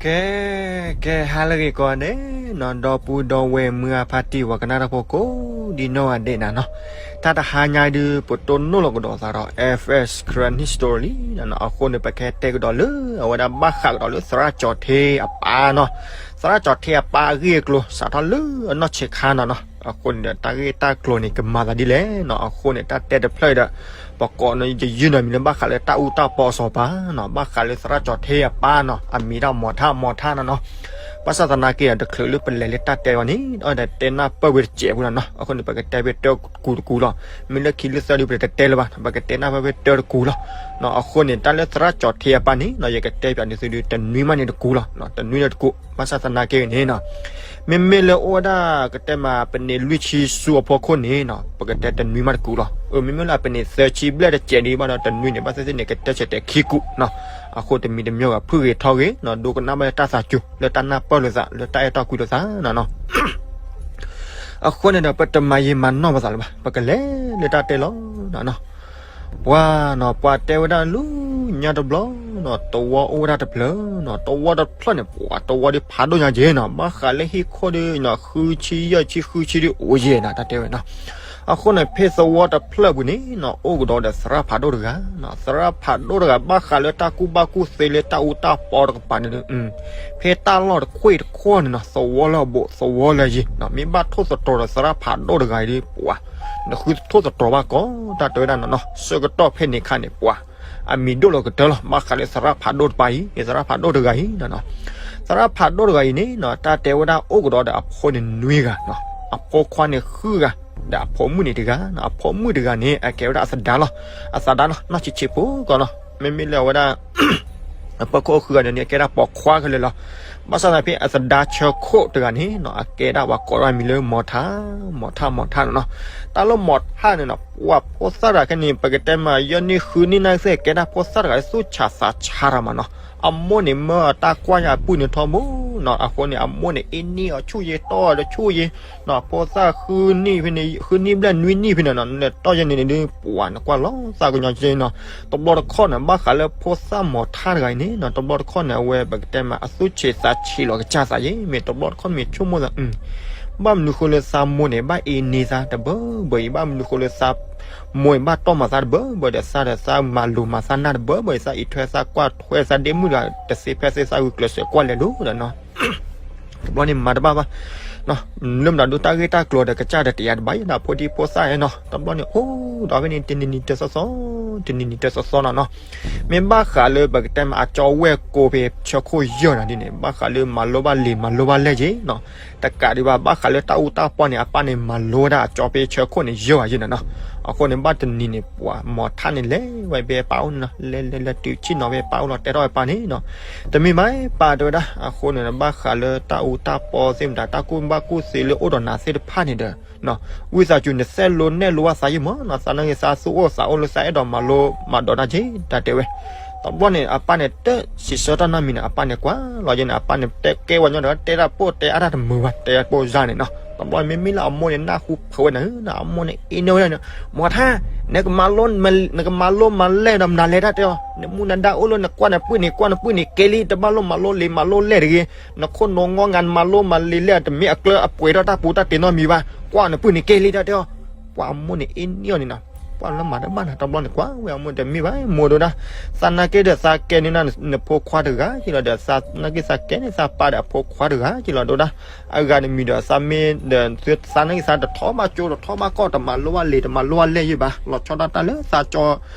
ကဲ ကဲ ဟါလၢအဂ့ၤကိးဂၤဒဲးနီၤ, ဒီပုၢ်ဒီဝဲၢ်မုၢ်အဖါတံၢ် ပှၤကနၣ်တၢ်ဖိကိးဒံနီၢ်ဂၤဒဲးနၤနီၤ, တၢ်တဟါညါဒုး ပတိၢ်နီၣ်လီၤကဒီးသးဒီး F S Karen History လံနၤနီၤ. အဃိန့ၣ် ပကဟဲတဲကဒီးလၢ အဝဲဒၣ်ဘၣ်ဃးကဒီးလၢသရၣ်ကၠီၤထ့အပၢ်နီၤ, သရၣ်ကၠီၤထ့အပၢ်အဂ့ၢ်အကျိၤ စးထီၣ်လၢအနီၢ်ဆံးခါနၤနီၤ. အဃိန့ၣ်ဒီး တၢ်ဂ့ၢ်တၢ်ကျိၤန့ၣ် ကမၤသးဒ်လဲၣ်နီၤ. အဃိန့ၣ် တၢ်တဲတဖျၢၣ်အံၤဒီး ပကိးန့ၣ် ယယုၢ်န့ၣ်မံၤလၢဘၣ်ဃးလၢတၢ်အူတၢ်ပီအစီၤပၤနီၤ, ဘၣ်ဃးလၢသရၣ်ကၠီၤထ့အပၢ်နီၤ, အမံၤဒၣ်မီၤထၣ် မီၤထၣ်နၤနီၤ. ဘၣ်ဆၣ်သနာ်က့ဒီး တချုးလၢပလဲၤလၢတၢ်တဲဘၣ်န့ၣ် အဝဲဒၣ်တဲနၢ်ပၢၢ်ဝဲတစဲးဖိနၤနီၤ. အဃိန့ၣ် ပကတဲဖဲတၢတကူတကူလီၤ. မ့ၢ်လၢခံလၢသၢဒုး ပတတဲလၢၤဘၣ်, ပကတဲနၢ်ပၢၢ်ဖဲတၢတကူလီၤ. အဃိန့ၣ် တၢ်လၢသရၣ်ကၠီၤထ့အပၢ်န့ၣ်နီၤ, ယကတဲပၠးန့ၢ်သုဒုး တနွံမးန့ၣ်တကူလီၤ, တနွံန့ၣ်တကူ. ဘၣ်ဆၣ်သနာ်က့န့ၣ်နီၤ, မ့မ့ၢ်လၢအိၣ်ဝဲဒၣ်ကတဲမး ပနံၣ်လွံၢ်ဆံဆူအဖီခိၣ်န့ၣ်နီၤ, ပကတဲတနွံမးတကူလီၤ. အမ့မ့ၢ်လၢပနံၣ်သၢဆံဘျဲၣ်တစဲးဒံးဘၣ်ဒီး တနွံန့ၣ် ဘၣ်သ့ၣ်သ့ၣ်န့ၣ် ကတဲဆဲးတဲာ်ခံကူနီၤ. အဃိတမံၤတမံၤဂၤ ဖုၣ်ဂ့ၤထီဂ့ၤနီၤ, ဒိကနၣ်ဘၣ်လၢတၢ်သးစူၤ လၢတၢ်နၢ်ပၢၢ်လိာ်သး လၢတၢ်အဲၣ်တီကွံလိာ်သးနၤနီၤ. အဃိန့ၣ်ဒီး ပတမၤယံာ်မၤနီၢ်ပသးလၢၤဘၣ်, ပကလဲၤလၢတၢ်တဲလီၤနၤနီၤ. ပှၤနီၤ ပှၤတဲဝဲဒၣ်လၢညါတဘျီနီၤ, သဝီအိၣ်ဝဲဒၣ်တဖျၢၣ်နီၤ, သဝီတဖျၢၣ်န့ၣ် ပှၤသဝီဒုးဖးဒိၣ်ညါက့နီၤ, ဘၣ်ဃးလၢဟံၣ်ခိၣ်ဒုးနီၤ ဃုဆံယဲၢ်ဆံဃုဆံဒုးအိၣ်ယဲၢ်နၤ တၢ်တဲဝဲနီၤ. အဃိန့ၣ် ဖဲသဝီတဖျၢၣ်ပူၤန့ၣ်နီၤ အိၣ်ကဒီးဒီးသရၣ်ဖးဒိၣ်တဂၤနီၤ, သရၣ်ဖးဒိၣ်တဂၤ ဘၣ်ဃးလၢတၢ်ကူၣ်ဘၣ်ကူၣ်သ့လၢတၢ်အူတၢ်ပီတကပၤန့ၣ်ဒုး ဖဲတၢ်လီၢ်တခွ့ၣ်တခီၣ်န့ၣ်နီၤ သဝီလၢအဘူး သဝီလၢအယံၤနီၤ, မ့ၢ်ဘၣ်ထိၣ်သတြီၤဒီးသရၣ်ဖးဒိၣ်တဂၤအံၤဒုး ပှၤ နဃုထိၣ်သတြီၤဘၣ်ကီး တၢ်တဲဝဲဒၣ်နီၤနီၤ, ဆၢကတီၢ်ဖဲန့ၣ်အခါန့ၣ် ပှၤ အမံၤဒိၣ်လီၤကတၢၢ်လီၤ, ဘၣ်ဃးလၢသရၣ်ဖးဒိၣ်တပၤအံၤ သရၣ်ဖးဒိၣ်တဂၤအံၤနီၤနီၤ. သရၣ်ဖးဒိၣ်တဂၤအံၤန့ၣ်နီၤ တၢ်တဲဝဲဒၣ်အိၣ်ကဒီးဒီးအဖိန့ၣ်နွံဂၤနီၤ, အဖိခွါန့ၣ်ဃုဂၤ ဒီးအဖိမုၣ်န့ၣ်တဂၤနီၤ, အဖိမုၣ်တဂၤန့ၣ် အကဲဝဲဒၣ်အသဒါလီၤ, အသဒါနီၤ နီၢ်ဆံးဆံးဖိကီးနီၤ, မ့မ့ၢ်လၢအဝဲဒၣ် အဖီခိၣ်ဃုဂၤန့ၣ်န့ၣ် အကဲဒၣ်ပိာ်ခွါခဲလၢာ်လီၤ. ဘၣ်ဆၣ်သနာ်က့ အသဒါဆၢခိၣ်တဂၤန့ၣ်နီၤ အကဲဒၣ်ပှၤကိးဒၣ်မံၤလၢမီၤထၣ် မီၤထၣ် မီၤထၣ်နီၤနီၤ. တၢ်လၢမီၤထၣ်န့ၣ်နီၤ ပှၤဖိသၣ်တဂၤခဲန့ၣ် ပကတဲမး ယဲၢ်နံၣ်ဃုနံၣ်နာ်က့ ကဲဒၣ်ဖိသၣ်တဂၤလၢသူၣ်ဆးသးဆးတၢ်မးနီၤ. အမိၢ်န့ၣ်မၢအတၢ်ကွၢ်ယၤအပုၢ်န့ၣ်ထီဘိနီၤ, အဃိန့ၣ် အမိၢ်န့ၣ် အ့ၣ်န့ၢ်အီၤဆူၣ်ယဲ တီၢ်အီၤတဆူၣ်ယဲ ဖိသၣ်ဃုနံၣ်ဖဲန့ၣ် ဃုနံၣ်ဘျဲၣ်နွံနံၣ်ဖဲန့ၣ်နီၤ နလဲၤတီၢ်ယဲန့ၣ်န့ၣ်ဒုး ပှၤနကွၢ်လီၤသးကညီၤက့နီၤ. တဘျီတခီၣ်န့ၣ် ဘၣ်ဃးလၢဖိသၣ်မီၤထၣ်တဂၤအံၤန့ၣ်နီၤ တဘျီတခီၣ်န့ၣ် အဝဲပကတဲမး အသူၣ်ဆံးသးဆံးလီၤကစၢ်သးယဲ မ့ၢ်တဘျီတခီၣ်မ့ၢ်ဆိကမိၣ်သး ဘၣ်မနုၤဃိလၢသးမိၢ်န့ၣ် ဘၣ်အ့ၣ်န့ၢ်သးတဘၢဘၢအံၤ ဘၣ်မနုၤဃိလၢသးမိၢ်အံၤ ဘၣ်တီၢ်မၤသးတဘၢဘၢဒီး သးဒီးသးမၤလိၤမၤသးနၢ်တဘၢဘၢအံၤ သးအံးထွဲသးကွၢ်ထွဲသးဒ့မုၣ်ဒီး တသ့ဖဲသ့သးဂုာ်ကျဲးစၢးကွၢ်လဲၤလိၤဒီးနီၤ တဘျီန့ၣ်မၤတဘၣ်ဘၣ် လၢမတၤဒုးတၢ်ဂ့ၢ်တၢ်ကျိၤဒီးကစၢ်ဒီးတယာ်တဘၣ်ယဲဒီးဖိဒံဖိသၣ်နီၤ တဘျီန့ၣ်အိၣ်ဒီးဖဲန့ၣ် တနံၤနံၤတသီသီ တနံၤနံၤတသီသီနီၤနီၤ မ့ၢ်ဘၣ်ဃးလၢပကတဲမးအကၠီဝဲၢ်ကိးဖဲဆၢခိၣ်ယဲၢ်နီၤဒ်န့ၣ် ဘၣ်ဃးလၢမၤလိဘၣ်လံာ်မၤလိဘၣ်လဲၢ်က့နီၤ တကးဒံးဘၣ် ဘၣ်ဃးလၢတၢ်အူတၢ်ပီန့ၣ် အပၢ်န့ၣ်မၤလိဝဲဒၣ်အကၠီဖဲဆၢခိၣ်န့ၣ်ယဲၢ်ဝဲယဲၢ်နီၤနီၤ အဃိန့ၣ် ဘၣ်တနံၤန့ၣ် ပှၤမီၤထၣ်န့ၣ်လဲၤဝဲဖဲပၢ်အိၣ်န့ၣ်နီၤ လဲၤလဲၤလဲၤတုၤဆ့ၣ်နီၤဖဲပၢ်အိၣ်လီၤ တဲထီၣ်ဝဲပၢ်န့ၣ်နီၤ တမ့ၢ်ဘၣ်ပၢ်တဲဝဲဒၣ် အဃိန့ၣ် ဘၣ်ဃးလၢတၢ်အူတၢ်ပီသ့ၣ်မတၤ တၢ်ကူၣ်ဘၣ်ကူၣ်သ့လၢအိၣ်ဒီးနၤသ့ၣ်တဖၣ်န့ၣ်ဒီး ဝံသးစူၤနသဲလိနဲၣ်လိဘၣ်သးယံာ်မးနီၤ သးနာ်က့သးသူၣ်အိၣ်သးအိၣ်လၢသးအဲၣ်ဒိးမၤလိမၤဒိးတၢ်က့ တၢ်တဲဝဲ တဘျီန့ၣ် အပၢ်န့ၣ်တစံးဆၢတၢ်နီတမံၤန့ၣ် အပၢ်န့ၣ်ကွၢ်လီၤယဲန့ၣ် အပၢ်န့ၣ်တဲကဲဝဲညီဒီး တဲတၢ်ပိၢ်တဲအါတၢ်တမုာ်ဘၣ် တဲပိၢ်စၢ်န့ၣ်နီၤ တဘျီန့ၣ် မ့မ့ၢ်လၢအမိၢ်န့ၣ် နၢ်ဟူဖုးဝဲန့ၣ် အမိၢ်န့ၣ် အ့ၣ်န့ၢ်ဝဲဒၣ်န့ၣ် မီၤထၣ် နကမၤလိ နကမၤလိမၤလဲၢ်ဒီးမနုၤလဲၣ်တၢ်တဲအီၤ နမူနဒါအိၣ်လၢနကွၢ်နပုၢ်န့ၣ် ကွၢ်နပုၢ်န့ၣ်ကဲလံ တဘၣ်လိမၤလိလံာ်မၤလိလဲၢ်တဂ့ၤ နခိၣ်နူာ်ငီၢ်ငါ နမၤလိမၤလဲၢ်လဲၢ် တမ့ၢ်အကျၢၤအပှဲၤထီၣ်တၢ်ပူၤတၢ်တ့ၢ်နီတမံၤဘၣ် ကွၢ်နပုၢ်န့ၣ်ကဲလံတၢ်တဲအီၤ ပှၤအမိၢ်န့ၣ်အ့ၣ်န့ၢ်အီၤန့ၣ်နီၤ ပှၤလၢမၤတဘၣ်နၤ တဘျီန့ၣ်ကွၢ်ဝဲအမိၢ်တမ့ၢ်ဘၣ် မိၢ်ဒိဒၣ် သးနာ်က့ဒီးသးကဲန့ၢ်နဖိခွါတဂၤက့လီၤဒီး သးနာ်က့သးကဲန့ၢ်သးပၢ်ဒီးအဖိခွါတဂၤက့လီၤဒိဒၣ် အဂၤတမံၤဒီးသးမ့ၢ်ဒီး သးနာ်က့သးတထီၣ်ဘၣ်ကၠိတထီၣ်ဘၣ်ကီၢ် တမၤလိဘၣ်လံာ်တမၤလိဘၣ်လဲၢ်ယဲၢ်ဘၣ် လီၤဆီဒၣ်တၢ်လၢသးကၠီ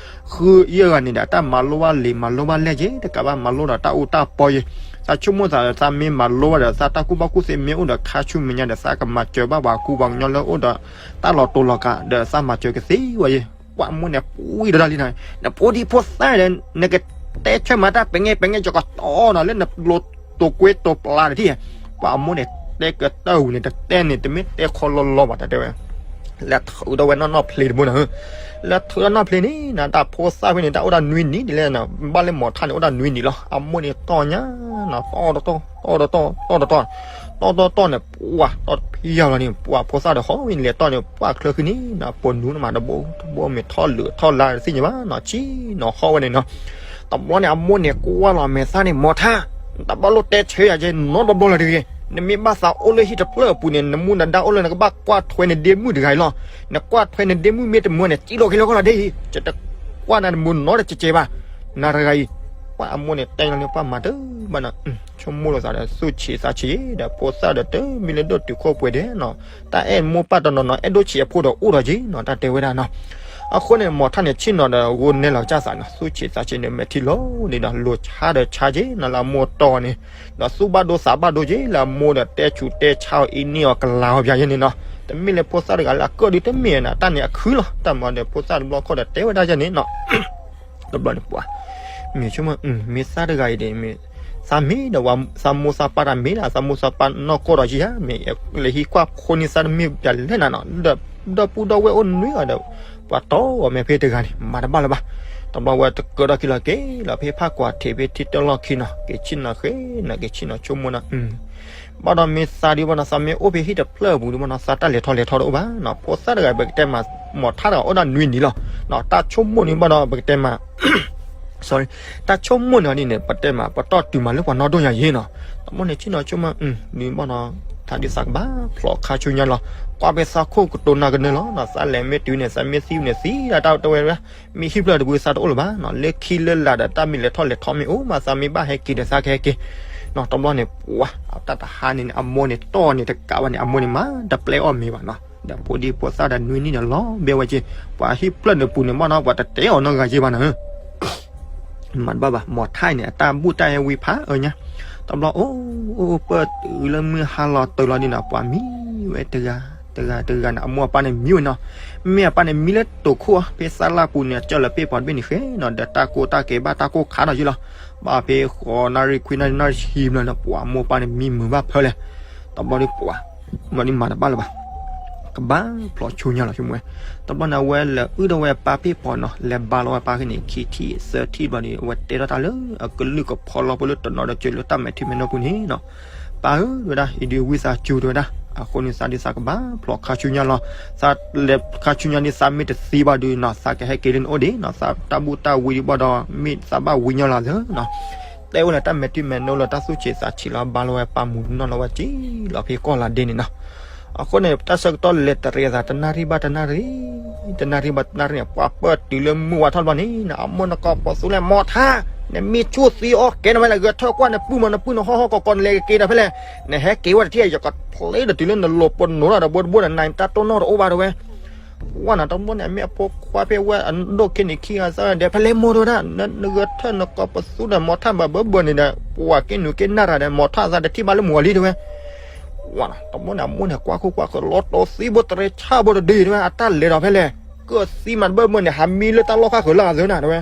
ဃုယဲၢ်ဂၤန့ၣ်ဒီး တၢ်မၤလိဘၣ်လံာ်မၤလိဘၣ်လဲၢ်က့ တကးဘၣ်မၤလိဒီးတၢ်အူတၢ်ပီယဲၢ် သးဆိကမိၣ်သးဒီးသးမ့ၢ်မၤလိဘၣ်ဒီး သးတၢ်ကူၣ်ဘၣ်ကူၣ်သ့မ့ၢ်အိၣ်ဒီးခါဆူမဲာ်ညါဒီး သးကမၤစၢၤဘၣ်ပှၤကူပှၤကညီလၢအိၣ်ဒီးတၢ်လီၤတူာ်လီၤကာ် ဒီးသးမၤစၢၤကသ့ဝဲယဲၢ် ပှၤအမိၢ်န့ၣ်ပှံၢ်ဒိဒၣ်လံနီၤ နဖိဒံဖိသၣ်ဒီး နကတဲဆၢမၤတၢ်ပငဲပငဲ ယကတီၢ်နီၤ လၢနလိၤတိာ်ကွ့တိာ်ပျါတထံၣ် ပှၤအမိၢ်န့ၣ်တဲကတၢၢ်ဝံၤန့ၣ် တတဲန့ၣ် တမ့ၢ်တဲခီလီၤလီၤဘၣ် တၢ်တဲဝဲ လဲၤထုးဒီးဝဲနီၢ်နီၢ်ဖျ့တဘိနီၤ လဲၤထုးဒီးနီၢ်ဖျ့န့ၣ် နတၢ်ဖိသၣ်ဖဲန့ၣ် တၢ်အိၣ်ဒၣ်နွံနံၣ်ဒ်လဲၣ်နီၤ ဘၣ်လၢမီၤထၣ်န့ၣ် အိၣ်ဒၣ်နွံနံၣ်လီၤ အမိၢ်န့ၣ်တီၢ်ညါနီၤ တီၢ်တတီၢ် တီၢ်တတီၢ် တီၢ်တတီၢ် တီၢ်တတီၢ်န့ၣ် ပှၤတီၢ်တဖံးယၤလီၤန့ၣ် ပှၤဖိသၣ်ဒီးဟီၣ်ဝံၤလဲၤတီၢ်န့ၣ် ပှၤချၢဃံန့ၣ်နီၤ ပိာ်နူၤနမးတဘိတဘိမ့ၢ်ထီၣ်လုာ်ထီၣ်လါတသ့ၣ်ညါဘၣ်နီၤ ဆံနီၤဟီၣ်ဝဲန့ၣ်နီၤ တဘျီန့ၣ် အမိၢ်န့ၣ်ကွၢ်လီၤမဲာ်သၣ်န့ၣ် မီၤထၣ် တဘၣ်လိၣ်တဲဆၢယၤကဲနီတဘျီလၢၤတဂ့ၤ. နမ့ၢ်ဘၣ်သးအိၣ်လၢဟံၣ်တဖျၢၣ်အပူၤန့ၣ် နမူနဒါအိၣ်လၢနကဘၣ်ကွၢ်ထွဲနဒ့မုၣ်တဂၤအံၤလီၤ. နကွၢ်ထွဲနဒ့မုၣ်မ့ၢ်တမုာ်န့ၣ် စံၣ်လီၤက့ၤလၢကီၢ်လီၤဒ်အံၤ, ယတကွၢ်နၤတမုာ်နီတကဲးကဲးဘၣ်. နၤတဂၤအံၤ, ပှၢ်အမိၢ်န့ၣ်တဲလီၤန့ၣ် ပှၢ်မၤတဘၣ်နီၤ, ဆိကမိၣ်လိာ်သးဒီးသူၣ်ဆံးသးဆံးဒီး ဖိသၣ်ဒီးတမ့ၢ်လၢဒိၣ်တုာ်ခိၣ်ပှဲၤဒဲးနီၤ, တၢ်အဲၣ်မိၢ်ပၢ်တနီၤနီၤ အဲၣ်ဒိၣ်ဆံးအဖိဒီးအိၣ်ဒီးက့ၤနီၤ တၢ်တဲဝဲဒၣ်နီၤ. အဃိန့ၣ် မိၢ်ထၣ်န့ၣ်ဆ့ၣ်နီၤဒီး ဂိၢ်နဲလီၤကစၢ်သးနီၤ, သူၣ်ဆံးသးဆံးန့ၣ် မဲာ်ထံလီၤန့ၣ်ဒီး လိၤဆါဒီးဆါက့ၤနီၤလၢအမိၢ်တီန့ၣ်, ဒီးသူၣ်ဘၣ်ဒိသးဘၣ်ဒိက့ၤလၢအမိၢ်ဒီး တဲဆူးတဲဆါအီၤအံၤန့ၢ်အီၤကလၤအီၤပၠးယဲန့ၣ်နီၤ. တမ့ၢ်လၢဖိသၣ်တဂၤလၢအကၢၣ်ဒုးတမ့ၢ်နီၤ, တၢ်န့ၣ်အခုၣ်လီၤ, တၢ်မၤဒီးဖိသၣ်တဘျီခီဒီးတဲဝဲဒၣ်ယဲန့ၣ်နီၤ. တဘျီန့ၣ်ပှၤ မ့ၢ်ဆိကမိၣ် မ့ၢ်သးတဂၤအံၤဒီး မ့ၢ်သးမ့ၢ်ဒီး သးမိၢ်သးပၢ်တၢ်မ့ၢ်ဒၣ် သးမိၢ်သးပၢ်နီၢ်ကီၢ်ဒီးယံၤဧါ, မ့ၢ်လၢဟံၣ်ကွၢ်ဖိန့ၢ်သးတမ့ၢ်ပၠးလဲၣ်နၤနီၤ, ဒီပုၢ်ဒီဝဲၢ်အိၣ်နွံဂၤဒီး ပှၤတီၢ်အီၤမ့ၢ်ဖဲတဂၤန့ၣ် မၤတဘၣ်လၢၤဘၣ်. တဘျီဝဲတကၢထီၣ်ခံလီၤက့ၤလီၤ ဖဲဖးကွၢ်ထံးဖဲထံတၢ်လီၢ်ခံနီၤ, က့ၤဆ့ၣ်နီၤဃ့နီၤ က့ၤဆ့ၣ်နီၤဆိကမိၣ်နီၤ ဘၣ်ဒီးမ့ၢ်သးဒုးဘၣ်နီၤ, သးမ့ၢ်အိၣ်ဖဲဟံၣ်တဖျၢၣ်အပူၤဒုးဘၣ်နီၤ, သးတၢ်လဲၤထီၣ်လဲၤထီတအိၣ်ဘၣ်နီၤ. ဖိသၣ်တဂၤ ပကတဲမး မိၢ်ထၣ်တဂၤအိၣ်ဒၣ်နွံနံၣ်လီၤ. တၢ်ဆိကမိၣ်န့ၣ်ဘၣ်ဒီး ပကတဲမး sorry, တၢ်ဆိကမိၣ်န့ၣ်ဒ်န့ၣ် ပတဲမး ပတီၢ်တုၤမးလၢပှၤနီၢ်ဒိၣ်ညါယ့ၣ်နီၤ. တဘျီန့ၣ်ဆ့ၣ်နီၤဆိကမိၣ် ဒုးဘၣ်နီၤ, ထါဒုးသးကဘၣ်ဖျိးခါဆူညါလီၤ. ကွၢ်ဖဲသးခိၣ်ကတိၤနၤကနၢလီၤနီၤ, သးလဲၤမ့ၢ်တုၤန့ၣ် သးမ့ၢ်သံန့ၣ်သံဒၣ်တၢ်တဲဝဲ မ့ၢ်ဟံၣ်ဖျၢၣ်တပူၤသးတအိၣ်လၢၤဘၣ်နီၤ, လၢခံလၢလာ်ဒီးတၢ်မ့ၢ်လဲၤထီၣ်လဲၤထီမ့ၢ်အိၣ်မး သးမ့ၢ်ဘၣ်ဟဲက့ၤဒီးသးကဟဲက့ၤနီၤ. တဘျီန့ၣ် ပှၤ တၢ်တဟါန့ၣ် အမိၢ်န့ၣ်တီၢ်န့ၣ်တကးဘၣ်န့ၣ် အမိၢ်န့ၣ်မၤတပျဲအီၣ်မ့ၤဘၣ်နီၤ, ဒီးဖိဒံဖိသၣ်ဒီးနွံနံၣ်န့ၣ်လီၤဘဲဝဲက့ၤ, ပှၤဟံၣ်ဖျၢၣ်န့ၣ်ပူၤန့ၣ်ဘၣ်နီၤ ပှၤတတဲအီၤနီတဂၤက့ၤဘၣ်နီၤ မၤတဘၣ်ဘၣ်, မိၢ်ထၣ်အံၤန့ၣ် အတၢ်ဘူၣ်တၢ်အဲၣ်ဝံၤဖးအၢညါ, တဘျီအိၣ်အိၣ်ပၢၢ်တုၤလၢမုၢ်ဟါလီၤတၢၤလီၤဒ်နီၤ ပှၤမံဝဲတဂၤ တဂၤတဂၤန့ၣ် အမိၢ်အပၢ်န့ၣ်မံဝဲနီၤ, မ့ၢ်အပၢ်န့ၣ်မံလၢတိာ်ခိၣ်အီၤ ဖဲသၣ်လၢ်ပူၤန့ၣ် အကၢၢ်လၢပ့ၢ်ပီၤတဘ့ၣ်န့ၣ်ဃဲနီၤ ဒီးတၢ်ကိၢ်တၢ်ကဲဘၣ်တၢ်ကိၢ်ခါဒီးယ့ၣ်လီၤ, ဘၣ်ဖဲဃိးနၣ်ရံၣ်ခွံနၣ်ရံၣ်နၣ်ရံၣ်ဆံဘျီန့ၣ် ပှၤမိၢ်ပၢ်န့ၣ်မံမုာ်ဘၣ်ဖၢလဲၣ်, တဘျီဒ်ပှၤ မၤဒ်မၤတဘၣ်လၢၤဘၣ် ကဘၣ်ဖျိးဆူညါလီၤဆိကမိၣ်ဝဲ, တဘျီန့ၣ် အဝဲလဲၤအုၣ်ဒီးဝဲအပၢ်ပ့ၢ်ပီၤနီၤ လဲၤဘါလီၤဝဲအပၢ်ဖဲန့ၣ် ခံထံၣ်သၢထံၣ်ဘျီဒီး အဝဲတဲထီၣ်တၢ်လၢအကလုၢ်ကဖီလီၤပှဲၤလၢတနီၤဒီးစၢၤလၢတၢ်မဲာ်ထံမဲာ်နိပူၤန့ၣ်နီၤ, ပၢ်ဧၢ တဲဝဲဒၣ် အံၤဒုးဝံသးစူၤတဲဝဲဒၣ်, အဃိန့ၣ်သးဒုးသးကဘၣ်ဖျိးခါဆူညါလီၤ, သးလဲၤခါဆူညါဒ်သးမ့ၢ်တသံဘၣ်ဒုးနီၤ သးကဟဲက့ၤလၢနအိၣ်ဒံးနီၤ သးတၢ်ဘူၣ်တၢ်ဝံဒံးဘၣ်ဒီး မ့ၢ်သးဘၣ်ဝံညီလီၤသၢနီၤ တဲဝဲလၢတၢ်မဲာ်ထံမဲာ်နိလၢတၢ်သူၣ်ဆံးသးဆံးလီၤ ဘါလီၤဝဲပၢ်မုၢ်နီၢ်လီၤဝဲက့ၤလီၤဖဲကီၢ်လၢ်ဒ့န့ၣ်နီၤ, အဃိန့ၣ် တၢ်ဆၢကတီၢ်လဲၤတရံးအသးတနၣ်ရံၣ်ဘၣ်တနၣ်ရံၣ်, တနၣ်ရံၣ်ဘၣ်တနၣ်ရံၣ်န့ၣ် ပှၤပၢၢ်တုၤလၢမုၢ်ဝါထီၣ်တဘျီန့ၣ် အမိၢ်နကီၢ်ပသူလဲၣ် မိၢ်ထၣ်, နမ့ၢ်ဆူၣ်သံအီၣ်ကဲနဝဲလၢဂဲၤထၢၣ်ကွၢ်နပုၢ်မး နပုၢ်နဟီၣ်ဟီၣ်ကီးကီး နလဲၤကက့ၤဒီးဖဲလဲၣ်, နဟဲက့ၤဝဲတထံၣ်ယကဖျ့ဒီးတုၤလၢနလိၤပနိးဒီး ဘိတဘိဒီးနတၢ်တိၢ်နီၣ်တအိၣ်ဘၣ်တဲဝဲ ဝဲနၤတဘျီန့ၣ် အမ့ၢ်အဖိခွါဖဲဝဲအဒိၣ်ခံန့ၣ်ခံဂၤသၢဂၤဒီး ဖဲလဲၣ်မိၢ်တဲဝဲဒၣ် နဂဲၤထၢၣ်နကီၢ်ပသူဒီးမိၢ်ထၣ်ဘၣ်ဘၢဘၢန့ၣ်ဒီး ပှၤက့ၤနုာ်က့ၤနၢ်တၢ်ဒီး မိၢ်ထၣ်သးတထံၣ်ဘၣ်လၢမုၢ်အီၤလံတဲဝဲ ဝဲနၤတဘျီန့ၣ် အမိၢ်န့ၣ် ကွၢ်ခိၣ်ကွၢ်ဃၢၤ လီၤတိာ်သံဘိတရံးဆၣ်ဘိတဒုတဲဝဲ အတၢ်လဲၤဒီးဖဲလဲၣ်, ကၢၢ်သံမးတဘၢဘၢန့ၣ် ဟးမံလၢတၢ်လီၢ်ခါဃၢၤလၢအသၢနၤတဲဝဲ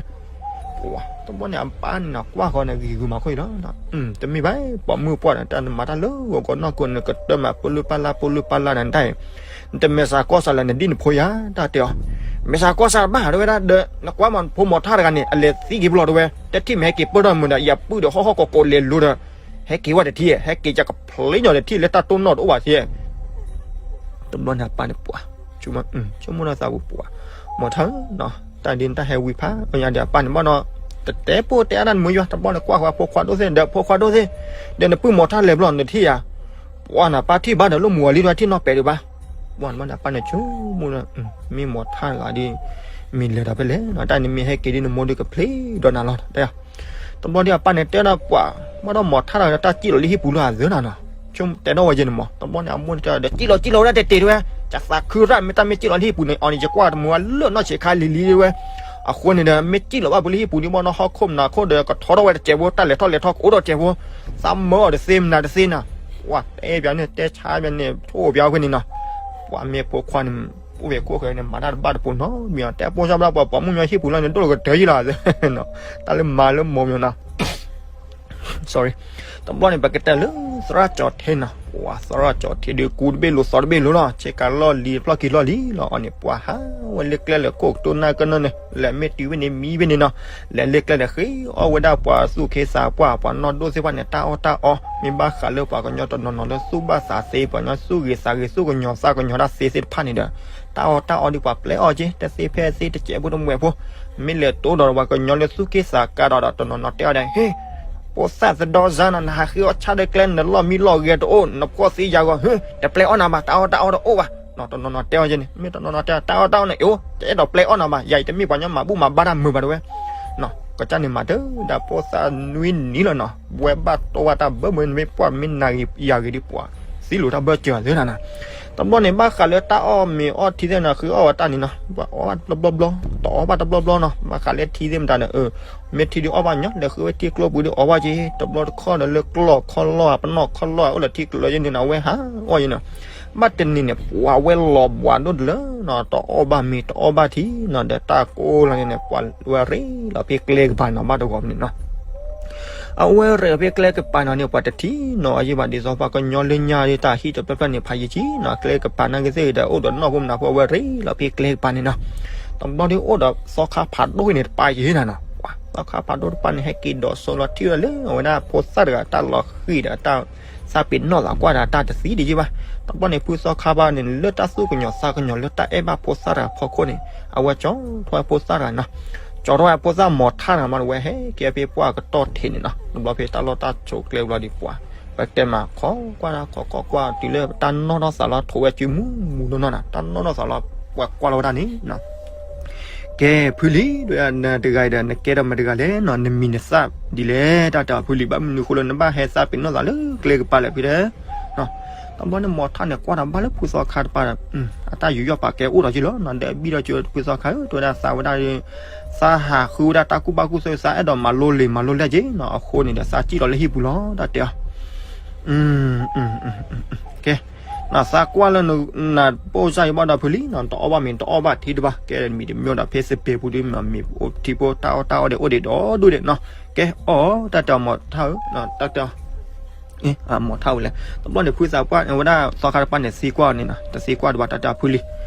တဘျီန့ၣ် အပၢ်န့ၣ်နီၤ ကွၢ်ဃီန့ၣ် ဂံၤဂုာ်မၤခိၣ်အံၤလီၤ, တမ့ၢ်ဘၣ် ပိာ်မုၣ်ပှၢ်န့ၣ် တၢ်မၤတၢ်လၢဂီၤကီးနီၢ်ကီးန့ၣ် ကတၢၢ်မးပလူၢ်ပၢ်လၢ်ပလူၢ်ပၢ်လၢ်နတၢ်အံၤ, နတမဲာ်ဆှးကီၢ်ဆှးလၢနဒ်နဖိယၤ တၢ်တဲအီၤ, မဲာ်ဆှးကီၢ်ဆှးတဘၣ်တဲဝဲဒၣ်ဒီး နကွၢ်မးဖိမိၢ်ထၣ်တဂၤန့ၣ် အလဲၤသံက့ၤပလီၢ်တဲဝဲ, တထံၣ်မ့ၢ်ဟဲက့ၤပၢၢ်ထီၣ်မုာ်ဒီး ယပုၢ်ဒီးဟီၣ်ဟီၣ်ကီးကီးလဲၤလိၤဒီး ဟဲက့ၤဝဲတထံၣ် ဟဲက့ၤယကဖျ့ညီတထံၣ်လၢတၢ်တိၢ်နီၣ်တအိၣ်ဘၣ်သ့ တဘျီန့ၣ် အပၢ်န့ၣ်ပှၤ ဆိကမိၣ် ဆိကမိၣ်ဒီးသးပူၤပှၤ မိၢ်ထၢနီၤ တၢ်ဒ်န့ၣ်တၢ်ဟဲဝံဖး အညါဒီးအပၢ်န့ၣ်ဘၣ်နီၤ တတဲပိၢ်တဲအါတၢ်နမုာ်ယွၤ တဘျီန့ၣ်ကွၢ်ဃီဖိခွါဒိၣ်သ့ၣ် ဒီးဖိခွါဒိၣ်သ့ၣ် ဒီးနပုၢ်မိၢ်ထၢလဲၤဘျီနထံၣ်ယၤ ပှၤနၤပၢ်ထံၣ်ဘၣ်ဒီးလိၣ်မုၢ်အီၤလံ ထံၣ်နီၢ်ပဲာ်ဒံးဘၣ် ပှၤန့ၣ်ဘၣ်န့ၣ် အပၢ်န့ၣ်ဆိကမိၣ် မ့ၢ်မိၢ်ထၢတဂၤဒ် မ့ၢ်လဲၤဒီးဖဲလဲၣ်နီၤ တၢ်န့ၣ်မ့ၢ်ဟဲက့ၤဒ်နမိၢ်ဒ်ကဖျ့ဒီးနၤလီၤ တဲ တဘျီဒ်အပၢ်န့ၣ်တဲဒီးပှၤ ဘၣ်ဒီးမိၢ်ထၢတဂၤဒီးတၢ်စံၣ်လီၤလၢဟံၣ်ပူၤလၢအသၢနၤနီၤ ဆိတဲဒီးဝဲယဲန့ၣ်မး တဘျီန့ၣ် အမိၢ်န့ၣ်တဲဒီး စံၣ်လီၤစံၣ်လီၤဝဲဒၣ်တဲာ်တဲာ်တဲဝဲ ကသးခုရၣ်မ့ၢ်တၢ်မ့ၢ်စံၣ်လီၤလၢဟံၣ်ပူၤန့ၣ် အီၤန့ၣ် ယကွၢ်တမုာ်ဝဲလၢနီၢ်ဆံးခါလံၤလံၤတဲဝဲ အဃိန့ၣ်ဒီး မ့ၢ်စံၣ်လီၤဘၣ်ပူၤလၢဟံၣ်ပူၤန့ၣ်ဘၣ်နီၤ ဟီၣ်ခိၣ်မနၤခိၣ်ဒီး ကထီထီၣ်ဝဲတစဲးဖိ တၢ်လဲၤထီၣ်လဲၤထီကအိၣ်ဒီးတစဲးဖိ သးမၢအီၤတသ့မနၤတသ့နၤ ပှၤတဲပၠးန့ၣ် တဲဆါပၠးန့ၣ် ထိၣ်ပၠးဝဲန့ၣ်နီၤ ပှၤမ့ၢ်ဖိခွါန့ၣ် အိၣ်ဝဲခိၣ်ဃဲန့ၣ် မၤတၢ်တဘၣ်တပိၤနီတမံၤ တဲပိၢ်စၢ်ဘျါပှၤပိာ်မုၣ်ညီဟံၣ်ပူၤလီၤန့ၣ် ဒိၣ်လီၤကတၢၢ်ယံလီၤ တၢ်လၢမၤလၢမိၢ်မံၤနီၤ sorry တဘျီန့ၣ် ပကတဲလၢ သရၣ်ကၠီၤထ့နီၤ ပှၤသရၣ်ကၠီၤထ့ဒီး ကူတဘ့ၣ်လိၤသီတဘ့ၣ်လိၤလီၤ ဆ့ကၤလီၢ်လံၤဖျီၣ်ခံလီၢ်လံၤလီၤ အီၤန့ၣ် ပှၤဟးဝဲလၢကျဲလၢခိၣ်ကတိၢ်နၢ်ကနီၢ်န့ၣ် လဲၤမ့ၢ်တုၤဝဲန့ၣ်မံဝဲန့ၣ်နီၤ လဲၤလၢကျဲဒီးဃ့အီၣ်ဝဲဒၣ်ပှၤသူၣ်က့သးပှၢ် ပှၤနီၢ်ဒိၣ်သ့ၣ်တဖၣ်န့ၣ် တၢ်အီၣ်တၢ်အီ မ့ၢ်ဘၣ်ဃးလၢပှၤကညီတနီၤနီၤလၢသူၣ်ဘၣ်သးသ့ ပှၤကညီသူၣ်ဂ့ၤသးဂ့ၤ သူၣ်ကညီၤသးကညီၤတၢ်သ့သ့ၣ်တဖၣ်န့ၣ်ဒီး တၢ်အီၣ်တၢ်အီဒ်ပှၤပျဲအီၣ်က့ တသ့ဖဲသ့တစဲးဖိတမှဲးဖိ မ့ၢ်လဲၤတိဒီးပှၤကညီလၢသူၣ်က့သးကါဒီးဒီးတနီၤနီၤတဲအီၤဒီး ဟ့ၣ် ဖိသၣ်သဒီစါနီၤ, နဟးဃ့အီၣ်ဆၣ်ဒီးကျဲ နလီၢ်မံလီၢ်ဂဲၤတအိၣ်, နဖှီၣ်သံယၤဂီၤ, ဟ့, တပျဲအီၣ်နၤဘၣ်, တၢ်အီၣ်တၢ်အီတအိၣ်ဘၣ်. တနီၤနီၤတဲအီၤယဲန့ၣ်, မ့ၢ်တနီၤနီၤတဲ တၢ်အီၣ်တၢ်အီန့ၣ် အ့ၣ်, တအဲၣ်ဒိးပျဲအီၣ်နၤဘၣ်, ယၤအံၤတမ့ၢ်ပှၤကညီမၤဘူၣ်မၤဘါတၢ်မုာ်ဘၣ်တဝဲ. ကစၢ်န့ၣ်မၤတၢ်ဒီးဖိသၣ်နွံနံၤလီၤနီၤ, ဝဲဘၣ်တီဝဲတၢ်ဘၢမုာ် မ့ၢ်ပှၢ်မ့ၢ်နၤဂ့ၤယၤဂ့ၤဒ်ပှၤ သံလိာ်တၢ်ဘၢစၢၤသ့နီၤ. တဘျီန့ၣ် ဘၣ်ဃးလၢတၢ်အီၣ်မ့ၤအီၣ်ထံသ့ၣ်နီၤ ဃုအီၣ်ဝဲတၢ်န့ၣ်နီၤ, ပှၤအီၣ်ဘၣ်တဘျီဘျီ, တအီၣ်ဘၣ်တဘျီဘျီနီၤ, ဘၣ်ဃးလၢထံသ့ၣ်မတၤဒီး မ့ၢ်ထံဒုးအီၣ်ဘၣ်ညီ လဲၤဃုဝဲထံကျိပူၤဒီးအီၣ်ဘၣ်က့ၤ, တဘျီတခီဒီးလၢကျီၢ်ခီၣ်လီၢ် ပနီၣ်ခီၣ်လီၢ် အိၣ်လၢထံကျိၤယဲန့ၣ်နီၤ အဝဲဟးအီၣ်ယဲနီၤ. ဘၣ်တနံၤန့ၣ် ပှၤဝဲလီၤဘှးဒိၣ်တလၢနီၤ, တအီၣ်ဘၣ်မ့ၤတအီၣ်ဘၣ်ထံနီၤ, ဒီးတၢ်ကိးလီၤန့ၣ် ပှၤဝဲရ့လီၤဖဲကျဲကပၤနီၤ ဘၣ်တဂီၤန့ၣ်နီၤ. အဝဲရ့လီၤဖဲကျဲကပၤနီၤန့ၣ် ပှၤတထံၣ်နီၤအီၤယဲဘၣ် ဒ်သိးပှၤကညီလၢညါဒီး တၢ်ဟံၣ်တဖျၢၣ်ဖျၢၣ်န့ၣ် ဖးယံၤဆံနီၤ, ကျဲကပၤနာ်က့သ့ၣ်ဒီး အိၣ်ဒီးနီၢ်ဖိမနၤဖိ အဝဲရ့လီၤဖဲကျဲကပၤန့ၣ်နီၤ. တဘျီဒီးအိၣ်ဒီးသီခါဖးဒိၣ်န့ၣ် တပၤယဲနီၤနီၤ, ပှၤသီခါဖးဒိၣ်တပၤန့ၣ် ဟဲက့ၤဒိးစိလီၤထံၣ်ဝဲဒၣ်လၢအဝဲဒၣ်ဖိသၣ်တဂၤ တၢ်လီၤဃံၤဒီးတၢ်သးပ့ၤနီၣ်သးကွၢ်ဒီး တၢ်တသံဒံးယဲဘၣ်. တဘျီန့ၣ် ဖုသီခါဘၣ်န့ၣ် လၢတၢ်သူၣ်ကညီၤသးကညီၤလၢတၢ်အဲၣ်ဘၣ်ဖိသၣ်တဂၤဖီခိၣ်န့ၣ် အဝဲကၠီထီၣ်ဝဲဖိသၣ်တဂၤနီၤ, ကၠီထီၣ်ဝဲဖိသၣ်မီၤထၣ်တဂၤမး ဝဲဟဲက့ၤဖဲပှၢ်ကတီၢ်ထံးန့ၣ်နီၤ. တဘျီဖဲတၢ်လီၢ်တၢ်ဆိးကျဲဘျီဒီးပှၤ ပတဲမး ခိးကွၢ်တၢ် ခိးကွၢ်ကွၢ် တုၤလၢတၢ်နီၣ်ထီၣ်သးလီၤ ထိးဝဲစုမူမူနီၢ်နီၢ်နီၤ, တၢ်နီၣ်ထီၣ်သးလီၤ ပှၤကွၢ်လီၤဝဲဒၣ်န့ၣ်နီၤ. ကဲ ဖုလံၤ ဒ်ဝဲဒၣ်နတဂၤအံၤဒီး နကဲထီၣ်မတၤတဂၤလဲၣ်နီၤ, နမံၤနသၣ်ဒ်လဲၣ် တၢ်တဲအီၤ ဖုလံၤ ဘၣ်မနုၤဃိလၢနဘၣ်ဟဲသးပ့ၤနီၣ်သးလၢကျဲကပၤလဲၣ်ဖုတဲ. တဘျီန့ၣ် မီၤထၣ်န့ၣ် ကွၢ်ဒီးဘၣ်လၢဖုသီခါတပၤဒီး အတၢ်ယူးယီၣ်ပာ်ကဲအိၣ်ဒီးက့ၤလီၤနီၤ, ဒီးဘံၣ်ဒီးက့ၤဖုသီခါဧၢ တဲဝဲဒၣ် သးဝဲဒၣ် သးဟးဃုဝဲဒၣ်တၢ်ကူၣ်ဘၣ်ကူၣ်သ့ သးအဲၣ်ဒိးမၤလိလံာ်မၤလိလဲၣ်က့ၤနီၤ, အဃိန့ၣ်ဒီး သးစံၣ်လီၤလၢဟံၣ်ပူၤလီၤ တၢ်တဲအီၤ. ကဲ နီၤ သးကွၢ်လၢနပိၢ်စၢ်ယဘၣ်ဒီးဖုလံၤနီၤ, တအီၣ်ဘၣ်မ့ၤ တအီၣ်ဘၣ်ထံတဘၣ်, ကဲမံၤတမံၤဒီး ဖဲစပံးပူၤဒီး မ့ၢ်အိၣ်ထံဖိ တၢ်အီၣ်တၢ်အီဒီး အိၣ်ဒံးဒီဒူၣ်ဒံးနီၤ. ကဲ အီၣ် တၢ်တဲအီၤ မီၤထၣ်ဧၢ, တၢ်တဲအီၤ မီၤထၣ်ဝဲလဲၣ်. တဘျီန့ၣ် ဖုသးပှၢ်ဝဲဒၣ်သီခါတပၤန့ၣ် သံကွၢ်အီၤန့ၣ်နီၤ, တသံကွၢ်တဘၣ် တၢ်တဲအီၤဖုလံ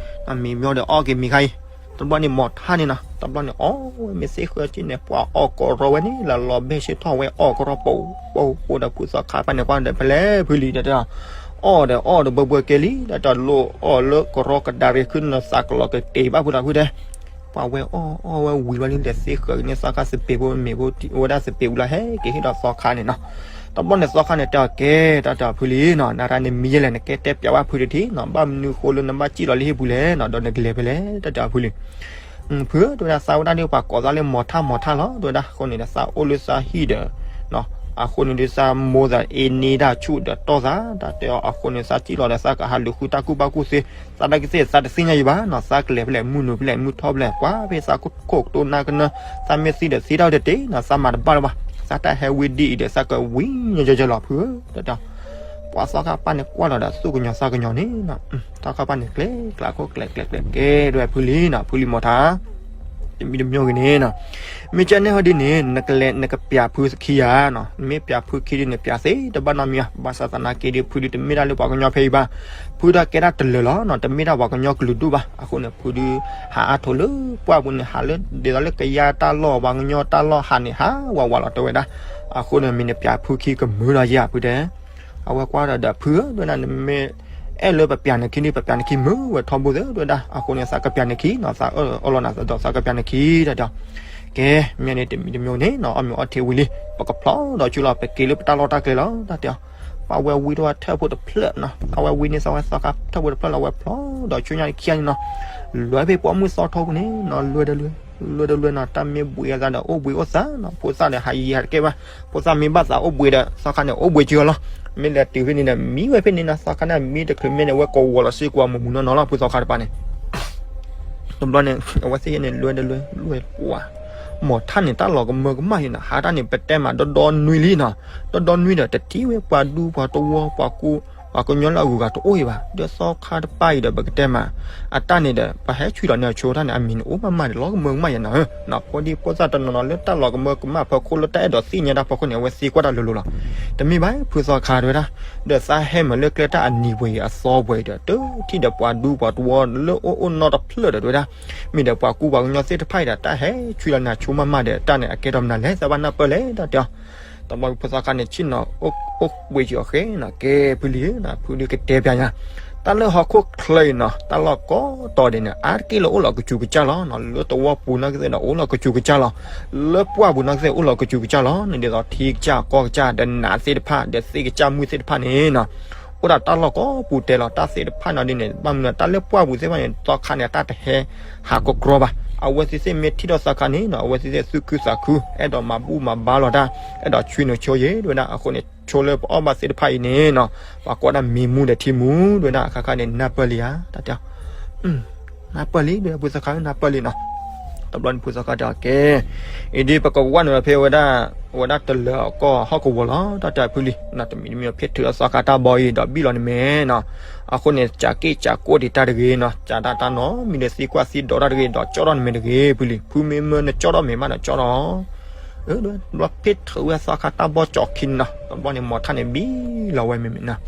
ၤ, မံၤမ့ၢ်ဒီးအီၣ်က့ၤမံၤခါအံၤ. တဘျီန့ၣ် မီၤထၣ်န့ၣ်နီၤ, တဘျီန့ၣ် အီၣ်ဝဲမ့ၢ်သ့ဃၢၤက့န့ၣ် ပှၤအီၣ်ကရီဝဲန့ၣ် လၢလီၤဘဲၣ်ဆ့ထီၣ်ဝဲ အီၣ်ကရီပိာ်ပိာ်ပိာ်ဒီး ဖုသီခါတပၤန့ၣ် ကွၢ်ဒီးဖဲလဲၣ်ဖုလံၤ တၢ်တဲအီၤ အီၣ်ဒီးအီၣ်ဒီးဘှဲဘှဲကဲလံ, တၢ်တဲအီၤ လိၣ်အီၣ်လၢကရီကဒါရ့ ခုနသးကလီၤကတ့ၤဘၣ်ဖုလီၤဖုတဲ. ပှၤဝဲအီၣ်အီၣ်ဝဲဝံၤဘျီန့ၣ် လဲၤသ့ဃၢၤက့ၤန့ၣ် သီခါစပံးဖိမ့ၢ်ဖိ ဝဲဒၣ်စပံးပူၤလၢဟဲက့ၤဟ့ၣ်ဒီးသီခါန့ၣ်နီၤ. တဘျီန့ၣ် သီခါန့ၣ်တဲအီၤ ကဲ တၢ်တဲအီၤဖုလံၤနီၤ, နၤတၢ်န့ၣ်မံၤယဲလဲၣ် နကဲတဲပျးဝဲဖုတထံၣ်နီၤ, ဘၣ်မနုၤဃိလၢနဘၣ်စံၣ်လီၤလၢဟံၣ်ပူၤလဲၣ်နီၤ, ဒီးနကလဲၤဖဲလဲၣ် တၢ်တဲအီၤဖုလံၤ. ဖုဧၢ တဲဝဲဒၣ် သးဝဲဒၣ်ဒီးပှၤကိးသးလၢမီၤထၣ်မီၤထၣ်လီၤ တဲဝဲဒၣ်, အဃိန့ၣ်ဒီး သးအိၣ်လၢသးဟံၣ်ဒီး အဃိန့ၣ်ဒီး သးမိၢ်သးအ့န့ၢ်တၢ်ဆူၣ်ဒီးတီၢ်သး တၢ်တဲအီၤ, အဃိန့ၣ် သးစံၣ်လီၤဒီး သးကဟးလူၤဃုတၢ်ကူၣ်ဘၣ်ကူၣ်သ့, သးနာ်က့သ့ၣ် သးတသ့ၣ်ညါယံၤဘၣ်နီၤ, သးကလဲၤဖဲလဲၣ် မုၢ်နုာ်ဖဲလဲၣ် မုၢ်ထီၣ်ဖဲလဲၣ် ကွၢ်ဖဲသးခိၣ်တိၢ်နၢ်ကနၢ, သးမ့ၢ်သံဒီးသံတၢ်ဝဲတတ့ၢ်နီၤ, သးမၤတဘၣ်လၢၤဘၣ်, သးတၢ်ဟဲဝံဒ်အံၤဒီး သးကဝံၤညီညီညီလီၤဖုဧၢ တၢ်တဲအီၤ. ပှၤသီခါပၢ်န့ၣ်ကွၢ်လီၤဒီးသူၣ်ကညီၤသးကညီၤန့ၣ်နီၤ, သီခါပၢ်န့ၣ် ကျဲကျးခိၣ်ကျဲကျဲကျဲ ကဲဒွဲၣ်ဖုလံၤနီၤ, ဖုလံၤမီၤထါ တမံၤတမံၤဂ့ၤန့ၣ်နီၤ, မ့ၢ်ကဲန့ၣ်ဟီဒ်န့ၣ် နကလဲၤနကပျးဖုခံဧါနီၤ, မ့ၢ်ပျးဖုခံဒ်န့ၣ် ပျးသ့တဘၣ်နီတမံၤဧါ, ဘၣ်ဆၣ်သနာ်က့ဒီး ဖုဒုးတမ့ၢ်ဒၣ်လၢပှၤကညီဖဲအံၤဘၣ်, ဖုဒုးကဲဒၣ်တလၢာ်လီၤနီၤ, တမ့ၢ်ဒၣ်ပှၤကညီကလုာ်ဒူၣ်ဘၣ်, အဃိန့ၣ် ဖုဒုးဟးအါထိးလၢပှၢ်ပူၤန့ၣ် ဟးလၢဒ်သိးလၢကယါတၢ်လီၢ် ပှၤကညီတၢ်လီၢ်ဟးန့ၣ် ဟးဝးဝးလီၤတဲဝဲဒၣ်, အဃိန့ၣ် မ့ၢ်နပျးဖုခံကမုာ်ဒီးယၤဖုတဲ အဝဲကွၢ်ဒီးဒီးဖုဧၢ တဲဝဲဒၣ် နမ့ၢ်အဲၣ်လၢပပျးနခံန့ၣ် ပပျးနခံမုာ်ဝဲထီဘိသ့ တဲဝဲဒၣ်, အဃိန့ၣ် သးကပျးနခံနီၤ, သးအၢၣ်လီၤနၤသးဒီး သးကပျးနခံ တၢ်တဲအီၤ, ကဲ မ့ၢ်န့ၣ်တမံၤတမံၤန့ၣ်နီၤ အီၣ်မ့ၤအီထံဝံၤလံ ပကဖျီဒီးဆူလီၤ ပက့ၤလၢပတၢ်လီၢ်တၢ်ကျဲလီၤ တၢ်တဲအီၤ, ပှၤဝဲဝံထီၣ်ဝဲထၢၣ်ဖိတဖျၢၣ်နီၤ, အဝဲဝံန့ၣ်သးဝဲသီခါထၢၣ်ဖိတဖျၢၣ်လီၤ ဝဲဖျီဒီးဆူညါခံဂၤန့ၣ်နီၤ, လွဲဖဲပိာ်မုၣ်သီထီပူၤန့ၣ်နီၤ လွဲဒီးလွဲ လွဲဒီးလွဲနီၤ, တၢ်မ့ၢ်ဘှံးအသးဒီးအိၣ်ဘှံးအိၣ်သးနီၤ, ဖိသၣ်ဒီးဟးယံၤဟးတကဲဘၣ်, ဖိသၣ်မ့ၢ်ဘၣ်သးအိၣ်ဘှံးဒီး သီခါန့ၣ် အိၣ်ဘှံးက့ၤအီၤလီၤ, မ့ၢ်လဲၤတုၤဖဲန့ၣ်ဒီး မံဝဲဖဲန့ၣ်နီၤ, သီခါန့ၣ် မံတချုးမ့ၢ်န့ၣ် ဝဲကဝီၤလီၤစ့ၢ်ကီးမုၢ်မုၢ်နီၢ်နီၢ်လီၤ ဖုသီခါတပၤန့ၣ် တဘျီန့ၣ် အဝဲသ့ၣ်ယဲန့ၣ် လွဲဒီးလွဲ လွဲပှၤ မီၤထၣ်န့ၣ် တၢ်လီၤကမၢကမၣ်အံၤနီၤ, ဟးတၢ်န့ၣ် ပတဲမး ဒီဒီနွံလံနီၤ, ဒီဒီနွံဒီး တထံၣ်ဝဲပှၤဒူပှၤတဝီ ပှၤကူ ပှၤကညီလၢအဂုၤအဂၤတအိၣ်အံၤဘၣ်, ဒီးသီခါတပၤအံၤဒီး ပကတဲမး အတၢ်န့ၣ်ဒီး ပှၤဟဲဆွံလီၤန့ၢ်အဆိတၢ်န့ၣ် အမံၤန့ၣ် အိၣ်မးမးန့ၣ် လီၤကမၢကမၣ်ယဲနီၤ, ဖိဒံဖိသၣ်တနီၤနီၤ လၢတၢ်လီၤကမၢကမၣ်ဖီခိၣ် လၢတၢ်အဲၣ်ဒိးသ့ၣ်ညါတၢ်ဖီခိၣ်န့ၣ် အဝဲသ့ကွၢ်တၢ်လိၤလိၤလီၤ, တမ့ၢ်ဘၣ် ဖုသီခါတဲဝဲဒၣ်, ဒီးသးဟဲမးလၢကျဲတၢ်အနံၤပှဲၤအံၤ အသီပှဲၤအံၤဒီး တထံၣ်ဒီးပှၤဒူပှၤတဝီလၢအိၣ်အိၣ်နီတဖျၢၣ်ဒီးတဲဝဲဒၣ်, မ့ၢ်ဒီးပှၤကူပှၤကညီသ့ၣ်တဖၣ်အံၤဒီး တၢ်ဟဲဆွံလီၤန့ၢ်အဆိမးမးဒီး တၢ်န့ၣ် အကဲထီၣ်မနုၤလဲၣ် သးဘၣ်နၢ်ပၢၢ်လဲၣ် တၢ်တဲအီၤ, တဘျီဖုသီခါန့ၣ် ဆ့ၣ်နီၤ အိၣ်ဘှံးက့ၤအီၤဃဲနီၤ, ကဲဖုလံၤဧၢ ဖုဒုးကတဲပျးညါ, တၢ်လၢဟီၣ်ခိၣ်ချၢအံၤနီၤ တၢ်လီၢ်ကိးတီၤဒဲးန့ၣ် အါတက့ၢ်လၢအိၣ်လီၤကစူၤကစၢ်လီၤ. လၢသဝီပူၤနီၢ်ကသ့ၣ်ဒီးအိၣ်လီၤကစူၤကစၢ်လီၤ. လၢပှၢ်ပူၤနီၢ်ကသ့ၣ်အိၣ်လီၤကစူၤကစၢ်လီၤ. ဒ်သိးထံကစၢ်ကီၢ်ကစၢ် ဒီးနးသ့ၣ်တဖၣ် ဒီးသ့ၣ်ကစၢ်မုၢ်သ့ၣ်တဖၣ်န့ၣ်နီၤ အိၣ်ဒီးတၢ်လီၢ်ကိးပူၤတဲလီၤ. တၢ်သ့ၣ်တဖၣ်နီၤဒ်န့ၣ် ဘၣ်မနုၤတၢ်လၢပှၢ်ပူၤသ့ၣ်တဖၣ်န့ၣ် သီခါန့ၣ် တၢ်တဟဲဟးကကြီဘၣ်. အဝဲသ့ၣ်သ့ၣ်မ့ၢ်ထံၣ်ထီၣ်သီခါန့ၣ်နီၤ အဝဲသ့ၣ်သ့ၣ်သူၣ်ခုသးခု အဲၣ်ဒိးမၤဘူၣ်မၤဘါလီၤတၢ် အဲၣ်ဒိးဆွံနုာ်ဆိယ့ၤ ဒ်ဝဲဒၣ်အဃိန့ၣ် ဆိလၢပအီၣ်ဘၣ်သ့ၣ်တဖၣ်အံၤန့ၣ်နီၤ ပှၤကိးဒၣ်မံၤမူဒီးထံမူ ဒ်ဝဲဒၣ်အခါခါန့ၣ် နၢ်ပၢၢ်လံဧါ တၢ်တဲအီၤ နၢ်ပၢၢ်လံ ဒ်ဖုသီခါ နၢ်ပၢၢ်လံနီၤ. တဘျီန့ၣ်ဖုသီခါတဲအီၤကဲ အံၤဒ်ပကဝၢ်နုာ်လီၤဖဲဝဲဒၣ် ဝဲဒၣ်တလၢၤအကီၢ်ဟီၣ်ကဝီၤလီၤ တၢ်တဲအီၤဖုလံ နတမံၤတမံၤဖဲထုးလီၤသီခါတၢ်ဘီအံၤ ဒီးဘံၣ်လီၤနမဲာ်နီၤ. အဃိန့ၣ် ကးက့ၣ်ကးကိၣ်ဒံးတၢ်တဂ့ၤနီၤ ကးတၢ်တၢ်နီတမံၤဒီးသံကွၢ်သံဒိးတၢ်တဂ့ၤ ဒီးကၠီၣ်ထီၣ်နမဲာ်တဂ့ၤ ဖုလံ ဖုမ့ၢ်မၢနကၠီၣ်ထီၣ်မဲာ်မးဒီးကၠီၣ်ထီၣ် ဘျီဖဲထုးဝဲသီခါတၢ်ဘီကၠီခံန့ၣ်နီၤ တဘျီန့ၣ် မီၤထၣ်န့ၣ် ဘံၣ်လီၤဝဲမ့မ့ၢ်နီၤ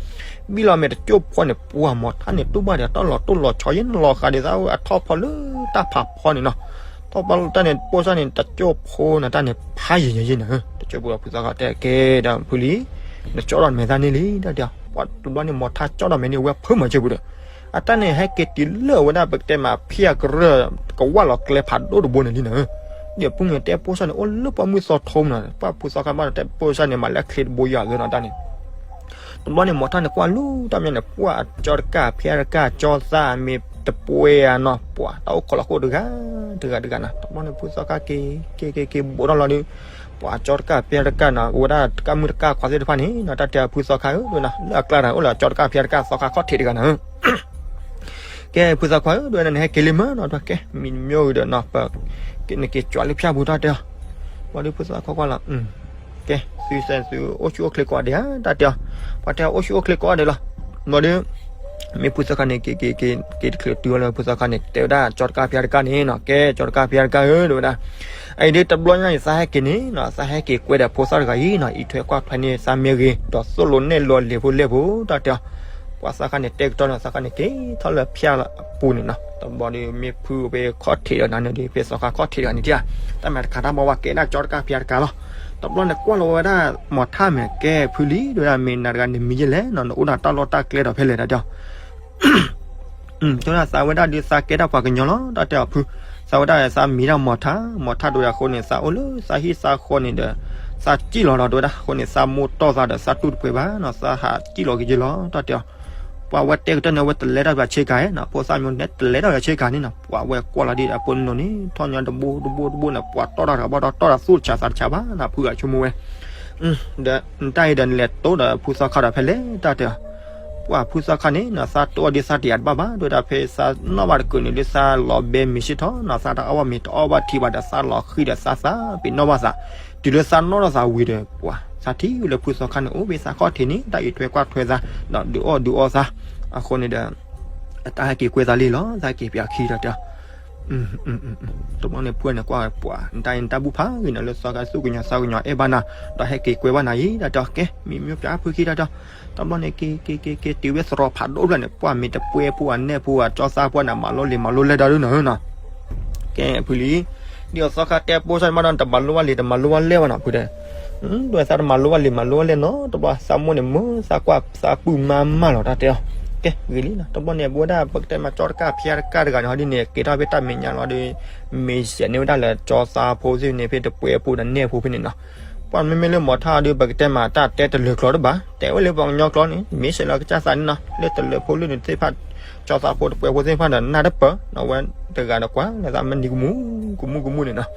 ဘံၣ်လီၤမဲာ်တကၠိၢ်ဖိန့ၣ် ပှၤမီၤထၣ်န့ၣ် တူၢ်ဘၣ်ဒီးတၢ်လီၤတိၢ်လီၤဆီ ယဲနလီၤဃးဒ်သိးအထီၣ်ဖီလၢတၢ်ဖးဖီန့ၣ်နီၤ ထီၣ်ဖီလၢတၢ်န့ၣ် ပိၢ်စၢ်န့ၣ် တကၠိၢ်ဖိန့ၣ် တၢ်န့ၣ်ဖးယံာ်ယံာ်ယံာ်န့ၣ် တကၠိၢ်ဖိဖုသီခါတဲကဲဒီးဖုလံ နကၠီၣ်ထီၣ်မဲာ်တၢ်န့ၣ်လံ တၢ်တဲအီၤ ပှၤတဘျီန့ၣ် မီၤထၣ်ကၠီၣ်ထီၣ်မဲာ်န့ၣ် ဝဲဖုမၤစၢၤပူၤဒီး အတၢ်န့ၣ် ဟဲက့ၤတုၤလၢဝဲဒၣ်ပကတဲမး ဖံးအကရၢၢ် ကဝၢ်လီၤကျဲဖးဒိၣ်တဘိန့ၣ်လံနီၤ. ဒီးဖုန့ၣ်တဲပိၢ်စၢ်န့ၣ် အိၣ်လၢပှၢ်မုၢ်သီထိမနီၤ ပှၢ်ဖုသီခါဘၣ်ဒီးတဲပိၢ်စၢ်န့ၣ် မၤလၢချ့တဘိယွၤသၢနီၤတၢ်န့ၣ် တဘျီန့ၣ် မီၤထၣ်န့ၣ် ကွၢ်လူၤတၢ်မညီန့ၣ် ပှၢ်အကၠီတကၢ်ဖံးတကၢ် ကၠီသၣ်မ့ၢ်တပှဲၤဧါနီၤ ပှၤတၢ်အိၣ်ခိးလီၤခိၣ်တဂၤ တဂၤတဂၤနီၤ တဘျီန့ၣ် ဖုသီခါက့ၤ က့ၤက့ၤက့ၤဘိးထီၣ်လီၤဒီး ပှၤကၠီတကၢ်ဖံးတကၢ်နီၤ ဝဲဒၣ်တကၢ်မုၢ်တကၢ်ခွါသ့ၣ်တဖၣ်န့ၣ်နီၤ တၢ်တဲဖုသီခါဧၢ ဒ်ဝဲနီၤ လၢအကျါတၢ်အိၣ်လၢကၠီတကၢ်ဖံးတကၢ် သီခါခီၣ်ထံးတဂၤနီၤ ကဲ ဖုသီခါဧၢ ဒ်ဝဲဒၣ်န့ၣ် ဟဲက့ၤလံမးနီၤ ဒ်ဝဲကဲမံၤမ့ၢ်အိၣ်ဒီးနီၤ ပ နက့ၤကွၢ်လၢဖၠၣ်ပူၤတၢ်တဲအီၤ ဘျီဒီးဖုသီခါကွၢ်လီၤ ကဲ သုစဲသုအိၣ်ဆူၣ်အိၣ်ချ့ကိးဂၤဒဲးဧါ တၢ်တဲအီၤ ပှၤတဲအိၣ်ဆူၣ်အိၣ်ချ့ကိးဂၤဒဲးလီၤ ဘျီဒီး မ့ၢ်ဖုသီခါန့ၣ် က့ၤက့ၤက့ၤက့ၤတချုးတုၤအီၤလၢ ဖုသီခါန့ၣ် တဲဝဲဒၣ်ကၠီတကၢ်ဖံးတကၢ်န့ၣ်နီၤ ကဲ ကၠီတကၢ်ဖံးတကၢ်ဧၢ ဒ်ဝဲဒၣ် အအံၤဒ်တဘျီညါအံၤ သးဟဲက့ၤန့ၣ်နီၤ သးဟဲက့ၤကွဲဒီးဖိသၣ်တဂၤအံၤနီၤ အံးထွဲကွၢ်ထွဲန့ၢ်သးမ့ၢ်ဂ့ၤ ဒီးသိၣ်လိနဲၣ်လိလံာ်ဖိလဲၢ်ဖိ တၢ်တဲအီၤ ပှၤသီခါန့ၣ် တဲကတီၢ်န့ၣ် သီခါန့ၣ် က့ၤထီၣ်လၢဖၠၣ်ပူၤန့ၣ်နီၤ တဘျီဒီး မ့ၢ်ဖုဝဲခီၣ်ထံးဒီးနၤန့ၣ်ဒီး ဖဲသီခါခီၣ်ထံးတဂၤန့ၣ် တၢ်မၤတခါတၢ်ဘီဝဲကဲဒၣ်ကၠီတကၢ်ဖံးတကၢ်လီၤ တဘျီန့ၣ် ကွၢ်လီၤဝဲဒၣ်မီၤထၣ်မဲာ် ကဲဖုလံ ဒ်ဝဲဒၣ် မ့ၢ်နၤတဂၤန့ၣ်မံၤယဲလဲၣ်နီၤ နအိၣ်ဒီးတၢ်လီၢ်တၢ်ကျဲဒီးဖဲလဲၣ် တၢ်တဲအီၤ တဲဝဲဒၣ်သးဝဲဒၣ်ဒီးသးကဲဒၣ်ပှၤကညီလီၤ တၢ်တဲအီၤဖု သးဝဲဒၣ်သးမံၤဒၣ်မီၤထၣ် မီၤထၣ်ဒ်ဝဲဒၣ်အဃိန့ၣ် သးအိၣ်လၢသးဟံၣ်သးဃီန့ၣ်ဒီး သးစံၣ်လီၤဒီးတဲဝဲဒၣ် အဃိန့ၣ် သးမိၢ်တီၢ်သးဒီးသးတူၢ်တပှဲၤဘၣ်နီၤ သးဟးစံၣ်လီၤက့ၤယ့လီၤ တၢ်တဲအီၤ ပှၤဝဲတဲကတၢၢ်န့ၣ် အဝဲတလဲၤတၢ်ပှၤဆ့ကၤနီၤ ဖိသၣ်မီၤန့ၣ် တလဲၤတၢ်ပှၤဆ့ကၤန့ၣ်နီၤ ပှၤဝဲကွၢ်လီၤဒ်ဒီး အဖိနုၢ်န့ၣ် ထီၣ်ညီတဘိတဘိတဘိန့ၣ် ပှၤတီၢ်တၢ်တဂၤဘၣ်ဒီး တီၢ်တၢ်သူၣ်တဆးသးတဆးဘၣ်နီၤ ဖုဂၤဆိကမိၣ်ဝဲ ဒီးနတၢ်အံၤဒီးနလဲၤတိၢ်ဒီးဖုသီခါဒီးဖဲလဲၣ် တၢ်တဲအီၤ ပှၤဖုသီခါန့ၣ်နီၤ သးတိၢ်အီၤဒ်သးတယာ်တဘၣ်ဘၣ် ဒ်ဝဲဒၣ်ဖဲသးနီၣ်ဘၣ်တကုာ်န့ၣ် ဒ်သးလီၤဘဲမ့ၤဆ့ၣ်ထီၣ်နီၤ သးတအီၣ်ဘၣ်မ့ၤတအီၣ်ဘၣ်ထံဘၣ်ဒီး သးလီၤဃံၤဒီးသးသးပ့ၤနီၣ်ဘၣ်သး တုၤလၢသးနီၣ်ထီၣ်သးဝံၤဒီး ပှၤသးထံၣ်ဝဲလၢဖုသီခါန့ၣ် အိၣ်ဖဲသးခီၣ်ထံးန့ၣ် တၢ်အံးထွဲကွၢ်ထွဲသး ဒီးဒုးအီၣ်ဒုးအီသး အဃိန့ၣ်ဒီး တၢ်ဟဲက့ၤကွဲသးလံလီၤ သးက့ၤပၠးခံဒီးတဲအီၤ တဘျီန့ၣ်ဖုန့ၣ်ကွၢ်ဝဲပှၤ နတၢ်အံၤနတၢ်ဘူၣ်ဖးဂ့ၤနီၤ လၢသီခါသူၣ်ကညီၤသးကညီၤအဲၣ်ဘၣ်နၤ ဒီးဟဲက့ၤကွဲဘၣ်နၤအံၤ တၢ်တဲအီၤ ကဲ မံၤမ့ၢ်ပၠးဖုခံ တၢ်တဲအီၤ တဘျီန့ၣ် က့ၤက့ၤက့ၤက့ၤ တုၤဝဲသရိာ်ဖးဒိၣ်ဖျၢၣ်န့ၣ် ပှၤမ့ၢ်တပှဲၤဖိအနဲၣ်ဖိအကၠီသးပှၢ်န့ၣ် မၤလိလံာ်မၤလိလဲၢ်ဒီဒုနီၤနီၤ ကဲဖုလံ ဒ်သိးသီခါတဲပိၢ်စၢ်န့ၣ်မးဒီး တမၤလိဘၣ်လံာ်တမၤလိဘၣ်လဲၢ်ဘၣ်နီၤ ဖုတဲ ဒ်သိးသးတမၤလိဘၣ်လံာ်မၤလိဘၣ်လဲၢ်နီၤ တဘျီသးမိၢ်န့ၣ် မၢသးကွၢ်သးပုၢ်မါမၢ်လီၤ တၢ်တဲအီၤ ကဲ ဂ့ၤလံနီၤ တဘျီန့ၣ် ပဝဲဒၣ်ပကတဲမးကၠီတကၢ်ဖံးတကၢ်တဂၤန့ၣ် ဟီဒ်န့ၣ် က့ၤထီၣ်ဖဲတၢ်မဲာ်ညါလီၤဒီး မ့ၢ်စဲးန့ၢ်ဝဲဒၣ်လၢကၠီသးဖိသ့ၣ်န့ၣ် ဖဲတပှဲၤဖိဒီးနဲၣ်ဖိဖဲန့ၣ်နီၤ ပှၤမ့မ့ၢ်လၢမီၤထၣ်ဒီး ပကတဲမးတၢ်တဲတလၢၤကျိာ်တဘၣ် တဲဝဲလၢပှၤကညီကျိာ်န့ၣ် မ့ၢ်စဲးလၢကစၢ်သးန့ၣ်နီၤ လၢတလၢၤဖိလၢန့ၣ်သ့ၣ်တဖၣ် ကၠီသးဖိတပှဲၤဖိသ့ၣ်တဖၣ်ဒီး နၢ်တပၢၢ်နီၤ ဝဲတဂၤဒီးကွၢ်လၢသးမ့ၢ်နံၤကမူၣ်ကမူၣ်ကမူၣ်န့ၣ်နီၤ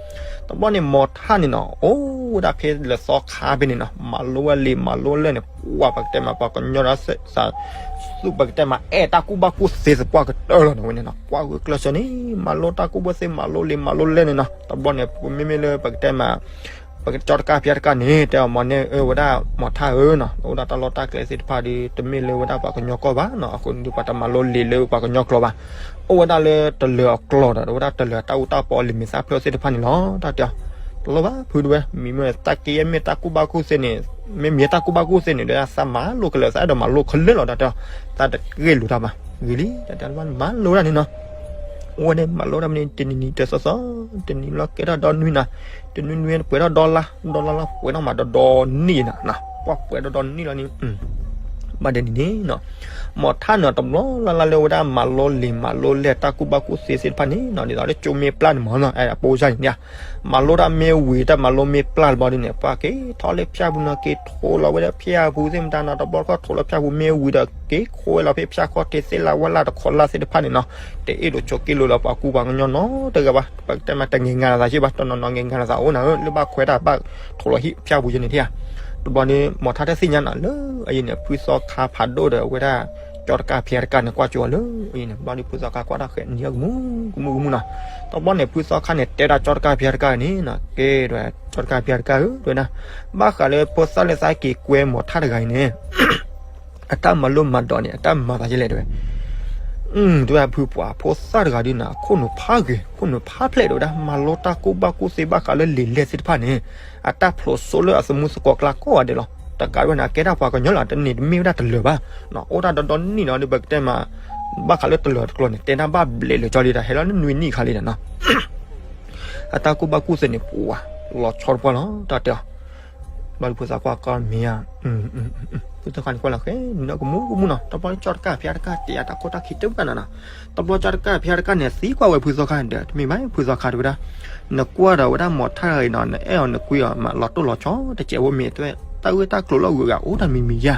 တဘျီန့ၣ်မီၤထၣ်န့ၣ်နီၤ အိၣ်ဝဲဒၣ်ဖဲလၢသီခါဖဲန့ၣ်နီၤ မၤလိဝဲလံာ်မၤလိလဲၢ်န့ၣ် ပှၤပကတဲမးပှၤကညီဒီး သူၣ်ပကတဲမးအဲၣ်တၢ်ကူၣ်ဘၣ်ကူၣ်သ့သပှၢ်ကတၢၢ်လီၤန့ၣ်ဝဲန့ၣ်နီၤ ပှၤဂုာ်ကျဲးစၢးန့ၣ် မၤလိတၢ်ကူၣ်ဘၣ်ကူၣ်သ့ မၤလိလံာ်မၤလိလဲၢ်န့ၣ်နီၤ တဘျီန့ၣ် မ့မ့ၢ်လၢပကတဲမး ပကၠီတကၢ်ဖံးတကၢ်န့ၣ် တဲအီၤမီၤန့ၢ်အၢဝဲဒၣ်မီၤထၣ်ဧၢနီၤ အိၣ်ဒၣ်တၢ်လီၢ်တၢ်ကျဲသ့ၣ်တဖၣ်ဒီး တမ့ၢ်လၢဝဲဒၣ်ပှၤကညီကီၢ်ဘၣ်နီၤ အဃိန့ၣ်ဒီးပှၤတမၤလိလံာ်လၢပှၤကညီကျိာ်ဘၣ် အိၣ်ဝဲဒၣ်လၢတလၢၤအကျိာ်ဒီး အိၣ်ဝဲဒၣ်တလၢၤတၢ်အူတၢ်ပီလံာ်မဲာ်သၣ်ဖျၢၣ်သ့ၣ်တဖၣ်န့ၣ်လီၤ တၢ်တဲအီၤ တလိၣ်ဘၣ်ဖုဒဝဲ မ့မ့ၢ်တၢ်က့ယဲၢ်မ့ၢ်တၢ်ကူၣ်ဘၣ်ကူၣ်သ့န့ၣ် မ့မ့ၢ်တၢ်ကူၣ်ဘၣ်ကူၣ်သ့န့ၣ်ဒီး သးမၤလိကလၢာ် သးအဲၣ်ဒိးမၤလိကလၢာ်လီၤ တၢ်တဲအီၤ သးတဂ့ၢ်လိာ်တၢ်ဘၣ် ဂ့ၤလံ တၢ်တဲမၤလိတၢ်န့ၣ်နီၤ အိၣ်ဝဲန့ၣ်မၤလိတၢ်မ့ၢ်န့ၣ် တနံၤနံၤတသီသီ တနံၤလီၤကဲထီၣ်ဒီနွံနၤ တနွံနွံပှဲၤထီၣ်ဒီလါ ဒီလါလီၤပှဲၤထီၣ်မးဒီဒီနံၣ်နၤ ပှၤပှဲၤဒီဒီနံၣ်လီၤန့ၣ် ဘၣ်ဒ်န့ၣ်န့ၣ်နီၤ, မီၤထၣ်န့ၣ်တဘျီလၢ်လၢ်လၢဝဲဒၣ်မၤလိလံာ်မၤလိလဲၢ်တၢ်ကူၣ်ဘၣ်ကူၣ်သ့သ့ၣ်တဖၣ်န့ၣ်နီၤ, ဒ်သိးလၢကၠိမ့ၢ်ပျၢ်န့ၣ်မ့ၢ်နီၤ, အပိစၢ်န့ၣ် မၤလိတၢ်မ့ၢ်ဝံၤ တၢ်မၤလိမ့ၢ်ပျၢ်တဘျီဒ်န့ၣ် ပှၤက့ၤထီၣ်လၢဖၠၣ်ပူၤနီၤ, က့ၤထိးလီၤဝဲဒၣ်ဖၠၣ်ပူၤသ့ၣ်မတၤနီၤ, တဘျီတခီၣ်ထိးလီၤဖၠၣ်ပူၤမ့ၢ်ဝံၤဒီး က့ၤခိးဝဲလီၤဖဲဖၠၣ်ခီၣ်ထံးသ့ၣ်လၢဝဲလၢတခီလၢ်သ့ၣ်တဖၣ်န့ၣ်နီၤ, တအ့ၣ်လိာ်ဆိးက့လိာ်လၢပှၤကူပှၤကညီနီတဂၤဘၣ်, ပကတဲမးတဂ့ၤဂၤလိာ်သးက့ဘၣ်, တနီၤနီၤဂ့ၤဂၤလိာ်သးအိၣ်နၤဧၢ, လၢဘၣ်ခွဲးတၢ်ဘၣ်ထိးလီၤဟံၣ်ဖၠၣ်ပူၤယဲန့ၣ်ထံၣ်ဧါ, တဘျီန့ၣ် မီၤထၣ်တသ့ၣ်ညါနီၤ လၢအအံၤန့ၣ် ဖုသီခါဖးဒိၣ်ဒီးအဝဲဒၣ် ကၠီတကၢ်ဖဲတကၢ်န့ၣ် ကွၢ်ကၠိအီၤလၢအံၤန့ၣ်, ဘျီဒ်ဖုသီခါကွၢ်တၢ်ဃဲးနံၤအကမူကမူကမူနီၤ, တဘျီန့ၣ် ဖုသီခါန့ၣ် တဲဒၣ်ကၠီတကၢ်ဖဲတကၢ်န့ၣ်နီၤ, ကဲဒီး ကၠီတကၢ်ဖဲတကၢ်ဧၢ တဲဝဲဒၣ်, ဘၣ်ဃးလၢဖိသၣ်လၢသးက့ၤကွဲမီၤထၣ်တဂၤအံၤန့ၣ် အတၢ်မၤလိမၤဒိးန့ၣ် အတၢ်မၤသးယဲလဲၣ်တဲဝဲ တဲဝဲဖုပှၤ ဖိသၣ်တဂၤဒုးန့ၣ် အခိၣ်နူာ်ဖးဂ့ၤ ခိၣ်နူာ်ဖးဖျဲးတဲဝဲဒၣ်, မၤလိတၢ်ကူၣ်ဘၣ်ကူၣ်သ့ဘၣ်ဃးလၢလံာ်လဲၢ်သ့ၣ်တဖၣ်န့ၣ် အတၢ်ဖျိးစိလၢအသမူသကိးကျါကိးဂၤဒဲးလီၤ. တကးဝဲန့ၣ် အကဲဒၣ်ပှၤကညီလီၤ, တန့ၢ်တမ့ၢ်ဝဲဒၣ်တလၢာ်ဘၣ်, အိၣ်ဒၣ်ဒီဒီနံၣ်နီၤဒီး ပကတဲမး ဘၣ်ဃးလၢတလၢာ်တကျိၤန့ၣ် တဲဒၣ်ဘၣ်ဘျဲးလၢာ်ကၠီလံဒီး ဟဲလီၤနွံနံၣ်ခါလံဒီးနီၤ အတၢ်ကူၣ်ဘၣ်ကူၣ်သ့န့ၣ် ပှၤ လီၤဆီတပှၢ်လီၤ တၢ်တဲအီၤ, ဘျီဒ်ဖုသီခါကွၢ်မ့ၢ်ဧါ, ဖုသီခါန့ၣ်ကွၢ်လီၤဃဲးနံၤနီၤကမူကမူနီၤ, တဘျီကၠီတကၢ်ဖဲတကၢ်တဲအတၢ်ခိၣ်တၢ်ခံတဘၣ်နီၤနီၤ, တဘျီကၠီတကၢ်ဖဲတကၢ်န့ၣ် သံကွၢ်ဝဲဖုသီခါဒီး တမ့ၢ်ဘၣ်ဖုသီခါတဲဝဲဒၣ်, နကွၢ်ဒီးဝဲဒၣ်မီၤထၣ်တဂၤအံၤနီၤ နအဲၣ်အီၤနကွံအီၤမး လီၤတိၢ်လီၤဆီတစဲးဖိမ့ၢ်တဲဝဲ, တၢ်ဂ့ၢ်တၢ်ကျိၤလၢအဂုၤအဂၤအိၣ်တၢ်မံၤမံၤယါ,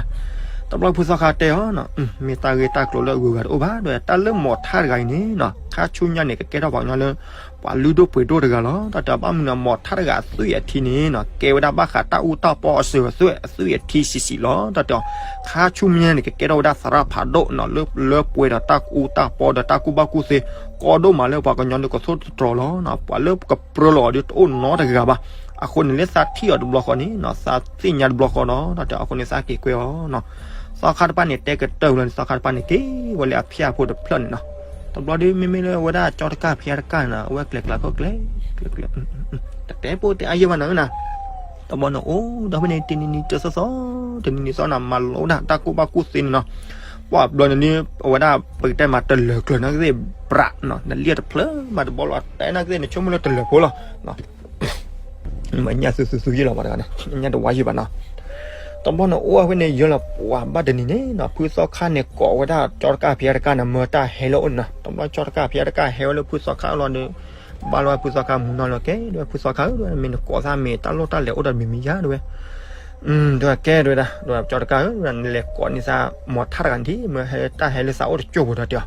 တဘျီဖုသီခါတဲအီၤနီၤ, မ့ၢ်တၢ်ဂ့ၢ်တၢ်ကျိၤလၢအဂုၤအဂၤတအိၣ်ဘၣ် တဲဝဲ, တၢ်လၢမီၤထၣ်တဂၤအံၤန့ၣ်နီၤ ခါဆူညါန့ၣ် ကကဲထီၣ်ပှၤကညီလၢ ပှၤလုၢ်ဒိၣ်ပှ့ၤဒိၣ်တဂၤလီၤ တၢ်တဲအီၤ, ဘၣ်မနုၤနီၤ မီၤထၣ်တဂၤအသွံၣ်အထံန့ၣ်နီၤ ကဲဝဲဒၣ်ဘၣ်ဃးတၢ်အူတၢ်ပီအစၢၤအသွဲၣ် အသွံၣ်အထံဆံးဆံးလီၤ တၢ်တဲအီၤ, ခါဆူညါန့ၣ် ကကဲထီၣ်ဝဲဒၣ်သရၣ်ဖးဒိၣ်နီၤ လၢ လၢပှဲၤဒီးတၢ်အူတၢ်ပီဒီးတၢ်ကူၣ်ဘၣ်ကူၣ်သ့ ကီဒိၣ်မးလၢပှၤကညီဒုးကသိၣ်တတြီၤလီၤ, ပှၤလၢကပြၢလီၤအီၤဒုးတအိၣ်နီတဂၤဘၣ်, အဃိန့ၣ်လၢသးထံၣ်အီၤတဘျီဃီန့ၣ်နီၤ သးသ့ၣ်ညါတဘျီဃီနီၤ တၢ်တဲအီၤ, အဃိန့ၣ်သးက့ၤကွဲအီၤနီၤ, သီခါတဖၣ်န့ၣ် တဲကတၢၢ်ဝံၤလီၤန့ၣ် သီခါတဖၣ်န့ၣ် က့ၤဝဲလၢအဖၠၣ်ဖိတဖျၢၣ်န့ၣ်နီၤ, တဘျီဒုး မ့မ့ၢ်လၢအဝဲဒၣ်ကၠီတကၢ်ဖဲတကၢ်န့ၣ် အဝဲကျဲၤကျါခိၣ်ကျဲၤ ကျဲၤကျဲၤ တတဲပိာ်တဲအါယဲၢ်ဘၣ်နီၤနီၤ, တဘျီန့ၣ်အိၣ်ဒီးဖဲန့ၣ် တနံၤနံၤတသီသီ တနံၤနံၤသီန့ၣ် မၤလိဒၣ်တၢ်ကူၣ်ဘၣ်ကူၣ်သ့န့ၣ်နီၤ, ပှၤဘျီန့ၣ် အဝဲဒၣ်ပကတဲမးတလၢာ်ကျၢၤနီၤကသ့ၣ် ပြးနီၤ နလံၣ်တဖျၢၣ်မးတဘီလီၤ တဲနီၤကသ့ၣ် နဆိကမိၣ်လၢတလၢာ်ဖိလီၤ မ့ၢ်ညၣ်သူသူသူယဲၢ်လီၤဘၣ်တဂၤန့ၣ် ညၣ်တဝါယဲၢ်ဘၣ်နီၤ, တဘျီန့ၣ်အိၣ်ဝဲဖဲန့ၣ်ယဲၢ်လီၤ ပှၤဘၣ်တနံၤန့ၣ်နီၤ ဖုသီခါန့ၣ်ကိးဝဲဒၣ်ကၠီတကၢ်ဖဲတကၢ်န့ၣ် မၢတၢ်ဟဲလၢအအိၣ်န့ၣ်နီၤ, တဘျီကၠီတကၢ်ဖဲတကၢ်ဟဲဝဲလၢဖုသီခါအအိၣ်လီၤဒီး ဘၣ်လီၤဝဲဖုသီခါမုၢ်နီၤလီၤ ကဲဒီးဖုသီခါဧၢ မ့ၢ်နကိးသးမ့ၢ်တၢ်လိၣ်တၢ်လဲၤအိၣ်ဒီးမံၤမံၤယါတဲဝဲ တဲဝဲကဲတဲဝဲဒၣ် ဒီးကၠီတကၢ်ဧၢ နလဲၤကိးန့ၢ်သး မီၤထၣ်တဂၤန့ၣ် မ့ၢ်ဟဲတၢ်ဟဲလၢသးအိၣ်တကၠိၢ်ဖိဒီးတဲအီၤ,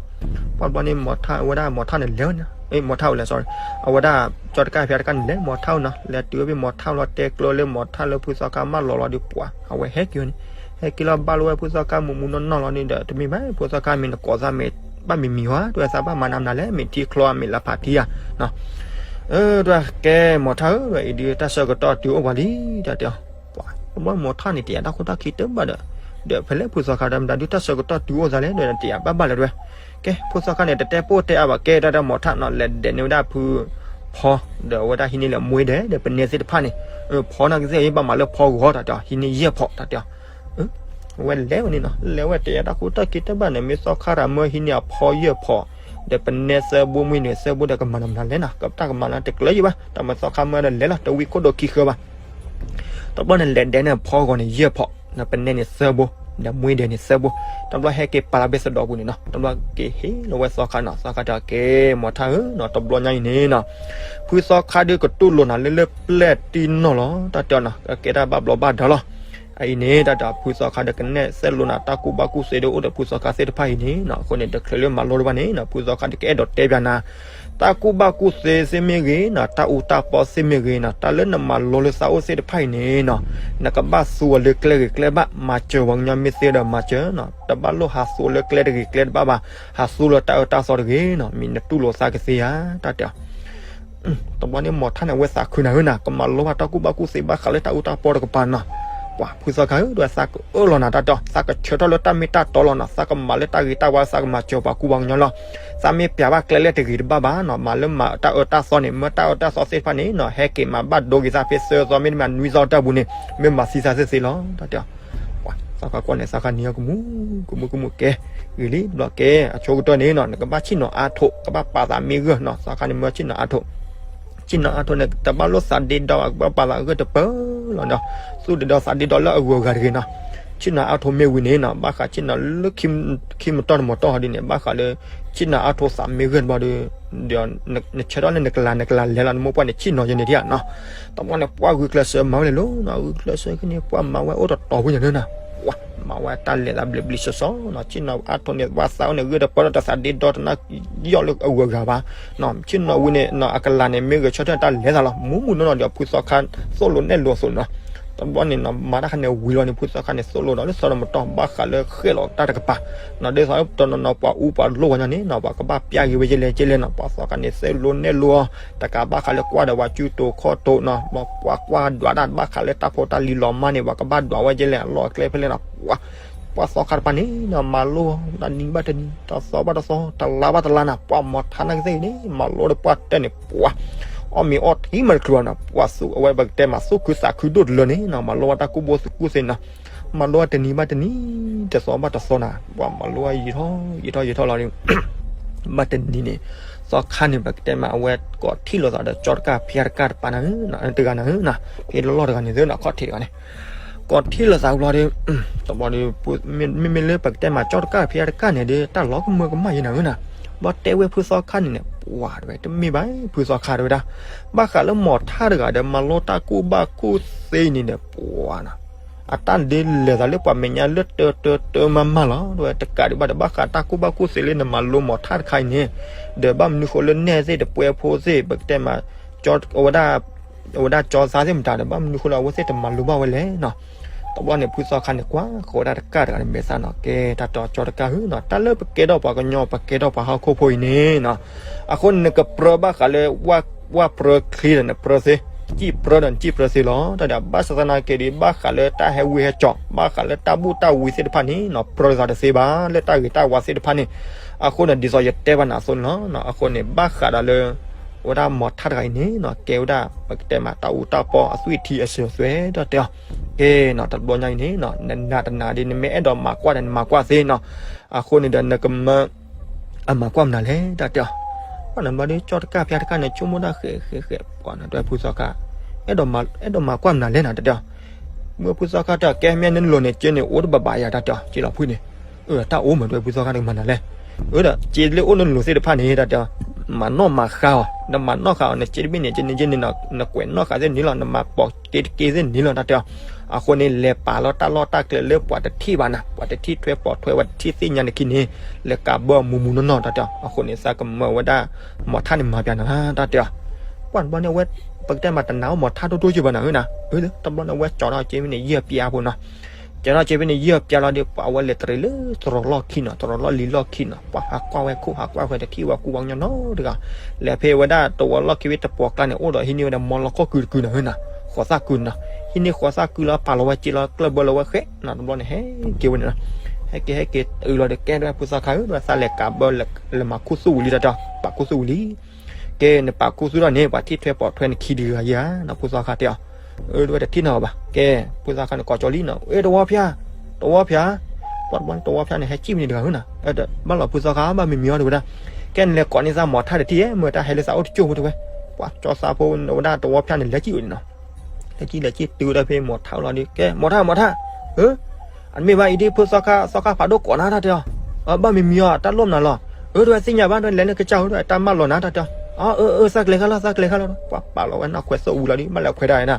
ပှၤဘျီန့ၣ် မီၤထၣ်ဝဲဒၣ်မီၤထၣ်န့ၣ်လဲၤဝဲန့ၣ် မီၤထၣ်ဝဲလဲၤ sorry အဝဲဒၣ်ကၠီတကၢ်ဖဲတကၢ်န့ၣ်လဲၤ မီၤထၣ်ဝဲနီၤ လဲၤတုၤဝဲဖဲမီၤထၣ်လီၤ တဲကျိလၢမီၤထၣ်လၢဖုသီခါမၢလီၤလီၤဒီးပှၤ အဝဲဟဲက့ၤဝဲန့ၣ် ဟဲက့ၤလီၤဘၣ်လီၤဝဲဖုသီခါမုၢ်မုၢ်နီၢ်နီၢ်လီၤန့ၣ်ဒီး တမ့ၢ်ဘၣ် ဖုသီခါမ့ၢ်နကိးသးမ့ၢ်ဘၣ်မံၤမံၤဧါ တဲဝဲသးဘၣ်မၤနၤမနုၤလဲၣ် မ့ၢ်ထံချီဧါ မ့ၢ်လၢဖးထံဧါ တဲဝဲကဲ မီၤထၣ်ဧၢ အံၤဒုးတၢ်ဆၢကတီၢ်တုၤအိၣ်ပှၤလံ တၢ်တဲအီၤ ပှၤ တဘျီမီၤထၣ်န့ၣ် တယာ်တၢ်ခိၣ်တၢ်ခံတဘၣ်ဒီး ဒီးဖဲလဲၣ်ဖုသီခါဒီးမတၤဒုးတၢ်ဆၢကတီၢ်တုၤအိၣ်သးလဲၣ် ဒီးတယာ်ဘၣ်ဘၣ်လၢၤတဲဝဲ ကဲ ဖုသီခါန့ၣ် တတဲပိာ်တဲအါဘၣ် ကဲတၢ်ဒီးမီၤထၣ်နီၤ လဲၤဒဲးန့ၢ်ဝဲဒၣ်ဖုဖီ ဒီးအဝဲဒၣ်ဟံးန့ၢ်လၢမွ့ဒဲး ဒီးပနဲသ့ၣ်တဖၣ်န့ၣ် ဖီနီၢ်ကသ့ၣ်အံၤ ဘၣ်မၤလၢဖီဂီၤ တၢ်တဲအီၤ ဟံးန့ၢ်ယဲၢ်ဖီ တၢ်တဲအီၤ အဝဲလဲၤဝဲန့ၣ်နီၤ လဲၤဝဲတယာ်တၢ်ခိၣ်တၢ်ခံတဘၣ်န့ၣ် မ့ၢ်သီခါတၢ်မၢဟံးန့ၢ်အဖီယဲၢ်ဖီ ဒီးပနဲသၢဘိ မွ့ဒဲးသၢဘိဒီးကမၤနၤမနုၤလဲၣ်နီၤ ကတၢ်ကမၤလၢတကျၢၤယံၤဘၣ် တၢ်မၤသီခါမၢဒီးလဲၤလီၤ တဝံခိၣ်ဒိၣ်ခံဃၢဘၣ် တဘျီန့ၣ် လဲၤဒဲးန့ၢ်ဖီဂီၤန့ၣ်ယဲၢ်ဖီ ဒီးပနဲန့ၣ်သၢဘိ ဒီးမွ့ဒဲးန့ၣ်သၢဘိ တဘျီဟဲက့ၤပာ်လီၤဘ့ၣ်သဒီးပူၤန့ၣ်နီၤ တဘျီက့ၤဟ့ၣ်လီၤဝဲသီခါနီၤ သီခါတဲကဲ မီၤထၣ်ဧၢနီၤ တဘျီညါအံၤန့ၣ်နီၤ ဖုသီခါဒုးကတူၢ်လိာ်နၤလၢလၢပျဲၢ်တံၢ်နီၢ်လီၤ တၢ်တဲအီၤနီၤ ကကဲတၢ်ဘၣ်ဘျီးဘၣ်ဒါလီၤ အအံၤန့ၣ် တၢ်တဲအီၤ ဖုသီခါဒီးကနဲၣ်စဲလိာ်နၤ တၢ်ကူၣ်ဘၣ်ကူၣ်သ့ဒုးအိၣ်ဒီးဖုသီခါသ့ၣ်တဖၣ်အံၤန့ၣ်နီၤ အဃိန့ၣ် တချုးလၢမၤလိတဘၣ်န့ၣ်နီၤ ဖုသီခါဒုးကအဲၣ်ဒိးတဲပၠးနၤ တၢ်ကူၣ်ဘၣ်ကူၣ်သ့သ့ၣ်မ့ၢ်ဂ့ၤနီၤ တၢ်အူတၢ်ပီသ့ၣ်မ့ၢ်ဂ့ၤနီၤ တၢ်လၢနမၤလိလၢသးအိၣ်သ့ၣ်တဖၣ်အံၤန့ၣ်နီၤ နကဘၣ်သူအီၤလၢကျဲဂ့ၤကျဲဘၣ် မၤစၢၤပှၤကညီမ့ၢ်သ့ဒီးမၤစၢၤနီၤ တဘၣ်လိၣ်ဟးသူအီၤလၢကျဲတဂ့ၤကျဲတဘၣ်ဘၣ် ဟးသူလၢတၢ်အၢတၢ်သီတဂ့ၤနီၤ မ့ၢ်နတူၢ်လိာ်သးကသ့ဧါ တၢ်တဲအီၤ တဘျီန့ၣ် မီၤထၣ်န့ၣ် အဝဲသးခုနၤဧၢနၤ ကမၤလိဘၣ်တၢ်ကူၣ်ဘၣ်ကူၣ်သ့ဘၣ်ဃးလၢတၢ်အူတၢ်ပီတကပၤနီၤ ပှၤဖုသီခါဧၢ ဒီးသးကအၢၣ်လီၤနၤတၢ်တဲအီၤ သးကဆၢထၢၣ်လၢတၢ်မ့ၢ်တၢ်တီလီၤနီၤ သးကမၤလၢတၢ်ဂ့ၤတၢ်ဝါ သးကမၤစၢၤပှၤကူပှၤကညီလီၤ သးမ့ၢ်ပျးဘၣ်ကျဲလၢတဂ့ၤတဘၣ်ဘၣ်နီၤ မၤလၢမၤတၢ်အၢတၢ်သီန့ၣ် မၢတၢ်အၢတၢ်သီသ့ၣ်တဖၣ်န့ၣ်နီၤ ဟဲက့ၤမၤဘၣ်ဒိဂ့ၤသးဖဲသၢသီ မ့တမ့ၢ်နွံသီတၢ်ပူၤန့ၣ် မ့ၢ်မၤသံသးသ့သ့လီၤ တၢ်တဲအီၤ ပှၤသီခါကွၢ်န့ၣ် သီခါနံၤအီၤကမူ ကမူကမူကဲ ဂ့ၤလံ တဘျီကဲ အဆိကတၢၢ်န့ၣ်နီၤ နကဘၣ်ဆ့ၣ်နီၤအါထိး ကဘၣ်ပာ်သးမ့ၢ်ဂၢၢ်နီၤ သီခါန့ၣ်မၢဆ့ၣ်နီၤအါထိး ဆ့ၣ်နီၤအါထိးန့ၣ် တဘၣ်လိၣ်သးဒ့ဒီဘၣ် ကဘၣ်ပာ်သးဂၢၢ်တပၢၢ်လီၤဒီး သူၣ်ဒ့ဒီသးဒ့ဒီလၢအဂုၤအဂၤတဂ့ၤနီၤ ဆ့ၣ်နီၤအါထိမ့ၢ်ဝံၤန့ၣ်နီၤ ဘၣ်ဃးဆ့ၣ်နီၤလၢ ခံမတီၢ်တမတီၢ်ဟီဒ်န့ၣ် ဘၣ်ဃးလၢ ဆ့ၣ်နီၤအါထိသးမ့ၢ်ဂ့ၢ်တဘျီဒီး ဒီးနဆၢထၢၣ်လၢနကလၤ နကလၤလဲၤလီၤ နမိၢ်ပှၢ်န့ၣ် ဆ့ၣ်နီၤယဲန့ၣ်ဒ်နီၤ. တဘျီန့ၣ် ပှၢ်ဂုာ်ကျဲးစၢးမၤဝဲလဲၤလီၤနီၤ ဂုာ်ကျဲးစၢးခံန့ၣ် ပှၢ်မၤဝဲအိၣ်တတီၤဝံၤန့ၣ်လၢနီၤ ပှၢ်မၤဝဲတၢ်လဲၤသးဘျ့ဘျ့ဆှီဆှီနီၤ ဆ့ၣ်နီၤအါထိန့ၣ် ဘၣ်သးအိၣ်န့ၣ် ဂ့ၢ်တပၢၢ်ဒီးတသးဒ့ဒီတနၢ် ယီၣ်လၢအဂုၤအဂၤဘၣ်နီၤ ဆ့ၣ်နီၤဝံၤန့ၣ်နီၤ အကလၤန့ၣ် မ့ၢ်ဂဲၤဆၢထၢၣ်တၢ်လဲၤသးလီၤ မူးမူးနီၢ်နီၢ်ဒီး ဖုသီခါသိၣ်လိနဲၣ်လိအသိးနီၤ. တဘျီန့ၣ်နီၤ မၤတၢ်ခါန့ၣ်ဝံၤလီၤန့ၣ် ဖုသီခါန့ၣ်သိၣ်လိဒီးလၢသီတမတီၢ် ဘၣ်ဃးလၢဃဲၣ်လီၤတၢ်တကပၤနီၤ ဒ်သိးတနီၤနီၤ ပှၤအူပှၤလိဝဲညီန့ၣ်နီၤ ပှၤကဘၣ်ပျၢ်ဂ့ၤဝဲယဲလဲၣ်ကဲလဲၣ်နီၤ ပှၤသီခါန့ၣ် သိၣ်လိနဲၣ်လိအီၤ တကးဘၣ်ဃးလၢကွၢ်ဒီးပှၤစုတိာ်ခီၣ်တိာ်နီၤ ပှၤကွၢ်ဒွးတၢ်ဘၣ်ဃးလၢတၢ်ဖိတၢ်လံၤလီၤမၢ်န့ၣ် ပှၤကဘၣ်ဒွးဝဲယဲလဲၣ် အလီၢ်အကျဲဖဲလဲၣ်နီၤ ပှၤ ပှၤသီခါတပၤန့ၣ်နီၤ မၤလိတနံၤဘၣ်တနံၤ တသီဘၣ်တသီ တလါဘၣ်တလါနီၤ ပှၤမီၤထါနာ်ကသ့ၣ်အံၤန့ၣ် မၤလိဒီးပှၢ်တဲန့ၣ် ပှၤ အီၣ်မ့ၤအီထံမၤတချုးဘၣ်နီၤ ပှၤသူအဝဲပကတဲမးသူၣ်ခုသးခုဒိၣ်တလၢန့ၣ်နီၤ မၤလိဝဲတၢ်ကူၣ်ဘၣ်ကူၣ်သ့နီၤ မၤလိဝဲတနံၤဘၣ်တနံၤ တသီဘၣ်တသီနီၤ ပှၤမၤလိဝဲယံာ်ထီၣ်ယံာ်ထီၣ်ယံာ်ထီၣ်လီၤ ဘၣ်တနံၤန့ၣ် သီခါန့ၣ် ပကတဲမး အဝဲကိးထံၣ်လိာ်သးဒီးကၠီတကၢ်ဖဲတကၢ်တပၤနၤဧၢ တဂၤနၤဧၢနီၤ ဖဲလီၢ်လီၢ်တဂၤန့ၣ်သ့နီၤ ခီၣ်ထံးတဂၤန့ၣ် ကိးထံၣ်လိာ်သးဘျီဒီး တဘျီဒီး မ့မ့ၢ်လၢပကတဲမး ကၠီတကၢ်ဖဲတကၢ်န့ၣ်ဒီး တၢ်လီၤကမၢကမၣ်ယဲနၤဧၢနီၤ ဘျီတဲဝဲဖုသီခါန့ၣ်န့ၣ် ပှၤတဝဲ တမ့ၢ်ဘၣ် ဖုသီခါတဝဲဒၣ် ဘၣ်ဃးလၢမီၤထါတဂၤဒီး မၤလိတၢ်ကူၣ်ဘၣ်ကူၣ်သ့န့ၣ်ဒီး ပှၤနီၤ အတၢ်ဒ်လဲၤသးလၢပှၤမဲာ်ညါလၢတၢတၢတၢမးမးလီၤ တဝဲတကးဒံးဘၣ်ဒီး ဘၣ်ဃးတၢ်ကူၣ်ဘၣ်ကူၣ်သ့လၢနမၤလိမီၤထါတခါအံၤန့ၣ် ဒီးဘၣ်မနုၤဃိလၢနဲၣ်သ့ၣ်တပှဲၤဖိသ့ၣ် ပကတဲမး အဝဲဒၣ်ကၠီသါသ့ၣ်မတၤဒီး ဘၣ်မနုၤဃိလၢအဝဲသ့ၣ်တမၤလိဘၣ်ဝဲလဲၣ်နီၤ တဘျီန့ၣ် ဖုသီခါန့ၣ် ကွၢ်ဃီဝဲဒၣ်တကၢ်တဂၤန့ၣ် မဲာ်သၣ်နီၤ ကဲတၢ်တဲအီၤကၠီတကၢ်ဧၢနီၤ တၢ်လၢပကဲထီၣ်ပှၤကညီ ပကဲထီၣ်ပှၤဟီၣ်ခိၣ်ဖိအံၤန့ၣ်နီၤ အဃိန့ၣ် နကပြၢဘၣ်ဃးလၢ ဝၣ်ပြၢချ့ဒီးနပြၢသ့, စံၣ်ပြၢဒီးနစံၣ်ပြၢသ့လီၤ. တၢ်ဒီး ဘၣ်ဆၣ်သနာ်က့ဒီး ဘၣ်ဃးလၢတၢ်ဟဲဝံဟဲကၠီၤ, ဘၣ်ဃးလၢတၢ်ဘူၣ်တၢ်ဝံသ့ၣ်တဖၣ်န့ၣ်နီၤ ပြၢလိာ်သးတသ့ဘၣ် လၢတၢ်ဂ့ၤတၢ်ဝါသ့ၣ်တဖၣ်န့ၣ်. အဃိန့ၣ် ဒ်သိးယတဲဘၣ်နၤအသိးန့ၣ်လီၤ. အဃိန့ၣ် ဘၣ်ဃးဒီးလၢ အဝဲဒၣ်မီၤထါတဂၤအံၤန့ၣ်နီၤ ကဲဝဲဒၣ် ပကတဲမး တၢ်အူတၢ်ပီအသွံၣ်ထံအစၢၤအသွဲၣ် တၢ်တဲအီၤ. ကဲနီၤ တဘျီညါအံၤန့ၣ်နီၤ နနာ်တနာ်ဒီး နမ့ၢ်အဲၣ်ဒိးမၤကွၢ်ဒီး နမၤကွၢ်သ့နီၤ. အဃိန့ၣ်ဒီး နကမၢ အမၤကွၢ်မနုၤလဲၣ် တၢ်တဲအီၤ. ပှၤန့ၣ်ဘျီဒီး ကၠီတကၢ်ဖၠါတကၢ်န့ၣ် ဆိကမိၣ်တၢ်ဃဲးဃဲးဃဲး ပှၤန့ၣ် တဲဖုသီခါ အဲၣ်ဒိးမၤကွၢ်မနုၤလဲၣ်နီၤ တၢ်တဲအီၤ. မ့ၢ်ဖုသီခါတဲအီၤ ကဲ မ့ၢ်နလိၤန့ၣ် က့န့ၣ် အိၣ်တဘၣ်ဘၣ်ယၤ တၢ်တဲအီၤ က့လီၤဖုန့ၣ်. အၢ တၢ်အိၣ်မး တဲဖုသီခါ နကမၤနၤလဲၣ်. အၢ ဒီးက့လၢအိၣ်နလိၤသ့ၣ်တဖၣ်န့ၣ် တၢ်တဲအီၤ မၤနီၣ်မၤဃါအီၤ နမၤနီၣ်ဃါအီၤ နက့တဘ့ၣ်န့ၣ် က့န့ၣ် က့န့ၣ် နကွဲးနီၣ်ဃါသ့ၣ်န့ၣ်လီၤ နမၤပိာ်က့တက့သ့ၣ်န့ၣ်လီၤ တၢ်တဲအီၤ. အဃိန့ၣ် လဲၤပာ်လီၤတၢ်လီၢ်တၢ်ကျဲလၢပှၤတထံၣ်ဘၣ်နၤ ပှၤတထံၣ်ထွဲပိာ်ထွဲ ပှၤတထံၣ်သ့ၣ်ညါနခံန့ၣ် လဲၤကးဘၢအီၤမူမူနီၢ်နီၢ် တၢ်တဲအီၤ. အဃိန့ၣ် သးကမၢဝဲဒၣ် မီၤထါန့ၣ်မၤပျးနၤ တၢ်တဲအီၤ. ပှၤတဘျီန့ၣ် အဝဲ ပကတဲမး တနာ်အိၣ်မီၤထါတိၢ်တိၢ်ယုၢ်ဘၣ်နၤဧၢနၤ. တဘျီန့ၣ် အဝဲကၠီထီၣ်က့ဖဲန့ၣ် ယဲၢ်ပျါဖိနီၤ. ကၠီထီၣ်က့ဖဲန့ၣ် ယဲၢ်ပျါလီၤဒီး ပှၤအဝဲလဲၤတရံးလၢတရီးလီၢ်ခံနီၤ တရီးလီၢ်လံၤလီၢ်ခံနီၤ ပှၤဟးကွၢ်ဝဲခိၣ်ဟးကွၢ်ဝဲတထံၣ်ဝဲကူဝဲကညီနီတဂၤ. လဲၤဖဲဝဲဒၣ်တဝီလီၢ်ခံဝံၤတပှီၤကျါန့ၣ် အိၣ်ဒီးဟံးန့ၢ်ဝဲဒၣ်မီလီၤခိၣ်ကုတကုနီၤဧၢနၤ ဃိးသၣ်ကုနီၤ ဟံးန့ၢ်ဃိးသၣ်ကုလီၤ ပာ်လီၤဝဲက့လီၤ ကျၢၢ်ဘၢလီၤဝဲဃဲနီၤ တဘျီန့ၣ် ဟဲက့ၤဝဲန့ၣ်နီၤ. ဟဲက့ၤဟဲက့ၤအုးလီၤဒီး ကဲဒၣ်ဖုသီခါဧၢ ဒ်သးလဲၤကးဘၢ လဲၤမၤခူသူၣ်ဝံၤလံ တၢ်တဲအီၤ ပာ်ခူသူၣ်ဝံၤလံ. ကဲ နပာ်ခူသူၣ်ထီၣ်န့ၣ် ပှၤထံၣ်ထွဲပိာ်ထွဲနခံဒံးဂၤယၤနီၤ ဖုသီခါတဲအီၤ. အၢ ဒ်ဝဲတထံၣ်နီၤဘၣ် ကဲ ဖုသီခါန့ၣ် ကိးကၠီလံနီၤ အ့ တဝီဖၠါ တဝီဖၠါ ပှၤတဘျီန့ၣ် တဝီဖၠါန့ၣ် ဟဲကံၣ်ဝဲန့ၣ်တဂၤဧၢနၤ ဘၣ်လီၤဖုသီခါ ဘၣ်မံၤမံၤအီၤတဝဲဒၣ်. ကဲ နလဲၤကိးန့ၢ်သးမီၤထါတထံၣ်ဧၢ မ့ၢ်တၢ်ဟဲလၢသးအိၣ်တကၠိၢ်ဖိတဝဲ. ပှၤကၠီသးဖိ ဝဲဒၣ်တဝီဖၠါန့ၣ် လဲၤကံၣ်ဝဲန့ၣ်နီၤ. လဲၤကံၣ်လဲၤကံၣ်တုၤဝဲဒၣ်ဖဲမီၤထါလီၤဒီး ကဲ မီၤထါ မီၤထါ အၢ အတမ့ၢ်ဘၣ်အံၤဒ် ဖုသီခါ သီခါဖးဒိၣ်ကိးနၤ တၢ်တဲအီၤ. အၢ ဘၣ်မံၤမံၤအီၤ တၢ်လိၣ်မနုၤလီၤ. အၢ တဝဲသ့ၣ်ညါဘၣ် တဝဲလဲၤလၢကစၢ်ဧိၤ တၢ်မၢလီၤနၤ တၢ်တဲအီၤ. အၢ အၢ သးကလဲၤခါလီၤ သးကလဲၤခါလီၤ. ပှၤပာ်လီၤဝဲနီၢ်ခွဲးသိၣ်ဝံၤလီၤဒီး ဘၣ်လဲၤခွဲးဒၣ်နၤ.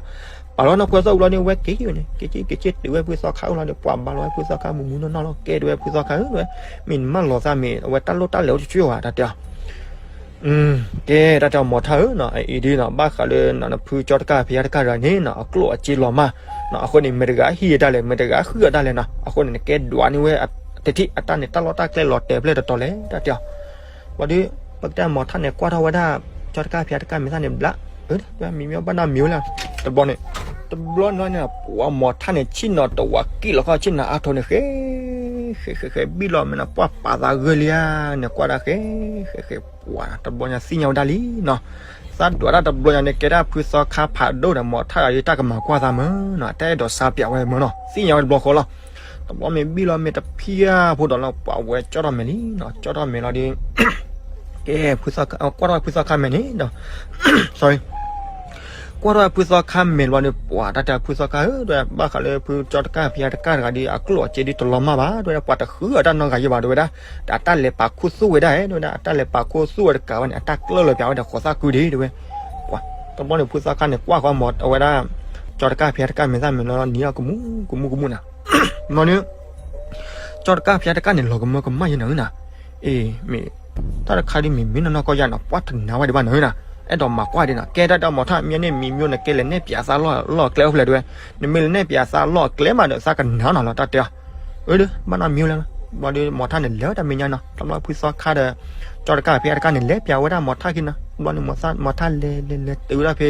ပာ်လီၤနီၢ်ခွဲးသိၣ်ဝံၤလီၤဒီး ဝဲက့ၤဝဲန့ၣ် က့ၤက့ၤက့ၤက့ၤတုၤဝဲဖုသီခါအိၣ်လီၤဒီး ပှၤဘၣ်လီၤဝဲဖုသီခါမူမူနီၢ်နီၢ်လီၤ. ကဲ တဝဲဖုသီခါဧၢ တဝဲ မ့ၢ်နမၢလီၤသးမ့ၢ် အဝဲတၢ်လိၣ်တၢ်လဲၤအိၣ်တကၠိၢ်ဧါ တၢ်တဲအီၤ. ကဲ တၢ်တဲအီၤမီၤထါဧၢနီၤ အအံၤဒ်နီၤ ဘၣ်ဃးလၢနီၤ နဖုကၠီတကၢ်ဖၠါတကၢ်တဂၤန့ၣ်နီၤ အကျိၣ်အစ့လီၤမၢ်နီၤ အဃိန့ၣ် မတၤတဂၤဟံးအတၢ်လဲၣ် မတၤတဂၤဃုအတၢ်လဲၣ်နီၤ အဃိန့ၣ် နကဲဒွးန့ၢ်ဝဲ တထံၣ်အတၢ်န့ၣ် တၢ်လီၢ်တၢ်ကျဲလီၤတဲာ်ဖဲလဲၣ်တတီၤလဲၣ် တၢ်တဲအီၤ. ဘၣ်ဒီး ပကတဲမီၤထါန့ၣ် ကွၢ်ထီၣ်ဝဲဒၣ် ကၠီတကၢ်ဖၠါတကၢ်မဲာ်သၣ်န့ၣ်ဘျး အၢ မံၤမံၤဘၣ်နၢ်မံၤဝဲလဲၣ် တဘျီန့ၣ် တဘျီန့ၣ် ပှၤမီၤထါန့ၣ် ဆ့ၣ်နီၤတဝးကံၣ်လီၤခီ ဆ့ၣ်နီၤအါထိန့ၣ် ဃဲ ဃဲ ဃဲ ဃဲ ဘံၣ်လီၤမ့ၢ်နီၤ ပှၤပာ်သးဂၢၢ်လံဧါန့ၣ် ကွၢ်ဒၣ်ဃဲ ဃဲ ဃဲ ပှၤတဘျီညါသ့ၣ်ညါဝဲဒၣ်လံနီၤ. သးဒွးတၢ်တဘျီညါန့ၣ် ကဲဒၣ်ဖုသီခါဖးဒိၣ်ဒီး မီၤထါတဂၤဒီး တၢ်ကမၤကွၢ်သးမ့ၢ်နီၤ တၢ်အဲၣ်ဒိးစါပၠးဝဲမ့ၢ်နီၤ သ့ၣ်ညါဝဲတဘျီဃီလီၤ. တဘျီမ့ၢ်ဘံၣ်လီၤမ့ၢ်တဖၠါဖိဒီးလီၤ ပှၤဝဲကၠီထီၣ်မဲာ်လံနီၤ ကၠီထီၣ်မဲာ်လီၤဒီး ကဲ ဖုသီခါ ကွၢ်ထီၣ်ဖုသီခါမဲာ်န့ၣ်ဒီး sorry ကွၢ်ထီၣ်ဖုသီခါမဲာ်လီၤဒီး ပှၤတၢ်တဲဖုသီခါဧၢ တဲဝဲဒၣ် ဘၣ်ဃးလၢဖုကၠီတကၣ်ဖံးတကၣ်တဂၤဒီး အကျိၣ်အစ့ဒ်တလီၤမၢ်ဘၣ် တဲဝဲဒၣ် ပှၤတဃုအတၢ်နီတဂၤယဲဘၣ် တဲဝဲဒၣ်, ဒီးအတၢ်လဲၤပာ်ခူသူၣ်ဝဲဒၣ်ဧါ တဲဝဲဒၣ် အတၢ်လဲၤပာ်ခူသူၣ်ဝဲတကးဝဲန့ၣ် အတၢ်ကျၢၢ်လၢပၠးဝဲဒီးဃိးသၣ်ကုဒ့ တဲဝဲ, ပှၤ တဘျီန့ၣ် ဖုသီခါန့ၣ် ကွၢ်ဃီမၤအဝဲဒၣ် ကၠီတကၣ်ဖံးတကၣ်မဲာ်သၣ်မဲာ်လီၤ နံၤအီၤကမူကမူကမူနၤ ဘျီန့ၣ် ကၠီတကၣ်ဖံးတကၣ်န့ၣ် လီၤကမၢကမၣ်ယဲနၤဧၢနၤ, အ့ မ့ၢ် တၢ်တခါဒ်မ့ၢ်မ့ၢ်နီၢ်နီၢ်ကီၢ်ယၤနီၤ ပှၤတနာ်ဝဲဒံးဘၣ်နၤဧၢနၤ, အဲၣ်ဒိးမၤကွၢ်ဒံးနီၤ ကဲတၢ်တၢ်မီၤထၣ် မ့ၢ်န့ၣ်မံၤမ့ၢ်နကဲလဲၤနဲၣ်ပၠးသးလီၢ်အကျဲအိၣ်ဖဲလဲၣ်တဲဝဲ, နမ့ၢ်လဲၤနဲၣ်ပၠးသးလီၢ်အကျဲမးဒီး သးကနာ်နီၤလီၤ တၢ်တဲအီၤ, အၢ ဘၣ်နီတမံၤလၢၤ, ဘျီဒီးမီၤထၣ်န့ၣ် လဲၤဝဲတၢ်မဲာ်ညါနီၤ တဘျီဖုသီခါဒီး ကၠီတကၣ်ဖံးတကၣ်န့ၣ် လဲၤပၠးဝဲဒၣ်မီၤထၣ်ခံနီၤ တဘျီန့ၣ် မီၤထၣ်လဲၤလဲၤလဲၤတုၤဝဲဒၣ်ဖဲ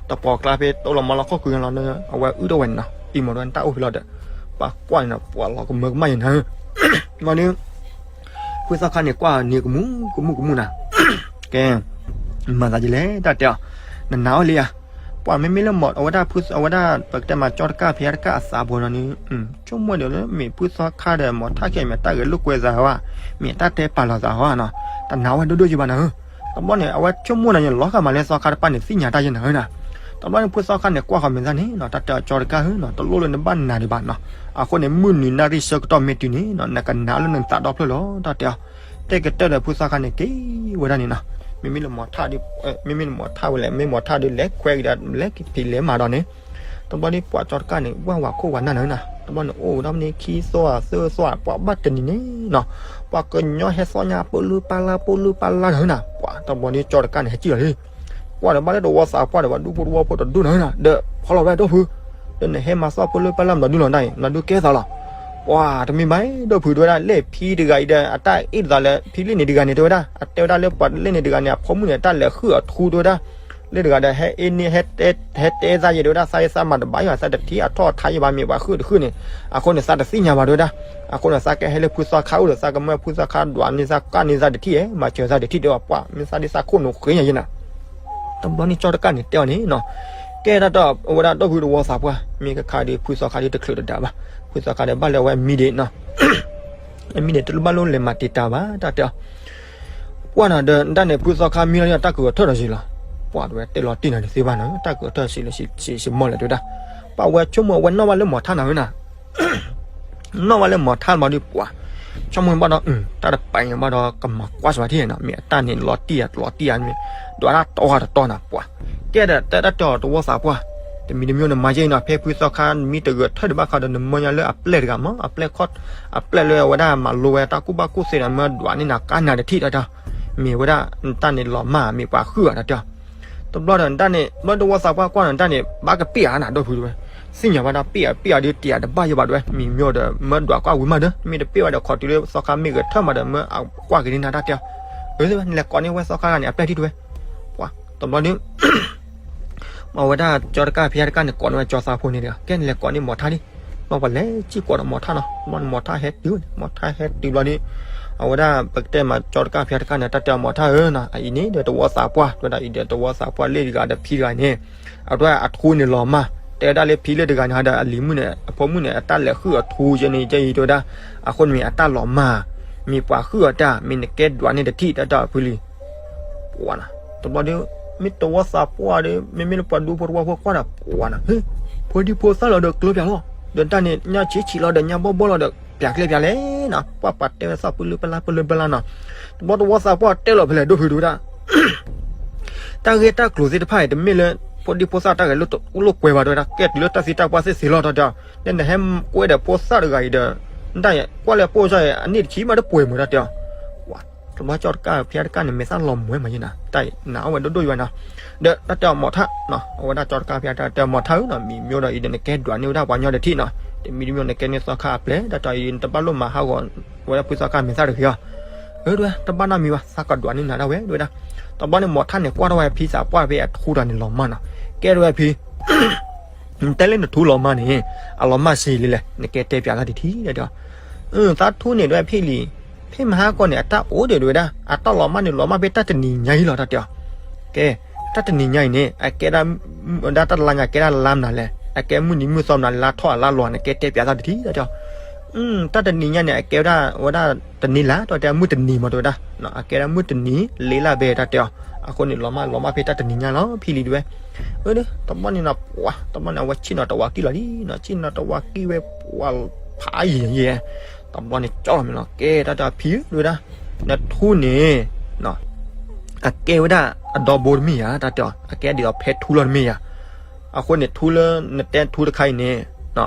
တပီၤကျါဖဲ တအိၣ်လီၤမီလီၤခီၣ်ကုာ်လီၤ အဝဲအုၣ်ထီၣ်ဝဲန့ၣ်နီၤ အံၤမီၤဒီးတၢ်အိၣ်ဖဲလီၤဒီး ပှၤကွၢ်န့ၣ်နီၤ ပှၤလီၤကမၢကမၣ်ယဲနၤဧၢ, ဘျီဒီး ဖုသီခါန့ၣ် ကွၢ်နံၤကမူကမူကမူနၤ, ကဲ မၤသးဒ်လဲၣ် တၢ်တဲအီၤ, နနာ်အီၤလံဧါ, ပှၤမ့မ့ၢ်လၢမီၤ အဝဲဒၣ်ဖု အဝဲဒၣ်ပကတဲမး ကၠီတကၣ်ဖံးတကၣ်အသးပူၤနီၤန့ၣ် ဆိကမိၣ်ဒီးလၢ မ့ၢ်ဖုသီခါဒီးမီၤထၣ်ခဲအံၤ မ့ၢ်တၢ်ဂဲၤလိာ်ကွဲသးဧါ, မ့ၢ်တၢ်တဲပာ်လီၤသးဧါနီၤ, တနာ်ဝဲဒိၣ်ဒိၣ်ယံၤဘၣ်နၤဧၢ, တဘျီန့ၣ် အဝဲဆိကမိၣ်နၤန့ၣ် လီၤဂာ်မးလၢသီခါတပၢ်န့ၣ် သ့ၣ်ညါတၢ်ယဲနၤဧၢနၤ, တဘျီန့ၣ် ဖုသီခါန့ၣ် ကွၢ်ဃီမဲာ်သၣ်န့ၣ်နီၤ တၢ်တဲအီၤ ကၠီတကၣ်ဧၢနီၤ တလိၣ်လၢနဘၣ်နာ်ဒံးဘၣ်နီၤ, အဃိန့ၣ် မုၢ်နံၤနၣ်ရံၣ်ဆၢကတီၢ်မ့ၢ်တုၤန့ၣ်နီၤ နကနာ်လၢနသးဒီဖျၢၣ်လီၤ တၢ်တဲအီၤ, တဲကတၢၢ်ဒီးဖုသီခါန့ၣ် က့ၤဝဲဒၣ်န့ၣ်နီၤ, မ့မ့ၢ်လၢမီၤထၣ်ဒ် မ့မ့ၢ်လၢမီၤထၣ်ဝဲလဲၣ် မ့ၢ်မီၤထၣ်ဒ် လဲၤခွဲက့ၤဒီး လဲၤဖံးလဲၤမၤဒီးန့ၣ် တဘျီန့ၣ် ပှၤကၠီတကၣ်န့ၣ် ဝၢ်ဝးခိၣ်ဝးနၢ်နၤဧၢနၤ, တဘျီန့ၣ် အိၣ်ဝဲဒၣ်မ့ၢ်န့ၣ် ခံသီသၢသီ ပှၤဘၣ်တနံၤန့ၣ်နီၤ, ပှၤကညီဟဲသီၣ်ညါ ပၢလုၢ်ပၢ်လၢ် ပၢလုၢ်ပၢ်လၢ်နၤဧၢနၤ, ပှၤတဘျီန့ၣ် ကၠီတကၣ်န့ၣ် ဟဲကံၣ်လီၤလံ, ကွၢ်ဒီးဘၣ်လၢတဝီသးပှၢ်ဒီး ပှၤဒူဖိတဝီဖိတဒိၣ်နၤဧၢနၤ ဒီးဖီလီၤဝဲဒီဖု ဒီးနဟဲမၤသီၣ်ပၢလုၢ်ပၢ်လၢ်မၤဒုလီၤဒၣ်အံၤ မၤဒုကဲသးလီၤ, ပှၤတမ့ၢ်ဘၣ်ဒီဖုတဲဝဲဒၣ် လၢဖံတဂၤအံၤဒီး အတၢ်အ့ၣ်လိာ်သးလၢ ဖံလ့ၣ်န့ၣ်တဂၤန့ၣ် တဲဝဲဒၣ် အတဲဝဲဒၣ်လၢပှၤလ့ၣ်န့ၣ်တဂၤန့ၣ် အဖိမုၣ်န့ၣ် အတၢ်လဲၤဟုၣ်အထူတဲဝဲဒၣ်, လၢတဂၤဒီး ဟဲအ့ၣ်န့ၣ် ဟဲတဲသးယဲတဲဝဲဒၣ် သးအ့ၣ်သးမၤတဘၣ်ယၤ သးတထံၣ်အထီၣ်အထါယဲဘၣ် မ့ၢ်ပှၤဟုၣ်တဟုၣ်န့ၣ်, အဃိန့ၣ် သးတသ့ၣ်ညါဘၣ်တဲဝဲဒၣ်, အဃိန့ၣ် သးကဟဲလၢဖုသီခါအိၣ်ဒီး သးကမၢဖုသီခါဒွးန့ၢ်သး ကၣ်န့ၢ်သးတထံၣ်ဧဲ မၤစၢၤသးတထံၣ်တဲဝဲပှၤ မ့ၢ်သးဒ်သးခိၣ်နူာ်ဃ့ညါယဲနၤ တဘျီန့ၣ် ကၠီတကၣ်န့ၣ်တဲအီၤန့ၣ်နီၤ, ကဲတၢ်တီၢ်အဝဲဒၣ်ဒီဖုတဝီသးပှၢ် မ့ၢ်ကခါဒီး ဖုသီခါဒီးတချုးတဒါဘၣ်, ဖုသီခါဒီးဘၣ်လၢအဝဲအမံၤဒံးနီၤ, အမံၤဒံးတလိၣ်ဘၣ်လိၣ်လဲၤမၤတံာ်တာ်ဘၣ် တၢ်တဲအီၤ, ပှၢ်နၤဒီး ဒၣ်န့ၣ် ဖုသီခါမံလီၤတၢ်ကဂဲၤထၢၣ်ဒီးယံၤလီၤ, ပှၢ်တဲဝဲတဲလီၤတံၢ်နၤတသ့ဘၣ်နီၤ တၢ်ကဂဲၤထၢၣ်စံးလၢစံးမီၢ်လဲၣ်တဲဝဲဒၣ်, ပှၢ်ဝဲဆိကမိၣ်ဝဲနီၣ်ဘၣ်လၢမီၤထၣ်နၤဝဲနၤ နီၣ်ဘၣ်လၢမီၤထၣ်မးဒီးပှၤ, ဆိကမိၣ်ဘၣ်ဒီး တၢ်တပာ်ညါဘၣ်ဒီး ကမၤကွၢ်စှၤထံၣ်နီၤ မ့ၢ်အတၢ်န့ၣ်လီၤတံၢ်ဧါ လီၤတံၢ်ဧါမ့ၢ်, ဒွးတၢ်တီတတီနီၤပှၤ, ကဲဒီးတၢ်တီၢ်တဝီသးပှၢ်, တမံၤတမံၤနမၤယဲအံၤနီၤ ဖဲဖုသီခါမံတဂဲၤထၢၣ်ဒံးဘၣ်ဃးဒီး နမၢညါလၢအပျဲၢ်တဂၤမး အပျဲၢ်ခီၣ်, အပျဲၢ်လၢအဝဲဒၣ်မၤလိဝဲတၢ်ကူၣ်ဘၣ်ကူၣ်သ့ဒီး မၢဒွးန့ၢ်နၤကါနၤတထံၣ်တၢ်တီၢ်, မ့ၢ်ဝဲဒၣ် နတၢ်န့ၣ်လီၤမၢ် မ့ၢ်ပှၤဟုၣ်အတၢ်တီၢ် တဘျီဒီးနတၢ်န့ၣ် ဘျီတဝီသးပှၢ်ကွၢ်နတၢ်န့ၣ် ဘၣ်ကပ့ၢ်အါနၤဒီဖုတဲဝဲ, သ့ၣ်ညါဘၣ်ဒီးပ့ၢ်အါပ့ၢ်အါဒီးတ့ၢ်အါတဘၣ်ယိဘၣ်တဲဝဲ မ့ၢ်မ့ၢ်ဒီး မၢဒွးကွၢ်ဝံၤမးဒီး မ့ၢ်တပ့ၢ်ဘၣ်ဒီးခီတုၤလၢသီခါမ့ၢ်ဂဲၤထၢၣ်မးဒီး မၢအကွၢ်က့ၤန့ၢ်နၤတၢ်တဲအီၤ, အၢ နလဲၤကိးန့ၢ်ဝဲသီခါဂၤန့ၣ် အပျဲၢ်ထံၣ်တဲဝဲ, ပှၤ တဘျီဒီး အဝဲဒၣ်ကၠီတကၣ်ဖံးတကၣ်န့ၣ် ကိးန့ၢ်ဝဲကၠီသးဖိန့ၣ်ဒီး ကဲနလဲၤကိးန့ၢ်မီၤထါလံ, ဘျီပှၤလဲၤစံၣ်ကိးဒီးမီၤထါနီၤ, ဘျီန့ၣ်မီၤထါဟဲတုၤန့ၣ် မီၤထါဟဲတုၤဘျီဒီး အဝဲဒၣ်ပကတဲမးကၠီတကၣ်ဖံးတကၣ်န့ၣ် တၢ်တဲအီၤမီၤထါဧၢနီၤ အအံၤန့ၣ်ဒီးတဝီသးပှၢ် တဲဝဲဒၣ်အံၤဒီးတဝီသးပှၢ်လ့ၣ်တဂၤဒီးဖံတဂၤန့ၣ် အဝဲဒၣ်အထူန့ၣ်လီၤမၢ်, တဲဝဲဒၣ်လၢဖံလ့ၣ်တဂၤန့ၣ်ဒီးအလံၤမုၣ်န့ၣ် အဖိမုၣ်န့ၣ် အတၢ်လဲၤဟုၣ်အထူယဲန့ၣ် တဲအံၤတဲဝဲဒၣ်, အဃိန့ၣ်မ့ၢ်အတၢ်လီၤမၢ်, မ့ၢ်ပှၤဟုၣ်အတၢ် မ့ၢ်နကဲဒွးန့ၢ်တထံၣ်တၢ်တီၢ်ဖုလံ ပှၤနၤ, တဘျီဒီး မ့ၢ်တဝီသးပှၢ်ဒီး မ့မ့ၢ်လၢပှၤဒူဖိတဝီဖိကွၢ်ဒီး ပှၤနၤ, ဟ့ၣ် ဖိဒံဖိသၣ်လီၤဒီးကျၢၤပၠးလီၤ, ဒီးတၢ်န့ၣ် ညၣ်ဆံးဆံးလီၤဒီးညၣ်ဘီၣ်ဘီၣ်လီၤဒီး ပၠးကျဲပၠးလဲၣ်နီၤ, ပှၤပှၤတဲဝဲသီၣ်ပၢလုၢ်ပၢ်လၢ်ပၢလုၢ်ပၢ်လၢ်နီၤ, တဘျီတဝီသးပှၢ်တဲလီၤဖဲလဲၣ်ဒိၣ်ဖုတဲဝဲဒၣ် တၢ်ဂ့ၢ်တၢ်ကျိၤသ့ၣ်တဖၣ်အံၤ တမ့ၢ်လၢ ဖိဒံဖိသၣ်တၢ်ဂဲၤလိာ်ကွဲဘၣ်တဲဝဲဒၣ် ကဲတုၤလၢတၢ်သံတၢ်ပှၢ်သ့ၣ်သ့ၣ်လီၤတၢ်တဲအီၤ, လၢနဟဲကွဲဒီးဖိသၣ်တဂၤအံၤဒီး နတၢ်ကွၢ်လၢဖိသၣ်အံၤ အနံၣ်တဆံမးတပှဲၤမုာ်တၢ်တဲအီၤ, တဘျီကၠီတကၣ်ဖံးတကၣ်န့ၣ် မဲာ်သၣ်လီၤမွဲမးယဲနၤ တၢ်နာ်အီၣ်ဝဲဒိၣ်ဒိၣ်ယွၤနီၤ, ဒီးတၢ်တဲအီၤမီၤထၣ်နီၤ အဝဲဒၣ်ကၠီတကၣ်ဖံးတကၣ်တဲအီၤမီၤထၣ်ဧၢနီၤ မ့ၢ်မ့ၢ်ဒီးအံၤဒီးနကဲဒွးန့ၢ်ဝဲဒၣ်ပှၤညီတထံၣ်နီၤ, တမံၤတမံၤနကဲန့ၢ်သီခါအပျဲၢ် တၢ်တဲအီၤအံၤ နတဘၣ်လိၣ်မၤဟးဂီၤ ဝဲဒၣ်ဖုသီခါမဲာ်သၣ်တဂ့ၤအီၤ, အၢ တဲဝဲ တဘၣ်နီတမံၤဘၣ် သးကဒွးန့ၢ်နၤဒၣ်ဝဲ တဲဝဲဒၣ်, တဘျီန့ၣ်မီၤထၣ်န့ၣ် ကွၢ်ထီၣ်ဝဲဖံသးပှၢ်ဖဲအထူတၢ်န့ၣ်လီၤမၢ်နီၤ, ကဲတဲဝဲဖံ နတဲလၢနထူလီၤမၢ်န့ၣ် အလီၤမၢ်စ့လံလဲၣ် နကဲတဲပၠးသးတထံၣ်ဒီး, သးထူန့ၣ်တဲဝဲဖံလံ, ဖဲမဟါကီၢ်န့ၣ် အတၢ်အိၣ်ဒီးတဲဝဲဒၣ် အတၢ်လီၤမၢ်န့ၣ်လီၤမၢ်ဖဲတၢ်တနံၤညါအံၤလီၤ တၢ်တဲအီၤ, ကဲ တၢ်တနံၤညါအံၤန့ၣ် အကဲဒၣ် ဒၣ်တၢ်တလါညါ ကဲဒၣ်လါမနုၤလဲၣ် အကဲမုၢ်နံၤမုၢ်သီမနုၤ လါထီၣ်အလါလီၤ နကဲတဲပၠးသးတထံၣ်ဒီး, တၢ်တနံၤညါန့ၣ် အကဲဝဲဒၣ် ဝဲဒၣ်တနံၤလါ တၢ်တဲမုၢ်တနံၤမးတဲဝဲဒၣ်, အကဲဒၣ်မုၢ်တနံၤ လ့လၢဘဲ တၢ်တဲအီၤ, အဃိန့ၣ် လီၤမၢ်လီၤမၢ်ဖဲတၢ်တနံၤညါလီၤ ဖံလံတဲဝဲ အၢ တဘျီန့ၣ်နီၤ ပှၤ တဘျီန့ၣ် အဝဲဆ့ၣ်နီၤတဝးကံၣ်လီၤလံနီၤ, ဆ့ၣ်နီၤတဝးကံၣ်ဝဲပှၤဖးယံၤယံၤ, တဘျီန့ၣ်ကၠီလီၤမ့ၢ်လီၤ ကဲတၢ်တဲဖံဧၢ တဲဝဲဒၣ်, နထူန့ၣ် အကဲဝဲဒၣ်အဒီဘိတမ့ၢ်ဧါ, တၢ်တဲအီၤ အကဲဒ်သိးဖဲထူလီၤတမ့ၢ်ဧါ, အဃိန့ၣ် ထူလၢနတဲထူတခါအံၤန့ၣ်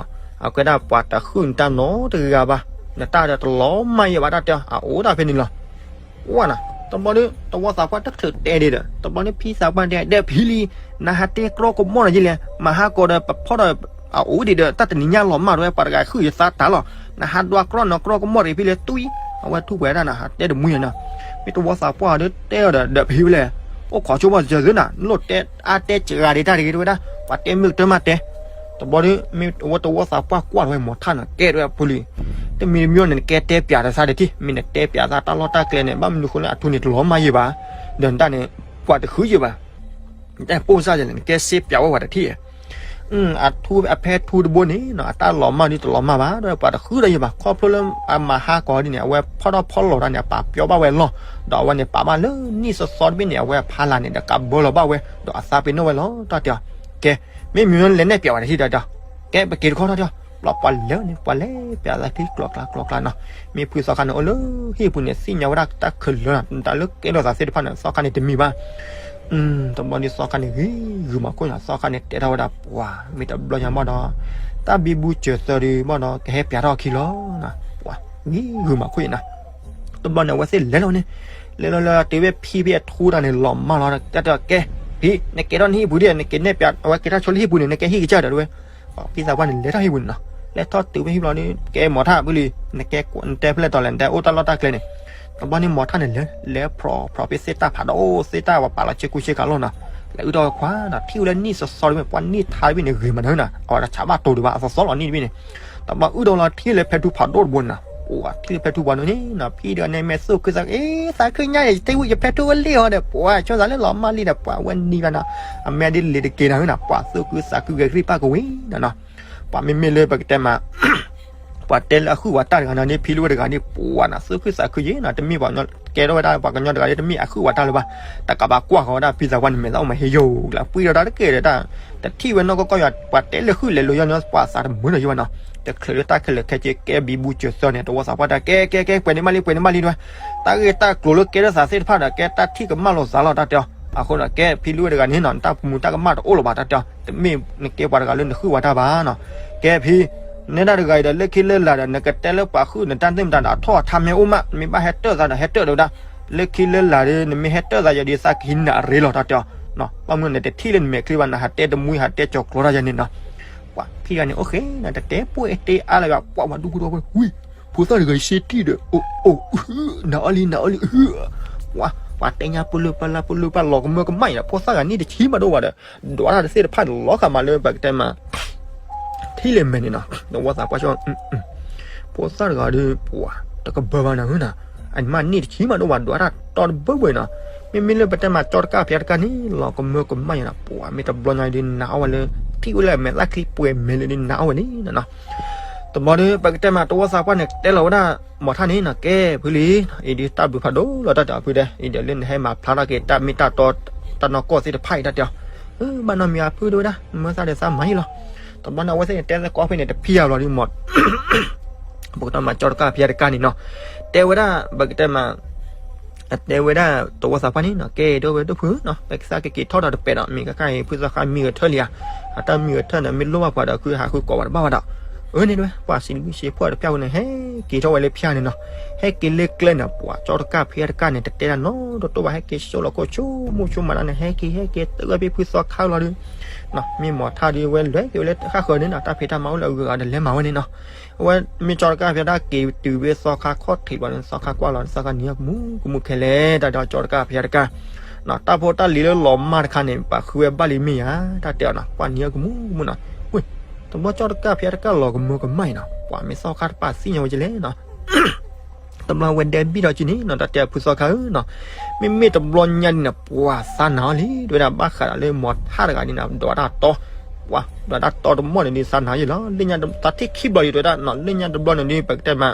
အကဲဒၣ်ပှၤတဃုနတၢ်နီတဂၤဘၣ်, နတၢ်ဒီးတလီၤမၢ်ယဲဘၣ် တၢ်တဲအီၤ အအိၣ်တၢ်ဖဲန့ၣ်လီၤ. ကွၢ်နၤ, တဘျီဒီး တဝီသးပှၢ်တချုးတဲဒံးဒီး တဘျီန့ၣ်ဖံသးပှၢ်တဲ ဒီးဖံလံ, နဟးတဲကြီကမီၣ်ဒီးယလဲၣ်, မၤဟါကီးဒီးပဖီၣ်ဒီး အအိၣ်ဒံးဒီး တၢ်တနံၤညါလီၤမၢ်ဒီး ပှၤတဂၤဃုယသးတၢ်လီၤ, နဟးဒွးကြီနီၤကြီကမီၣ်ရံးဖံလံ တွံၢ်, အဝဲထူၣ်ပှဲၤတၢ်နၤ ဟးတဲတမူယၤနီၤ, မ့ၢ်တဝီသးပှၢ်ဒီးတဲအီၤဒီး ဒီးဖံဝဲလဲၣ်, အိၣ်ခိးဆိကမိၣ်စၢၤသုနၤ နလိၣ်တဲအါတဲစှၤဒံးတၢ်တဂ့ၤ တဲဝဲဒၣ်, ပှၤတဲမ့ၢ်ကတၢၢ်မးတဲ တဘျီဒီး မ့ၢ်ဝဲတဝီသးပှၢ်ကွၢ်ထီၣ်ဝဲမီၤထၣ်န့ၣ် ကဲတဝဲဖိလံ, တမံၤတမံၤန့ၣ် နကဲတဲပၠးတသးဒီးထံၣ်, မ့ၢ်နတဲပၠးသးတၢ်လီၢ်တၢ်ကျဲန့ၣ် ဘၣ်မနုၤဃိလၢအထူန့ၣ်တလီၤမၢ်ယဲဘၣ်, ဒီးနတၢ်န့ၣ် ပှၤတဃုယဲဘၣ်, နတၢ်ပိၢ်စၢ်ယဲလဲၣ် နကဲစ့ပၠးဝဲပှၤတထံၣ်, အထူအဖဲထူတဘိန့ၣ် အတၢ်လီၤမၢ်ဒ်တလီၤမၢ်ဘၣ် ဒီးပှၤတဃုဒီးယဲဘၣ် ခီဖျိလၢအမၤဟါကီးဒ်န့ၣ် အဝဲဖီၣ်ထီၣ်ဖီၣ်လီၤတၢ်န့ၣ် အပာ်ပျီဘၣ်ဝဲလီၢ်, ဒီးအဝဲန့ၣ်ပာ်ဘၣ်လၢနံၣ်စီစီတဘ့ၣ်န့ၣ် အဝဲအဖီလာ်န့ၣ် ဒီးကးဘၢလီၤဘၣ်ဝဲ ဒီးအသးပ့ၤနီၣ်ဝဲလီၤ တၢ်တဲအီၤ, ကဲ မ့မ့ၢ်လၢနလဲၤနဲၣ်ပၠးဝဲတထံၣ် တၢ်တဲအီၤ, ကဲပက့ၤတခီ တၢ်တဲအီၤ, ဘျီပှၤလဲၤန့ၣ် ပှၤလဲၤပၠးသးခံကျိၤကျါကျိၤကျါနီၤ, မ့ၢ်ဖုသီခါန့ၣ် အိၣ်လၢဟံၣ်ပူၤန့ၣ် သ့ၣ်ညါဝဲဒၣ်တၢ်ခဲလၢာ်နီၤ တၢ်လၢကဲထီၣ်သးသ့ၣ်တဖၣ်န့ၣ် သီခါန့ၣ်တမံၤဘၣ် တဘျီန့ၣ်သီခါန့ၣ်ဂ့ၤဂုာ်မးခိၣ်နီၤ, သီခါန့ၣ်တဲထီၣ်ဝဲဒၣ်ပှၤ မ့ၢ်တဘျီညါဘၣ်ဒီး တၢ်ဘံဘူစၢၤသၢဒုးဘၣ်ဒီး ကဟဲပၠးထီၣ်အခံလီၤ, ပှၤဂ့ၤဂုာ်မးခိၣ်နီၤ, တဘျီန့ၣ် အဝဲသ့ၣ်လဲၤလီၤန့ၣ်, လဲၤလီၤလၢတုၤဝဲဖံဖံအထူတၢ်န့ၣ် လီၤမၢ်လီၤ တၢ်တဲအီၤ ကဲ ဖံ နကဲထီၣ်နဟံၣ်ပူၤဒ် နက့ၤနဲၣ်ပၠး အဝဲက့ၤထီၣ်ဆိလၢဟံၣ်ပူၤန့ၣ် နကဲဟံၣ်ကစၢ်ဒီးတဝဲ, ဖံသးပှၢ်န့ၣ် လဲၤထီၣ်ဟံၣ်ပူၤန့ၣ်နီၤ, လဲၤထီၣ်တုၤဝဲဟံၣ်ဘျီဒီး ကဲမီၤထၣ်ဖုလံ, နကဲနတဲဖဲလဲၣ်တီၤလဲၣ် နတဲအိၣ်တၢ်လီၢ်တၢ်ကျဲန့ၣ်, တဘျီန့ၣ်မီၤထၣ်န့ၣ် လဲၤဖျိးဖျိးဖဲသ့ၣ်တၢ်ဖးဒိၣ် သ့ၣ်တၢ်ပှၤပာ်လီၤဆ့ကူဆ့ကၤလီၤနီၤ, လဲၤအုၣ်ထီၣ်ဝဲခွါနီၤ, ထံၣ်ဝဲလၢနံၣ်စီစီတဘ့ၣ် ပှၤနံၣ်ထါတဘ့ၣ်န့ၣ် ဂ့ၤမးနီၤ, အဝဲဒၣ်ဆးဘၣ်တိၤဒံးဘၣ် အသီသီလီၤနံၣ်တဘ့ၣ်န့ၣ်, တဘျီအုၣ်ဒီးလီၤထံၣ်လၢဖဲထူဖးဒိၣ်တဘိန့ၣ်နီၤ, ပှၤထံၣ်လၢဖဲထူဖးဒိၣ်န့ၣ်နီၤ ဖံဒီးန့ၣ်မ့ၢ်သူၣ်ခုသး အ့ သးခုညါအံၤ ယထံၣ်ဝံၤယဖဲထူဝဲလံအီၤဒီး ပှၤဆိသးလၢလီၤမၢ်လံဒီး ပှၤဝဲနံၤဘၣ်နီၤ, အမဲာ်ဒ်လံာ်တက့ၤနီၤနီၤ ပှၤသူၣ်ခုသးခုဂဲၤကရံၣ်ပၣ်ကဝံၤနီၤနီၤ, ပှၤမ့မ့ၢ်လၢပကတဲမး ပှၤတဲလၢအဃုဝဲတၢ်တဂၤနီၤ ဒ်ဖံလၢဝဲတဂၤဒ် ပှၤနီၤ သူၣ်ခုသးခုယံၤနီၤ တမ့ၢ်ပှၤကဲထီၣ်ဝဲဒၣ်ပှၤကညီတဂၤဒ် တမ့ၢ်အဃုဝဲတၢ်လၢၤဘၣ်, တကးဘၣ်ကွၢ်ဃီၤဝဲဒၣ်ဖံသးပှၢ်န့ၣ် မဲာ်သးအိၣ်မးဟ့ယိၤကျါ ပှံၢ်ဒီးတၢ်တကဲဒီးတၢ်, တထံၣ်ဝဲနီၢ်ကီၢ်ကီၢ်ယွၤ ပှၤတဲလၢဃုလဲၤလိာ်ယီၤနီၤ ပှၤသးတမုာ်နီၤယံၤဘၣ်နီၤ, တချုးလၢတၢ်ခဲလၢာ်ခဲဆ့ကဲဘံဘူစၢၤသၢန့ၣ် တဝီသးပှၢ်တဲ ကဲကဲကဲ ပှဲၤန့ၢ်မးလံ ပှဲၤန့ၢ်မးလံတဲဝဲ, တၢ်ဂ့ၢ်တၢ်ကျိၤလၢကဲထီၣ်သးသ့ၣ်တဖၣ်ဒီး ကဲတၢ်ထံၣ်ကမၣ်လိာ်သးလီၤ တၢ်တဲအီၤ, အဃိဒီးကဲဖံလၢဝဲတဂၤန့ၣ်နီၤ နတၢ်ပမူတၢ်ကမၣ်တအိၣ်လၢၤဘၣ် တၢ်တဲအီၤ, တမ့ၢ်နကဲပှၤတဂၤလၢနဃုဝဲတၢ်ဘၣ်နီၤ, ကဲဖံ နဲဒၣ်တဂၤအံၤဒီး လၢခံလၢလာ်ဒီး နကတဲလၢပှၤဃုနတၢ်သ့ၣ်မတၤဒီး အထီၣ်အထါမ့ၢ်အိၣ်မး နမ့ၢ်ဘၣ်ဟဲတၢၢ်သးဒီး ဟဲတၢၢ်ဒီးဝဲဒၣ်, လၢခံလၢလာ်ဒီး နမ့ၢ်ဟဲတၢၢ်သးယီၤဒီး သးကဟံးနၤအရ့လီၤ တၢ်တဲအီၤ, ဘၣ်မနုၤနတထံၣ်လၢနမဲာ်ချံဘၣ် နဟးတဲတမှံဟးတဲကၠီၤကျိၤတၢ်ယၤန့ၣ်နီၤ, ပှၤဖံဂၤန့ၣ် အိၣ်ဃ့နၤ တတဲပိၢ်အတဲအါလၢၤဘၣ် ပှၤဝဲဒူၣ်ဃိဒီးဝဲ ဝံၤ ဖိသၣ်တဂၤအံၤစ့တံၢ်ဒီး အိၣ်အိၣ် နၤအီၣ်လံ နၤအီၣ်လံ ပှၤ ပှၤတဲညါပလၢပလၢပလၢပလၢလီၤကမၢကမၣ်အံၤဒီး ဖိသၣ်ဂၤနံၣ်တဆံမးတအိၣ်ဘၣ်ဒီး ဒွးတၢ်တသ့ၣ်တဖၣ်န့ၣ် လီၤဃာ်မးလၢပကတဲမး ထံၣ်လၢမဲာ်န့ၣ်နီၤ တဝီသးပှၢ်ဆိ ဖိသၣ်တဂၤဒီး ပှၤ တကဘၢဘၣ်နၤဧၢနၤ, အန့ၣ်မးနံၣ်တဆံမးတအိၣ်ဘၣ် ဒွးတၢ်တီတဘၢဘၢနီၤ, မ့မ့ၢ်လၢပတဲမး ကၠီတကၣ်ဖံးတကၣ်န့ၣ် လီၤကမၢကမၣ်ယၤနီၤ ပှၤမ့ၢ်တဘျီညါဒီး နၤအီၣ်ဝဲလၢ ထံၣ်ဝဲလၢအမဲာ်သၣ်ချံပှဲၤမဲာ်လၢဒီး နၤအီၣ်ဝဲန့ၣ်နီၤနီၤ တဘျီဒီး ပကတဲမး တဝီသးပှၢ်န့ၣ် တဲလီၤဝဲဒၣ် မီၤထၣ်န့ၣ်နီၤ ကဲ ဖုလံ, အံၤဒ်တၢ်ဘျုးဖးဒိၣ်လီၤ တၢ်တဲအီၤဖုတဲ, အံၤဒီးလၢနဟဲမၤဖျါထီၣ်က့ၤ တၢ်မ့ၢ်တၢ်တီ တၢ်နီၢ်ကီၢ်သ့ၣ်တဖၣ်အံၤ တၢ်တဲအီၤ, ဘၣ်နီတမံၤအဖုတဲဝဲဒၣ် မၢသးဒီးသးမၤအံၤလီၤ. တဘျီန့ၣ် အဝဲသ့ၣ်န့ၣ် တဲသကိးဖဲန့ၣ် တဖံးယၤဘျီဒီး မီၤ ပကတဲမး ကၠီတကၣ်ဖံးတကၣ်န့ၣ်နီၤ, တဲဝဲဒၣ် ပကတဲမး တဲဝဲဒၣ် တဝီသးပှၢ်န့ၣ်နီၤ ကဲ ဒိၣ်ဝဲဒိၣ်ဖုနီၤ ပကစၢ်ကက့ၤထီၣ်ဒီးတပဲာ်ဒီး မ့ၢ်ကကၢ်အံၤ ဖုသီခါမံဂဲၤထၢၣ်လံဧါ, အတၢ်မံဂဲၤထၢၣ်န့ၣ် မ့ၢ်လိၣ်ဘၣ်ပှၤဒီး ခုဟးဃုကိးဘၣ်တဘၣ်ဘၣ်ဒီး, အၢန့ၣ်တဲဝဲ ပှၤစံးဘျုးစံးဖှိၣ်တဖၣ်ဝဲန့ၣ် ဟဲက့ၤထီၣ်ဝဲလၢဖၠါန့ၣ်နီၤ, ဟဲက့ၤလၢကျဲန့ၣ် ပှၤ ကၠီတကၣ်ဖံးတကၣ်န့ၣ် တတဲတၢ်နီတတီၢ်ဘၣ် ဟဲက့ၤဆိလီၤခိၣ်ဆိမိၢ်ဆိမးတၢ်န့ၣ် ဟဲက့ၤ ဟဲက့ၤတုၤဝဲဖဲဖုသီခါလီၤဒီး မ့ၢ်မီၤထၣ်ဒီး ဝဲလဲၤက့ၤဝဲလၢဃၣ်ဃၢၤန့ၣ်နီၤ တၢ်ဖံးတၢ်မၤအိၣ်လၢအဂုၤအဂၤဒီးလဲၤမၤဝဲန့ၣ်နီၤ, အဝဲမ့ၢ်ကၠီတကၣ်ဖံးတကၣ်က့ၤတုၤဖဲသီခါခီၣ်ထံးဘျီန့ၣ် သီခါကွၢ်လီၤ သီခါနံၤအကမူကမူခဲလၢာ် တၢ်ဒီးကၠီတကၣ်ဖံးတကၣ်, တၢ်ဖိတၢ်လံၤလၢလီၤမၢ်တခါန့ၣ် ပှၤဃုဝဲဘၣ်လံမ့ၢ်ဧါ တၢ်တဲအီၤနီၤ ပှၤနံၤအကမူကမူနီၤ, ဝ့ၢ် တဘျီကၠီတကၣ်ဖံးတကၣ်လီၤကမၢကမၣ်အံၤနီၤ ပှၤမ့ၢ်သီခါတပာ်သ့ၣ်ညါဝဲကလဲၣ်နီၤ တဘျီဝဲဒဲဘံၣ်ဒီးက့ၤန့ၣ်နီၤ တၢ်တဲဖုသီခါဧၢနီၤ, မ့မ့ၢ်တဘျီညါဒ်န့ၣ် ပှၤသးနၤအီၤလံ တဲဝဲဒၣ် ဘၣ်ဃးဒီးလၢမီၤထၣ်တဂၤန့ၣ်နီၤ ဒွးတၢ်တီ, ပှၤ ဒွးတၢ်တီတမီၢ်န့ၣ်ဒီး သးနၤယဲလီၤ လၢညါသးထံၣ်ခံဘျီဒီး တဲဝဲဒၣ်နီၤ လၢညါတဘျီန့ၣ်ဒီး ပကတဲမး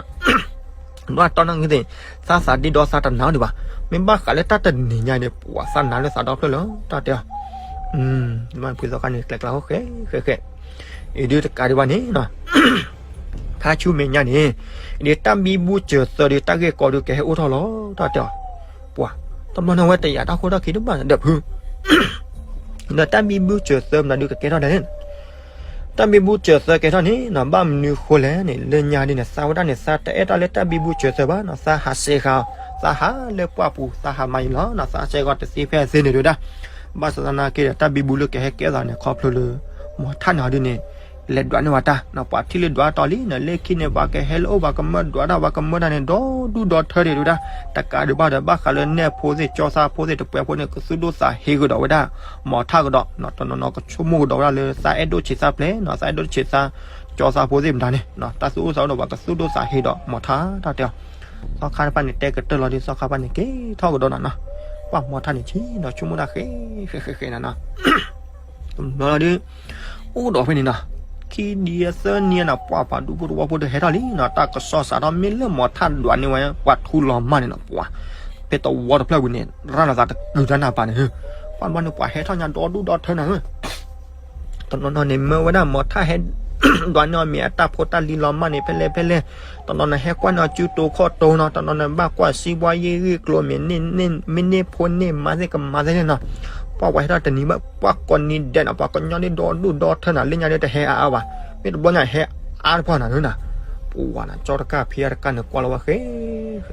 ဒွးတၢ်တီနီၣ်ဂံၢ်သ့ၣ် သးသးဒ့ဒီသးတနၤအီၤဒံးဘၣ်, မ့ၢ်ဘၣ်ဃးလၢတၢ်တနံၤညါန့ၣ် ပှၤသးနၤလၢသးဒီဖျၢၣ်လီၤ တၢ်တဲအီၤ ဖုသီခါန့ၣ် ကျဲးကျါဃီဃဲဃဲဃဲ, အံၤဒုးတကးဒံးဘၣ်န့ၣ်နီၤ ခါဆူမဲာ်ညါန့ၣ် ဒ်တၢ်ဘံဘူစၢၤသၢဒုးတၢ်ဂ့ၢ်ကီဒုးကဟဲအိၣ်ထီၣ်လီၤ တၢ်တဲအီၤ, ပှၤ တဘျီန့ၣ်ဝဲတယာ်တၢ်ခိၣ်တၢ်ခံတဘၣ်ဒီးဖု ဒီးတၢ်ဘံဘူစၢၤသၢမနုၤဒုးကကဲထီၣ်ဒ်န့ၣ်, တၢ်ဘံဘူစၢၤသၢကဲထီၣ်န့ၣ်နီၤ ဘၣ်မနုၤဃိလဲၣ်န့ၣ် လၢညါဒ်န့ၣ် သးဝဲဒၣ်န့ၣ် သးတအဲၣ်တၢ်လၢတၢ်ဘံဘူစၢၤသၢဘၣ်နီၤ သးဟးစဲးဃာ်အီၤ, သးဟးလၢပှၢ်ပူၤ သးဟးမၤယံၤလီၤနီၤ သးစဲးဃာ်တသ့ဖဲသ့န့ၣ်ဒုးဒၣ်, ဘၣ်ဆၣ်သနာ်က့ဒီး တၢ်ဘံဘူလၢကဟဲကဲသးန့ၣ် ခီဖျိလၢ မီၤထၣ်န့ၣ်အီၤဒ်န့ၣ် လဲၤဒွးန့ၢ်ဝဲတၢ်နီၤ ပှၤထံၣ်လၢဒွးတီၤလံနီၤ လၢခံန့ၣ် ပှၤကဟဲလၢအိၣ်ပှၤကမၢဒွးတၢ် ပှၤကမၢတၢ်န့ၣ် ဒီဒူၣ်ဒီထၢဒံးဒုးဒၣ်, တကးဒံးဘၣ်ဒီး ဘၣ်ဃးလၢနဲၣ်ဖိသ့ၣ် ကၠီသးဖိသ့ၣ် တပှဲၤဖိန့ၣ် ကသူၣ်ဒိၣ်သးဟ့ကဒီးဝဲဒၣ် မီၤထၣ်ကဒီးနီၤ တနီၤနီၤကဆိကမိၣ်ကဒီးဝဲဒၣ်လၢ သးအဲၣ်ဒိၣ်ဆံးသးပျဲၢ်နီၤ သးအဲၣ်ဒိၣ်ဆံးသး ကၠီသးဖိသ့ၣ်မတၤန့ၣ်နီၤ တၢ်သူၣ်အိၣ်သးအိၣ်ဒီး ပှၤကသူၣ်ဒိၣ်သးဟ့ဒီးမီၤထၣ် တၢ်တဲအီၤ, သီခါတဖၣ်န့ၣ် တဲကတၢၢ်လီၤဒုး သီခါတဖၣ်န့ၣ် ကဲထီၣ်ကဒီးနီၤနီၤ, ပှၤမီၤထၣ်န့ၣ်ဆံးနီၤ ဆိကမိၣ်တၢ်ဃဲဃဲဃဲဃဲနီၤနီၤ တဘျီလီၤဒုး အိၣ်ဒီးဖဲန့ၣ်နီၤ, ခံနံၤသၢနံၤနီၤ ပှၤပှၤဒူဖိသဝီဖိဒီးဟဲထီၣ်လံနီၤ တၢ်ကစီၣ်စးထီၣ် မ့ၢ်လၢမီၤထၣ်ဒွးန့ၢ်ဝဲ ပှၤထူလီၤမၢ်န့ၣ်နီၤ ပှၤ ဖဲသဝီတဖျၢၣ်ပူၤန့ၣ် ရၣ်လီၤသးတကုၤတၢ်နၢ်ပၢၢ်န့ၣ်, ပှၤတဘျီန့ၣ် ပှၤဟဲထီၣ်ညါဒီဒူၣ်ဒီထၢနီၤ တနီၤနီၤန့ၣ် မၢဝဲဒၣ်မီၤထၣ်ဟဲ ဒွးန့ၢ်အီၤမ့ၢ်အတၢ်ဖိတၢ်လံၤလီၤမၢ်န့ၣ် ဖဲလဲၣ်ဖဲလဲၣ်, တနီၤနီၤဟဲကွၢ်န့ၢ်အီၤစုတိၤခီၣ်တိၤနီၤ တနီၤနီၤဘၣ်ကွၢ်စံးဘှါယ့ၣ်ဂ့ၢ်ကျိၤမ့ၢ်န့ၢ် မ့ၢ်န့ၢ်ဖိန့ၢ်မါသ့ၣ်ကမၤသ့ၣ်န့ၣ်နီၤ, ပှၤပှၤဟဲထီၣ်တနံၤဘၣ် ပှၤကိးနံၤဒဲးနီၤ ပှၤကညီဒ်ဒီဒူၣ်ဒီထၢနီၤ လၢညါဒ်တဟဲအါအါဘၣ်, မ့ၢ်တဘျီညါဟဲအါတဖၣ်နီၤနီၤ, ပှၤနီၤ ကၠီတကၢ်ဖံးအါတကၢ်န့ၣ် ကွၢ်လီၤဝဲဃဲ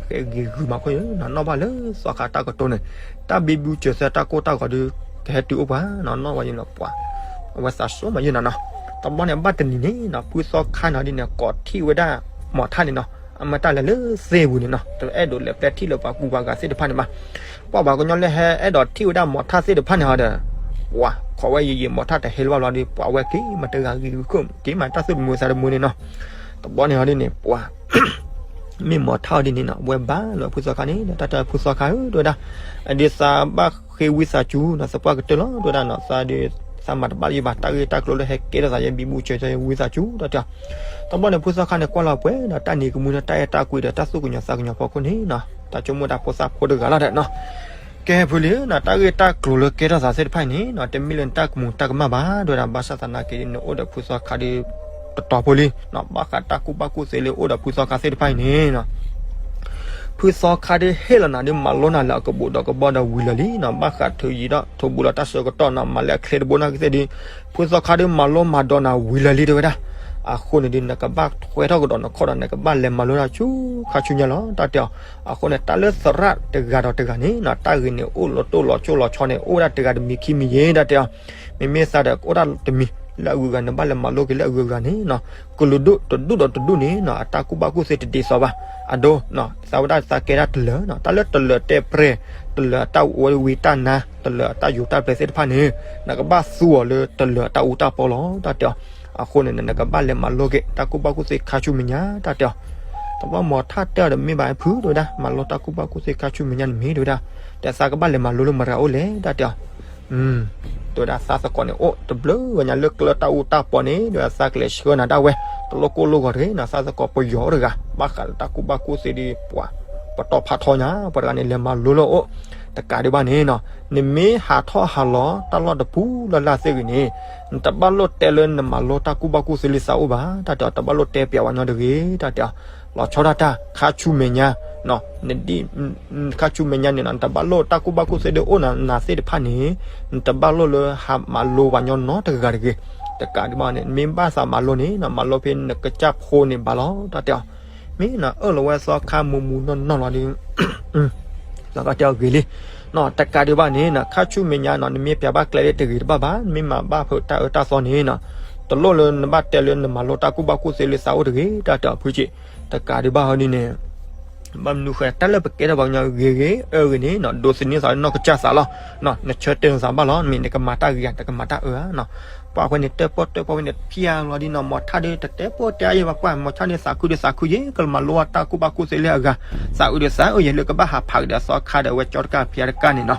ဃဲဂ့ၤဂုာ်မးခိၣ်ယနီၤ နီၣ်ဘၣ်လၢသီခါတၢ်ကတိၤန့ၣ်, တၢ်ဘံဘူစၢၤသၢတၢ်ကိၢ်တၢ်ဂီၤဒုး ကဟဲတုၤအိၣ်ပှၤနီၤ နီၣ်ဝဲယနီၤပှၤ, အဝဲသးစိမးယနီၤနီၤ, တဘျီန့ၣ် ဘၣ်တနံၤန့ၣ်နီၤ ဖုသီခါန့ၣ်ဒ်န့ၣ် ကိးထံၣ်ဝဲဒၣ်မီၤထၣ်န့ၣ်နီၤ အမ့ၢ်တၢ်လဲၤလၢသ့ၣ်ပူၤန့ၣ်နီၤ တအဲၣ်ဒိးလဲၤပျဲထံၣ်လၢပှၤကူပှၤဂၤသ့ၣ်တဖၣ်န့ၣ်ဘၣ်, ပှၤပှၤကညီလၢဟဲအဲၣ်ဒိးထံၣ်ဝဲဒၣ်မီၤထၣ်သ့ၣ်တဖၣ်န့ၣ်ဟီဒီး, ပှၤခိးဝဲယံာ်ယံာ်မီၤထၣ်တဟဲလၢၤဘၣ်ဘျီဒီး ပှၤဝဲက့ၤမၤတဂၤဂ့ၤဂုာ်ခိၣ် က့ၤမၤတၢ်သူၣ်တမုာ်သးတမုာ်န့ၣ်နီၤ, တဘျီန့ၣ်ဟီဒ်န့ၣ် ပှၤ မ့ၢ်မီၤထၣ်အီၤဒ်န့ၣ်နီၤ ဝဲဘၣ်လီၤဖုသီခါန့ၣ် တၢ်တဲဖုသီခါဧၢ တဲဝဲဒၣ်, အဒုးသးဘၣ်ဃ့ဝံသးစူၤနီၤ သပှၢ်ကတၢၢ်လီၤ တဲဝဲဒၣ်နီၤ သးဒုး သးမၤတဘၣ်ယဘၣ် တၢ်ဂ့ၢ်တၢ်ကျိၤလၢဟဲကဲထီၣ်သးယဲ ဘံဘူစၢၤသၢ ဝံသးစူၤ တၢ်တဲအီၤ, တဘျီန့ၣ် ဖုသီခါန့ၣ် ကွၢ်လီၤပှဲၤဒီးတၢ်နံၤကမှံဒီး တၢ်အဲၣ်တၢ်ကွံဒီး တၢ်သူၣ်ကညီၤသးကညီၤဖီခိၣ်န့ၣ်နီၤ တၢ်ဆိကမိၣ်တၢ်ဖိသၣ်ဖိတဂၤလီၤဒီးနီၤ ကဲဖုလံနီၤ တၢ်ဂ့ၢ်တၢ်ကျိၤလၢကဲထီၣ်သးသ့ၣ်တဖၣ်အံၤန့ၣ်နီၤ တမ့ၢ်လၢနတၢ်ကမူၤတၢ်ကမၣ်ဘၣ် တဲဝဲဒၣ် ဘၣ်ဆၣ်သနာ်က့ နအိၣ်ဒီးဖုသီခါဒီး တတီၤဖိလံနီၤ ဘၣ်ဃးတၢ်ကူၣ်ဘၣ်ကူၣ်သ့လၢအိၣ်ဒီးဖုသီခါသ့ၣ်တဖၣ်အံၤန့ၣ်နီၤ ဖုသီခါဒီးဟ့ၣ်လီၤနၤဒီး မၤလိနၤလၢအကဘူးဒီးကဘီဒီးဝံၤလၢာ်လံနီၤ ဘၣ်ဃးထုးယံၤဒီး ထိးဘူးလီၤတၢ်ဆၢကတီၢ်နီၤ မၤလၢအချ့တဘိနာ်က့သ့ၣ်ဒီး ဖုသီခါဒီးမၤလိမၤဒိးနၤဝံၤလၢာ်လံ တဲဝဲဒၣ် အဃိန့ၣ်ဒီး နကဘၣ်ထွဲထီၣ်ကဒီးနခီၣ်ဒီး နကဘၣ်လဲၤမၤလိတၢ်ဆူခါဆူညါလီၤ တၢ်တဲအီၤ, အဃိန့ၣ် တၢ်လၢသရၣ်တဂၤဒီးတဂၤန့ၣ်နီၤ တၢ်ဂ့ၢ်န့ၣ် အိၣ်လီၤတိၢ်လီၤဆိၣ်လီၤဆီန့ၣ် အိၣ်ဝဲဒၣ်တဂၤတမံၤခံမံၤယဲ တၢ်တဲအီၤ မ့မ့ၢ်သးဒီး အိၣ်ဒၣ်တမံၤလၢအဂုၤအဂၤ နဘၣ်လဲၤမၤလိက့ၤလၢအဂုၤအဂၤန့ၣ်နီၤ ကလုာ်ဒူၣ်တဒူၣ်ဒီးတဒူၣ်န့ၣ်နီၤ အတၢ်ကူၣ်ဘၣ်ကူၣ်သ့တဒ်သိးဘၣ် အဒိ သးဝဲဒၣ်သးကဲဒၣ်တလၢာ်နီၤ တၢ်လၢတလၢာ်တဲပြဲၢ် တလၢာ်အတၢ်ဝဲဝံတၢ်နါ တလၢာ်အတၢ်ယိၤတၢ်ပျဲသ့ၣ်တဖၣ်န့ၣ် နကဘၣ်သူအီၤလၢတလၢာ်အတၢ်အူတၢ်ပီလီၤ တၢ်တဲအီၤ, အဃိန့ၣ် နကဘၣ်လဲၤမၤလိက့ၤ တၢ်ကူၣ်ဘၣ်ကူၣ်သ့ခါဆူမဲာ်ညါ တၢ်တဲအီၤ, တဘျီမီၤထၣ်တဲအီၤဒီး မ့ၢ်ဘၣ်ဖု တဲဝဲဒၣ် မၤလိတၢ်ကူၣ်ဘၣ်ကူၣ်သ့ခါဆူမဲာ်ညါန့ၣ်မ့ၢ် တဲဝဲဒၣ်, ဒီးသးကဘၣ်လဲၤမၤလိလၢမတၤအိၣ်လဲၣ် တၢ်တဲအီၤ တဲဝဲဒၣ်သးသကိးန့ၣ် အိၣ်တဘျုးဂၤညါလၢကျဲတၢ်အူတၢ်ပီန့ၣ် တဲဝဲဒၣ်သးကလဲၤဆှၢနၤဒၣ်ဝဲ တလိၣ်ကိၢ်လိၢ်ဂီၤတဂ့ၤနီၤ သးသကိးပယီၤအိၣ်တဂၤ ဘၣ်ဃးလၢတၢ်ကူၣ်ဘၣ်ကူၣ်သ့ဒီးပှၤ ပတီၢ်ဖးထီညါ ပှၤတဂၤန့ၣ် လဲၤမၤလိလၢအအိၣ် တကးဒံးဘၣ်န့ၣ်နီၤ နမ့ၢ်ဟးထီၣ်ဟးလီၤတၢ်လီၢ်တပူၤလၢ်လၢ်သ့ၣ်ဂ့ၤန့ၣ် နတဘၣ်လိၣ်တဲလၢနမၤလိတၢ်ကူၣ်ဘၣ်ကူၣ်သ့လၢသးအိၣ်ဘၣ် တၢ်တဲအီၤ တဘၣ်လိၣ်တဲပျးဝဲညီတဂ့ၤ တၢ်တဲအီၤ လီၤဆီဒၣ်တၢ် ခါဆူမဲာ်ညါ နဒ် ခါဆူမဲာ်ညါန့ၣ်နီၤ နတဘၣ်လိၣ်တၢ်ကူၣ်ဘၣ်ကူၣ်သ့ဒ်အိၣ်နၤသ့ၣ်တဖၣ်န့ၣ် နတဘၣ်လိၣ်လၢဟးမၤလိပှၤညီနီတဂၤတဂ့ၤ တကးဒံးဘၣ်န့ၣ် မ့ၢ်ဘၣ်သးမၤလိန့ၣ်နီၤ မၤလိဖဲနကစၢ်ဖိန့ၣ်ဘၣ်လီၤ တၢ်တဲအီၤ မ့ၢ်နအၢၣ်လီၤဝဲသီခါမူးမူးနီၢ်နီၢ်လီၤဒီး သီခါတဲအီၤဂ့ၤလံ နီၤ တကးဒံးဘၣ်န့ၣ်နီၤ ခါဆူမဲာ်ညါနီၤ နမ့ၢ်ပျးဘၣ်ကျဲဒ်တဂ့ၤတဘၣ်ဘၣ် နမ့ၢ်မၤဘၣ်ဖုးတၢ်အၢတၢ်သီန့ၣ်နီၤ တလိၣ်လၢနဘၣ်တဲလၢနမၤလိတၢ်ကူၣ်ဘၣ်ကူၣ်သ့လၢသးအိၣ်တဂ့ၤ တၢ်တဲအီၤဖုက့ၣ် တကးဒံးဘၣ်ဟီဒ်န့ၣ် ဘၣ်မနုၤဃိ တၢ်လၢပကဲထီၣ်ပှၤကညီဂ့ၤဂ့ၤအၢဂ့ၤန့ၣ်နီၤ ဒိးသန့ၤသးလၢနီၢ်ကစၢ်သးလီၤ နဆၢတဲာ်သးဘၣ်လီၤ မ့ၢ်နကမၤတၢ်ဂ့ၤဧါ နကမၤတၢ်အၢဧါနီၤ ပှၤဝဲန့ၣ်တဲပီၢ်တဲပီၢ်ဝဲန့ၣ် ဖျါလီၤဒ်နီၤ မီၤထၣ်ဒီး တတဲပီၢ်တဲအါယဲဘၣ် ပှၤမီၤထၣ်ဒီး သးခုဒီးသးခုယဲ ကလမၤလိတၢ်ကူၣ်ဘၣ်ကူၣ်သ့လၢအဂၤ သးအုးဒီးသးအုးယဲ လၢကဘၣ်ဟးဖးကဒီးသီခါဒီး အဝဲကၠီတကၢ်ဖံးတကၢ်န့ၣ်နီၤ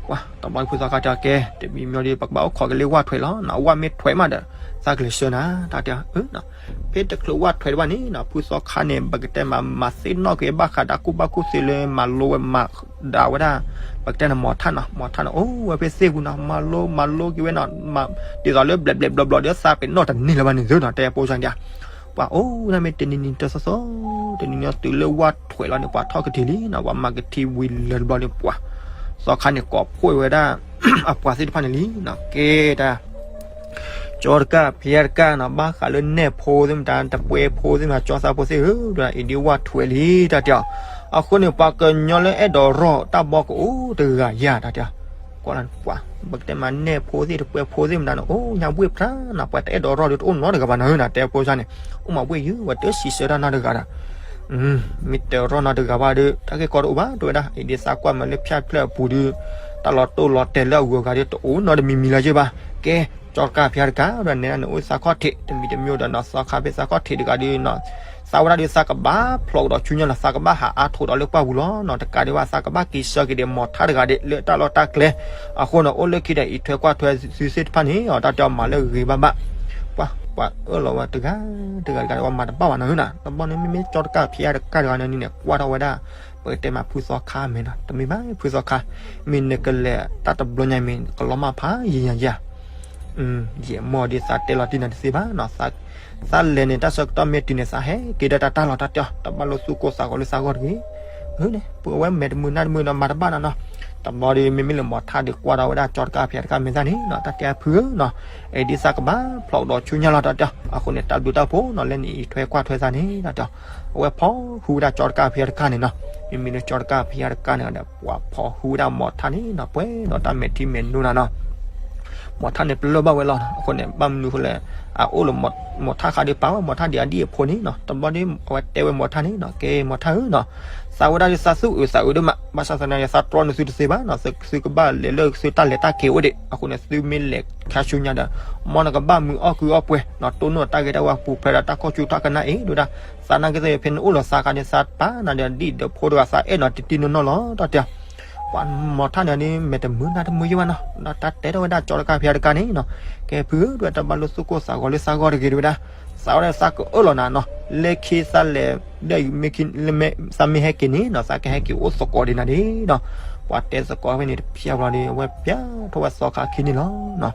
ပှၤတဘျီဖုသီခါတဲအီၤကဲ တမံၤမံၤဒီး ပကဘၣ်အိၣ်ခိးက့ၤလၢဝၣ်ထွဲးလီၤ ဝၣ်မ့ၢ်ထွဲးမးဒီး သးကလဲၤဆှၢနၤ တၢ်တဲအီၤ, ဖဲတချုးဝၣ်ထွဲတဘၣ်န့ၣ်နီၤ ဖုသီခါန့ၣ် ပကတဲမး မၤသ့ၣ်နီၣ်က့ၤဘၣ်ဃးဒီးကူၣ်ဘၣ်ကူၣ်သ့လၢမၤလိဝဲမၤဒၣ်ဝဲဒၣ် ပကတဲန့ၣ် မီၤထၣ်နီၤ, မီၤထၣ်န့ၣ် အိၣ်ဝဲဖဲသ့ၣ်ပူၤနီၤ, မၤလိမၤလိက့ၤဝဲနီၤ, ဒ်သိးလၢဘျဲးဘျဲးဘျီဘျီဒီးသးပ့ၤနီၣ်တန့ၢ်လၢၤဘၣ်န့ၣ်သ့နီၤ, တဲဖိစၢ်ဒၣ် ပှၤအိၣ်ဒၣ်မ့ၢ်တနံၤနံၤတသီသီ, တနံၤနံၤတုၤလၢဝၣ်ထွဲလီၤန့ၣ် ပှၤထီၣ်ကထံၣ်လံနီၤ, ပှၤမၤကထံၣ်ဝံၤလၢၤတဘျီန့ၣ် ပှၤသီခါန့ၣ် ကိးဖှိၣ်ဝဲဒၣ် အပှၤသ့ၣ်တဖၣ်န့ၣ်လံနီၤ, ကဲတၢ် ကၠီတကၢ်ဖဲတကၢ်နီၤ, ဘၣ်ဃးလၢနဲၣ်ဖိသ့ၣ်မတၤ တပှဲၤဖိသ့ၣ်မတၤ ကၠီသးဖိသ့ၣ်ဧၢ, အံၤဒ်ဝၣ်ထွဲလံ တၢ်တဲအီၤ, အဃိန့ၣ် ပှၤကညီလၢအဲၣ်ဒိးရီၢ်တၢ်ဘီကအိၣ်တဂၤယၤ တၢ်တဲအီၤ, ကွၢ်လၢပှၤ ပကတဲမးနဲၣ်ဖိသ့ၣ် တပှဲၤဖိသ့ၣ်မတၤန့ၣ် အိၣ်ညါဘှ့ၣ်ဖျါနီၤ, ပှၤတအဲၣ်ဒိးရီၢ်ဒီးတအိၣ်နီတဂၤဘၣ်နီၤဧၢနီၤ, တဲဖိစၢ်န့ၣ် အိၣ်မးဘှ့ၣ်ယုၢ် ပှၤတစံးဆၢတၢ်နီတဂၤဒီး မ့ၢ်တရီၢ်နီတဂၤဘၣ်ဒီး တၢ်ဂ့ၢ်ကီတအိၣ်ဘၣ် တဲဝဲဒၣ်, အံၤဒ်သးကွၢ်မးလၢဖၠၣ်ဖျၢၣ်အပူၤဒီး တၢ်လီၤတိၢ်လီၤတဲာ်လၢအဂုၤအဂၤဒီး တအိၣ်နီတမံၤမံၤလၢၤယ့ၢ်ဘၣ်, ကဲ ကၠီတကၢ်ဖဲတကၢ်ဒီး နဲဒၣ်န့ၣ် အိၣ်သးခီၣ်ထံး တမံၤတမံၤဒီးနီၤ, သီခါဖဲသးခီၣ်ထံးတဂၤဒီးနီၤ, သးဝဲဒၣ်ဒီးသးကဘၣ်ဖျိးကဒီးဆူညါလီၤ, သးကဘၣ်ဟးအါထိးဒီးလၢပှၢ်ပူၤလီၤနီၤ, တကးဒံးဘၣ် သးကဘၣ်က့ၤဆှၢက့ၤဒီး မီၤထၣ်တဂၤဒီး လၢတၢ်လီၢ်တၢ်ကျဲ, အဃိန့ၣ် အိၣ်လၢခံဒီး အံးထွဲကွၢ်ထွဲသုသ့ၣ်တဖၣ်န့ၣ် အတၢ်တဲအီၤမၤလၢအဂ့ၤဘၣ်ဘၣ်, ပှၤ ပှၤအၢၣ်လီၤဝဲတဂၤ တဂၤတဂၤ ပှၤမၤတဘၣ်ဘၣ်နီၤဧၢနီၤ, တဘျီန့ၣ် မ့မ့ၢ်ကၠီတကၢ်ဖဲတကၢ်တဂၤန့ၣ်န့ၣ် ကွၢ်ထီၣ်ဝဲဒၣ် ပကတဲမးဖုသီခါမဲာ်နီၤ, တမ့ၢ်ဘၣ်ဖုသီခါ, မ့ၢ်နကလဲၤတၢ်တဘျီညါမ့ၢ် ကလီၤမၢ်ဖးယံာ်ယံာ်ယံာ် ယဲၢ်မီၢ်ဒီးသးတဲလီၤတံၢ်နၤတသ့ဘၣ်နီၤ, သးလဲၤန့ၣ် တၢ်ဆၢကတီၢ်မ့ၢ်တုၤန့ၣ် သးဟဲက့ၤဒီးတၢ်တၢ်လီၤတၢ်တဲအီၤ, တဘၣ်လိာ်သူၣ်ကိၢ်သးဂီၤလၢသးဂီၢ်တဂ့ၤ, အၢန့ၣ် ပဝဲမဲာ်တမုာ်နါတမုာ်နီၤ မၤတဘၣ်နီၤနီၤ, တဘျီဒီး မ့မ့ၢ်လၢမီၤထၣ်ဒီးကွၢ်ထီၣ်ဝဲဒၣ်ကၠီတကၢ်ဖဲတကၢ်မဲာ်သၣ်န့ၣ်နီၤ, တၢ်တဲဖုဧၢနီၤ, အံၤဒ်သးကဘၣ်ဖျိးကဒီးဆူညါလီၤတၢ်တဲအီၤ, အဃိန့ၣ် တၢ်ဘျုးတၢ်ဖှိၣ်နီၤ လၢနအံးထွဲကွၢ်ထွဲသးန့ၣ်တၢ်တဲအီၤ, အဝဲဖီၣ်ဟုဝဲဒၣ်ကၠီတကၢ်ဖဲတကၢ်န့ၣ်နီၤ, မ့မ့ၢ်လၢကၠီတကၢ်ဖဲတကၢ်န့ၣ်ဒီး ပှၤဖီၣ်ဟုဝဲဒၣ်မီၤထၣ်န့ၣ်နီၤ, ပှဲၤဒီးတၢ်မဲာ်ထံမဲာ်နိနၤနီၤ မီၤထၣ်န့ၣ်ပလၢၢ်ဘၣ်ဝဲလီၤနီၤ, အဃိန့ၣ် ဘၣ်မနုၤဃိလဲၣ်, အအိၣ်လၢမီၤထၣ်ဃးဒီးပာ်ဝဲမီၤထၣ်ဒံးအဒံၣ်အဖိန့ၣ်နီၤ, တဘျီဒီး အဝဲတဲဝဲမီၤထၣ်န့ၣ်နီၤ, ကဲမီၤထၣ်ဧၢနီၤ, သးဝဲဒၣ်ဒီးသးသူၣ်အုးသးအုးဒိၣ်မး, ဘၣ်ဆၣ်သနာ်က့ သးတြီနသုတသ့ဘၣ်နီၤ, သုကဘၣ်လဲၤလၢသုတၢ်လဲၤတၢ်က့ၤအိၣ်ဒံး, အဃိန့ၣ် သုမ့ၢ်လဲၤခါဆူညါဒီး မ်နကဘၣ်မုာ်အီၣ်ကုအီၣ်ပှဲၤနီၤ, တိၢ်နီၣ်တၢ်ဂ့ၤတၢ်ဝါပူၤဖျဲးဒီးတၢ်ခိၣ်ဆူတၢ်ကနၣ်အံၤဒိၣ်ဒၣ်, သးနာ်က့သ့ၣ်ဖဲနအိၣ်လီၤသးခါန့ၣ် သးပာ်နၤဒီးဒံၣ်ဒီးဖိတဂၤ သးအဲၣ်နီၤတံၢ်တံၢ်နီၢ်နီၢ်လီၤ တၢ်တဲ ပှၤမီၤထၣ်န့ၣ်န့ၣ် မဲာ်တမုာ်နါတမုာ်ယ့ၢ်ဘၣ်နီၤ, ဒီးတၢ်တဲထီၣ်ဝဲဒၣ်ကၠီတကၢ်ဖဲတကၢ်န့ၣ်နီၤ, ကဲဖုဧၢ ဒ်တဘၣ်လိာ်သူၣ်ကိၢ်သးဂီၤလၢသးဂီၢ်တဂ့ၤတဝဲဒၣ်, သးဝဲဒၣ်သးကအၢၣ်လီၤနၤနီၤ, လၢခံသးလဲၤ သးမ့ၢ်ဟဲက့ၤန့ၣ်နီၤ သးကဟဲက့ၤအိၣ်သကိးဒံးနၤဒံးနီၤ, ပှၤတဲသကိးဖဲန့ၣ်တဖျၢၣ်ဘျီဒီး အဝဲပျးထီၣ်ဝဲသီခါခံန့ၣ်လီၤ.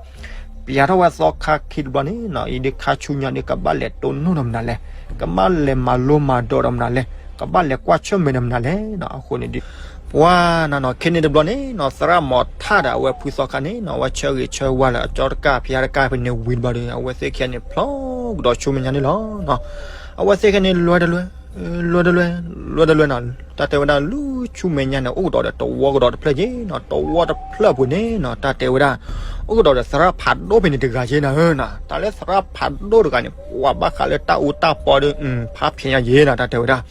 ပျးထီၣ်ဝဲသီခါခံတဘျီန့ၣ်နီၤ, အံၤဒုးခါဆူညါဒုး ကဘၣ်လဲၤတိၢ်နီၣ်ဒီးမနုၤလဲၣ်, ကဘၣ်လဲၤမၤလိမၤဒိးဒီးမနုၤလဲၣ်, ကဘၣ်လဲၤကွၢ်ဆၢၣ်မဲာ်ဒီးမနုၤလဲၣ်နီၤ, အဃိန့ၣ်ဒုး ပှၤနီၤနီၤ ခဲန့ၣ်တဘျီန့ၣ်နီၤ သရၣ်မီၤထၣ်ဒီးအဝဲဖုသီခါန့ၣ်နီၤ အဝဲဆၢဂ့ၤဆၢဝါလၢအကၠီတကၢ်ဖဲတကၢ်ဖဲန့ၣ်ဝံၤတဘျီဒီး အဝဲသ့ၣ်ခံဂၤန့ၣ် ဖျိကဒီးဆူမဲာ်ညါန့ၣ်လီၤ. အဝဲသ့ၣ်ခံဂၤန့ၣ် လွဲတလွဲ လွဲတလွဲ လွဲတလွဲနီၤ, တၢ်တဲဝဲဒၣ်လၢဆူမဲာ်ညါန့ၣ် အိၣ်ကဒီးဒီးတဝီကဒီးတဖျၢၣ်က့နီၤ, တဝီတဖျၢၣ်ပူၤန့ၣ်နီၤ တၢ်တဲဝဲဒၣ် အိၣ်ကဒီးဒီးသရၣ်ဖးဒိၣ်ဖဲန့ၣ်တဂၤက့နီၤဧၢနီၤ, တၢ်လၢသရၣ်ဖးဒိၣ်တဂၤန့ၣ် ပှၤဘၣ်ဃးလၢတၢ်အူတၢ်ပီဒီး ဖးဖျဲးညါက့နီၤ တၢ်တဲဝဲဒၣ်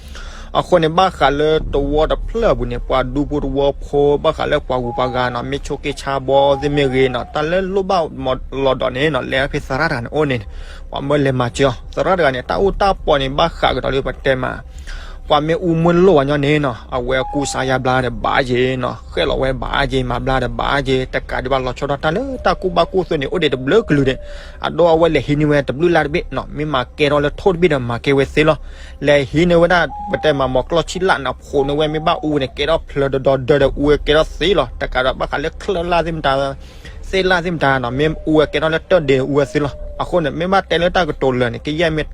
အဃိန့ၣ် ဘၣ်ဃးလၢတဝီတဖျၢၣ်အပူၤန့ၣ် ပှၤဒူဖိတဝီဖိ ဘၣ်ဃးလၢပှၤဂုၤပှၤဂၤနီၤ မ့ၢ်ဆိးက့ဆါဘီသ့ၣ်မ့ၢ်ဂ့ၤနီၤ တၢ်လၢလိၣ်ဘၣ်မီၤလီၤဒီးန့ၣ်နီၤ လဲၤဖဲသရၣ်တဂၤန့ၣ်အိၣ်န့ၣ် ပှၤမၢလဲၤမၤစၢၤအီၤ သရၣ်တဂၤန့ၣ် တၢ်အူတၢ်ပီန့ၣ် ဘၣ်ဃးကဒီးလၢပတဲမး ပှၤမ့ၢ်အူမ့ၢ်လိၣ်ဝဲညီန့ၣ်နီၤ အဝဲကူစါယါဘျါဒီးဘၣ်က့ၤနီၤ ဃဲၣ်လီၤဝဲဘၣ်က့ၤ မၤဘျါဒီးဘၣ်က့ၤ တကးဒံးဘၣ်လီၤဆီဒၣ်တၢ်လၢတၢ်ကူၣ်ဘၣ်ကူၣ်သ့န့ၣ် အိၣ်ဒံးတဘျုးကလုာ်ဒံး အဒိအဝဲလဲၤဟံးန့ၢ်ဝဲတဘျုးလါတဘ့ၣ်နီၤ မ့ၢ်မၤကဲထီၣ်လၢထိၣ်တဘ့ၣ်ဒီးမၤကဲဝဲသ့လီၤ လဲၤဟံးန့ၢ်ဝဲဒၣ် ပတဲမး မီၤကျီၢ်ဆံလၣ်နီၤ ဖိးန့ၢ်ဝဲမ့ၢ်ဘၣ်အူဝဲန့ၣ် ကဲထီၣ်ဖျၢၣ်ဒီးဒီဒၢဒီးအူဝဲကဲထီၣ်သ့လီၤ တကးဒီးဘၣ်ဃးလၢချၢၣ်လၣ်သ့ၣ်မတၤ သ့ၣ်လၣ်သ့ၣ်မတၤနီၤ မ့ၢ်အူဝဲကဲထီၣ်လၢတၢၢ်ဒဲးအူဝဲသ့လီၤ အဃိန့ၣ် မ့ၢ်ဘၣ်တဲလၢတၢ်ကတိၤလၢာ်န့ၣ် ကယဲၢ်မ့ၢ်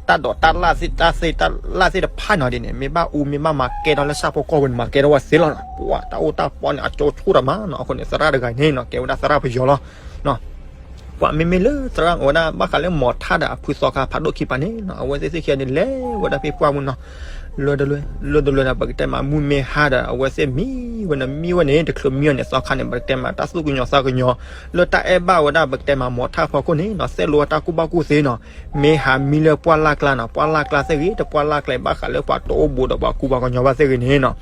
တၢ်ဒိးတၢ်လၣ်သ့ၣ်တၢ်သ့ၣ်တၢ်လၣ်သ့ၣ်တဖၣ်နီၤဒ်န့ၣ် မ့ၢ်ဘၣ်အူမ့ၢ်ဘၣ်မၤကဲထီၣ်လၢဆၣ်ဖိကီၢ်ဖိန့ၣ် မၤကဲထီၣ်ဝဲသ့လီၤ ပှၤတၢ်အိၣ်တၢ်ပီန့ၣ် အကၠိဆူၣ်တၢ်မးနီၤ အဃိန့ၣ် သရၣ်တဂၤန့ၣ်နီၤ ကဲဝဲဒၣ်သရၣ်ပယီၤလီၤ ပှၤမ့မ့ၢ်လၢသရၣ်ဝဲဒၣ် ဘၣ်ဃးလၢမီၤထၣ်ဒီးအဖုသီခါဖးဒိၣ်ခံပၤန့ၣ်နီၤ အဝဲသ့ၣ်သ့ၣ်ခံဂၤန့ၣ် လဲၤဝဲဒၣ်ဖဲပှၢ်မုၢ်နီၤ လွဲတလွဲ လွဲတလွဲဒီး ပကတဲမး မုၢ်မ့ၢ်ဟါဒီး အဝဲသ့ၣ်မံဝဲန့ၣ် မံဝဲန့ၣ် တချုးမံအီၤန့ၣ် သီခါန့ၣ် ပကတဲမး တၢ်သူၣ်ကညီၤသးကညီၤ လၢတၢ်အဲၣ်ဘၣ်ဝဲဒၣ် ပကတဲမး မီၤထၣ်ဖီခိၣ်န့ၣ်နီၤ သဲလိာ်ဝဲတၢ်ကူၣ်ဘၣ်ကူၣ်သ့နီၤ မ့ၢ်ဟးမံလၢပှၢ်လၢ်ကျါနီၤ ပှၢ်လၢ်ကျါသ့ၣ်ဂ့ၤ တပှၢ်လၢ်ကျါ ဘၣ်ဃးလၢပှၤတအိၣ်ဘူးဒီးပှၤကူပှၤကညီဘၣ်သ့ၣ်ဂ့ၤန့ၣ်နီၤ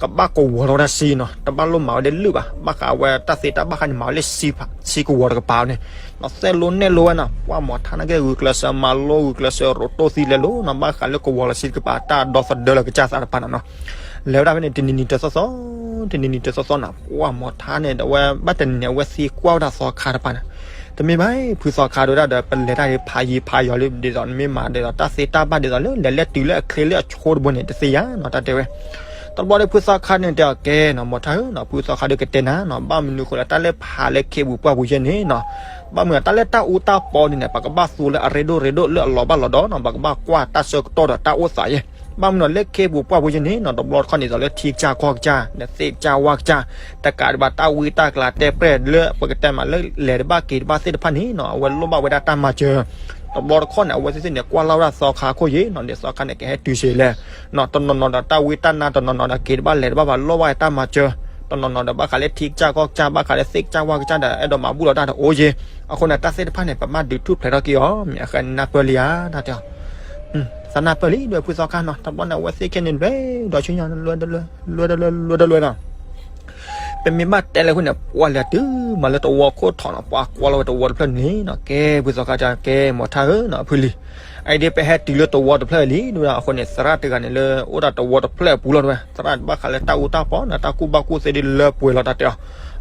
ကဘၣ်ကဝီၤထီၣ်ဝဲဒၣ်စ့နီၤ တဘၣ်လိၣ်မၤဝဲဒၣ်လၢၢ်ဘၣ် ဘၣ်ဃးဝဲတၢ်သ့တၢ်ဘၣ်ဃးန့ၣ် မၤဝဲလၢစ့ကဝီၤတကပၤန့ၣ် သဲလိာ်နဲၣ်လိာ်ဝဲနီၤ ပှၢ်မီၤထၣ်နာ်က့ ဂုာ်ကျဲးစၢးမၤလိ ဂုာ်ကျဲးစၢးရိးတိၢ်သံလဲၤလိၤနီၤ ဘၣ်ဃးလၢကဝီၤလီၤစ့တကပၤ တၢ်ဒီသဒၢလၢကစၢ်သးတပၤနီၤနီၤ လဲၤဝဲဒၣ်ဖဲန့ၣ် တနံၤနံၤတသီသီ တနံၤနံၤတသီသီနီၤ ပှၢ်မီၤထၣ်န့ၣ် အဝဲဘၣ်တနံၤန့ၣ် အဝဲသံကွၢ်ဝဲဒၣ်သီခါတပၤန့ၣ် တမ့ၢ်ဘၣ် ဖုသီခါဒိၣ်ဒၣ်ဒီး ပလဲၤတၢ်ဒ်ဖးယံၤဖးယီၤလၢဒ်သိး နမ့ၢ်မၤဒ်သိးတၢ်သ့တၢ်ဘၣ်ဒ်သိးလၢလဲၤလဲၤတုၤလၢအချ့လၢအဆိတဘိန့ၣ် တသ့ယါနီၤ တၢ်တဲဝဲ. တဘျီဒီးဖုသီခါန့ၣ်တဲအီၤ ကဲနီၤ မီၤထါဧၢနီၤ ဖုသီခါဒုးကတဲနၤနီၤ ဘၣ်မနုၤဃိလၢတၢ်လၢဖးလၢခ့ပူၤပှၢ်ပူၤယဲန့ၣ်နီၤ ဘၣ်မနုၤတၢ်လၢတၢ်အူတၢ်ပီန့ၣ်န့ၣ် ပကဘၣ်သူလၢအရ့ဒိၣ်ရ့ဒိၣ်လၢအလီၤဘၣ်လီၤဒီးနီၤ ပကဘၣ်ကွၢ်တၢ်ဆၢကတီၢ်ဒီးတၢ်အိၣ်သးယဲ ဘၣ်မနုၤလၢခ့ပူၤပှၢ်ပူၤယဲန့ၣ်နီၤ တဘျီတခီၣ်န့ၣ်သိးလၢထံကစၢ်ကီၢ်ကစၢ် နသ့ကစၢ်ဝၣ်ကစၢ် တကးဒံးဘၣ်တၢ်ဝံတၢ်ကျးတဲပြဲၢ်လၢပကတဲမးလၢ လဲၤတဘၣ်က့ၤတဘၣ်သ့ၣ်တဖၣ်န့ၣ်နီၤ အဝဲလိၣ်ဘၣ်ဝဲဒၣ်တၢ်မၤစၢၤ တဘျီတခီၣ်န့ၣ် အဝဲသ့ၣ်သ့ၣ်န့ၣ် ကွၢ်လၢ်ဝဲဒၣ်သီခါခိၣ်ယဲနီၤ ဒ်သီခါန့ၣ် ကဟဲတုၤဆံးလဲၣ်နီၤ တနီၤနီၤဒီးတၢ်ဝံတၢ်နါတနီၤနီၤဒီးက့ၤတဘၣ်လဲၤတဘၣ်ဘၣ် လိၣ်ဘၣ်တၢ်မၤစၢၤ တနီၤနီၤဒီးဘၣ်ဃးလၢထံကစၢ်ကီၢ်ကစၢ် ဘၣ်ဃးလၢသ့ၣ်ကစၢ်ဝၣ်ကစၢ်ဒီး အဲၣ်ဒိးမၤဘူၣ်လီၤတၢ်တအိၣ်ယဲ အဃိန့ၣ် တၢ်သ့ၣ်တဖၣ်န့ၣ် ပဘၣ်ဒုးထူၣ်ဖျဲးထီၣ်က့ၤအီၤ မ့ၢ်အဃိနၢ်ပၢၢ်လံဧါ တၢ်တဲအီၤ သးနၢ်ပၢၢ်လံ ဒွဲၣ်ဖုသီခါနီၤ တဘျီန့ၣ် အဝဲသ့ၣ်ခဲန့ၣ် လွဲဒီးဆူညါ လွဲတလွဲ လွဲတလွဲ လွဲတလွဲနီၤ ပမ့ၢ်ဘၣ်တဲလၢဃိန့ၣ် ပှၤလဲၤတုၤမးလၢတဝီခိၣ်ထီၣ်နီၤ ပှၤကွၢ်လီၤဝဲတဝီတဖျၢၣ်န့ၣ်နီၤ ကဲ ဖုသီခါတဲ ကဲ မီၤထါဧၢနီၤ ဖုလံၤ အအံၤဒ်ပဟဲတုၤလၢတဝီတဖျၢၣ်လံ ဒ်ဝဲဒၣ်အဃိန့ၣ် သရၣ်တဂၤန့ၣ်လၢအိၣ်ဒီးတဝီတဖျၢၣ်အပူၤလီၤ ဒ်ဝဲသရၣ်ဘၣ်ဃးလၢတၢ်အူတၢ်ပီနီၤ တၢ်ကူၣ်ဘၣ်ကူၣ်သ့ဒ်လၢပှဲၤလီၤ တၢ်တဲအီၤ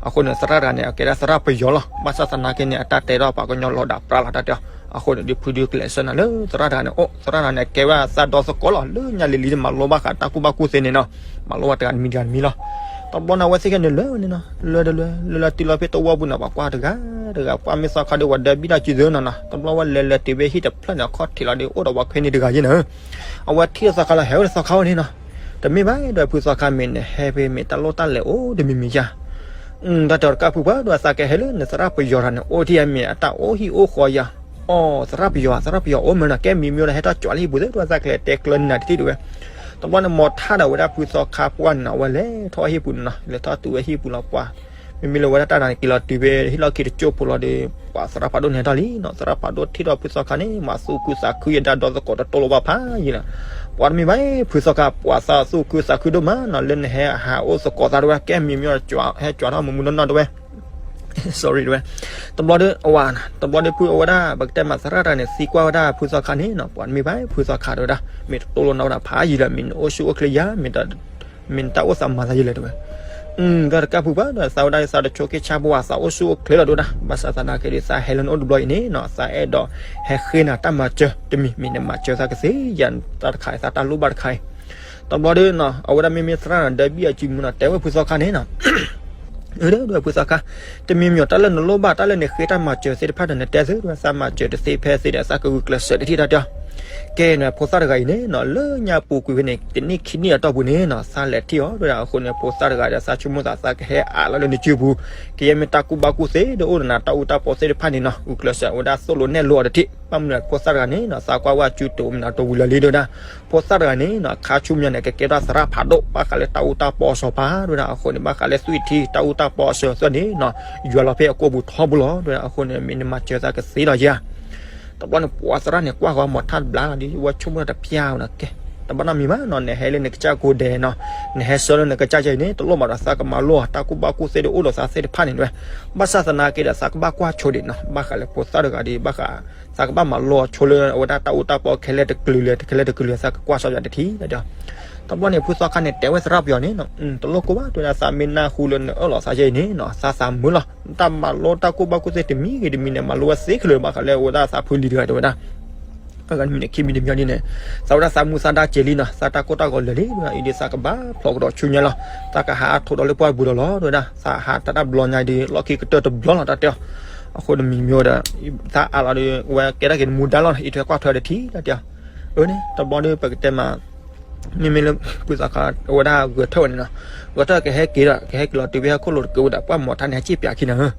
အဃိန့ၣ် သရၣ်တဂၤန့ၣ် အကဲဒၣ်သရၣ်ပယီၤလီၤ ဘၣ်ဆၣ်သနာ်က့န့ၣ် အတၢ်တဲထီၣ်ပှၤကညီလီၤဒၣ်ပြးလီၤ တၢ်တဲအီၤ အဃိန့ၣ် ဒ်ဖုဒုးကျဲးစၢးနၤလၢသရၣ်တဂၤန့ၣ် အိၣ် သရၣ်တဂၤန့ၣ် အကဲဝဲသးဒီသကိးလီၤ လၢညါလံၤလံၤန့ၣ် မၤလိဘၣ်ဃးတၢ်ကူၣ်ဘၣ်ကူၣ်သ့န့ၣ်နီၤ မၤလိဘၣ်တဂၤတမံၤတဂၤတမံၤလီၤ တဘျီန့ၣ် အဝဲသ့ၣ်ခဲန့ၣ် လွဲဝဲန့ၣ်နီၤ လွဲတလွဲ လွဲလၢတုၤလီၤဖဲတဝီပူၤန့ၣ် ပှၤကွၢ်တဂၤတဂၤ ကွၢ်မ့ၢ်သီခါဒီး ပှၤဒၢဘံၣ်တၢ်စုသ့နီၤနီၤ တဘျီဝဲလဲၤလဲၤတုၤဖဲဟံၣ်တဖျၢၣ်န့ၣ် အခီၣ်ထံးလီၤဒီး အိၣ်ဒီးပှၤခွဲးန့ၣ်တဂၤယဲနီၤ အဝဲထံၣ်ဒီးသီခါလီၤ ဟဲဝဲဒီးသီခါဝဲန့ၣ်နီၤ တမ့ၢ်ဘၣ်ဒီးဖုသီခါ မ့ၢ်နဟဲဖဲမ့ၢ်တၢ်လိၣ်တၢ်လဲၤအိၣ်တမံၤမံၤယါ တၢ်တဲတကးဖုပှၤ ဒ်သးကဟဲလၢနသရၣ်ပယီၤတဂၤန့ၣ် အိၣ်ထံၣ်အမ့ၢ်အတၢ်အိၣ်ဟံၣ်အိၣ်ဃီယါ အီ သရၣ်ပယီၤ သရၣ်ပယီၤအိၣ်မးနီၤ ကဲမံၤမံၤဒီးဟဲထီၣ်ကွၢ်လၢဟံၣ်ပူၤသ့ ဒ်သးကလဲၤတဲကျၢၤနၤတထံၣ်ဒ်ဝဲ တဘျီန့ၣ် မီၤထါဒီးဝဲဒၣ်ဖုသီခါပှၢ်န့ၣ်နီၤ အဝဲလဲၤထီၣ်ဟံၣ်ပူၤန့ၣ်နီၤ လဲၤထီၣ်တုၤဝဲဟံၣ်ပူၤလီၤပှၤ မ့မ့ၢ်လၢဝဲဒၣ်တၢ်တဂၤန့ၣ် က့ၤလီၤတုၤဖဲဟံၣ်လီၢ်ခံတကၠိၢ်ဖိလီၤဒီး ပှၤသရၣ်ဖးဒိၣ်န့ၣ်ဟဲထီၣ်လံနီၤ သရၣ်ဖးဒိၣ်ထံၣ်ထီၣ်ဖုသီခါန့ၣ် မၤသူၣ်ခုသးခုယဲ ဒၣ်ဒီသကိးတတိၢ်လိာ်ဘၣ်ဖးယံာ်လီၤ ပှၤတမ့ၢ်ဘၣ် ဖုသီခါ ပှၤသးသူၣ်ခုသးခုဒိၣ်မးနီၤ လၢနဟဲဟးအိၣ်သကိးသးတဝဲ ကဲမံၤမံၤဒီး ဟဲကွၢ်ထီၣ်မုာ်မုာ်နီၢ်နီၢ်တဝဲ sorry တဝဲ တဘျီဒီး အဝဲ တဘျီဒီးဖုအဝဲဒၣ် ပကတဲမးသရၣ်တဂၤန့ၣ် သံကွၢ်ဝဲဒၣ်ဖုသီခါန့ၣ်နီၤ ပှၤတမ့ၢ်ဘၣ် ဖုသီခါတဝဲဒၣ် မ့ၢ်တတိၢ်လိာ်နီၢ်ဝဲဒၣ်ဖးယံာ်လီၤ မ့ၢ်နအိၣ်ဆူၣ်အိၣ်ချ့ယါ မ့ၢ် မ့ၢ်နတၢ်အိၣ်သးမၤသးယံာ်လၢၤတဝဲ ဒီးတကးဖုပှၤဒီး သးဝဲဒၣ်သးတဆိးက့ဆါပဝဲ သးအိၣ်ဆူၣ်အိၣ်ချ့လီၤတဝဲဒၣ် ဘၣ်ဆၣ်သနာ်က့ဒီး သးဟဲလၢနအိၣ်တဘျီအံၤန့ၣ်နီၤ သးအဲၣ်ဒိးဟဲဃ့နၤတၢ်မၤစၢၤတမံၤ မ့ၢ်နမၤစၢၤသးကသ့ယါ တၢ်တခါအံၤ သးတၢ်လိၣ်ဘၣ်တခါအံၤ တဘျီဒီး အဝဲဒၣ်မ့မ့ၢ်သရၣ်ဒီးဘံၣ်အစုမုၢ်နီၤ တဲဝဲဖုသီခါန့ၣ်နီၤ အၢ ဒီးဖုသီခါ တမံၤမံၤ တၢ်လၢနလိၣ်ဘၣ် တၢ်လၢနဃ့တၢ်မၤစၢၤသ့ၣ်တဖၣ်ဒီး နတဲသု သးမၤစၢၤတသ့ဖဲသ့ဒီး သးကဂုာ်ကျဲးစၢးတထံၣ်တၢ်တဲအီၤ ကဲန့ၣ် ဖိသၣ်တဂၤအံၤန့ၣ်နီၤ လၢညါပူၤကွံာ်ဖဲန့ၣ် တနံၣ်ခံနံၣ်အတီၢ်ပူၤန့ၣ်နီၤ သးလဲၤထံၣ်အီၤတဝဲဒၣ် အဃိန့ၣ် ဖိသၣ်တဂၤဒီး သးဆိကမိၣ်သး သးကဟဲအးလီၤလၢနစုပူၤ ကယဲၢ်မ့ၢ်တၢ်ကူၣ်ဘၣ်ကူၣ်သ့ဒီး အိၣ်ဒီးနၤ တၢ်အူတၢ်ပီသ့ၣ်တဖၣ်န့ၣ်နီၤ ဂုာ်ကျဲးစၢးဝဲဒၣ်သိၣ်လိနဲၣ်လိအီၤတထံၣ် ဘၣ်မနုၤ ဖိသၣ်တဂၤန့ၣ်နီၤ သးကွၢ်ဝဲအစုတအိၣ်မနုၤတဝံၤလၢာ်လံတဝဲဒၣ် ဖိသၣ်တဂၤန့ၣ်နီၤ ခါဆူညါန့ၣ် ကကဲထီၣ်သရၣ်ဖးဒိၣ် ဘၣ်ဃးလၢတၢ်အူတၢ်ပီအစီၤပၤတဝဲဒၣ် အဃိန့ၣ် ဘၣ်ဃးလၢသွံၣ်ထံ တၢ်အူတၢ်ပီအစီၤသ့ၣ်န့ၣ်နီၤ ယွၤလီၤဖဲအကိာ်ပူၤထီဘိလီၤတဝဲဒၣ် အဃိန့ၣ် မ့ၢ်နမၤစၢၤသးကသ့လီၤယါ တဘျီန့ၣ် ပှၤသရၣ်န့ၣ် ကွၢ်ဃီၤမီၤထါတဘျီလီၤ ဒ်ဝဲဆိကမိၣ်တပျၢ်ဝဲနီၤ ကဲ တဘၣ်နီတမံၤဘၣ်နီၤ နဟဲလၢနကစၢ်ကိးဒဲးနီၤ နဟဲဆှၢလၢနကစၢ်ယဲအံၤန့ၣ် တလိၣ်ဘၣ်ဒီး သးကမၤလိအီၤ တၢ်ကူၣ်ဘၣ်ကူၣ်သ့ဒီး အိၣ်ဒီးသးသ့ၣ်တဖၣ်န့ၣ်တဝဲ ဘၣ်ဆၣ်သနာ်က့ဒီး သးကဘၣ်ကွၢ်ဆိဒံးနီၤ ဘၣ်ဃးလၢဖိသၣ်တဂၤဒီး ဘၣ်ဃး သးကဘၣ်မၤလိအီၤဆိလၢအဝဲဒၣ်တၢ်အူတၢ်ပီခဲလၢာ်တကလုာ်လဲၣ် ခဲလၢာ်တကလုာ် သးကကွၢ်စီယၤတထံၣ်ဒီး တဘျီန့ၣ် ဖုသီခါန့ၣ် တဲဝဲသရၣ်ပယီၤန့ၣ်နီၤ တလိၣ်ကိၢ်ဘၣ် တဝဲဒၣ် သးမ့ၢ်နၢ်ဟူလၢနအၢၣ်လီၤသးယဲအံၤန့ၣ်နီၤ သးသးမုာ်လီၤ တၢ်မၤလိတၢ်ကူၣ်ဘၣ်ကူၣ်သ့တမံၤဂ့ၤတမံၤန့ၣ် မၤလိဝဲသ့ခဲလၢာ် ဘၣ်ဃးလၢအဝဲဒၣ်သးဖုလံၤတဂၤတဝဲဒၣ် အဂၤတမံၤန့ၣ် ခံမံၤတမံၤဒ်န့ၣ် သးဝဲဒၣ်သးမူသးဒါစဲးလံနီၤ သးတၢ်ကိၢ်တၢ်ဂီၤလၢာ်လံ အံၤဒ်သးကဘၣ်ဖျိးကဒီးဆူညါလီၤ သးကဟးထီၣ်ဒီးလၢပှၢ်ပူၤဒီးလီၤ တဝဲဒၣ် သးဟးတၢ်တဘျီညါဒီး လီၢ်ခံကတၢၢ်တဘျီလီၤ တၢ်တဲအီၤ အဃိတမံၤမ့ၢ်ဝဲဒီး သးအးလီၤဒီး ဝဲကဲထီၣ်က့ၤနမူဒါလီၤ အံးထွဲကွၢ်ထွဲတထံၣ် တၢ်တဲအီၤ အၢန့ၣ် တဘျီဒီးပကတဲမး မ့မ့ၢ်လၢ ဖုသီခါ အဝဲဒၣ်ဂဲၤထၢၣ်ဝဲန့ၣ်နီၤ ဂဲၤထၢၣ်ကဟဲက့ၤဒီး ကဟဲက့ၤလီၤတုၤဖဲဟီၣ်ခိၣ်လိၤတက့ၢ်ဝဲဒီး ပှၢ်မီၤထါန့ၣ် ဟဲစ့ၣ်ပၠးခံနီၤ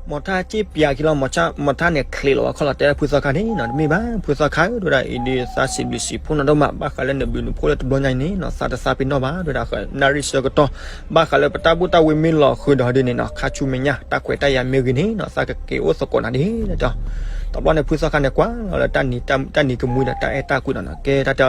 မီၤထါစ့ၣ်ပၠးခံလီၤ မီၤထါန့ၣ်ချံးလီၤဝဲခီလီၤ တဲဖုသီခါန့ၣ်နီၤ တမ့ၢ်ဘၣ် ဖုသီခါဧၢ တဝဲဒၣ် အံၤဒ် သးစံးဘျုးစံးဖှိၣ်နီၢ်ဒိၣ်မး ဘၣ်ဃးလၢနဘျုးနဖှိၣ်လၢတဘျီညါအံၤန့ၣ်နီၤ သးတသးပ့ၤနီၣ်ဘၣ် တဝဲဒၣ် နၣ်ရံၣ်ဆၢကတီၢ် ဘၣ်ဃးလၢပတၢ်ဘူၣ်တၢ်ဝံမ့ၢ်လီၤဃုာ်ဒီးဒ်န့ၣ်နီၤ ခါဆူမဲာ်ညါ တၢ်ခွဲးတၢ်ယာ်မ့ၢ်ဂ့ၤန့ၣ်နီၤ သးကက့ၤအိၣ်သကိးနၤဒ်န့ၣ်ဒီး တဘျီန့ၣ် ဖုသီခါန့ၣ် ကွၢ်လီၤလၢတၢ်နံၤကမှံဒီး တၢ်အဲၣ်တၢ်ကွံဒီးနီၤ ကဲတၢ်တဲ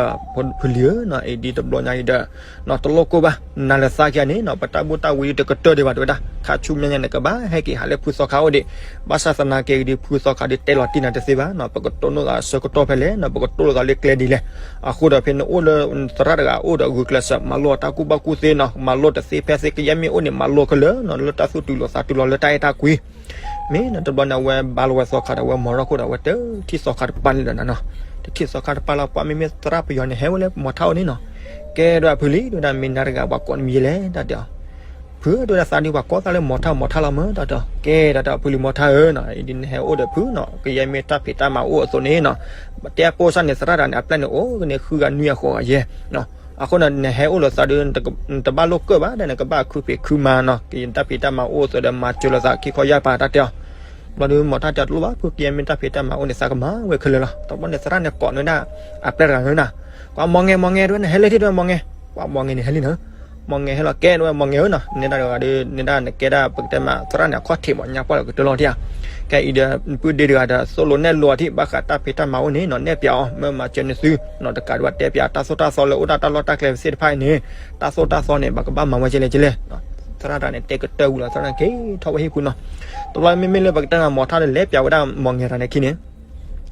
ဖုလံၤဧၢနီၤ အံၤဒ်တဘျီညါအံၤဒီး နီၤ တလိၣ်ကိၢ်ဘၣ် နၤလၢသးခံဂၤန့ၣ်နီၤ ပတၢ်ဘူၣ်တၢ်ဝံတကတၢၢ်ဒံးဘၣ် တဝဲဒၣ် ခါဆူမဲာ်ညါန့ၣ် ကဘၣ်ဟဲက့ၤဟးလၢဖုသီခါအိၣ်ဒံး ဘၣ်ဆၣ်သနာ်က့ဒီး ဖုသီခါဒီးတဲလီၤတံၢ်နၤတသ့ဘၣ်နီၤ ပကတိၢ်နီၣ်သးဆၢကတီၢ်ဖဲလဲၣ်နီၤ ပကတိၢ်လိာ်သးလၢကျဲဒ်လဲၣ် အဃိဒီးဖဲနအိၣ်လၢ သရၣ်တဂၤအိၣ်ဒီးဂုာ်ကျဲးစၢး မၤလိတၢ်ကူၣ်ဘၣ်ကူၣ်သ့နီၤ မၤလိတသ့ဖဲသ့ ကယဲၢ်မ့ၢ်အိၣ်န့ၣ် မၤလိခဲလၢာ်နီၤ လၢတၢ်သူၣ်တုၤလိာ်သးတုၤလီၤလၢတၢ်အဲၣ်တၢ်ကွံ မ့ၢ်နီၤ တဘျီန့ၣ် အဝဲဘါလီၤဝဲသီခါဒီး အဝဲမၤထီၣ်ခိၣ်ဒီး အဝဲတထံၣ်သီခါတပၤန့ၣ်လၢၤနီၤနီၤ, တထံၣ်သီခါတပၤလီၤ ပှၤမ့မ့ၢ်သရၣ်ပယီၤန့ၣ် ဟဲဝဲလၢမီၤထၣ်အိၣ်န့ၣ်နီၤ, ကဲဒွဲၣ်ဖုလံ ဒွဲၣ်ဒၣ်မ့ၢ်နၤတဂၤ ပှၤကိးနမံၤလဲၣ် တၢ်တဲအီၤ, ဖုဒွဲၣ်ဒၣ်သးဒုး ပှၤကိးသးလၢမီၤထၣ်မီၤထၣ်လီၤမၢ် တၢ်တဲအီၤ, ကဲတၢ်တဲအီၤ ဖုလံမီၤထၣ်ဧၢနီၤ, အံၤဒ်နဟဲအိၣ်ဒီးဖုနီၤ ကယဲၢ်မ့ၢ်တၢ်ဖံးတၢ်မၤအိၣ်အသိးန့ၣ်နီၤ, တဲပိၢ်စၢ်န့ၣ် သရၣ်တဂၤန့ၣ် အပျဲၢ်န့ၣ်အိၣ်ကန့ၣ် ဃုဂၤနွံဂၤဃိးဂၤယဲၢ် အဃိန့ၣ် နဟဲအိၣ်လိာ်သးဒီး နတဘၣ်လိာ်ကၢၣ်ဘၣ် ဒီးနကဘၣ်ခုဖံးခုမၤနီၤ, ကယဲၢ်တၢ်ဖံးတၢ်မၤအိၣ်အသိးဒီး မၤစၢၤလိာ်သးခံခီယၢ်ပၤ တၢ်တဲအီၤ, ဘျီဒီးမီၤထၣ်တဲအီၤ တလိၣ်ဘၣ် ဖုကယဲၢ်မ့ၢ်တၢ်ဖံးတၢ်မၤအိၣ်န့ၣ် သးကမၤဝဲခဲလၢာ်လီၤ, တဘျီန့ၣ် သရၣ်န့ၣ်ကိးန့ၢ်ဒၣ် အပျဲၢ်တဂၤန့ၣ်နီၤ, ကွၢ်မီၢ်ငဲမီၢ်ငဲ တဝဲ နဟဲလၢထံၣ်တဝဲမီၢ်ငဲ, ကွၢ်မီၢ်ငဲန့ၣ်ဟဲလံနီၤ, မီၢ်ငဲဟဲလီၤ ကဲတဝဲမီၢ်ငဲဧၢနီၤ, နဲဒၣ်တဂၤဒီး နဲဒၣ်နကဲဒၣ်ပကတဲမး သရၣ်န့ၣ် အခီၣ်ထံးမး ညါပှၢ်လီၤကတၢၢ်လီၤထံၣ်ဧါ, ကဲအံၤဒီး ပုၢ်ဒ့တဂၤဒီး သိၣ်လိနဲၣ်လိအထံၣ် ဘၣ်ဃးတၢ်ဖံးတၢ်မၤအိၣ်န့ၣ်နီၤ နဲၣ်ပျးအီၤ မ့ၢ်မၤစၢၤန့ၢ်သုနီၤ, တကးဒံးဘၣ်တဲပျးတၢ်သိၣ်တၢ်သီလၢအိၣ်ဒၣ်တၢ်လီၢ်တၢ်ကျဲသ့ၣ်တဖၣ်အံၤန့ၣ်, တၢ်သိၣ်တၢ်သီန့ၣ် ပကဘၣ်မၤဝဲကဲလဲၣ်ကဲလဲၣ်, သရၣ်တဂၤန့ၣ် တဲကတၢၢ်ဝံၤလီၤ သရၣ်န့ၣ် က့ၤထီၣ်ဝဲဟံၣ်ပူၤနီၤ, တဘျီမ့မ့ၢ်လၢပကတဲမး မီၤထၣ်ဒီး လဲၤပျးဝဲဒၣ်မီၢ်ငဲတဂၤန့ၣ်ခံန့ၣ်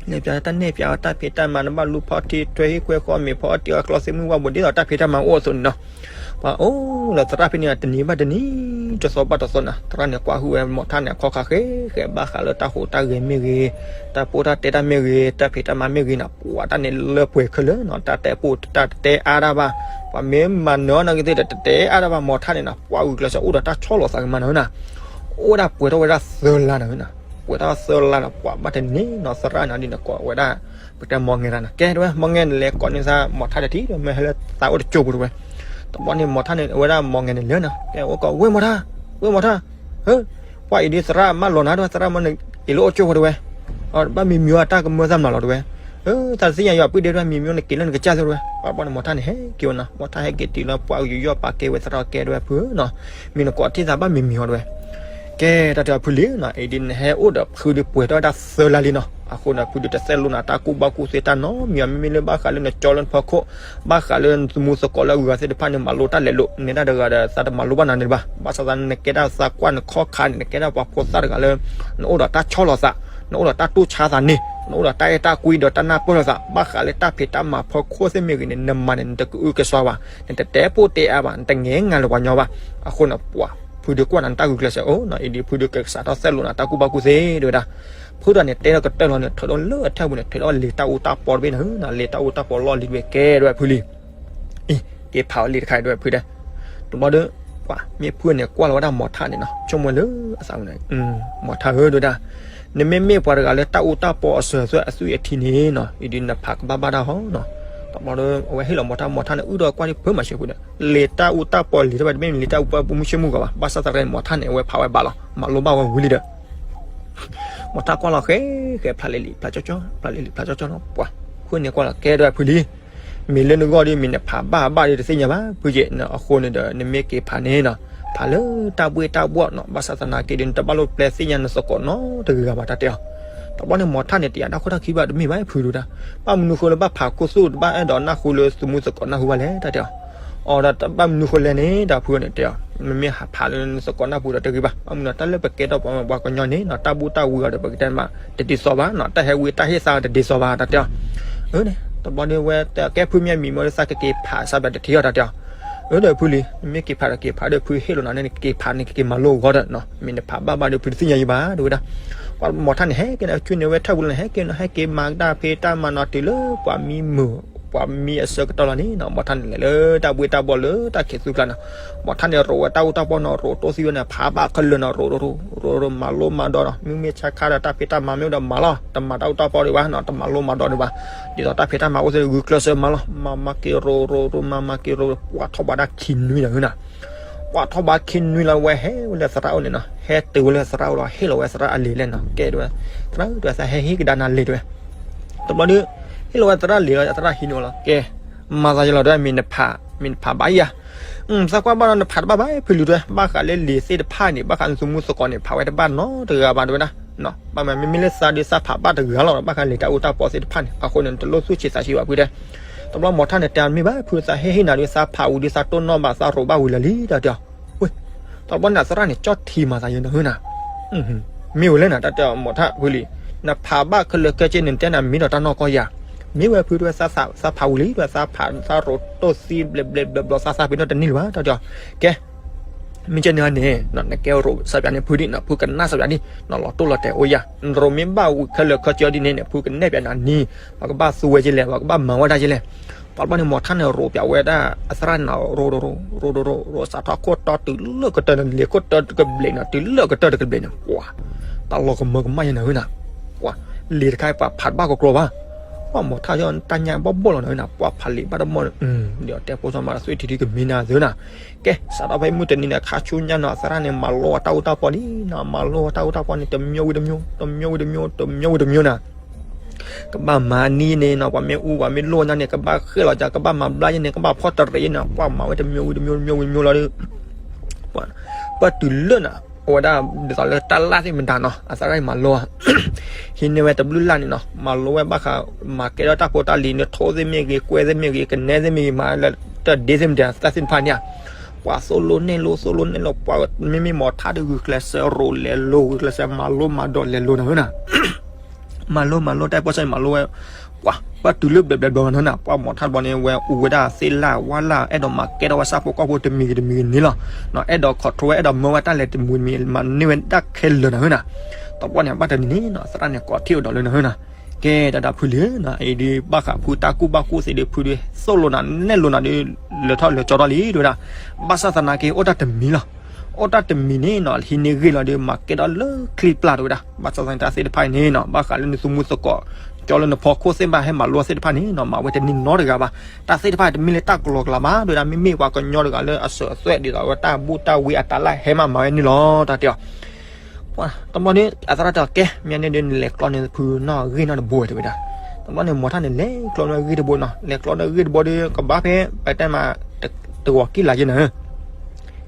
လဲၤပျးတၢ်နဲၣ်ပျးဝဲတၢ်ဖံးတၢ်မၤ နဘၣ်လူၤဖီထံထွဲဟံၣ်ခွဲးဃီ မ့ၤဖီအီၣ်တံၢ်အီၣ်ကျီသ့ၣ်မုၢ်ဝၣ်ဘိး ဒ်သိးတၢ်ဖံးတၢ်မၤအိၣ်အသိးန့ၣ်နီၤ, ပှၤအိၣ်လၢသရၣ်ဖဲန့ၣ် တနံၤဘၣ်တနံၤ တသီဘၣ်တသီနီၤ, သရၣ်န့ၣ် ကွၢ်ဟုၣ်ဝဲမီၤထၣ်န့ၣ် အခီၣ်ခါဃဲဃဲ ဘၣ်ဃးလၢတၢ်ဟူးတၢ်ဂဲၤမ့ၢ်ဂ့ၤ, တၢ်ပိၢ်တၢ်တဲတၢ်မ့ၢ်ဂ့ၤ, တၢ်ဖံးတၢ်မၤမ့ၢ်ဂ့ၤနီၤ, ပှၤတၢ်န့ၣ်လၢပှဲၤခဲလၢာ်နီၤ, တၢ်တဲပိၢ်တၢ်တဲအါဒၣ်ဘၣ်, ပှၤမ့ၢ်မၤနၢၤအီၤနာ်က့သ့ၣ်ဒီး တတဲအါဒၣ်ဘၣ်, မီၤထၣ်န့ၣ်နီၤ ပှၤဂုာ်ကျဲးစၢးအိၣ်ဒီးတၢ်ဆီလီၤသးကမၤနီၤနီၤ, အိၣ်ဒၣ်ပှဲၤထီၣ်ဝဲဒၣ်သၢလါနီၤနီၤ, ပှဲၤထီၣ်သၢလါဒီး ပှၤဘၣ်တန့ၢ်နီၤ သရၣ်န့ၣ်ဒ်န့ၣ် ကိးဝဲဒၣ် ပတဲမီၢ်ငဲတဂၤနီၤ, ကဲတဝဲ မီၢ်ငဲန့ၣ် လဲၤကိးန့ၢ်သးမီၤထၣ်တထံၣ်ဒီး မ့ၢ်ဟဲလၢသးအိၣ်တကၠိပူၤတဝဲ, တဘျီန့ၣ် မီၤထၣ်န့ၣ် အဝဲဒၣ်မီၢ်ငဲန့ၣ်လဲၤနီၤ, ကဲအိၣ်ကိး ဝဲမီၤထၣ်, ဝဲမီၤထၣ်, ဟၢ, ပှၤအံၤဒ်သရၣ်မၢလီၤနၤတဝဲ သရၣ်မၢန့ၣ် က့ၤလၢအိၣ်ကၠိပူၤတဝဲ, ဘၣ်မံမံၤအီၤတၢ်ကမၢသးမးလီၤတဝဲ, သးသ့ၣ်ညါယွၤပုၢ်ဒ့တဝဲ မံမံၤန့ၣ်က့ၤလၢနကစၢ်သ့တဝဲ, ပှၤဘၣ်န့ၣ် မီၤထၣ်န့ၣ် ဟဲက့ၤဝဲနီၤ, မီၤထၣ်ဟဲက့ၤတုၤလၢပှၤဂုာ်ယီၣ်ပာ်ကဲဝဲသရၣ်ကဲတဝဲဖုနီၤ, မ့ၢ်နကိးထံၣ်သးဘၣ်မံမံၤအီၤတဝဲ, ကဲ တၢ်တဲဖုလံနီၤ, အံၤဒ်နဟဲအိၣ်ဒီးဖုဒုးပှဲၤထီၣ်ဝဲဒၣ်သၢလါလံနီၤ, အဃိန့ၣ် ဖုဒုးတသဲလိာ်နၤတၢ်ကူၣ်ဘၣ်ကူၣ်သ့တၢ်နီတမံၤ မ့မ့ၢ်လၢဘၣ်ဃးလၢနကၠီလၢနဖီခိၣ်, ဘၣ်ဃးလၢနသမူသကိးလၢအဂုၤအဂၤသ့ၣ်တဖၣ်န့ၣ် မၤလိတၢ်လဲၤလိာ်, နဲဒၣ်တဂၤဒီး သးတမၤလိဘၣ်နၤန့ၣ်တဘၣ်, ဘၣ်ဆၣ်သနာ်က့ နကဲဒၣ်သးကွၢ်နခီၣ်ခါန့ၣ် နကဲဒၣ်ပှၤဖိသၣ်တဂၤလၢ နအိၣ်ဒီးတၢ်ဆီလီၤသး, နအိၣ်ဒီးတၢ်တူၢ်ဆါသးန့ၣ်, နအိၣ်ဒီးတၢ်အဲၣ်တၢ်ကွံဒီးတၢ်နၢ်ပၢၢ်လိာ်သး, ဘၣ်ဃးလၢတၢ်ဖံးတၢ်မၤဖီခိၣ်သ့ၣ်မ့ၢ်ဂ့ၤန့ၣ် နမၤန့ၣ် နတကအုကစွါဘၣ်, နတတဲပိၢ်တဲအါဘၣ်, နတငဲငါလၢၤပှၤညီဘၣ်, အဃိန့ၣ် ပှၤဖုဒုးကွၢ်နၤနတၢ်ဂုာ်ကျဲးစၢးအိၣ်နီၤ, အံၤဒ်ဖုဒုး ကစးထီၣ်သဲလိာ်နၤတၢ်ကူၣ်ဘၣ်ကူၣ်သ့တဝဲဒၣ်, ဖုဒၣ်န့ၣ် တဲထီၣ်ကတၢၢ်လီၤန့ၣ် ထုးထီၣ်လၢအထၢၣ်ပူၤန့ၣ် ထုးထီၣ်လံာ်တၢ်အူတၢ်ပီတဘ့ၣ်န့ၣ်နီၤ, လံာ်တၢ်အူတၢ်ပီလီၢ်လံၤတဝဲ ကဲတဝဲဖုလံ အံၤ က့ၤဖးဝဲလံာ်တခါတဝဲဖုဒၣ်, တဘျီဒီး ပှၤမ့ၢ်ဖုန့ၣ် ကွၢ်လီၤဝဲဒၣ်မီၤထၣ်န့ၣ်နီၤ, ဆိကမိၣ်လၢအသးန့ၣ်, မီၤထၣ်ဧၢ တဝဲဒၣ်, နမ့မ့ၢ်ပှၤတဂၤလၢတၢ်အူတၢ်ပီအစၢၤအသွဲၣ်အသွံၣ်အထံန့ၣ်နီၤ, အံၤဒ်နဖးကဘၣ်ဘၣ်တၢ်ဟီနီၤ, တဘျီဒီး အဝဲဟ့ၣ်လီၤမီၤထၣ်, မီၤထၣ်န့ၣ် အုၣ်ဒီးကွၢ်ဒ်ဖုမၤစၢၤဖုဒၣ်, လံာ်တၢ်အူတၢ်ပီလံာ်တဝဲတမ့ၢ်လံာ်တၢ်အူတၢ်ပီမုၢ်ဆ့ၣ်မုၢ်ဂီၤဘၣ်, ဘၣ်ဆၣ်သနာ်က့ မီၤထၣ်န့ၣ် အဝဲဖးဝဲဘၣ်လီၤ, မၤလိဘၣ်ဝဲဝံၤလံဒီး မီၤထၣ်ကွၢ်လီၤဃဲဃဲ ဖျးလံာ်လံာ်ဖျးကၠီကၠီ, ဖျးလံာ်လံာ်ဖျးကၠီကၠီနီၤ, ပှၤဖုန့ၣ်ကွၢ်လီၤ ကဲတဝဲဖုလံ, မ့ၢ်လၢနဂီၢ်ဒီး မ့ၢ်နဖးဘၣ်ဘၣ်ဒီးတသ့ၣ်ညါဘၣ်, ဖုက့ၢ် အဃိန့ၣ်ဒီး နမ့ၢ်က့ၤဖးန့ၣ်နီၤ, ဖးလၢတၢ်ဘှ့ၣ်တၢ်ဘှီၣ်နီၤ, ဘၣ်ဆၣ်သနာ်က့ဒီး နတဘၣ်လိၣ်ပျဲသ့ၣ်ညါနသကိးနီတဂၤဘၣ် တၢ်တဲအီၤ, တဘျီန့ၣ် မီၤထၣ်န့ၣ် တယာ်တၢ်ခိၣ်တၢ်ခံဘၣ်တမ့ၢ်ဘၣ်ဖုဒိၣ်တၢ်, ဘၣ်မနုၤဃိလၢဘၣ်ဖးခိၣ်သူၣ် တဘၣ်အဲၣ်ဒိးနၢ်ဟူလၢသုမူသကိးနၢ်ဟူဘၣ်လဲၣ် တၢ်တဲအီၤ, အီဒီးဘၣ်မနုၤဃိလဲၣ်န့ၣ် တၢ်ဖုန့ၣ်တဲအီၤ, မ့မ့ၢ်ဟးဖးလၢနသကိးနၢ်ဟူဒီးတဂ့ၤဘၣ်, ဘၣ်မနုၤတၢ်လၢပကဲထီၣ်ပှၤမုၣ်ပှၤကညီန့ၣ်နီၤ, တၢ်ဘူၣ်တၢ်ဝံၤအီၤဒီး ပကတဲမး တဒ်သိးဘၣ်နီၤ, တၢ်ဟဲဝံတၢ်ဟ့ၣ်သါတဒ်သိးဘၣ် တၢ်တဲအီၤ, အန့ၣ် တဘျီဒီးဝဲတဲ ကဲဖုမ့ၢ်မံမီၤဒီး သးကက့ၤဖးစၢ်ဘၣ်တထံၣ်အီၤ တၢ်တဲအီၤ, အဒီးဖုလံ နမ့ၢ်က့ၤဖးဒီးက့ၤဖးဒီး ဖုဟ့ၣ်လီၤနၤန့ၣ် က့ၤဖးန့ၣ် ကက့ၤမၤလိဂီၢ်ဒီးနီၤ, မ့ၢ်နဖးဘၣ်ဘၣ်ဒီး ဖုတသ့ၣ်ညါယံၤဘၣ် တဝဲဒၣ်, ပှၤမီၤထၣ်န့ၣ် ဟဲက့ၤန့ၣ် အကုန့ၣ် ဝဲထၢၣ်ပူၤလီၤန့ၣ် ဟဲက့ၤနီၤ, ဟဲက့ၤမၤကဒါဖံးတၢ်မၤနီၤ တုၤလၢပှၤမံမုာ် ပှၤမံအဆၢကတီၢ်လီၤန့ၣ်နီၤ, မီၤထၣ်န့ၣ်လဲၤလၢတၢ်ဘှ့ၣ်တၢ်ဘှီၣ်လၢတၢ်ခံးသူကျါနီၤ, မီၤထၣ်န့ၣ်ရိးဝဲတၢ်အူတၢ်ပီၢ်နီၤ, ရိးတိၢ်သံဝဲန့ၣ် ဖးဘၣ်ခဲလၢာ်နီၤ, ရိးရိးရိး မၤလိမၤဒိးနီၤ, မ့မ့ၢ်ဆါခါဒီးတၢ်ဖံးတၢ်မၤမ့ၢ်အိၣ်ဒီးမၤလီၤ, တမၤတၢ်အူတၢ်ပီၢ်ဒံးဘၣ်နီၤ, တမၤလိမၤဒိးဒံးဘၣ်, ဒ်သိးတၢ်ဖံးတၢ်မၤအိၣ်သ့ၣ် ဂုာ်ကျဲးစၢးမၤလီၤ, မၤမၤက့ၤရိးရိးရိး မၤမၤက့ၤရိး ပှၤထီၣ်ဘးဒၣ်ခံနွံလီၤနီၤ, ပှၤထီၣ်ဘးခံနွံလီၤ ဝဲဟဲဝဲလၢသရၣ်အိၣ်န့ၣ်နီၤ, ဟဲတုၤဝဲလၢသရၣ်အိၣ်လီၤ, ဟ့ၣ်လီၤဝဲသရၣ်အလံာ်လဲၣ်နီၤ, ကဲတဝဲ, သရၣ်တဝဲ သးဟဲဟ့ၣ်ကဒါနၤလံာ်တဝဲ, တဘျီဒီး ဟ့ၣ်လီၤဝဲသရၣ်လံာ်လီၤ, သရၣ်ဟံးန့ၢ်အီၤလီၤ, ကဲ မၤသးယလီၤတဝဲ မ့ၢ်နဖး မ့ၢ်နဖးဘၣ်ယၤ, သးကွၢ်ဘၣ်ဒီးနဖးတဘၣ်ဘၣ် ဖုလံာ်တဝဲ, ဘၣ်ဃးလၢလံာ်သ့ၣ်တဖၣ်န့ၣ် ဘၣ်ဃးနသုမူသကိးန့ၣ် ဖးဝဲတဘၣ်နီတဂၤဘၣ်တဝဲဒၣ်, ဘၣ်မး မ့မ့ၢ်လၢသးဒီးသးဖးဘၣ်တဂၤလီၤ, ဘၣ်ဃးလံာ်တၢ်အူတၢ်ပီၢ်သ့ၣ်တဖၣ်န့ၣ်, အဃိန့ၣ် နတလိၣ်သူၣ်ဆံးသးဆံးဘၣ်ဖုတဲ, တဘျီမီၤထၣ်န့ၣ် တဲမ့ၢ်ဘၣ် ဖုသးဟ့ၣ်ဟ့ၣ်နၤဒီး သးဖးဝံၤဒီး သးတိၢ်နီၣ်ဘၣ် သးရိးဘၣ်ဝံၤလၢာ်လံ တၢ်တဲအီၤ, ဝဲ တဘျီန့ၣ် သရၣ်န့ၣ် ကၠီၣ်ထံမၤသးယဲနီၤ ဟၢနၤ မ့ၢ်ဝဲလဲၣ်နၤ တၢ်တဲအီၤ မီၤထၣ်ဖုလံာ်, နဖးဘၣ်ခဲလၢာ်ခဲဆ့န့ၣ် နတဲနၤမ့ၢ်ဒီးတၢ်နီၢ်ကီၢ်ယၤ, မ့ၢ်ဝဲဖုတဝဲ သးဖးဝံၤလံ တဝဲ သးဖး သးရိးတိၢ်သံဘျဲးဘျဲးဘျီဘျီ သးသးပ့ၤနီၣ်တန့ၢ်လၢၤဘၣ် တၢ်တဲအီၤ, ကဲ မ့ၢ်ကဲန့ၣ်န့ၣ် နကဲရိးစၢပၠးန့ၣ်ဖုဒံးနီၤ, ဖုကနၣ်စၢပၠးဒံးနီၤ, လီၤတိၢ်လီၤတဲာ်အိၣ်ယၤ, နရိးမ့ၢ်ဘၣ်ဝံၤခဲလၢာ်ခဲဆ့အီၤဒ်န့ၣ်န့ၣ် ဖုကနဲၣ်ပၠးနၤနံၤ, ပှၤကဘၣ်သူဝဲကလဲၣ်, ပှၤကဘၣ်မၤဝဲဒၣ်ကလဲၣ်. ပှၤဘျီန့ၣ် မိၢ်ထၣ်န့ၣ် ရိးပၠးဝဲဒၣ်အသရၣ်န့ၣ် ရိးရိးရိးရိးရိး စးထီၣ်ခိၣ်တီတုၤလၢကတၢၢ်န့ၣ် လံာ်ခိၣ်တီတကဘျံးန့ၣ် တုၤလၢကတၢၢ်တကဘျံးန့ၣ် ပှၤ တၢ်လီၤကမၢကမၣ်ယဲနၤဧၢနၤ, ပှၤ လံာ်တခါပှၤဖးတဘၣ်ကကျီၤဘၣ်, ပှၤမိၢ်ထၣ်ယီၢ်တၢ်ညၣ်ဘီၣ်ဘီၣ်လီၤနၤဧၢနၤ, ပှၤဖးလံာ်ဘၣ်တမီၢ်န့ၣ် ဒီးတဲဖိစီၤမၤတသွံၣ်ထံထံကမံၤနၤသၢနၤ, ကဲ စးထီၣ်ဖဲမုၢ်တနံၤန့ၣ် ခါဆူညါနီၤ အသရၣ်န့ၣ် မၤလိအတၢ်အူတၢ်ပီန့ၣ်နီၤ, မၤလိအတၢ်အူတၢ်ပီန့ၣ် တမံၤဝံၤတမံၤ တမံၤဝံၤတမံၤ တမံၤဝံၤတမံၤနၤ ကဘၣ်မၤအနံၤန့ၣ်နီၤ, ပှၤမ့ၢ်အူပှၤမ့ၢ်လိၣ်ညါန့ၣ် ကဘၣ်ဃဲၣ်လီၤကး ကဘၣ်မၤဘျါယဲန့ၣ် ကဘၣ်ဖီၣ်တရံးယဲန့ၣ် ပှၤမၤဝဲတမံၤဝံၤတမံၤ တမံၤဝံၤတမံၤလီၤဒီး ပှၤတုၤလၢနၤ အဝဲဒၣ်ဒ်သိးလၢတၢ်လၢ်သ့ၣ်မတၤနီၤ အသရၣ်အံၤမၤလိ ဟံးန့ၢ်ဝဲတဘျုးလၢ်န့ၣ်နီၤ, မၤလိဝဲဘၣ်ဃး မၤကဲထီၣ်တၢ်ဖိတၢ်လံၤန့ၣ် ထိၣ်သ့ၣ်မ့ၢ်ဂ့ၤ ကွဲသ့ၣ်မ့ၢ်ဂ့ၤ ကနဲသ့ၣ်မ့ၢ်ဂ့ၤ မၤလၢတၢ်ဒ့သ့ၣ်မတၤ တၢ်သ့ၣ်တဖၣ်န့ၣ်ဧါ, ပှၤသိၣ်လိနဲၣ်လိ သိၣ်လိနဲၣ်လိ ပှၤမ့မ့ၢ်မိၢ်ထၣ်ဒီးဂုာ်ကျဲးစၢးရိးလဲၤလိၤ ဂုာ်ကျဲးစၢးမၤလိမၤဒိးလဲၤလိၤနၤဧၢနၤ မၤလိမၤလိတၢ်ပီၢ်ဆၢန့ၣ် မၤလိဝဲ ပှၤ ပှၤတုၤလၢဘျဲးဘျဲးဘျီနၤ ပှၤမိၢ်ထၣ်တဘျီန့ၣ် ဝဲအူဝဲဒၣ်သ့ၣ်လၢ်ဝါလၢ် အဲၣ်ဒိးမၤကဲထီၣ်ဝဲဆၣ်ဖိကီၢ်ဖိတမံၤဂ့ၤတမံၤဂ့ၤန့ၣ်လီၤ. အဲၣ်ဒိး control ဝဲ အဲၣ်ဒိးမၢဝဲတၢ်လဲၤတမံၤတမံၤ မၤန့ၢ်ဝဲဒၣ်ခဲလၢာ်နၤဧၢနၤ. တဘျီန့ၣ် ဘၣ်တနံၤန့ၣ်နီၤ သရၣ်န့ၣ် ကိးထံၣ်အီၤဒီးလၢနၤဧၢနၤ, ကဲတၢ်တၢ်ဖုလံဧၢနၤ, အံၤဒုးဘၣ်ဃးဖုတၢ်ကူၣ်ဘၣ်ကူၣ်သ့ဒုး ဖုဒုး သိၣ်လိနၤနဲၣ်လိနၤဒုး လၢထီၣ်လၢကၠီထီၣ်လံ တဲဝဲဒၣ်, ဘၣ်ဆၣ်သနာ်က့ အိၣ်တၢ်တမံၤလီၤ. အိၣ်တၢ်တမံၤန့ၣ်နီၤ ဟံးန့ၢ်ဂ့ၢ်လီၤဒီး မၤကဲထီၣ်လၢချံပျၢ် တဲဝဲဒၣ်, ဘၣ်ဆၣ်သနာ်က့ တၢ်သ့ၣ်တဖၣ်အံၤန့ၣ်နီၤ ဘၣ်ဃးလၢနသူၣ်မူသကိး ကၠီလၢနဖီခိၣ်သ့ၣ်တဖၣ် ဟဲမၤလိသ့ၣ်တဖၣ်န့ၣ်နီၤ မၤဝဲတန့ၢ်နီတဂၤဘၣ်. တၢ်သ့ၣ်တဖၣ်တမ့ၢ်လၢတၢ်ကလီကလီဘၣ် တဲဝဲဒၣ်, မ့မ့ၢ်ပှၤကညီတဂၤလၢအစၢၤအသွဲၣ်ဒ်သိးဝဲတၢ်ဘူၣ်တၢ်ဝံအတၢ်လၢ်ဟဲမးမၤဝဲန့ၣ်လီၤ တၢ်တဲအီၤ တဘျီန့ၣ် အသရၣ်တဲအီၤ ကဲ မ့ၢ်န့ၣ်ဒုး နလဲၤကျီန့ၢ်ဖုနီၢ်ဂ့ၢ်နီတဘိ တဲဝဲဒၣ်. တဘျီန့ၣ် မိၢ်ထၣ်န့ၣ် လဲၤကျီန့ၢ်ဂ့ၢ်တဘိနီၤ, လဲၤကျီန့ၢ်ဂ့ၢ်တဘိဒီး ကဘၣ်ဖဲ ပတဲမး တဂီၤကံၢ်လၤယဲနၤဧၢ,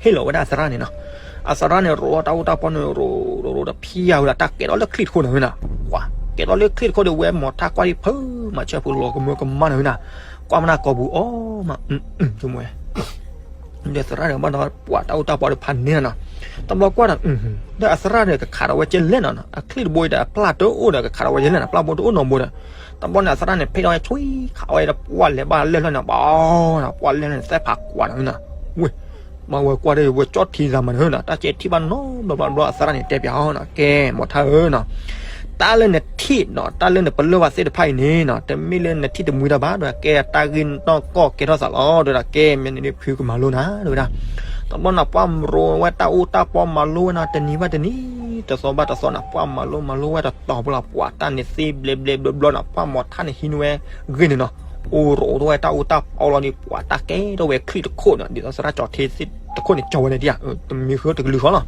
ဟ့ၣ်လီၤဝဲဒၣ်အသရၣ်န့ၣ်နီၤ. အသရၣ်န့ၣ် ရိးတၢ်အူတၢ်ပီန့ၣ် ရိးရိးရိးတဖျၢၣ်ဝဲဒၣ် တၢ်ကဲထီၣ်လၢချံၣ်တခိၣ်န့ၣ်ဝဲနၤ, ပှၤ ကဲထီၣ်လၢချံၣ်တခိၣ်ဒီး ဝဲမိၢ်ထၣ်ကွၢ်ဒံးဖု မၤဆၢဖုလီၤကမၢကမၣ်န့ၣ်ဝဲနၤ, ကွၢ်မနုၤကိာ်ပူၤအီၤမး ဒီးသရၣ်ဒီးဘၣ်ဒီး ပှၤတၢ်အူတၢ်ပီဒီးဖးန့ၢ်နီၤ, တဘျီကွၢ်ဒီး ဒီးအသရၣ်ဒီးကခးဒီးဝဲကဲလဲၣ်နီၤ, အချံၣ်တဘိအံၤဒီး အပျၢ်တအိၣ်ဒီး ကခးဒီးဝဲကဲလဲၣ်နီၤ, ပျၢ်ဘိတအိၣ်နီတဘိဒီး, တဘျီန့ၣ် အသရၣ်န့ၣ် ဖဲဒီးဝဲဆွံခးဝဲဒီး ပှၤလဲၤဘၣ်လၢၢ်လၢၢ်န့ၣ် ပှၤ ပှၤလဲၤန့ၣ် သဲဖးကွၢ်နီၤ, ဝဲ မၤဝဲကွၢ်ဒီး ဝဲကၠီၣ်ထံသးမးနီၤ, တၢ်ကဲထံၣ်ဘၣ်နီတဘျီဘျီ အသရၣ်န့ၣ် တဲပၠးအီၤနီၤ, ကဲ မိၢ်ထၣ်ဧၢနီၤ တၢ်လၢနထံၣ်နီၤ တၢ်လၢနပလၢၢ်ဘၣ်သ့ၣ်တဖၣ်အံၤန့ၣ်နီၤ တမ့ၢ်လၢနထံၣ်တမှံတၢ်ဘၣ်ဒီး ကဲတၢ်ဂ့ၢ်နီၢ်ကီၢ်ကဲထီၣ်သးလီၤ တဲဝဲဒၣ်, ကဲ မ့ၢ်န့ၣ်ဒုး ဖုကမၤလိနၤ တဲဝဲဒၣ်. တဘျီန့ၣ် ပှၤရိးဝဲတၢ်အူတၢ်ပီမၤလိဝဲနီၤ တနံၤဘၣ်တနံၤ တသီဘၣ်တသီနီၤ ပှၤမၤလိမၤလိဝဲတတီၤဖိလီၤ ပှၤတၢ်န့ၣ်သ့ဘျဲးဘျဲးဘျီဘျီနီၤ ပှၤမိၢ်ထၣ်န့ၣ်ဟံးန့ၢ်ဝဲဂ့ၢ်န့ၣ်နီၤ အိၣ်ရိးထီၣ်ဝဲတၢ်အူတၢ်ပီလီၤဒီး ပှၤတၢ်ကဲထီၣ်ဝဲချံၣ်တခိၣ်နီၤ ဒ်သိးသရၣ်ကၠီၤထ့သ့ၣ်တခိၣ်န့ၣ် ကၠီၤဝဲန့ၣ်ဒံးဧါ တမံၤဃုတကလုာ်ဃီလီၤ.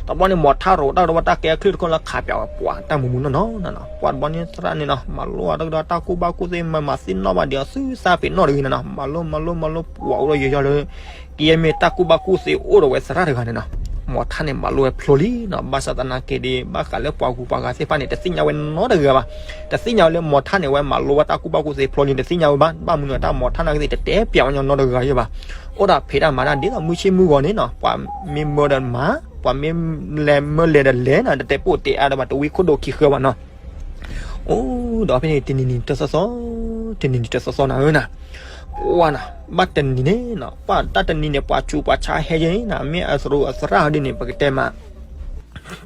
တဘျီန့ၣ် မိၢ်ထၣ်ရိးတၢ်ဒီးဝဲတၢ်ကဲချံၣ်တခိၣ်လၢခးပၠးဝဲပှၤတၢ်မူမူနီၢ်နီၢ်နီၤ ပှၤတဘျီန့ၣ်သရၣ်န့ၣ်နီၤ မၤလိအတၢ်ကဒီးတၢ်ကူၣ်ဘၣ်ကူၣ်သ့ မၤမၤသ့ၣ်နီၣ်ဘၣ်ဒံးအီၤသုသးပ့ၤနီၣ်တဂ့ၤန့ၣ်နီၤ မၤလိမၤလိမၤလိပှၤအိၣ်ဒီးယဲယီၤလၢ ကယဲၢ်မ့ၢ်တၢ်ကူၣ်ဘၣ်ကူၣ်သ့အိၣ်ဒီးဝဲသရၣ်တဂၤန့ၣ်နီၤ မိၢ်ထၣ်န့ၣ် မၤလိဝဲဖျိလံနီၤ ဘၣ်ဆၣ်သနာ်က့ဒီး ဘၣ်ဃးလၢပှၤဂုၤပှၤဂၤသ့ၣ်တဖၣ်န့ၣ် တသ့ၣ်ညါဝဲနီတဂၤဘၣ်. တသ့ၣ်ညါဝဲလၢမိၢ်ထၣ်န့ၣ် ဝဲမၤလိဝဲတၢ်ကူၣ်ဘၣ်ကူၣ်သ့ဖျိလံ တသ့ၣ်ညါဝဲဘၣ်. ဘၣ်မနုၤတၢ်မိၢ်ထၣ်နာ်က့သ့ၣ် တတဲပၠးဝဲညီနီတဂၤယဲဘၣ်. အိၣ်ဒီးဖံးတၢ်မၤတၢ်ဒ်သိးမုၢ်ဆ့ၣ်မုၢ်ဂီၤန့ၣ်နီၤ ပှၤမ့ၢ်မၢဒီးမၤ, ပှၤမ့ၢ်လဲၤမၢလဲၤဒီးလဲၤနီၤ တတဲပိာ်တဲအါဒီးဘၣ် တဝံခိၣ်ဒိၣ်ခံဃၢဘၣ်နီၤ အိၣ်ဒီးဖဲန့ၣ် တနံၤနံၤတသီသီ, တနံၤနံၤတသီသီနၤဧၢနၤ, ပှၤနၤ, ဘၣ်တနံၤန့ၣ်နီၤ ပှၤတၢ်တနံၤန့ၣ် ပှၤဆူးပှၤဆါဟဲယဲနၤ မ့ၢ်အသရူးအသရၣ်ဟီဒ်န့ၣ် ပကတဲမး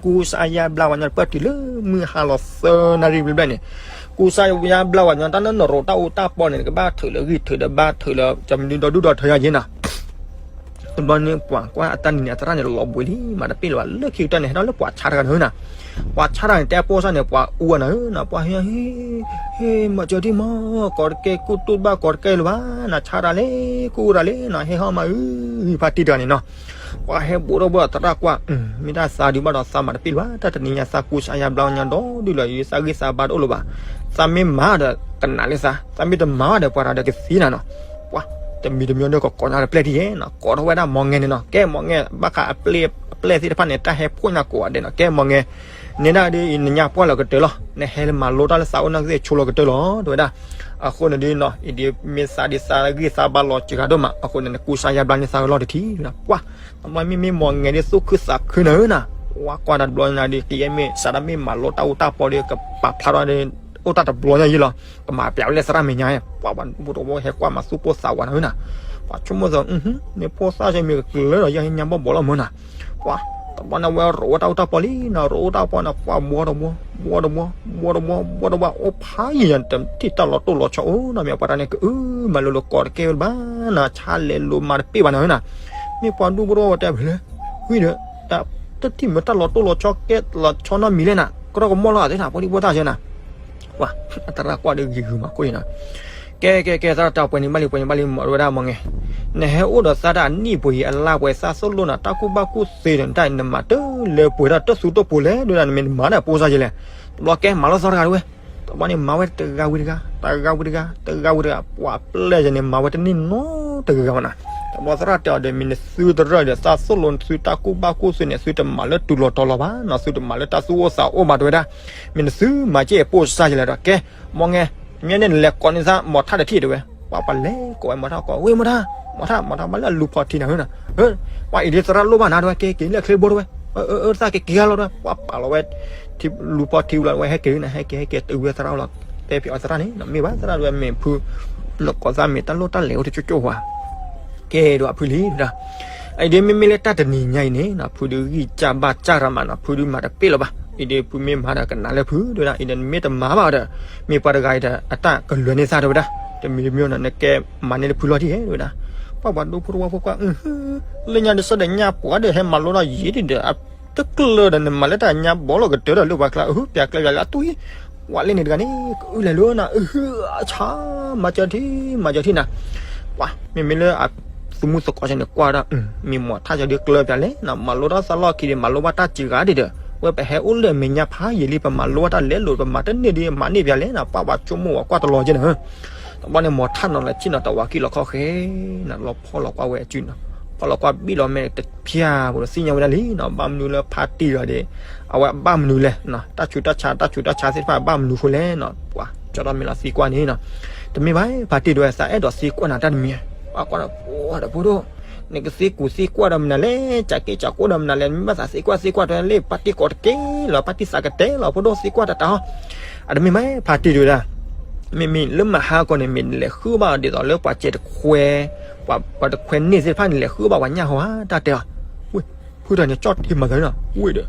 ကူစါယါဘျါဝဲညီ ပၢၢ်တုၤလၢမုၢ်ဟါလီၤသၢနၣ်ရံၣ်ဘျဲၣ်ဘျဲၣ်န့ၣ်, ကူစါယါဘျါဝဲညီ တၢ်လၢနရိးတၢ်အူတၢ်ပီန့ၣ် နကဘၣ်ထုးလၢဂံၢ်ထုးဒီးဘါထုးလၢ ကမနုၤဒီဒူၣ်ဒီထၢယါယဲနၤ တဘျီန့ၣ် ပှၤကွၢ်အတၢ်နံၤန့ၣ် အသရၣ်န့ၣ် လီၤဘှံးလံ မၤတပ့ၢ်လၢၤဘၣ် လၢခံကတၢၢ်န့ၣ် ဟဲထီၣ်လၢပှၤဆါတဂၤန့ၣ်နၤ, ပှၤဆါတဂၤန့ၣ် တဲပိာ်စၢ်န့ၣ် ပှၤအူအီၤနၤဧၢနၤ, ပှၤဟ့ၣ်ဟ့ၣ် ဟ့ၣ် မၤစၢၤဒံးမး ကိးတကဲ ကူတူၢ်တဘၣ် ကိးတကဲလၢၤဘၣ် နဆါတၢ်လဲၣ် ကူတၢ်လဲၣ်နၤ ဟဲဟီၣ်မးဧၢ ဖါတံၢ်တဂၤန့ၣ်နီၤ, ပှၤဟဲဘူးထီၣ်ဘူးထီၣ်သရၣ်ကွၢ် မ့ၢ်တၢ်သးဒုးဘၣ်ဒီးသးမၤတပ့ၢ်လၢၤဘၣ် တၢ်တနံၤညါသးကူစါယါဘျါဝဲညီ ဒီဒူၣ်လၢၤ ယသးဂံၢ်သးဘါတအိၣ်လၢၤဘၣ်, သးမ့ၢ်မၤဒီးကနးလၢသး, သးမ့ၢ်တမၤဒီးပှၤတဂၤဒီးကသံနၤနီၤ, ပှၤ တမံၤတမံၤဒီးကကိးညါဒီးပျဲၢ်ထံၣ်ယဲနီၤ, ကိးထီၣ်ဝဲဒၣ်မီၢ်ငဲန့ၣ်နီၤ, ကဲမီၢ်ငဲ ဘၣ်ဃးအပျဲၢ်သ့ၣ်တဖၣ်န့ၣ် တၢ်ဟဲဖှိၣ်ညါကိးဂၤဒဲးနီၤ, ကဲမီၢ်ငဲ နဲဒၣ်ဒ်အံၤ နညါပှၢ်လီၤကတၢၢ်လီၤ, နဟဲမၤလိတၢ်လၢသးအိၣ်နာ်က့သ့ၣ်ဆိလီၤကတၢၢ်လီၤ တဲဝဲဒၣ်, အဃိန့ၣ်ဒ်နီၤ အံၤဒ်မ့ၢ်သးဒ်သးဂံၢ်သးဘါလီၤစှၤဒိၣ်မး, အဃိန့ၣ် နကူစါယါဘျါန့ၢ်သးကလီၢ်တထံၣ်, ပှၤ မ့မ့ၢ်မီၢ်ငဲဒ်သူၣ်ခုသးခုနၤဧၢနၤ, ဝါကွၢ်တၢ်တဘျီညါဒ် ကယဲၢ်မ့ၢ် စးဒၣ်မ့ၢ်မၤလိတၢ်အူတၢ်ပီဒီး ကပာ်ဖျါထီၣ်ဒီး အိၣ်တၢ်တဘျီညါယံလီၤ, ကမၤပျးဝဲလၢသရၣ်မဲာ်ညါ, ပှၤဘၣ်တဘိတဘိဟဲကွၢ်မၤသူၣ်ပိၢ်သးဝးနၤဧၢနၤ, ပှၤဆိကမိၣ်သး မ့ၢ်ဖိသၣ်ဆၢမ့ၢ်ကကျၢၤဒီး ယဲညါဘီၣ်ဘီၣ်လီၤမၢ်နၤ, ပှၤ တဘျီန့ၣ် အဝဲရိးဝဲတၢ်အူတၢ်ပီလံနီၤ, ရိးဝဲတၢ်အူပီန့ၣ် ပှၤဘှီတဘှီ ဘှီတဘှီ ဘှီတဘှီ ဘှီတဘှီ အိၣ်ဖးယံၤယံၤ တထံၣ်တၢ်လီၤတိၢ်လီၤဆီအိၣ်နီတမံၤ, ပှၤတၢ်န့ၣ်ကအု မၤလိလၢကိးတကဲဝဲဘၣ်နၤ, ဆါလဲၤလိၤမၤတပ့ၢ်ဘၣ်နၤဝဲနၤ, မ့ၢ်ပှၤဒူဖိတဝီဝဲတဲဖဲလဲၣ်, ဝံၤဒီး တထံၣ်မ့ၢ်တၢ်လီၤတိၢ်လီၤဆီကဲလီၤဆီနီတမံၤလဲၣ်နၤ, ကရီကမီၣ်လီၤသ့နၤ, ဖိဒံဖိသၣ်ဆၢနၤ ပှၤ အသရၣ်ကွၢ်ဒီးဂ့ၤဂ့ၤမးခိၣ်အံၤနီၤ, ကဲ ကဲ ကဲ သရၣ်တဲ ပှဲၤန့ၣ်ဘၣ်လံ ပှဲၤန့ၣ်ဘၣ်လံ မ့ၢ်ဝဲဒၣ်မ့ၢ်ဂ့ၤ, နဟဲအိၣ်ဒီးသးတၢ်အနံၣ်ပှဲၤအံၤအလါပှဲၤ သးသိၣ်လိနၤ တၢ်ကူၣ်ဘၣ်ကူၣ်သ့ဒီး နတၢ်နမၤတလၢပှဲၤတၢ်တၢ်သူတၢ်ပူၤလဲၣ် ဒ်နမ့ၢ်မၤတၢ်ဖိစၢ်ယဲလဲၣ်, တဘျီကဲမၤလိသရၣ်တဂၤတဝဲ, တဘျီန့ၣ်မၤဝဲတဂၤဝံၤတဂၤ တဂၤဝံၤတဂၤ တဂၤဝံၤတဂၤ ပှၤပျဲၢ်ယဲန့ၣ် မၤဝဲတန့ၢ်နီတဂၤဘၣ်နၤ, တဘျီသရၣ်တဲအီၤဒီး မ့ၢ်နသုသရၣ်ဒီး သးသိၣ်လိနသုတၢ်ကူၣ်ဘၣ်ကူၣ်သ့န့ၣ် သုတမၤလၢတုၤလီၤတီၤလီၤဘၣ်နီၤ, သုတမၤလၢတၢ်သူၣ်အိၣ်သးအိၣ်ဘၣ်တဲဝဲဒၣ်, မ့ၢ်နသုမၤကဲအပိၢ်စၢ်ယဲလဲၣ်ဒီး ကဲ မ့ၢ်ဂ့ၤ, မ့ၢ်န့ၣ်နလဲၤကိးန့ၢ်သး မီၤထၣ်တထံၣ်တဲဝဲ, ပှၤပလဲၤကိးဝဲမီၤထၣ်ကိး ဝ့ၢ်မီၤထၣ်, မီၤထၣ် မီၤထၣ် ဘၣ်လၢအလူၤဖီၣ်ထံနၤဝဲနၤ, ပှၤအံၤဒ်သရၣ်လိၣ်ဘၣ်နၤတဲဝဲ က့ၤလၢချ့ဘိတဲဝဲ, အၢ သးက့ၤက့ၤဂၤလီၤတဲဝဲ, ပှၤပာ်လီၤဝဲ လူၤဖီၣ်ထံဝံၤလီၤဝဲ ဟဲက့ၤနၤ ဟဲက့ၤ ဟဲက့ၤ တုၤဝဲသရၣ်လီၤ, တဲဖဲအီၤသရၣ်န့ၣ် မ့ၢ်ဘၣ်သရၣ်တဲဝဲ မ့ၢ်ဖု နကိးသးမ့ၢ်တၢ်လိၣ်တၢ်လဲၤအိၣ်တကၠိကၠိဝဲ ကဲဒီးအဖုလံဝဲဒၣ်, အံၤဒ်မ့မ့ၢ်လၢတၢ်တနံၤညါအံၤန့ၣ်နီၤ ဖုဒုးဂံၢ်စၢ်ဘၣ်စၢ်ရၤမးနီၤ ဖုဒုးမၤတပ့ၢ်လၢၤဘၣ်, အံၤဒ်ဖုမ့ၢ်မၤဒီးကနၣ်လၢဖုတဲဝဲဒၣ်, အံၤဒ်နမ့ၢ်တမၤဘၣ်ဒီး မ့ၢ်ပှၤတဂၤအံၤဒီး အတၢ်ကလုၢ်န့ၢ်သးတဲဝဲဒၣ်, တမံၤတမံၤနီၤ နကဲမၤန့ၢ်လၢဖုလီၤတံၢ်တဲဝဲဒၣ်, ပှၤပှၤဒူဖိတဝီဖိကွၢ် လၢညါတဆၢဒီးညါပှၤဒီးဟဲမၤလိထီၣ်ယံာ်ဒံးဒီး တကျၢၤဒီးနမၤလၢတၢ်ညါဘီလီၤကတၢၢ်ဒီးလၢပှၤကျါ အဟၢ ပျးကျဲယၤလၢအတူၢ်အံၤ, ပှၤလၢန့ၣ်တဂၤန့ၣ် ကအုလဲၤလၢနၤ အဟၢ အဆါ မၤစၢၤထံ မၤစၢၤထံနၤ, ပှၤ မ့မ့ၢ်လၢအသုးမုၢ်သကိးဆၢန့ၣ် ကွၢ်ဝဲဒၣ် မ့ၢ်မီၤထၣ်ဆၢဒ်ကျၢၤပျးလဲၣ်နီၤ မၤလိထီၣ်သးလီၢ်ခံဒီး မၤလိဘၣ်တၢ်စှၤဂၤဒံးဒီး ဝဲပဟဲအိၣ်လၢမဲာ်ညါဖးယံာ်လံ ပမၤလိဘၣ်တၢ်လဲၤလိာ် ပမၤတန့ၢ်ဒ်မၤန့ၢ်ပျးလဲၣ်နီၤ ပှၤဘၣ်ဆိကမိၣ်ဝဲကွၢ်တလီၤက့နၤ တဘျီန့ၣ် မီၤထၣ်နီၤလၢဆ့ၣ်နီၤ တဝၤကံၢ်လီၤခီၣ်ဃဲနီၤ လီၤဖီၣ်လီၤကွၢ်ဝဲအစုနီၤ, ဖီၣ်လီၤကွၢ်ဘံၣ်လီၤမဲာ်တဖၠၣ် ပှၤဒီးသ့ၣ်ညါဝဲဒၣ်လံနီၤ ဘၣ်မနုၤလၢဖါတံၢ်လီၤဒီး အဝဲဘၣ်မနုၤလဲၣ်နီၤ တၢ်ဆူးတၢ်ဆါ တၢ်ဆူးတၢ်ဆါသ့ၣ်တဖၣ်ဘၣ်မနုၤဃိလဲၣ်နီၤ ပှၤကၠီဒီးမ့ၢ်လီၤသံကွၢ်န့ၣ်နီၤ, တမ့ၢ်ဘၣ် ဖါတံၢ်တဲဝဲ သးအဲၣ်ဒိးသံကွၢ်နၤတၢ်တမံၤ, ပှၤကွၢ်ဒီး ပှၤဒီးဖိဒိၣ် နကသံကူသံကွၢ်ဒီးမနုၤလဲၣ် ကးက့ၢ်ကးကိၢ်ဒီးမနုၤလဲၣ် မ့ၢ်ဘၣ်သးသံကွၢ်သံကွၢ်တဲလၢပၢ်တံၢ်ကိးတက့ၢ်လီၤ ပၢ်တံၢ်သးကတဲလီၤ ဖိဒိၣ်သံကွၢ်တၢ်တၢ်ဟီ, အတမ့ၢ်ဘၣ် ဖါတံၢ်တဲဝဲဒၣ်, မ့မ့ၢ်လၢမဟါကီၢ်န့ၣ် မ့ၢ်နလဲၤဃုဘၣ်ဒ်သိးလၢပှၤစဲးတခွဲ, ပှၤတခွဲန့ၢ်သ့ၣ်တဖၣ်န့ၣ် လဲၤဃုဘၣ်ပှၤညၣ်ဟီဧါ တၢ်တဲအီၤ, ဝ့ၢ် ဖုတဂၤန့ၣ် ကၠီၣ်ထံမၤသးန့ၣ်နီၤ ဝ့ၢ်ဒီး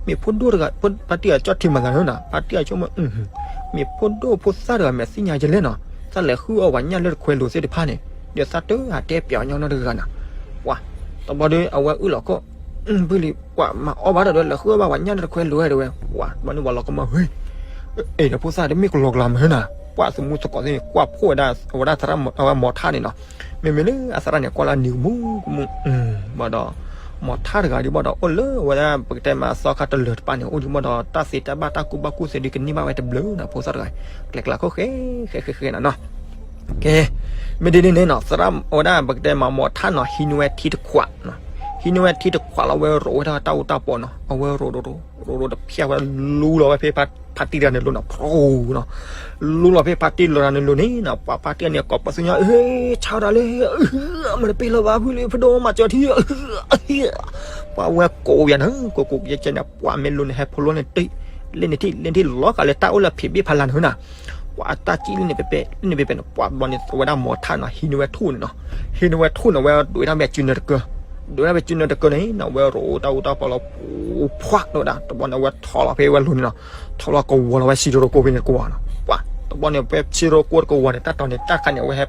မ့ၢ်ဖိဒိၣ်တဂၤ ဖါတံၢ်အကၠီၣ်ထံမၤသးန့ၣ်နီၤ ဖါတံၢ်အဆိကမိၣ် မ့ၢ်ဖိဒိၣ်ဖိသၣ်တဂၤမ့ၢ်သ့ၣ်ညါယလဲၣ်နီၤ သးလဲၤဃုအီၣ်ပှၤညၣ်လၢတခွဲလိၤသ့ၣ်တဖၣ်န့ၣ် ဒီးသးတဟးတဲပျးညီနီတဂၤနီၤ, ပှၤ တဘျီဒီးအဝဲအုၣ်လီၤခိၣ် ဖုလံ ပှၤမၤအီၣ်ဘၣ်ဒီးလဲၤဃုအီၣ်ဘၣ်ပှၤညၣ်လၢတခွဲလိၤဝဲတဲဝဲ, ပှၤ တဘျီန့ၣ်ပှၤလီၤကမၢ် ဟ့ အဲၣ်ဒီးဖိသၣ်တမ့ၢ်ကလီကလီမ့ၢ်နီၤ, ပှၤသုးမုၢ်သကိးသ့ၣ်န့ၣ် ကွၢ်ဖှိၣ်ဝဲဒၣ် အဝဲဒၣ်သရၣ်အဝဲမီၤထၣ်န့ၣ်နီၤ, မ့မ့ၢ်လၢအသရၣ်န့ၣ် ကွၢ်လၢအနံၤကမူကမူ ဘၣ်ဒီး မီၤထၣ်တဂၤဒ်ဘၣ်ဒီး အိၣ်လၢအဝဲဒၣ်ပကတဲမးသီခါတလၢၤတပၤန့ၣ် အိၣ်ဒ်ဘၣ်ဒီး တၢ်သ့တၢ်ဘၣ်တၢ်ကူၣ်ဘၣ်ကူၣ်သ့ဒ်ကန့ၢ်ဘၣ်ဝဲတဘျုးနီၤ ဖိသၣ်တဂၤ ကျဲကျါခိၣ်ဃဲ ဃဲဃဲဃဲနီၤနီၤ, ကဲ မ့ၢ်ဒ်န့ၣ်န့ၣ်နီၤ သရၣ်အဝဲဒၣ်ပကတဲမးမီၤထၣ်နီၤ ဟံးန့ၢ်ဝဲထံတခွး, ဟံးန့ၢ်ဝဲထံတခွးလီၤဝဲရိးဝဲဒၣ်တၢ်အူတၢ်ပီနီၤ အဝဲရိးရိးရိး ရိးရိးတဖျၢၣ်ဝဲလူလီၤဝဲဖဲဖါတံၢ်တဂၤန့ၣ်လိၤနီၤ ဖရိနီၤ လူလီၤဖဲဖါတံၢ်တဂၤန့ၣ်လိၤန့ၣ်နီၤ ပှၤဖါတံၢ်န့ၣ် ကိးပသူညါ အ့ ဆါတၢ်လၢ မတပ့ၢ်လၢၤဘၣ်ဖုလံ ဖဒိၣ်မၤစၢၤထံ ပှၤဝဲကိးယၤန့ၣ် ကိးကိးယဲၢ်ကဲန့ၣ် ပှၤမ့ၢ်လိၤန့ၣ် ဟဲဖိလိန့ၣ်တ့ၢ် လ့ၣ်န့ၣ်ထံၣ် လ့ၣ်န့ၣ်လီၤကးလၢတၢ်အိၣ်လၢဖံးဘ့ၣ်ဖးလၢ်န့ၣ်နီၤ ပှၤအတၢ်ကံၣ်လ့ၣ်န့ၣ်ပဲပဲ လ့ၣ်န့ၣ်ပဲပဲန့ၣ် ပှၤဘျီန့ၣ် အဝဲဒၣ်မီၤထၣ်နီၤ ဟံးန့ၢ်ဝဲထူၣ်န့ၣ်နီၤ ဟံးန့ၢ်ဝဲထူၣ်န့ၣ် အဝဲဒိးဝဲဒၣ်ဝဲစုနၢတကၢ ဒိးဝဲဒၣ်ဝဲစုနၢတကၢန့ၣ်နီၤ အဝဲရိးတၢ်အူတၢ်ပီလီၤ ပူၤဖှးဝဲဒၣ် တဘျီန့ၣ် အဝဲထီၣ်လီၤဖဲဝဲလိၤန့ၣ်နီၤ ထီၣ်လီၤကဝီၤလီၤဝဲဆံးရိကိဖဲန့ၣ်တကဝီၤနီၤ ပှၤ တဘျီန့ၣ် ဖဲဆံးရိကိတကဝီၤန့ၣ် တၢ်တီၤန့ၣ် တၢ်ခါန့ၣ် အဝဲဟဲ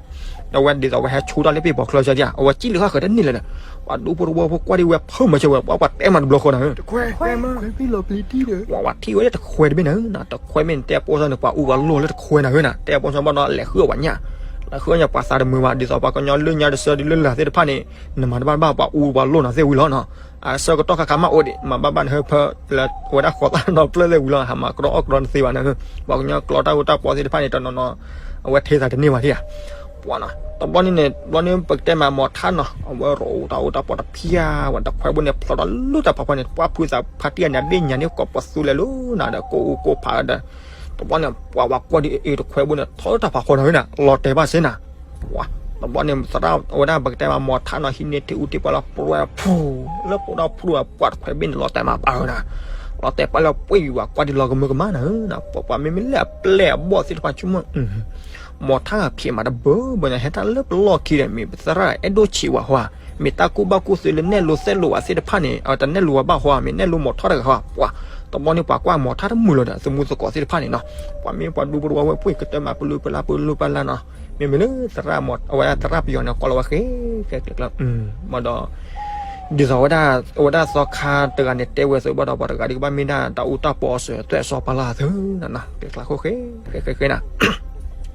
အဝဲဒ်သိးအဝဲဟဲဆူတၢ်လၢပ့ၢ်ပီၤချၢဆၢက့ အဝဲကံၣ်လၢဃၣ်ဃၢၤတန့ၢ်လၢၤဒီး ပှၤဒူဖိတဝီဖိကွၢ်ဒ်ဝဲဖၢမၤစၢၤဝဲ ပှၤပှၤတဲမၤတဘျီဃီနီၤ ပှၤပှၤထံၣ်ဝဲလၢတခွဲဘ့ၣ်နီၤ တခွဲဘ့ၣ်န့ၣ် တဲပိစၢ်န့ၣ် ပှၤအူပှၤလိၢ်လၢတခွဲနၤဧၢနီၤ တဲပိစၢ်ဘၣ်ဒီး လဲၤဃုအီၣ်ပှၤညၣ် လဲၤဃုအီၣ်ညၣ် ပှၤသးတမုာ်ဘၣ် ဒ်သိးပှၤကညီလၢညါတဆၢဒ်လၢလာ်သ့ၣ်တဖၣ်န့ၣ် နမၤတဘၣ်ဘၣ် ပှၤအူပှၤလိၢ်နၤသ့ၣ်ဝံၤလီၤနီၤ အဆၢကတီၢ်ခါခါမးအိၣ်ဒံး မၤဘၣ်ဘၣ်နဟၢဖၢ လၢအဝဲဒၣ်ဃီၤသၣ်နီတဖျၢၣ်သ့ၣ်ဝံၤလီၤ ဟးမၤကြီအီၣ်ကြီနသ့ဘၣ်နၤ ပှၤကညီကျီတၢ်အူတၢ်ပီသ့ၣ်တဖၣ်န့ၣ် တနီၤနီၤ အဝဲထဲသးတန့ၢ်ဘၣ်ထံၣ်ဧါ ပှၤနီၤ တဘျီန့ၣ်န့ၣ် တဘျီန့ၣ်ပကတဲမးမီၤထၣ်နီၤ အဝဲရိးတၢ်အူတၢ်ပီတဖၠၣ်ဝဲ တခွဲဘိန့ၣ် ဖျိးထီၣ်လၢတၢ်ဖးဖီန့ၣ် ပှၤဖုသးဖါတံၢ်အန့ၣ် အဘ့ၣ်ညါန့ၣ် ကိးပသူလဲၤလိၤနၤဒီး ကိးအူကိးဖးဒီး တဘျီန့ၣ် ပှၤဝဲကွၢ်ဒ်အ့ၣ်တခွဲဘိန့ၣ် ထီၣ်လၢတၢ်ဖးဖီနီၤဝဲနၤ လီၤတဲာ်ဘၣ်စ့နၤ ပှၤ တဘျီန့ၣ် သရၣ်ဝဲဒၣ်ပကတဲမးမီၤထၣ်နီၤ ဟံးန့ၢ်ထံအူထံပှၤလီၤ ပြဲဖူ လၢပှၤဒီဖူဒီး ပှၤတခွဲဘ့ၣ်န့ၣ် လီၤတဲာ်မးပာ်ဝဲနၤ လီၤတဲာ်ပာ်လၢပှဲၤဝဲ ကွၢ်ဒ်လီၤကမၢကမၣ်နၤဧၢ ပှၤပှၤမ့မ့ၢ်လၢအပျဲၢ်အဘီၣ်သ့ၣ်တဖၣ်ဆိကမိၣ် မီၤထါဂၤဖံးမးတဘၢဘၢညါ ဟဲတၢ်လၢပလီၢ်ခံဒီး မ့ၢ်ပသရၣ်အဲၣ်ဒိၣ်ဆံးဝဲဟီဧါ, မ့ၢ်တၢ်ကူၣ်ဘၣ်ကူၣ်သ့လၢနဲၣ်လိသဲၣ်လိဘၣ်သ့ၣ်တဖၣ်န့ၣ် အတနဲၣ်လိဝဲဘၣ်ဟီဧါ, မ့ၢ်နဲၣ်လိမီၤထါတဂၤဟီဧါ, ပှၤ တဘျီန့ၣ်ပှၤကွၢ်မီၤထါတမုာ်လီၤဒီး သမူသကိးသ့ၣ်တဖၣ်န့ၣ်နီၤ, ပှၤမ့ၢ်ပှၤဒူဖိတဝီဝဲ ပှ့ၢ်ကတၢၢ်မး ပလူပလါ ပလူပလါနီၤ, မ့မ့ၢ်လၢသရၣ်မီၤ အဝဲဒၣ်သရၣ်ပယီၤန့ၣ် ကွၢ်လီၤဝဲဃဲ ဃဲကျဲကျဲ မ့ၢ်ဒီး ဒ်သိးဝဲဒၣ် အဝဲဒၣ်သီခါတဂၤန့ၣ် တဲဝဲသုးဘၣ်ဒီး ပှၤတဂၤဒ်ကဘၣ်မ့ၢ်ဒၣ်တၢ်အူတၢ်ပီအစၢၤ သွဲၣ်စီပာ်လၢသုးနီၤ, ကျဲကျါဃိဃဲ ဃဲဃဲဃဲနၤ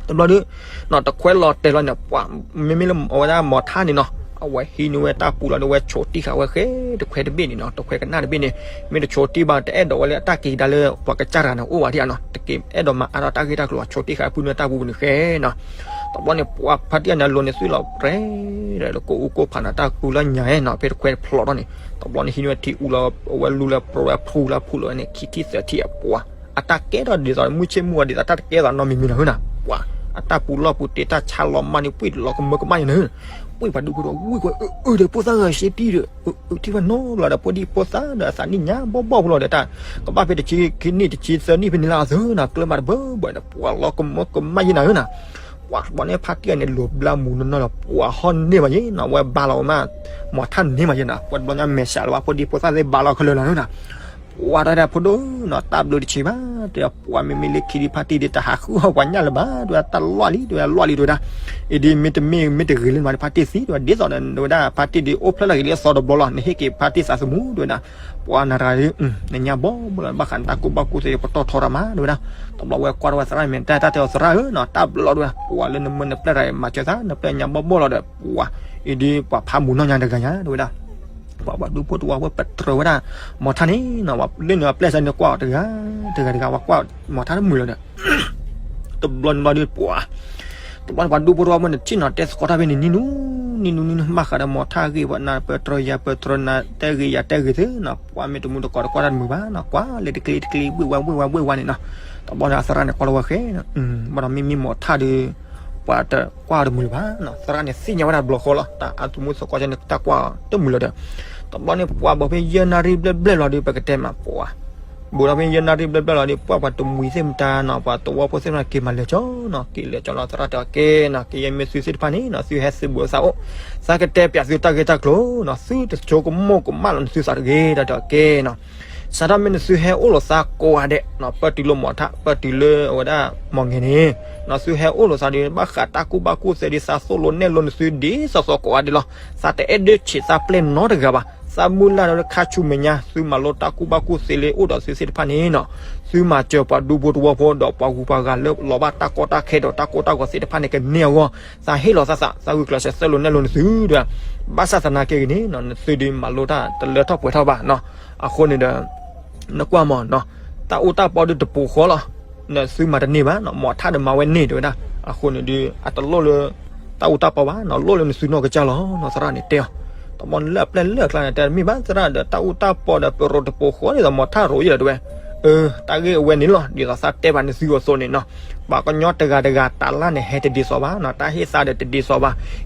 တဘျီဒီး နီၤ တခွဲလီၤတဲာ်လီၤန့ၣ် ပှၤ မ့မ့ၢ်လၢအဝဲဒၣ်မီၤထါန့ၣ်နီၤ, အဝဲဟံးန့ၢ်ဝဲတၢ်ပူၤလီၤဒီး ဝဲဆိးတံၢ်ဃာ်ဝဲဃဲ တခွဲတဘ့ၣ်န့ၣ်နီၤ, တခွဲကနၣ်တဘ့ၣ်န့ၣ် မ့ၢ်တဆိးတံၢ်ဘၣ် တအဲၣ်ဒိးဝဲလၢအတၢ်က့ၤကဒါလၢ ပှၤကစၢ်တဂၤန့ၣ် အိၣ်ဝဲဒၣ်နီၤ, တက့ၤအဲၣ်ဒိးမၤအါထီၣ်တၢ်ဂ့ၢ်တၢ်ကျိၤ ဆိးတံၢ်ဃာ်ဖုန့ၢ်တၢ်ပူၤန့ၣ်ဃဲနီၤ, တဘျီန့ၣ် ပှၤဖါတံၢ်အန့ၣ် အလိၤန့ၣ် သွံၣ်လီၤပြဲ ဒီးလၢကိၣ်အူကိၣ်ဖးန့ၣ် တၢ်ပူၤလၢညါနီၤ, ဖဲတခွဲဖျိးထီၣ်န့ၣ် တဘျီန့ၣ် ဟံးန့ၢ်ဝဲထံအူလီၤ အဝဲလူလၢပြိဝဲဖူလၢဖူလီၤန့ၣ် ခံထံၣ်သၢထံၣ်အပှၤ အတၢ်ကဲထီၣ်ဒ်သိး မုၢ်ဆ့ၣ်မုၢ်ဝါဒ်သိး တၢ်တကဲထီၣ်နီတမံၤမံၤနီၤ ဟၢနၤ, ပှၤ အတၢ်ပူၤလီၢ်ပူၤတ့ၢ် တၢ်ဆါလီၤမၢ်န့ၣ် ပှ့ၢ်လီၤကမၢကမၣ်ယဲနၤ, ပှ့ၢ်ပှၤဒူဖိတဝီ ဝံၣ်ကွၢ် အၢ အၢ ဒီးဖိသၣ်ဂၤရှဲတံၢ်ဒီး အၢ အၢ ထံၣ်ဘၣ်နီတဘျီဒီး ဖိဒံဖိသၣ်ဒီး အသးနံၣ်ညါဘီၣ်ဘီၣ်ဖိလီၤဒီး တၢ် ကဘၣ်ဖဲတဆံခံနံၣ် တဆံသၢနံၣ်ဖဲန့ၣ်လၢအသုးနီၤ ကျၢၢ်မးတဘၢဘၢဒီး ပှၤလီၤကမၢကမၣ်ယဲနၤ ဟၢနၤ, ပှၤတဘျီန့ၣ် ဖါတံၢ်အန့ၣ် လိၤဘျါမူနီၢ်နီၢ်လီၤ ပှၤဟီၣ်န့ၢ်မးယဲနီၤ အဝဲဘါလီၤဝဲမး မီၤထါန့ၢ်မးယဲနၤ ပှၤတဘျီညါ မဲာ်ဆှးလၢၤဘၣ် ဖိဒံဖိသၣ်သ့ၣ်ဘါလီၤခဲလၢာ်လီၤနီၤ, ပှၤတၢ်ဒၣ်ဖိဒိၣ်နီၤ တၢ်ဘျုးတဆံးဘၣ် တဲပှၤမ့မ့ၢ်လၢခံဒံးဖါတံၢ်ဒံး တဟးဃုအီၣ်ပှၤညၣ်လၢၤဘၣ် တဲဝဲဒၣ် တၢ်လီၢ်လံ တဲဝဲဒၣ် လီၢ်လံ တဲဝဲဒၣ်, အံၤဒ်မ့တမ့ၢ် မ့ၢ်တဂ့ၤလၢနမၤဒီးဖါတံၢ်သံ တဲဝဲဒၣ် ဒ်သိးဒီး တဲဝဲဒၣ် ဖါတံၢ်ဒံးအိၣ်ဖျဲၣ်လီၤက့ၤလၢအသီတဘျီလီၤ နဟ့ၣ်က့ၤဖါတံၢ်သးသမူ တဲဝဲဒၣ်, ပှၤနၤတဂၤဒ် နညါဘီၣ် ဘီၣ်လီၤ ဘၣ်ဃးနတၢ်ကူၣ်ဘၣ်ကူၣ်သ့ ပတီၢ်ထီတၢ်မး တဲဝဲဒၣ်, တဘျီဝဲကွၢ်ထီၣ်ဝဲသရၣ်မ့ၢ်တၢ်တၢ်တဲအီၤသရၣ်ဧၢနီၤ တၢ်ဘျုးတဲဝဲ ပှၤလၢနမၢနပျဲၢ်တဂၤ မၤစၢၤသး နပျဲၢ်ညါဘီၣ်ဘီၣ်လီၤဒီး ပှၤ အံၤဒ်ပှၤဖးမူနီၢ်ညါတဂၤညါ တဲဝဲဒၣ် ပှၤပှၤဒူဖိတဝီဝဲပတြၢၤဝဲဒၣ် မီၤထါန့ၣ်နီၤ ပှၤလၢနပျဲၢ်စၢၤန့ၣ်ကွၢ်အီၤတဂၤ တဂၤတဂၤ ပှၤကွၢ်မီၤထါတမုာ်လီၤဒီး တဘျီန့ၣ်ဘျီဒီးပှၤ တဘျီန့ၣ်ပှၤဒူဖိတဝီဝဲန့ၣ် ထံၣ်နီၤတဲသကိးတၢ်ဖဲန့ၣ် နံၤနူ နံၤနူ နံၤနူ ဘၣ်ဃးဒီးမီၤထါဂ့ၢ် ပှၤနၤပၢၢ်တြၢၤယၤပၢၢ်တြၢၤနၤ တဲဂ့ၤယၤတဲဂ့ၤသုနီၤ ပှၤမ့ၢ်တမူတကိးတကွၢ်တၢ်တမုာ်ဘၣ်နီၤ ကွၢ်လၢတကျ့တကျ့ ဝ့ၢ်ဝါ ဝ့ၢ်ဝါ ဝ့ၢ်ဝါန့ၣ်နီၤ တဘျီန့ၣ်အသရၣ်န့ၣ်ကွၢ်လီၤဝဲဃဲ ဘၣ်ဒီးမ့မ့ၢ်မီၤထါဒီး ပှၤတကွၢ်တမုာ်လၢၤဘၣ်နီၤ သရၣ်န့ၣ်သ့ၣ်ညါဝဲဒၣ်တဘျီဃီလီၤ တၢ်အသမူသကိးန့ၣ် တၢ်ကွၢ်တမုာ်လၢၤဒီး တဘျီန့ၣ်ပှၤဘၣ်ဖဲယဲၢ်နၣ်ရံၣ်ဘျဲၣ်ဘျဲၣ်လီၤဒီး ပကတဲမးပှၤ ဘူးဒီးဖဲယဲၢ်နၣ်ရံၣ်ဘျဲၣ်ဘျဲၣ်လီၤဒီး ပှၤပှၤတမှံၤသ့ၣ်မတၤနီၤ ပှၤသဝီဖိသ့ၣ်မတၤက့ၤမၤလဲၤကၠီနီၤ က့ၤလဲၤကၠီလီၤ သရၣ်တဲအီၤကဲနီၤ ကယဲၢ်မ့ၢ်သုသ့ၣ်တဖၣ်န့ၣ်နီၤ သုဟဲသုးဘူးသးအိၣ် သးကတဲပျးသုတၢ်ဂ့ၢ်တၢ်ကျိၤနီၤ သုတဆိကမိၣ်ကမၣ်လီၤနသုသးတဂ့ၤ တၢ်တဲအီၤကဲနီၤ စးထီၣ်မ့ၢ်နသုဟဲအိၣ်လိာ်သးကိးဂၤဒဲးနီၤ ပၢၢ်တုၤလၢမီၤထါ ပၢၢ်တုၤလၢအဝဲဒၣ်မီၤငဲၤန့ၣ်နီၤ သုဟဲအိၣ်လိာ်သးဒီး ဘၣ်ဃးတၢ်ကူၣ်ဘၣ်ကူၣ်သ့ဒီး သးသိၣ်လိနဲၣ်လိနသုဒ်သိးသိးကိးဂၤဒဲးလီၤ သးတအဲၣ်ဒိးဆံးသးပျဲၢ်နီတဂၤဘၣ် သးမုၢ်လၢ်ဒီးခါဆူမဲာ်ညါ သုမၤလိတၢ်ကူၣ်ဘၣ်ကူၣ်သ့လၢအိၣ်ဒီးသုသ့ၣ်တဖၣ်န့ၣ်နီၤ သုမၤစၢၤပှၤဒူဖိတဝီဖိဒီးပှၤဂုၤပှၤဂၤလၢလီၤဘၣ်တၢ်ကီတၢ်ခဲဒီး တၢ်ကိၢ်တၢ်ဂီၤသ့ၣ်တဖၣ်န့ၣ် ကန့ၢ်အဂီၢ် သးဟ့ၣ်လီၤသးသး သးဂုာ်ကျဲးစၢးသိၣ်လိနဲၣ်လိနသုဒီး ဘၣ်ဆၣ်သနာ်က့ဂ့ၤန့ၣ်နီၤ နသုဒ်မၤလိတၢ်တလၢထီၣ်ပှဲၤထီၣ်ဘၣ်နီၤ အဃိန့ၣ်ဒီး နကွၢ်မးနီၤ တၢ်အူတၢ်ပီဒုးတပိာ်ဃီလီၤ နသုမၤတန့ၢ်ဘၣ်နီၤ မီၤထါဒီးမၤဝဲန့ၢ်တဲဝဲဒၣ် အဃိန့ၣ်ဒုး အတလိၣ်လၢ တၢ်အူတၢ်ပီဘၣ်နီၤ လိၣ်လၢနသုနီၢ်ကစၢ်လီၤနီၤ သရၣ်န့ၣ်တဲအီၤ တဘျီန့ၣ်လၢအပျဲၢ်လၢအကျါန့ၣ် တဲတမ့ၢ်ဘၣ်သရၣ်ဒီး တၢ်အူတၢ်ပီဒီးပရိးတပိာ်ဃီဒ်သိးမီၤထါရိးယဲၢ်လီၤတဲဝဲ အၢ တၢ်ဂ့ၢ်အဝဲန့ၣ်လီၤ ဒ်သိးသးတဲဘၣ်နသုအသိးန့ၣ်နီၤ ပှၤကညီတဂၤတဂၤတၢ်လၢ်န့ၣ် ဟဲတဒ်သိးဘၣ်နီၤ တၢ်ဟ့ၣ်သးဒီးတဒ်သိးဘၣ်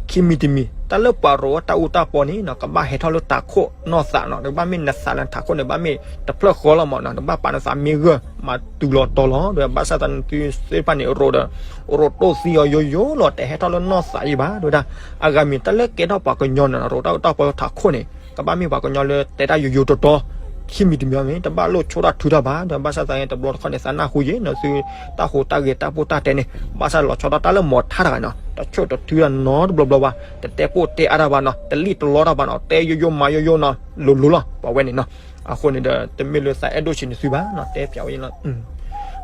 ခံမံၤတမံၤ တၢ်လၢပှၤရိးဝဲတၢ်အူတၢ်ပီန့ၣ်နီၤ ကဘၣ်ဟဲထီၣ်လၢထးခိၣ်နီၢ်သးနီၤ တဘၣ်မ့ၢ်နသးလၢထးခိၣ်န့ၣ် ဘၣ်မ့ၢ်တဖျၢၣ်ဃီလီၤမးနီၤ တဘၣ်ပာ်နသးမ့ၢ်ဂၢၢ် မၤတုၤလီၤတီၤလီၤ တဲဝဲ ဘၣ်ဆၣ်သနာ်က့ သုသ့ၣ်တဖၣ်န့ၣ် ရိးဒီး ရိးတိၢ်သံအီၤယိယိလီၤ တဟဲထီၣ်လၢနီၢ်သးယံၤဘၣ် တဲဝဲဒၣ် အဂၤမ့ၢ်တၢ်လၢကဲထီၣ်ပှၤကညီန့ၣ် ရိးတၢ်အူတၢ်ပီလၢထးခိၣ်န့ၣ် ကဘၣ်မ့ၢ်ပှၤကညီလၢတဲတၢ်ယိယိတီတီ ခံမံၤတမံၤမ့ၢ် တဘၣ်လိၣ်ဆိၣ်တၢ်ထုတၢ်ဘၣ် တဲဝဲ ဘၣ်ဆၣ်သနာ်က့ တဘျီတခီၣ်န့ၣ် သးနၢ်ဟူယဲၢ်နီၤ သုတၢ်ဟူးတၢ်ဂဲၤတၢ်ပိၢ်တၢ်တဲန့ၣ် ဘၣ်ဆၣ်လီၤဆီဒၣ်တၢ်လၢမီၤထါတဂၤနီၤ တဆိၣ်တထုတၢ်နီတဘျီဘျီဘၣ် တတဲပိၢ်တဲအါတၢ်ဘၣ်နီၤ တလံၣ်တလီတၢ်ဘၣ်နီၤ တဲယိယိမၤယိယိနီၤ လိၤလိၤလီၤ ပှၤဝဲန့ၣ်နီၤ အဃိန့ၣ်ဒီး တမ့ၢ်လၢသးအဲၣ်ဒိးဆံးနသုဘၣ်နီၤ တဲပျးဝဲယဲၢ်လီၤ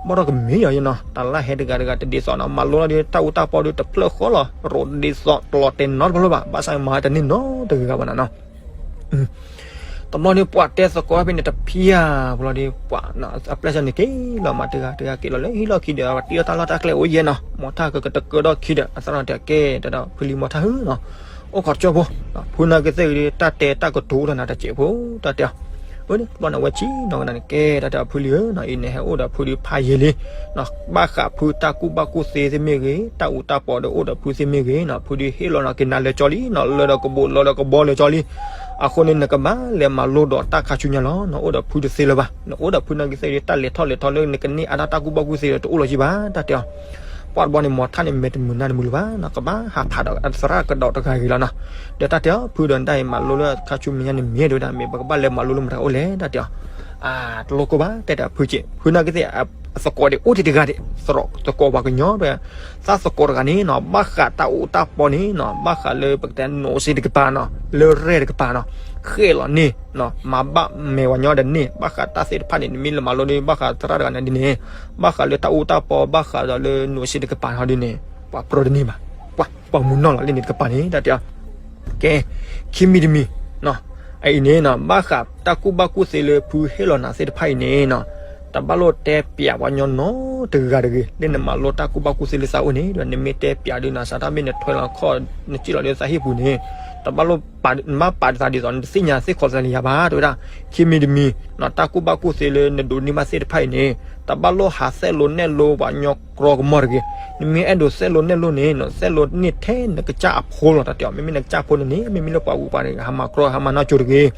ဘၣ်ဒီးကမ့ၢ်ယဲၢ်နီၤ တၢ်လၢဟဲတဂၤတဂၤတဒ်သိးနီၤ မၤလိလီၤဒီး တၢ်အူတၢ်ပီဒီးတဖျၢၣ်ဃီလီၤ ရိးတဒ်သိး တလီၤတဲာ်နီတဘျီဘၣ် ဘၣ်ဆၣ်မၤတန့ၢ်နီတဂၤဘၣ်နီၤ တဘျီန့ၣ် ပှၤတဲသကိးဖဲန့ၣ်တဖျၢၣ်ဘျီဒီး ပှၤအပျဲၢ်စၢန့ၣ်က့ၤလီၤမးတဂၤတဂၤက့ၤလီၤလၢဟံၣ်လီၢ်ခံဒီး တံၢ်အီၣ်တၢ်လီၢ်တၢ်ကျဲအိၣ်ယဲၢ်နီၤ မီၤထါကကတကၢထီၣ်ခံဒီး အသရၣ်တဲကဲ တဲဒီးဖုလံမီၤထါဧၢနီၤ အိၣ်ခိးတကၠိဖိ ဖုနာ်က့ၤသ့ၣ်ဂ့ၤဒီး တၢ်တဲတၢ်ကတိၤတၢ်နၤတစဲးဖိ တၢ်တဲအီၤ အၢ တဘျီန့ၣ် အဝဲဆံးနီၤကနၤန့ၣ်ကဲ တၢ်တဲအီၤဖုလံဧၢနီၤ အံၤန့ၣ်ဟဲအိၣ်ဒီးဖုဒီးဖးယံာ်လံ ဘၣ်ဃးဖုတၢ်ကူၣ်ဘၣ်ကူၣ်သ့သ့ၣ်မ့ၢ်ဂ့ၤ တၢ်အူတၢ်ပီဒီးအိၣ်ဒီးဖုသ့ၣ်မ့ၢ်ဂ့ၤနီၤ ဖုဒီးဟ့ၣ်လီၤနီၤက့ၤနၤလၢာ်ကၠီလံနီၤ လၢဒီးကဘိးလီၤဒီးကဘီလၢာ်ကၠီလံ အဃိန့ၣ် နကဘၣ်လဲၤမၤလိဒီးတၢ်ခါဆူညါလီၤ နအိၣ်ဒီးဖုတသ့လၢၤဘၣ် နအိၣ်ဒီးဖုနာ်က့ၤသ့ၣ်ဂ့ၤဒီး တၢ်လဲၤထီၣ်လဲၤထီလၢနကန့ၢ်အါတၢ်တၢ်ကူၣ်ဘၣ်ကူၣ်သ့ဒီးတအိၣ်လီၤယံၤဘၣ် တၢ်တဲအီၤ ပှၢ်တဘျီန့ၣ် မီၤထၣ်န့ၣ် မဲာ်တမုာ်နါတမုာ်လၢၤဘၣ်နီၤ, ကဘၣ်ဟးဖးဒီးသရၣ်ကဒီးတဂၤဂ့ၤလီၤနီၤ. ဒီးတၢ်တဲအီၤ ဖုဒီးနတၢ်အံၤမၤလိလၢခါဆူမဲာ်ညါန့ၣ်မ့ၢ် တဲဝဲဒၣ်, မ့ၢ်ပကဘၣ်လဲၤမၤလိလၢမတၤအိၣ်လဲၣ် တၢ်တဲအီၤ. တလိၣ်ကိၢ်ဘၣ် တဲတၢ်ဖုက့, ဖုနာ်က့သ့ၣ် သကိးဒံးအိၣ်တ့ၢ်တဂၤဒံး, သကိးပှၤကညီဒီး သးသကိးတဂၤန့ၣ်နီၤ ဘၣ်ဃးတၢ်အူတၢ်ပီန့ၣ်နီၤ ဘၣ်ဃးလၢပကတဲနိၣ်စ့တကပၤနီၤ လၢရဲၣ်တကပၤနီၤ, ဃဲၣ်လီၤန့ၣ်နီၤ မၤဘၣ်မဲာ်ဝဲညီဒီးန့ၣ် ဘၣ်ဃးတၢ်သ့ၣ်တဖၣ်န့ၣ် နမ့ၢ်လဲၤမၤလိဒီး ဘၣ်ဃးသရၣ်တဂၤန့ၣ်ဒ်န့ၣ်, ဘၣ်ဃးလၢတၢ်အူတၢ်ပီ ဘၣ်ဃးဒီးလၢနိၣ်စ့တကပၤဟီဒ်န့ၣ် ပှၤပြၢတန့ၢ်ဘၣ်, ပှၤမုၢ်နီၢ်လီၤလၢန့ၣ်တကပၤန့ၣ် တၢ်တဲအီၤ. ကဲ, ခံမံၤတမံၤ အအံၤန့ၣ်နီၤ ဘၣ်ဃးတၢ်ကူၣ်ဘၣ်ကူၣ်သ့လၢဖုဟ့ၣ်လီၤနၤသ့ၣ်တဖၣ်အံၤန့ၣ်နီၤ တဘၣ်လိၣ်တဲပၠးပှၤကညီနီတဂၤတဂ့ၤ လၢနမၤလိတၢ်ကူၣ်ဘၣ်ကူၣ်သ့လၢသးအိၣ်န့ၣ် ဒီးနမ့ၢ်တဲပၠးဒုးနီၤ စးထီၣ်မ့ၢ်နထွဲလီၤခီၣ် နစံၣ်လီၤလၢသးဟံၣ်ပူၤန့ၣ် တဘၣ်လိၣ်ပာ်, နဘၣ်ပာ်ဒ်သးဒ်သိး နတသ့ၣ်ညါသ့ၣ်ခီသးလၢယၤဘၣ် တဲဝဲဒၣ်. ခံမံၤတမံၤနီၤ တၢ်ကူၣ်ဘၣ်ကူၣ်သ့လၢနဒိးန့ၢ်ဘၣ်သ့ၣ်တဖၣ်အံၤန့ၣ် တဘၣ်လိၣ်ဟးသဲလိနဲၣ်လိပှၤကညီကြီကမီၢ်တဂ့ၤ. နမ့ၢ်အဲၣ်ဒိးသဲလိနဲၣ်လိန့ၣ်နီၤ သဲလိန့ၢ်ထဲနကစၢ်အဖိလီၤ တၢ်တဲအီၤ. မ့မ့ၢ်နကစၢ်ဖိန့ၣ်န့ၣ် မ့မ့ၢ်လၢပှၤဝံၤပှၤန့ၣ် ဟးမၤကြီဟးမၤနီၢ်ကၠိတဂ့ၤ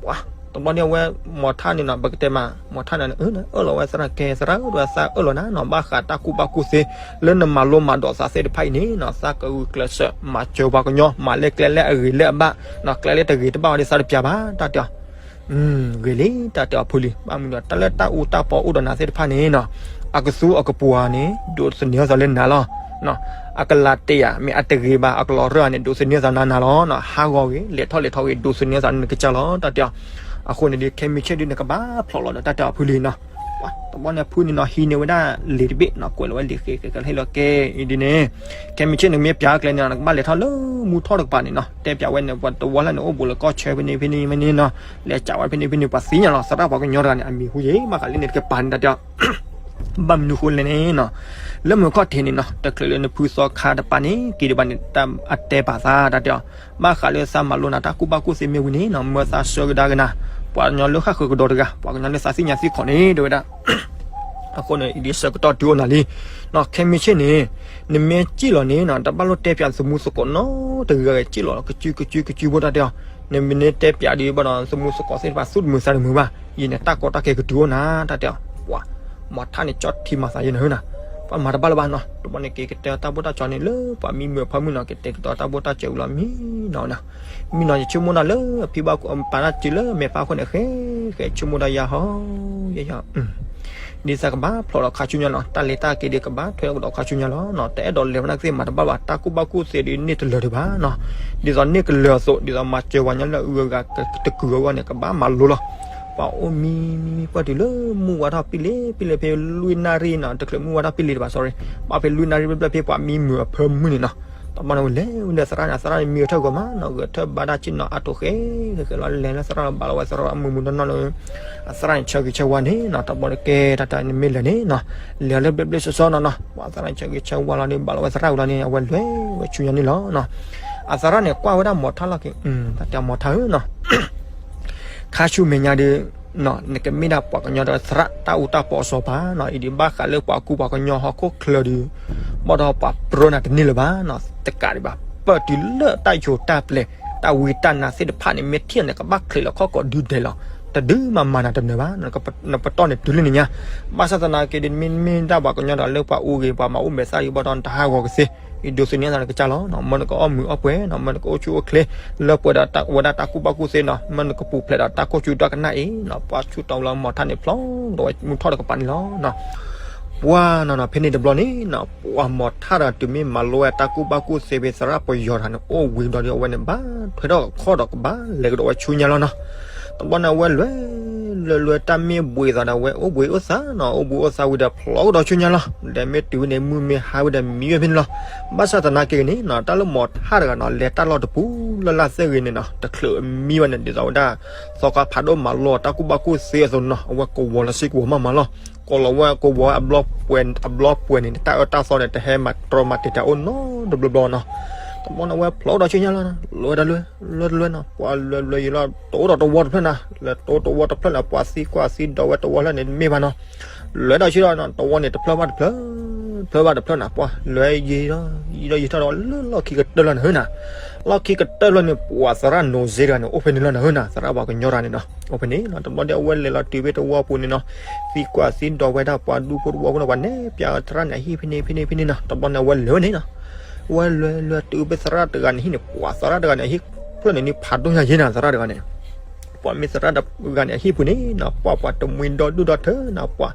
ပှၤတဘျီန့ၣ် အဝဲမီၤထၣ်န့ၣ်နီၤ ပကတဲမး မီၤထၣ်န့ၣ် အၢၣ်လီၤဝဲသရၣ် ကဲသရၣ်ဧၢ ဒီးသးအၢၣ်လီၤနၤနီၤ ဘၣ်ဃးတၢ်ကူၣ်ဘၣ်ကူၣ်သ့ လၢနမၤလိမၤဒိးသးသ့ၣ်တဖၣ်အံၤန့ၣ်နီၤ သးကဂုာ်ကျဲးစၢး မၤစၢၤပှၤကညီ မၤလၢကျဲလၢအဂ့ၤလၢအဘၣ်နီၤ ကျဲလၢတဂ့ၤတဘၣ်ဝဲဒီးသးတပျးဘၣ် တၢ်တဲအီၤ. ဂ့ၤလံ တၢ်တဲအီၤဖုလံ ဘၣ်မနုၤဒီး တၢ်လၢတၢ်အူတၢ်ပီအိၣ်ဒီးနၤသ့ၣ်တဖၣ်န့ၣ်နီၤ အကသူအကပူၤဧါန့ၣ် ဒိးသန့ၤအသးလၢနၤလီၤ. အကလၤတ့ၢ်ဧါ မ့ၢ်အတဂ့ၤဘၣ် အကလီၤရၢၢ်ဧါန့ၣ် ဒိးသန့ၤအသးနၤနၤလီၤ. ဟးဂီၤဂ့ၤ လဲၤထီၣ်လဲၤထီဂ့ၤ ဒိးသန့ၤအသးလၢနကစၢ်လီၤ တၢ်တဲအီၤ. အဃိန့ၣ်ဒီး ခဲမုၢ်ဆ့ၣ်ဒုး နကဘၣ်ဖျိးလီၤဒီး တၢ်တဲအီၤဖုလံနီၤ. တဘျီန့ၣ်ဖုန့ၣ်နီၤ ဟံးန့ၢ်ဝဲဒၣ်လံာ်တဘ့ၣ်နီၤ ကွဲးလီၤဝဲလံာ်ဃ့ဃ့ကဟ့ၣ်လီၤကဲအံၤဒ်န့ၣ် ခဲမုၢ်ဆ့ၣ်န့ၣ် မ့ၢ်ပၠးကျဲန့ၣ် နကဘၣ်လဲၤထီၣ်လၢမူထီၣ်တကပၤန့ၣ်နီၤ တဲပၠးဝဲန့ၣ် ပှၤတဝီလၢန့ၣ် အိၣ်ဘူးလၢကီၢ်ဆၢဖဲန့ၣ်ဖဲန့ၣ်မ့ၢ်န့ၣ်နီၤ လဲၤကးဝဲဖဲန့ၣ်ဖဲန့ၣ် ပှၤသ့ၣ်ညါလီၤ သရၣ်ပှၤကညီတဂၤန့ၣ် အမံၤဟူယံၤ ဘၣ်ဃးလၢန့ၣ်တကပၤန့ၣ် တၢ်တဲအီၤ. ဘၣ်မနုၤဃိလဲၣ်န့ၣ်နီၤ လၢမုၢ်ခီၣ်ထံးန့ၣ်နီၤ တချုးလၢနဖုသီခါတပၤန့ၣ် က့ၤဒံးဘၣ်န့ၣ် တၢ်အတဲပာ်သး တၢ်တဲအီၤ. ဘၣ်ဃးလၢသးမၤလိနၤတၢ်ကူၣ်ဘၣ်ကူၣ်သ့မ့ၢ်ဝံၤန့ၣ်နီၤ မၢသးဆၢကဒါက့ၤနၤ ပှၤကညီလၢဃၣ်ဃၢၤကဒီးတဂၤ ပှၤကညီလၢသးသ့ၣ်ညါသ့ၣ်ခီန့ၣ် တဲဝဲဒၣ်. အဃိန့ၣ် ဒ်ဆၢကတီၢ်တုၤအိၣ်နၤလံ ခဲမုၢ်ဆ့ၣ်န့ၣ် နမ့ၢ်စံၣ်လီၤန့ၣ်နီၤ တဘၣ်လိၣ်တဲပၠးသမူသကိးနီတဂၤဂ့ၤ စံၣ်လီၤကစုကစုကစုဖိ တၢ်တဲအီၤ. နမ့ၢ်န့ၢ်တဲပၠးဒ်ဘၣ်ဒီး သမူသကိးသ့ၣ်တဖၣ် သူၣ်တမုာ်သးတမုာ်ဘၣ် ယံာ်န့ၣ် တၢ်ကီတၢ်ခဲကတုၤအိၣ်နၤ တၢ်တဲအီၤ. ပှၤ မီၤထၣ်န့ၣ် ကၠီထံမၤသးယဲၢ်နၤဟၢနၤ ပှၤမၤတဘၣ်လၢၤဘၣ်နီၤ တဘျီန့ၣ် က့ၤကတဲတၢ်ဘိၣ်တၢ်ကၠီန့ၣ် လၢပှၤမံမုာ်အဖၢမုၢ်နီၤ ကတဲာ်ကတီၤတၢ်ဘိၣ်တၢ်ကၠီဝံၤလီၤ မံနီၤနီၤ မံနီၤ ယဆိကမိၣ်ဒၣ်လၢအဖံဘၣ်ပာ်တၢ်စုလၢမဲာ်ဖးခိၣ်န့ၣ် ဃဲ ဃဲဆိကမိၣ်ဒၣ်ယၤဟီ ယဲယၤ ဒ်သးကဘၣ်ဖျိးဒီးခါဆူညါလီၤ တၢ်လဲၤတၢ်က့ၤဒီးကဘၣ်ထွဲကဒီးခါဆူညါလီၤနီၤ တအဲၣ်ဒိးလဲၤဝဲနာ်က့သ့ၣ်မၤတဘၣ်ဘၣ် တၢ်ကူၣ်ဘၣ်ကူၣ်သ့ဒီးန့ၢ်တလၢာ်ဒံးဘၣ်နီၤ ဒ်သိးန့ၢ်ကလၢာ်အသိး ဒ်သိးမၤစၢၤပှၤကညီလၢအဂုၤအဂၤတကုာ်အဂီၢ်န့ၣ် ကဘၣ်မၤလိလီၤ ပှၤအိၣ်မံမံမံပှၢ်တုၤလၢမုၢ်ဝါထီၣ်ပံလ့ပံလ့ဖဲလွံၢ်နၣ်ရံၣ်နီၤ တချုးမုၢ်ဝါထီၣ်ပံလ့တဘၣ် sorry ဘၣ်ဖဲလွံၢ်နၣ်ရံၣ်ဘျဲၣ်ဘျဲၣ်ဖဲပှၤမံမုာ်အဖၢမုၢ်န့ၣ်နီၤ တဘျီန့ၣ်ဝဲလဲၤဝဲလၢသရၣ်န့ၣ် အသရၣ်န့ၣ်မံအထၢၣ်ဂီၤမးနီၤ ဂဲၤထၢၣ်ဘါတၢ်ဆ့ၣ်နီၤအါထီၣ်ဃဲ ဃဲဃဲလီၤလဲၤလၢသရၣ်လီၤဘၣ်လီၤဝဲသရၣ်အမုာ်မုာ်နီၢ်နီၢ်လၢ အသရၣ်န့ၣ်ဆၢဂ့ၤဆၢဝါန့ၣ်နီၤ တဘျီန့ၣ်ကဲတၢ်တၢ်န့ၣ်မ့ၢ်လဲၤန့ၣ်နီၤ လဲၤလၢဘျဲၣ်ဘျဲၣ်စီစီနီၤနီၤ ပှၤသရၣ်န့ၣ်ဆၢဂ့ၤဆၢဝါလီၤန့ၣ် ဘၣ်လီၤဝဲသရၣ်ဝံၤလီၤန့ၣ် အဝဲလဲၤဝဲဆူညါန့ၣ်လီၤနီၤ အသရၣ်န့ၣ်ကွၢ်ဝဲဒၣ်မီၤထၣ်လီၤက့ၤ တၢ်တဲမီၤထၣ်ဧၢနီၤ ခါဆူမဲာ်ညါဒီး နကမ့ၢ်ဒၣ်ပှၤကညီဒီးသရၣ်တၢ်အူတၢ်ပီအစီၤပၤနီၤ အံၤဒံးဘၣ်ဃးလၢပှၤကူပှၤကညီဟီၣ်ခိၣ်ချၢဒီး ဘၣ်ဒီးပှၤပြၢနၤတန့ၢ်လၢၤဘၣ်နီၤ တကးဒံးဘၣ် ပၢၢ်တုၤလၢတၢ်ယိၤတၢ်ပျဲၤ တၢ်ဝံတၢ်နါသ့ၣ်တဖၣ်န့ၣ် မ့ၢ်ထံၣ်န့ၣ် ကဘၣ်ချံးလီၤခီၣ်ကီးဒုဒဲးလီၤ တဒုမၤမၤနၤတနၢၤဘၣ် နပတီၢ်န့ၣ်တုၤလၢနညါ ဘၣ်ဆၣ်သနာ်က့ဒီး မ့မ့ၢ်ဒၣ်ပှၤကညီဒီးလၢပှၤအူဂ့ၤ ပှၤမၤအူမဲာ်သၣ်ဂ့ၤဘၣ်ဒီး နတဟးဂီၤကသ့ ယဒိးသန့ၤအသးနကစၢ်လီၤ မၢနကအီၣ်မုာ်အီၣ်ပှဲၤနီၤ မၢနကအိၣ်ဆူၣ်အိၣ်ချ့ လၢပှဲၤဒီးဝဲဒၣ်တၢ်ကူၣ်ဘၣ်ကူၣ်သ့နီၤ မၢနကပူၤဖျဲးဒီးတၢ်ခိၣ်ဆူၣ်တၢ်ကနၣ်အံၤနီၤ ပှၤဆူၣ်တီၤလၢမီၤထၣ်န့ၣ်ဖျိးဒီးဝဲမုၢ်ထီၣ်တကပၤန့ၣ်လီၤ ပှၤနီၤနီၤ ဖဲန့ၣ်တဘျီန့ၣ်နီၤ ပှၤမီၤထၣ်ဒီးတုၤမ့ၢ်မၤလိဝဲတၢ်ကူၣ်ဘၣ်ကူၣ်သ့ဖဲသရၣ်ပယီၤတဂၤန့ၣ် အိၣ်ဝံၤဒီးအဝဲန့ၣ် ဘၣ်ထွဲထီၣ်ခီၣ်ဒီးကဘၣ်လဲၤကဒီးဝဲဆူညါလီၤနီၤ တဘျီန့ၣ်အဝဲလဲၤ လဲၤလဲၤ တၢ်မ့ၢ်ဘှံးသးဒီးဝဲအိၣ်ဘှံးအိၣ်သါနီၤ အိၣ်ဘှံးအိၣ်သါဝံၤဒီးဖျိးကဒီးဆူညါလီၤ ဒီးမ့ၢ်တုၤဝဲန့ၣ် မုၢ်မ့ၢ်ဟါဝံၤဒီးမံဝဲဖဲန့ၣ်လီၤ ဘၣ်ဆၣ်သနာ်က့န့ၣ်နီၤ တၢ်လၢမီၤထၣ်တဂၤနီၤ လဲၤတၢ်လီၢ်တပူၤလၢ်လၢ်သ့ၣ်ဂ့ၤန့ၣ်နီၤ တချုးမံဝဲန့ၣ် ဒ်သိးဝဲဒၣ် သီခါဖးဒိၣ်မၤလိတၢ်ကူၣ်ဘၣ်ကူၣ်သ့အသိးနီၤ အဝဲကဝီၤလီၤစ့ၢ်ကဝီၤမးမးလီၤ ကီးလီၤဝဲကဝီၤအဘျီပှဲၤန့ၣ် တၢ်အၢတၢ်သီန့ၣ် တဟဲမၤတြီမၤတံာ်တာ်အိၣ်နီတဘျီဘျီနီၤ တဘျီန့ၣ်အဝဲဖျိးကဒီးဆူညါလီၤ လဲၤတလွဲ လဲၤတလွဲနီၤ ပှၤလဲၤလဲၤယံာ်လီၤ တအိၣ်ဒီးတဝီတဖျၢၣ်နီၤ လဲၤတအိၣ်တဝီတဖျၢၣ်န့ၣ် ပှၤသံကွၢ်သံဒီးဝဲတဝီဖျၢၣ်န့ၣ် တမ့ၢ်ဘၣ်နီၤ လဲၤဒီးဆူဒီးတဝီန့ၣ်တဖျၢၣ်ဘၣ်တဖျၢၣ် ဖျၢၣ်ဘၣ်တဖျၢၣ်နၤ ပှၢ်လဲၤယံၤဒီး ယံၤဒီးယံၤထီၣ်ဒီးလၢလီၢ်ခံကတၢၢ်လီၤနၤဧၢနၤ. လီၢ်ခံကတၢၢ်လီၤန့ၣ် ပှၤသရၣ်နိၤစ့တဂၤန့ၣ် အိၣ်ဖဲန့ၣ်လီၤနၤဧၢနၤ, သရၣ်ပှၤကညီတဂၤန့ၣ်နီၤ အိၣ်ဖဲန့ၣ်လီၤ. တဘျီဒီးအဝဲလဲၤလီၤတုၤဖဲတဝီပူၤန့ၣ်နီၤ, သံကွၢ်သံဒိးဝဲဒၣ်ပှၤဒူဖိတဝီဖိန့ၣ် ပှၤနဲၣ်ဖျါသရၣ်န့ၣ်အဟံၣ်ဖဲန့ၣ်ဖဲန့ၣ်ဖဲန့ၣ်နီၤ. တဘျီန့ၣ် အဝဲလဲၤဝဲန့ၣ်နီၤ, အဝဲလဲၤလဲၤတုၤဖဲသရၣ်တဂၤန့ၣ်ဟံၣ်န့ၣ် ပှၤသရၣ်တဂၤန့ၣ်အဟံၣ်ဖျၢၣ်န့ၣ်န့ၣ် ဖးဒိၣ်ညါယဲနၤ သရၣ်တဂၤန့ၣ် ပှၤမ့ၢ်သရၣ်တဂၤန့ၣ်အဟံၣ်ပူၤန့ၣ်နီၤ ပှၤပှၤတမှံဒီဒူၣ်ဒီထၢနၤ ပှၤ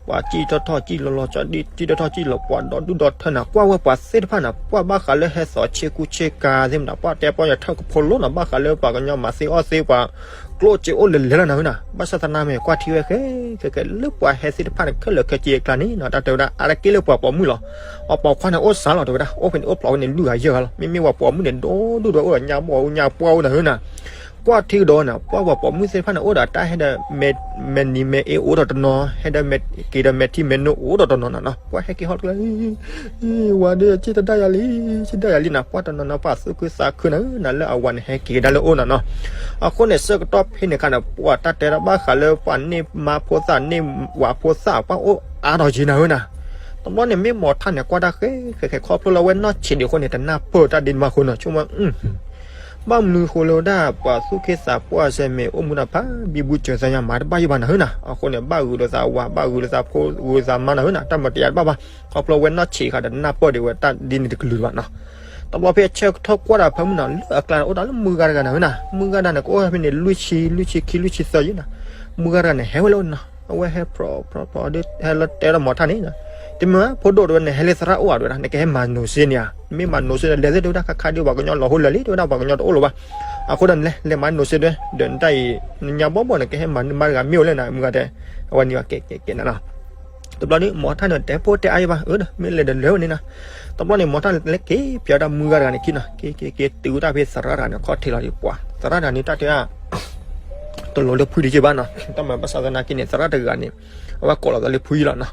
ပှၤစံၣ်ထီၣ်ထီၣ်စံၣ်လီၤလီၤ စံၣ်ထီၣ်ထီၣ်စံၣ်လီၤ ပှၤဒီဒူၣ်ဒီထၢနၤ ကွၢ်ဝဲပှၤသ့ၣ်တဖၣ်နၤ ပှၢ်ဘၣ်ဃးလၢဟဲသိးဆ့ကူဆ့ကၤသ့ၣ်မနၤ ပှၢ်တဲပီၢ်ယထၢၣ်ကဖိလိနီၤ ဘၣ်ဃးလၢပှၤကညီမၤသ့အီၣ်သ့ပှၤ ကျိၣ်စ့အိၣ်လဲၤလဲၤလီၤနၤဧၢနၤ. ဘၣ်ဆၣ်သနာ်မ့ၢ်ကွၢ်ထံဝဲဃဲ ဃဲဃဲလၢပှၤဟဲသ့ၣ်တဖၣ်န့ၣ် ခဲလၢာ်ခဲဆ့အကျါန့ၣ်နီၤ တၢ်တဲဝဲဒၣ် အါတက့ၢ်လၢပှၤပိာ်မုၣ်လီၤ. အပိာ်ခွါန့ၣ်အိၣ်စှၤလီၤတဲဝဲဒၣ် အိၣ်ဖဲန့ၣ်အိၣ်ဖျိးဝဲန့ၣ် လွံၢ်ဂၤယဲၢ်ဂၤလီၤ. မ့မ့ၢ်ပှၤပိာ်မုၣ်န့ၣ် ဒိၣ်ဒိၣ်ဒီးအိၣ်ဒီးညါဘီၣ်အိၣ်ညါပှၢ်အိၣ်နၤဧၢနၤ ကွၢ်ထံကဒီးနၤ ပှၢ်ပှၤပိာ်မုၣ်သ့ၣ်တဖၣ်န့ၣ် အိၣ်ဒီးတၢ်ဟဲဒီး မဲာ်နံၤမဲာ်အ့အိၣ်ဒီးတနီၤ ဟဲဒီးမဲာ်က့ၤဒီးမဲာ်ထံမဲာ်နိအိၣ်ဒီးတနီၤနၤနီၤ ပှၢ်ဟဲက့ၤဟီၣ်တကျၢၤ ဝၤဒီးစ့တဒၣ်ယၤလံ စ့ဒၣ်ယၤလံနၤ ပှၢ်တနီၤနီၤ ပှၢ်သူၣ်ခုသးခုနၤဧၢနၤ လၢအဝၤန့ၣ်ဟဲက့ၤကဒါလၢအိၣ်နၤနီၤ. အဃိန့ၣ် ဆၢကတီၢ်ဖဲန့ၣ်အခါန့ၣ် ပှၢ်တၢ်တဲဒၣ်ဘၣ်ဃးလၢပှၤန့ၢ်မါဖိသၣ်န့ၢ်ဝၤဖိသၣ် ပှၢ်အိၣ်အါထီၣ်ယဲနၤဧၢနၤ. တဘျီန့ၣ်မ့ၢ်မီၤထၣ်န့ၣ် ကွၢ်တၢ်ဃဲ ဃဲ ဃဲ ခီဖျိလၢအဝဲနီၢ်ဆံးဒံးအဃိန့ၣ် တနၢ်ပၢၢ်တၢ်ဒ်န့ၣ်ဘၣ်အဃိနီၤ ဆိကမိၣ် ဘၣ်မနုၤဃိလၢဝဲဒၣ် ပှၤသူၣ်က့သးပှၢ်စဲမ့ၢ်အိၣ်မူဒၣ်ဖးဘံဘူစၢၤသးညါမၤတဘၣ်ယံၤဘၣ်နၤဧၢနၤ. အဃိန့ၣ် ဘၣ်ဂုာ်ဒီးသးဝၤ ဘၣ်ဂုာ်ဒီးသးဖိ ဂုာ်သးမါနၤဧၢနၤ တၢ်မၤတယာ်တဘၣ်ဘၣ် ခီဖျိဝဲနီၢ်ဆံးဃာ်ဒီးနၢ်ပၢၢ်ဒံးဝဲတၢ်ဒ်န့ၣ်တကလုာ်ဘၣ်နီၤ. တဘျီဖဲအဆၢကတီၢ်ကွၢ်တၢ်ဖၢမုၢ်နၤ လၢအကျါန့ၣ် အိၣ်တၢ်လၢမုၢ်ဂၤတဂၤနၤဧၢနၤ မုၢ်ဂၤတဂၤန့ၣ် ကအိၣ်ဖဲန့ၣ် လွံၢ်ဆံ လွံၢ်ဆံခံ လွံၢ်ဆံသၢယဲနၤ မုၢ်ဂၤတဂၤန့ၣ် ဟဲဝဲလၢအိၣ်နၤ အဝဲဟဲဖြီဖြီဖြီဒီး ဟဲလၢတဲလၢမီၤထၣ်န့ၣ် တမ့ၢ်ဘၣ် ဖိဒိၣ်တဲဝဲ နဟဲလၢသရၣ်အိၣ်ဧါတဲဝဲဒၣ် နကဟဲမၤနိၤစ့န့ၣ်ဧါ မ့ၢ်မၤနိၤစ့ဒီး လဲၤသ့ၣ်တဲဝဲဒၣ် ခါခါဒုးပှၤကညီလီၤဟိလဲၤလံ တဲဝဲဒၣ်ပှၤကညီတအိၣ်လၢၤဘၣ်. အဃိဒီးနလဲၤ လဲၤမၤနိၤစ့ဒီး ဒီးနတၢ်အံၤ နညါဘီဘီန့ၣ် ကဟဲမၤနမါတဂၤမ့ၢ်အိၣ်လဲၣ်နၤ မုၢ်ဂၤတဲ အဝဲန့ၣ်ကဲကဲကဲနၤနီၤ. တဘျီန့ၣ် မီၤထၣ်န့ၣ်တဲဖိတဲအါယံၤဘၣ် အၢ မ့ၢ်လဲၤဒီးလဲၤဝဲန့ၣ်နီၤ. တဘျီန့ၣ် မီၤထၣ်လဲၤက့ၤပၠးဝဲဒၣ်မုၢ်ဂၤတဂၤန့ၣ်ခံနီၤ က့ၤက့ၤက့ၤတုၤဝဲဒၣ်ဖဲသရၣ်တဂၤန့ၣ် ခီၣ်ထံးလီၤဒံးပှၤ သရၣ်တဂၤန့ၣ် တၢ်တဲ တလိၤလၢဖုဒံးက့ဘၣ်နီၤ တၢ်မၤဘၣ်ဆၣ်သနာ်က့န့ၣ် သရၣ်တဂၤန့ၣ် အဝဲကိးလီၤသးလၢဖုယံၤလီၤနီၤ.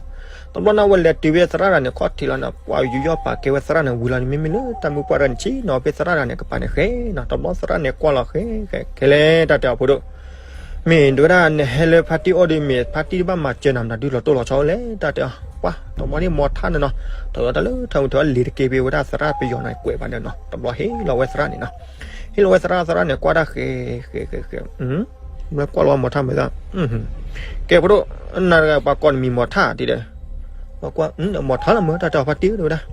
တဘျီန့ၣ် အဝဲလဲၤတုၤဖဲသရၣ်တဂၤန့ၣ် ခီၣ်ထံးလီၤန့ၣ် ပှၤယူးယီၣ်ပာ်ကဲဝဲသရၣ်န့ၣ်ဝံၤလီၤန့ၣ် မ့မ့ၢ်လၢတၢ်မုၢ်ပှၢ်တဂၤန့ၣ် ဆ့ၣ်နီၤဖဲသရၣ်တဂၤန့ၣ်ကပၤန့ၣ်ဃဲနီၤ တဘျီသရၣ်န့ၣ်ကွၢ်လီၤဃဲဃဲကဲလဲၣ် တၢ်တဲအီၤဖိဒိၣ် မ့ၢ်တဲဝဲဒၣ် နဟဲလၢဖါတံၢ်အိၣ်ဒီးမ့ၢ်ဖါတံၢ်တဘၣ်မၤစၢၤနၤမနုၤဒုးလီၤတိၢ်လီၤဆီလဲၣ် တၢ်တဲအီၤ ပှၤ တဘျီန့ၣ်မီၤထၣ်န့ၣ်နီၤ ထီၣ်ဝဲတၢ်လၢထၢမုၢ်ထီၣ်လံၤတက့ၤဖဲဝဲဒၣ်သရၣ်ပယီၤန့ၣ်ကွဲးဘၣ်ဒီးနီၤ တဘျီဟ့ၣ်လီၤဝဲသရၣ်န့ၣ်နီၤ ဟ့ၣ်လီၤဝဲသရၣ် သရၣ်န့ၣ်ကွၢ်တၢ်ဃဲ ဃဲ ဃဲ ဃဲ ကွၢ်လီၤဝဲမီၤထၣ်မၤသး ကဲဖိဒိၣ် နၤတဂၤပှၤကိးနမံၤမီၤထၣ်ဒ်ဒီး ပှၤကွၢ် မီၤထၣ်လီၤမၢ် တၢ်တဲအီၤဖါတံၢ်တဲဝဲဒၣ်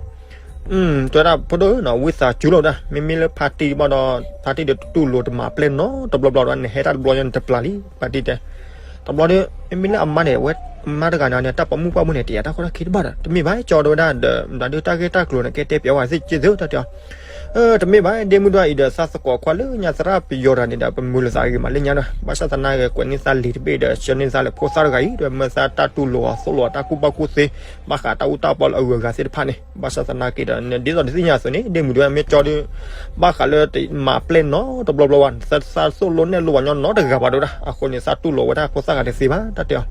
တဲဝဲဒၣ်ဖိဒိၣ်ဧၢနီၤ ဝံသးစူၤလီၤဝဲဒၣ် မ့မ့ၢ်လၢဖါတံၢ်ဘၣ်ဒီး ဖါတံၢ်ဒီးတတူၢ်လိာ်တမၤပျဲၢ်နီတဘျီဘျီဒီး နဟဲတၢ်တဘျီညါနတပျၢ်လံ ဖါတံၢ်တဲ တဘျီဒီး မ့မ့ၢ်လၢအမါန့ၣ် အဝဲ အမါတဂၤန့ၣ်န့ၣ် တၢ်ပိာ်မုၣ်ပှၢ်မုၣ်န့ၣ် တယာ်တၢ်ကီတၢ်ခဲတဘၣ်ဒီး တမ့ၢ်ဘၣ်ကၠီတဲဝဲဒၣ်ဒီး မတၤဒုးတၢ်ဂ့ၢ်တၢ်ကျိၤန့ၣ် ကဲတဲပျးဝဲသ့ၣ်က့သ့ၣ်တၢ်တဲအီၤ တမ့ၢ်ဘၣ် ဒ့မုၢ်ဒွၣ်အံၤဒီး သးသကိးခွါလၢညါသရၣ်ပယီၤတဂၤန့ၣ်ဒီး ပမုာ်လီၤသးဂ့ၤမးလၢညါဒီး ဘၣ်ဆၣ်သနာ်က့ကွဲးန့ၢ်သးလံာ်တဘ့ၣ်ဒီး ဆှၢန့ၢ်သးလၢဖိသၣ်တဂၤအံၤ ဒီးမၢသးတၢ်တူၢ်လိာ်အီၤ သိၣ်လိာ်တၢ်ကူၣ်ဘၣ်ကူၣ်သ့ ဘၣ်ဃးတၢ်အူတၢ်ပီလၢအဂုၤအဂၤသ့ၣ်တဖၣ်န့ၣ် ဘၣ်ဆၣ်သနာ်က့ဒီး ဒ်သိးနသ့ၣ်ညါအသိးန့ၣ် ဒ့မုၢ်ဒွၣ်မ့ၢ်ကၠီဒီး ဘၣ်ဃးလၢတမၤပျဲၢ်နီတဘျီဘျီဘၣ် သးသိၣ်လိနဲၣ်လိဝဲညီနီတဂၤဘၣ်တဲဝဲဒၣ် အဃိန့ၣ် သးတူၢ်လိာ်ဝဲဒၣ်ဖိသၣ်ဂၤတသ့ဘၣ် တၢ်တဲအီၤ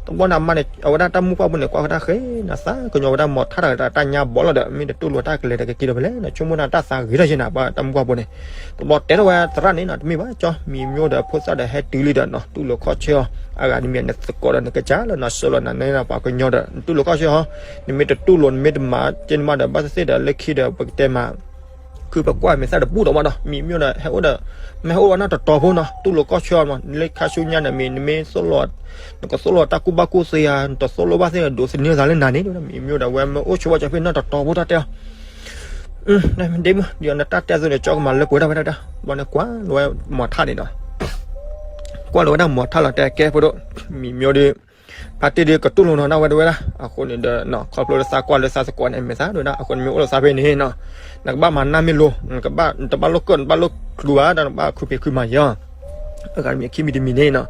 တဘျီန့ၣ်အမါန့ၣ် အဝဲဒၣ်တၢ်မုၢ်ပှၢ်ဖိန့ၣ် ကွၢ်ကဒါဃဲ နသးကညီၤဝဲဒၣ်မီၤထၣ်တဂၤဒီးတၢ်ညါဘီလီၤဒီး မ့ၢ်တတူၢ်လိာ်တၢ်ကလဲၤဒီးကက့ၤဒီးဖဲလဲၣ် နဆိကမိၣ်နတၢ်သးဂ့ၤထီၣ်ယဲနၤ ပှၤတၢ်မုၢ်ပှၢ်ဖိန့ၣ် တဘျီတဲထီၣ်ဝဲသရၣ်န့ၣ်နီၤ တမ့ၢ်ဘၣ်ကၠီ မံၤမျိၣ်ဒီးဖိသၣ်ဒီးဟဲတုၤလံဒီးနီၤ တူၢ်လိာ်ခီၣ်ဆၢအီၤ အဂၤတမံၤ နသကိးဒီးနကစၢ်လၢနီၤ ဆှၢလီၤနၤန့ၣ်ပှၤကညီဒီး နတူၢ်လိာ်ခီၣ်ဆၢအီၤ နမ့ၢ်တတူၢ်လိာ် နမ့ၢ်တမၤကဲန့ၣ်မးဒီး ဘၣ်သ့ၣ်သ့ၣ်ဒီးလၢခံဒီး ပကတဲမး ခုပကွၢ်မ့ၢ်သၣ်တဘူၣ်ဒီးမးဒီး မံၤမျိၣ်ဒီး ဟဲအိၣ်ဒီး မ့ၢ်ဟဲအိၣ်ဝဲနီၢ်တတီၤဖိနီၤ တူၢ်လိာ်ကီၢ်ဆၢအီၤမး လၢခါဆူညါန့ၣ်မ့ၢ် နမ့ၢ်သိၣ်လိ နကသိၣ်လိတၢ်ကူၣ်ဘၣ်ကူၣ်သ့ဧါ နတသိၣ်လိဘၣ်သ့ၣ် ဒိးသန့ၤသးလၢနၤန့ၣ် မံၤမျိၣ်ဒီး ဝဲမ့ၢ်အိၣ်ဆိဝဲကၠီဖဲနီၢ်တတီၤဖိတၢ်တဲအီၤ ဒ့မုၣ် ဒ်နတၢ်တဲအသိးန့ၣ် ကၠီကမၤလၢပှဲၤထီၣ်ဝဲဒၣ် ဘျီန့ၣ်ကွၢ်လီၤဝဲမီၤထၣ်န့ၣ်နီၤ ကွၢ်လီၤဝဲဒၣ်မီၤထၣ်လီၤ တဲကဲဖိဒိၣ် မံၤမျိၣ်ဒီး ဖါတံၢ်ဒီးကတူၢ်လိာ်နီၤဒၣ်ဝဲတဲဝဲဒၣ် အဃိန့ၣ်ဒီး ခီဖျိလၢသးကွၢ်လၢသးသကိးန့ၣ် မ့ၢ်သးဒၣ် အဃိန့ၣ်မ့ၢ်အိၣ်လၢသးဖဲန့ၣ်နီၤ နကဘၣ်မၤနၢ်မ့ၢ်လိၤ နတဘၣ်လိၣ်ကၢၣ် နတဘၣ်လိၣ်ချုးဘၣ် နဘၣ်ခုဖံးခုမၤယီၤ အဂၤတမံၤခံမံၤတမံၤန့ၣ်နီၤ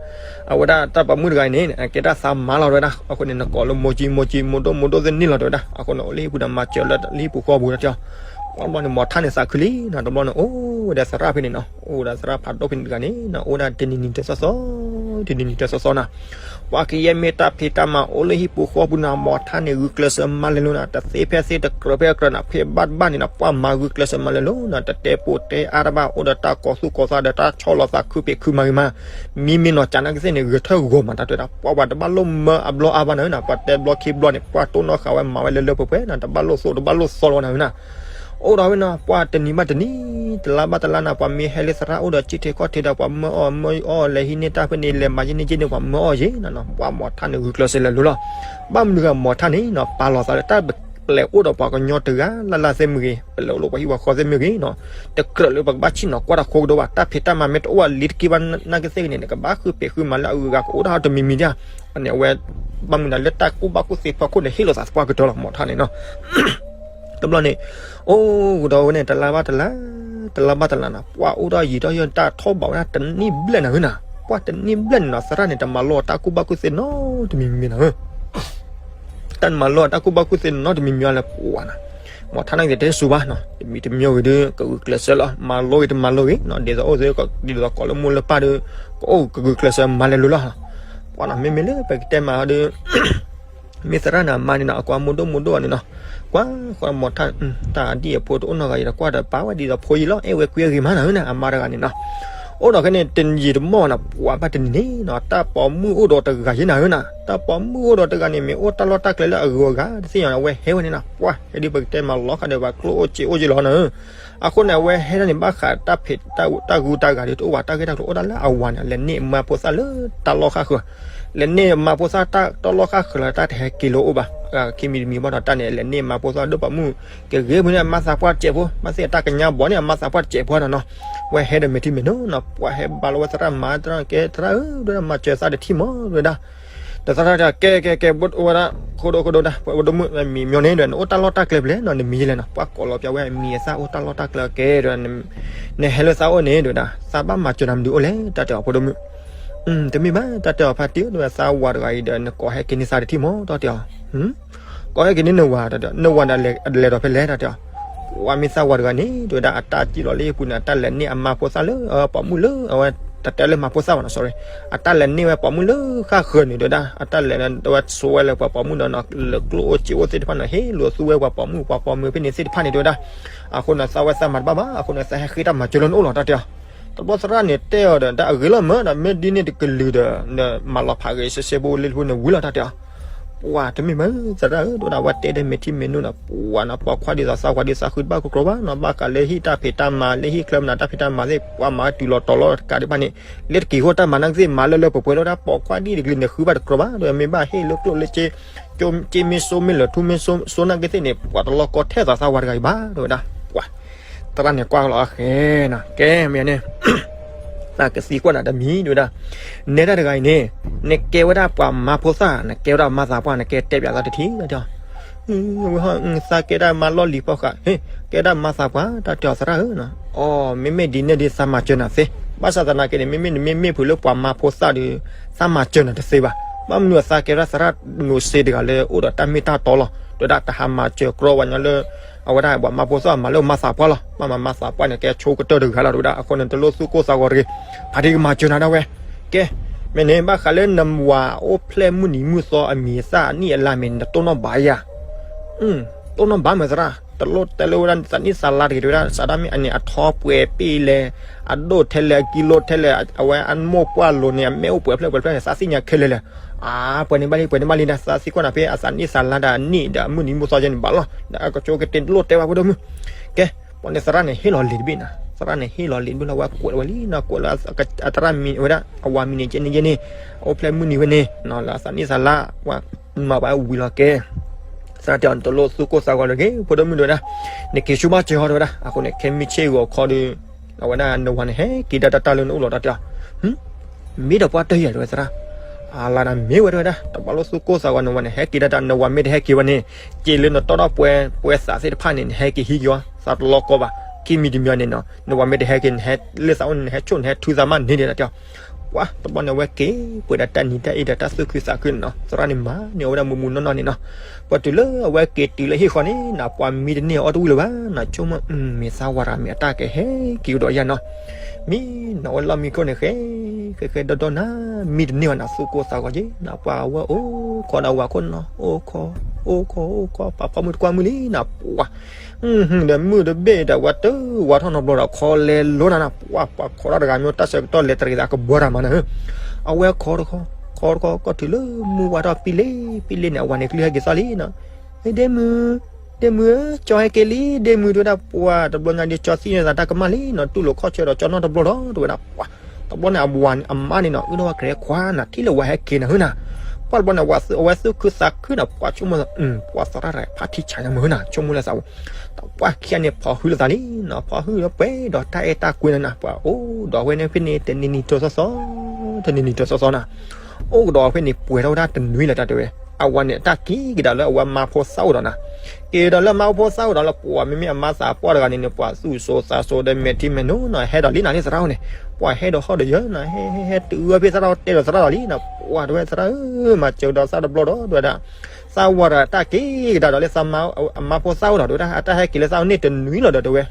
အဝဲဒၣ်တၢ်ပိာ်မုၣ်တဂၤအံၤန့ၣ် အကဲတၢ်သးမၤလီၤတဲဝဲဒၣ် အဃိန့ၣ် နကိးလၢမိၢ်ကၠံမိၢ်ကၠံ မိၢ်ဒိၣ်မိၢ်ဒိၣ်သ့ၣ်န့ၣ်လီၤတဲဝဲဒၣ် အဃိန့ၣ် အိၣ်လၢဟံၣ်ပူၤဒီးမၤစၢၤလၢလၢဟံၣ်ပူၤဃီပူၤတၢ်တဲအီၤ ဘျီန့ၣ် မီၤထၣ်န့ၣ်သးခုလံနီၤ တဘျီန့ၣ် အိၣ်ဝဲဒၣ်သရၣ်ဖဲန့ၣ်နီၤ အိၣ်ဝဲဒၣ်သရၣ်ဖးဒိၣ်ဖဲန့ၣ်တဂၤန့ၣ်နီၤ အိၣ်ဝဲဒၣ်တနံၤနံၤတသီသီ တနံၤနံၤတၢ်စီစီနၤ, ပှၤကယဲၢ်မ့ၢ်တၢ်ဖံးတၢ်မၤအိၣ်လၢဟံၣ်ပူၤဃီပူၤနၤ မီၤထါန့ၣ်ဂုာ်ကျဲးစၢးမၤလဲၤလိၤနၤ, တသ့ဖဲသ့ တကြၢးဖဲကြၢးနၤ, ဖဲဘၣ်တဘၣ်န့ၣ်နၤ ပှၤမၤဂုာ်ကျဲးစၢးမၤလဲၤလိၤနၤ, တတဲပိာ်တဲအါတဘၣ် အိၣ်ဒီးတၢ်ကီၤသူၣ်ကီၤသးဒီးတၢ်ဆီၣ်လီၤသးခုပ့ၤခုမၤဂ့ၤမး, မံမ့ၢ်နီၢ်ကၠးနာ်ကသ့ၣ်န့ၣ် ဂဲၤထၢၣ်ဂီၤမးတၢ်တဲဒၣ်, ပှၤဝဲတဘၣ်လိၣ်မၢအဘျီအါဘၣ်နၤနၤ, ပှၤတဲဘျီခံဘျီန့ၣ် ပှၤတိၢ်နီၣ်ဃာ်ဝဲမၤဝဲလၢလၢပှဲၤပှဲၤနၤ, တဘၣ်လိၣ်သိၣ်တဘၣ်လိၣ်သီလီၤနၤနၤ အိၣ်ဒီးဝဲနၤ ပှၤတနံၤဘၣ်တနံၤ, တလါဘၣ်တလါနၤ, ပှၤမ့ၢ်ဟဲလၢသရၣ်အိၣ်ဒီးစံၣ်ထံးခီၣ်ထံးဒီး ပှၤမၢအီၣ်မၢအီၣ် လဲၤဟံးန့ၢ်တၢ်ဖဲန့ၣ် လဲၤမၤယဲန့ၣ်ယဲန့ၣ် ပှၤမၢအီၣ်ယဲနၤနၤ, ပှၤမီၤထါန့ၣ်ဂုာ်ကျဲးစၢးလဲၤလိၤလီၤ. ဘၣ်မနုၤဂၤမီၤထါန့ၣ်နၤ ပာ်လီၤသးလၢတၢ်ပျဲအိၣ်ဒီးပှၤကညီတဂၤလၢ်လၢ်သ့ၣ်မ့ၢ်ဂ့ၤ, ပလဲၤအိၣ်လၢပှၤဟံၣ်ပှၤဃီသ့ၣ်မ့ၢ်ဂ့ၤနၤ, တကြၢးလၢပကဘၣ်ဆ့ၣ်နီၤကွၢ်တၢ်ဃိကဒီးဘၣ်, တၢ်ဖံးတၢ်မၤမ့ၢ်တအိၣ်အလံၤတက့ၢ်ဘၣ်နာ်ကသ့ၣ်ဂ့ၤန့ၣ် နကဘၣ်ဃုပ့ၤဃုမၤလၢအဂုၤအဂၤကအိၣ်ဒၣ်တမံၤမံၤဒၣ်, န့ၣ်အဝဲ ဘၣ်မနုၤလၢတၢ်ကူၣ်ဘၣ်ကူၣ်သ့ဖီခိၣ်န့ၣ် ဟ့ၣ်လီၤသးသပှၢ်ကတၢၢ်လီၤ မီၤထါန့ၣ်နၤ တဘျီန့ၣ်, အိၣ်ဒီးဝဲန့ၣ် တလါဘၣ်တလါ, တလါဘၣ်တလါနၤ, ပှၤအိၣ်ဒီးယံာ်ဒီးယီၢ်တၢ်ထီၣ်ဘးဝဲဒၣ်တနံၣ်ဘျဲၣ်နၤဧၢနၤ, ပှၤတနံၣ်ဘျဲၣ်န့ၣ်နၤ သရၣ်န့ၣ် တမၤလိအတၢ်ကူၣ်ဘၣ်ကူၣ်သ့နီတမံၤမံၤနၤဧၢ, တၢ်မၤလိအတၢ်ကူၣ်ဘၣ်ကူၣ်သ့နီတမံၤမံၤအီၤလဲၣ် ပှၤနၤ, မီၤထါန့ၣ်က့ၤတဲဆူဘၣ်နၤ, တမံၤတမံၤဂ့ၤဒီး ကဂုာ်ကျဲးစၢးလီၤ, မၤလိဂ့ၤတမၤလိဂ့ၤနၤ, ဒ်သိးအိၣ်သ့ ဒ်သိးကိးလၢမိၢ်လၢပၢ်ဒီး ကအိၣ်ကဂုာ်ကျဲးစၢးမၤလဲၤလိၤလီၤ, ပှၤနၤ မ့မ့ၢ်လၢပကတဲမၤဒီး မ့ၢ်သရၣ်န့ၣ် အမါန့ၣ်နၤ အကွၢ်မိၢ်ဒိၣ်မိၢ်ဒိၣ်အီၤန့ၣ်နၤ, ကွၢ်ဃီမီၤထါ, တၢ်ဒ်အဖိတအိၣ်နီတဂၤအံၤဒီး ကွၢ်ဒီးပာ်ဝဲဒ်သိးဖိယံၤလီၤ, အဲၣ်ဝဲကွံအဂ့ၤမးနၤဧၢနၤ, အမါတဂၤန့ၣ်နၤ, အိၣ်ဒီးခဲန့ၣ် တယံာ်တမီၢ်နၤ ပှၤဘၣ်တနံၤန့ၣ်နၤ တၢ်ပိာ်မုၣ်အိၣ်ဒီးတဂၤယဲနၤဧၢနၤ, တၢ်ပိာ်မုၣ်အိၣ်ဒီးတဂၤန့ၣ် မ့ၢ်အိၣ်တၢ်လီၢ်တၢ်ကျဲလၢအဂုၤအဂၤတသ့ၣ်ညါ အဝဲဟဲဝဲန့ၣ်နၤ, ပှၤဟဲဒ်ပကတဲမၤလီၤဃာ်ဒီး ပှၤကျိၣ်အိၣ်စ့အိၣ်ယံၤလီၤနၤဧၢ အဃိန့ၣ် အဝဲဟဲဒၣ်န့ၣ် ဘၣ်ဃးတၢ်ဖံးတၢ်ဂုၤတၢ်ဂၤဒီး တအိၣ်ဘၣ်တၢ်ဂ့ၢ်တၢ်ကျိၤအိၣ်ဒၣ်လၢအဝၤန့ၣ် လဲၤန့ၢ်မါဖိသၣ်လၢတၢ်လီၢ်ဃၣ်ဃၢၤ, လဲၤန့ၢ်မါဖိသၣ်တၢ်လီၢ်ဃၣ်ဃၢၤလီၤ တၢ်တဟဲက့ၤလၢအိၣ်ဘၣ်, ခံမံၤတမံၤဘၣ်ဒီးတၢ်န့ၣ် လဲၤန့ၢ်မါဖိသၣ်ဒီးပိာ်မုၣ်, ကဂ့ၤမုၢ်န့ၣ် အမါသးပှၢ်တစဲးဖိ, မါသ့ၣ်အတၢ်ကညးဘီန့ၣ် အမါသးပှၢ်တစဲးဖိနၤနၤ, ဝဲဟဲဒီးမဲာ်ထံမဲာ်နိနၤ, ပှၤဟဲဘါလီၤဝဲသရၣ်မါတရၣ်ကဲ သရၣ်ဧၢ ဒ်မၤစၢၤသးတထံၣ်မး ဝဲဒၣ် ဒီးသရၣ်တဲ ကဲ ကဲ ကဲ ဝဲဒၣ် ဃိဒိ ဃိဒိ ဝဲဒၣ် ပှၤဒိၣ်မုၣ် မံၤမညီန့ၣ်ဒီး နအိၣ်တၢ်လီၢ်တၢ်ကျဲဖဲလဲၣ်နီၤ နမံၤလဲၣ်နီၤ ပှၤကိးလီၤပျီဝဲ မံၤအသၣ်အိၣ်တၢ်လီၢ်တၢ်ကျဲကဲဒီး နဟဲလၢသးအိၣ်န့ၣ် ဒီးဝဲဒၣ် သးဘၣ်မၤစၢၤနၤမနုၤအိၣ်လဲၣ် တၢ်တဲအီၤ ဖိဒိၣ်မုၣ် တမ့ၢ်ဘၣ် တၢ်တဲအီၤ ဖါတံၢ် ဒီးဝဲသးဝၤတဂၤအံၤဒီး နကိးဟဲက့ၤန့ၢ်သးတထံၣ်မး တၢ်တဲအီၤ ကိးဟဲက့ၤန့ၢ်နဝၤ တၢ်တဲအီၤ နဝၤဒီးလဲၤဒီးဖဲလဲၣ် တၢ်တဲအီၤ ပှၤမ့ၢ်သးဝၤတဂၤန့ၣ် ဒီးဝဲဒၣ် အတၢ်စံၣ်လီၤလၢဟံၣ်ပူၤန့ၣ် အတၢ်လဲၤန့ၢ်အမါဖိသၣ်လၢ ပိာ်မုၣ်လၢ အဝဲ တတဲလၢမါဖိသၣ်ဘၣ်နီၤ sorry အတၢ်လဲၤန့ၢ်ဝဲပိာ်မုၣ်လၢဃၣ်ဃၢၤန့ၣ် ဒီးဝဲဒၣ် အတၢ်လဲၤဝဲဆိဝဲလၢပှၤပိာ်မုၣ်ဒီးနီၤ လၢကျိၣ်အိၣ်စ့အိၣ်သ့ၣ်တဖၣ်န့ၣ် ဟ့ၣ်လိာ်သူဝဲပှၤပိာ်မုၣ် ပှၤပိာ်မုၣ်ဖဲန့ၣ်သ့ၣ်တဖၣ်န့ၣ် ဒီးဝဲဒၣ် အဃိန့ၣ် သးဝဲသးမၤတဘၣ်ဘၣ် အဃိန့ၣ် သးဟဲဃ့တၢ်မၤစၢၤလၢနအိၣ်လီၤ တၢ်တဲအီၤ တဘျီသရၣ်န့ၣ်တဲအီၤဒီး တၢ်အဂ့ၤလီၤမၢဒီး မ့ၢ်ဒ်န့ၣ်တကလုာ်ဒီး နမၤလီၤဖးဂ့ၤ စဲစဲဖိလ့ဖိန့ၣ်ဝံၤလီၤ တၢ်တဲအီၤ ပှၤတမ့ၢ်မး သရၣ်ဧၢ ဒီးဝဲတဲဒၣ်မဲာ်ထံမဲာ်နိနီၤ ပှၤနီၤ ပိာ်ခွါဒ်သိးသးဝၤဒ်သးဃုတဘၣ်ကကြၢးဘၣ်နီၤ ဘၣ်ဃးလၢဟံၣ်တၢ်ဖံးတၢ်မၤ လၢဟံၣ်ချၢမနုၤတၢ်ဖံးတၢ်မၤသ့ၣ် ပှၤမၤတုၤလီၤတီၤလီၤတကးဒံးဘၣ်န့ၣ် လၢတက့ၤဃိတၢ်မၤနၢ်ကသ့ၣ် မၤလၢလၢပှဲၤပှဲၤလၢဝဲဒၣ် ပိာ်ခွါဒ်တကလုာ်န့ၣ် ဃုဘၣ်တကြၢးဘၣ် ဒီးမ့ၢ်ဘၣ်ဟ့ၣ်လၢကျိၣ်လၢစ့ ကၠိမ့ၢ်စိမ့ၢ်လၢာ်ထူမ့ၢ်စိနၢ်ကသ့ၣ်န့ၣ် ပှၤတလီၤကီထဲသိးသးဝၤတဂၤအံၤဘၣ် ဒီးဝဲဒၣ် ပှၤ သရၣ်န့ၣ်ကွၢ်လီၤအဃဲနီၤ ကဲမ့ၢ်န့ၣ် သးကသံကွၢ်နၤတမံၤ တဲဝဲဒၣ် နဲဒၣ်တဂၤအံၤန့ၣ် နကဲဝဲဒၣ်ပှၤမၤဖိသၣ် နကဲဝဲဒၣ်မါသးပှၢ် နကဲတဲပၠးသးတထံၣ် တဲအီၤ ဝဲဟီ သးကဲဒၣ်မါလီၢ်လံၤဖီဃး ကဲဒၣ်မါသးပှၢ် တၢ်တဲအီၤသရၣ်ဧၢ အီ မ့မ့ၢ်ဒ်န့ၣ်ဒီးသးမၤစၢၤနၤသ့ ဘၣ်ဆၣ်သနာ်က့န့ၣ် မ့မ့ၢ်နမ့ၢ်မ့ၢ်ဖုးလၢပှၤမၤဖိသၣ်ဒီး သးမၤစၢၤနၤတသ့ဘၣ် ဘၣ်မနုၤသးကဲဒၣ်သရၣ်နိးစ့တဂၤလၢအိၣ်ဒီးတၢ်မ့ၢ်တၢ်တီလီၤ ဒီးဒၣ်တဟးမၤစၢၤကြီဝဲညီလၢ အဝဲဒၣ်ပှၤမၤဖိသၣ်မၤလၢမါသးပှၢ်လီၤ ဘၣ်မၤမါသးပှၢ်န့ၣ် ကဲဆိကတၢၢ်တဂၤလီၤ တဲဝဲဒၣ် အဃိန့ၣ် တလိၣ်သူၣ်ကိၢ်သးဂီၤတဂ့ၤ ဖါတံၢ်ကမၤစၢၤနၤဒၣ်ဝဲ ကဲ မ့ၢ်န့ၣ် ဘၣ်ဃးလၢနဝၤအိၣ်ဖျဲၣ်မုၢ်နံၤမုၢ်သီအမံၤအသၣ်အနံၣ်အလါမ့ၢ်န့ၣ် နတိၢ်နီၣ်ဘၣ်ယၤ တိၢ်နီၣ်ဘၣ်မ့ၢ်သရၣ် တလိၣ်တဲလၢဝဲဒၣ်သးနံၣ်သးလါတဂ့ၤ တဲဝဲဒၣ် စးဒၣ်မ့ၢ်အန့ၣ် အထီပှဲၤပ့ၢ်လဲၣ် အဒိၣ်ထဲလဲၣ် အကံလိထဲလဲၣ် အဝဲအမိၢ်ပှၢ်လိၤန့ၣ် အမ့ၢ်အိၣ်ပှဲၤဖျၢၣ်ပှဲၤဖျၢၣ်န့ၣ် သးသ့ၣ်ညါခဲလၢာ်လၢာ် အါ ပှဲၤန့ၢ်ဘၣ်လံ ပှဲၤန့ၢ်ဘၣ်လံဒၣ် သးသံကွၢ်နၤဖဲအသးနံၣ်သးလါဒီးအနံၣ်ဒီးအမုၢ်နံၤမုၢ်သီယဲန့ၣ်ဘၣ်လီၤ ဒီးအကဆိကတ့ၢ်တလိၣ်တဲဘၣ်ဖိဒိၣ်မုၣ် ကဲ ပှၤန့ၣ်သရၣ်န့ၣ်ဟ့ၣ်လီၤလံာ်တဘ့ၣ် သရၣ်န့ၣ်ဟ့ၣ်လီၤလံာ်တဘ့ၣ်လီၤ ဝဲကွဲးဝဲလံနီၤ ကွဲးလၢအသရၣ်မံၤဝဲဒၣ် အဝၤမံၤန့ၣ် ကဲန့ၣ်ယဲန့ၣ် အိၣ်ဖျဲၣ်မုၢ်နံၤဝဲန့ၣ် လၢအသးနံၣ်သးလါ ပှၤမၤပှၤဝံၤလီၤကဲ သရၣ်တဲအီၤ နတလိၣ်သူၣ်ကိၢ်သးဂီၤတဂ့ၤ ဖိဒိၣ်မုၣ်တဲဝဲဒၣ် နက့ၤဆူဘၣ်စၢၤဟီတဲဝဲဒၣ် အဃိန့ၣ် ခဲမုၢ်ဆ့ၣ်ဂီၤခီဒီး အဝဲဒၣ်နဝၤန့ၣ် ဟဲက့ၤဒၣ်တၢ်တၢ်လၢနအိၣ်လီၤတၢ်တဲအီၤ မ့ၢ်ဒီးပှၤတၢၢ်ယၤတဲဝဲသရၣ် အလါဒၣ်မ့ၢ်ဝဲတဲဝဲဒၣ် တဘၣ်လိၣ်သူၣ်ကိၢ်သးဂီၤ နဝၤန့ၣ် ဟဲက့ၤဒၣ်တၢ် နဝၤမ့ၢ်တဟဲက့ၤဝဲန့ၣ် က့ၤလၢနတီၢ်ထီၣ်ပှဲၤ ပှဲၤသးသ့ၣ်တဖၣ်န့ၣ် နဟဲက့ၤဟံးက့ၤအီၤ သးတလီၤကီဘၣ် ခံမံၤတမံၤန့ၣ်နီၤ နဝၤမ့ၢ်တဟဲက့ၤ နဟဲလၢသးအိၣ်န့ၣ် နဟဲဆိၣ် နဟဲထုသးမးန့ၣ်ဒီးတဲအီၤ ပှၤတဘျီန့ၣ် အဝဲက့ၤပှဲၤဒီးတၢ်နံၤတၢ်အ့ဒီးတၢ်သူၣ်ခုသးခုန့ၣ်နီၤ, သရၣ်န့ၣ်မၤန့ၢ်အီၤဝဲဒၣ်မုာ်မုာ်နီၢ်နီၢ်န့ၣ်နီၤ. ပှၤတုၤလၢအဝဲက့ၤတုၤလၢဟံၣ်ဃီန့ၣ်နီၤ ပှၤမံတန့ၢ်အီၣ်တဝံၣ်လၢၤဘၣ်နီၤ, ဆိကမိၣ် မ့ၢ်သးဝၤတဂၤမ့ၢ်အတၢ်ကဟဲက့ၤကဒီးယၤနီၤ. မံနီၤ အဝဲလီၢ်မံခိၣ်န့ၣ် ဃဲဃဲဃဲဒီဒီနၤ, မံတန့ၢ်ဘၣ်နီၤ, သူၣ်ကိၢ်သးဂီၤက့ၤနီၤ, ပှၤဝဲအိၣ်ခိးဒီးဝၤခိၣ်နီၤ, အိၣ်ခိး အိၣ်ခိး အိၣ်ခိး ပာ်ဖီမုၢ်တကွၢ်မုၢ်လံနီၤ, ပှၤ ဒီးမုၢ်တဘ့ၣ်ဒီး ဝဲတဝါထီၣ်နီတဘျီဒီး ခီလဲလိာ်နၤနီၤ, ပှၤ ပှၤခိးတၢ်တဂၤမ့ၢ်တၢ်ဆၢကတီၢ်လဲၤတရံးသး ကဘှီတၢ်မၤနၤဧၢ, အဝဲခိးတခီ ခိးတခီ ကီၢ်တုၤလၢမုၢ်ဝါထီၣ်ပံလ့ပံလ့န့ၣ် အဝၤန့ၣ် ကလုၢ်ဟဲက့ၤသီၣ်လံနီၤ, ဒ့မုၣ် ဒ့မုၣ်ဧၢ ကၠီဟဲက့ၤလံ ဒ့မုၣ် တဲဝဲဒၣ်, ပှၤတဘျီညါဒ်ကၠီသံန့ၢ်သးတၢ်ကမၣ်လံနီၤ, တူၢ်လိာ်ခီၣ်ဆၢဒီးကၠီနီတဘျီဒီး တဲဝဲဒၣ်, ပှၤ တဘျီန့ၣ် အဝၤအမါန့ၣ်နီၤ အုၣ်ထီၣ်ဝဲကရဲခွါနီၤ, ထံၣ်လၢဝၤဟဲက့ၤနၤဧၢနီၤ, ပှၤတဘျီန့ၣ် အဝဲသူၣ်ခုသးခုနီၤ, ပှၤဆိကမိၣ် ပှၤသရၣ်တဂၤဖးထံဆးညါမုၢ်ဧၢနီၤ, ဆိကမိၣ်လၢသး ပှၤခံဂၤန့ၣ် ဖီၣ်ဟုလိာ်သးလံနီၤ, ဖီၣ်ဟုလၢပှဲၤဒီးတၢ်အဲၣ်တၢ်ကွံနၤနီၤ, ပှၤအိၣ်ဒီးအဝဲန့ၣ်ဖဲန့ၣ် တနံၤနံၤတစီစီ တနံၤနံၤတစီစီနီၤ, အိၣ်ကဒီးဖဲန့ၣ် ပှဲၤထီၣ်ဝဲဒၣ်တနွံလၢၤတၢ်တဲဝဲ, အဝၤန့ၣ် အတၢ်က့ၤကဒါလၢအဝဲမါဖိသၣ်အိၣ်ဒီးနီၤ, က့ၤဒီးလၢမါဖိသၣ်အိၣ်ဒီးလၢ ပှၤမ့မ့ၢ်အမါသးပှၢ်တဂၤန့ၣ်န့ၣ် ပှၤသူၣ်စိၤသးစိၤဒီးမဲာ်ထံမဲာ်နိနီၤ, ဟဲဒီးလံနၤလံသရၣ်အိၣ်န့ၣ်, ပှၤဟဲဒီးဟီၣ်ဒီးယၢၤနီၤ, ဟဲဟဲဟဲတုၤဝဲဖဲသရၣ်အိၣ်တဲဒီးသရၣ်ဒီးလံနီၤ, ပှၤတဲဝဲသရၣ်ဧၢ မၤစၢၤကဒီးသးတဘျီဒီး တဲဝဲဒၣ်, သးဝၤဒီးတၢ်က့ၤကဒါဒီးလၢသးမါ အမါဖိသၣ်အိၣ်ဒီး တဲဝဲဒၣ်, အတၢ်ဟဲက့ၤလၢသးအိၣ်န့ၣ်တနွံလီၤဒီး တဲဝဲ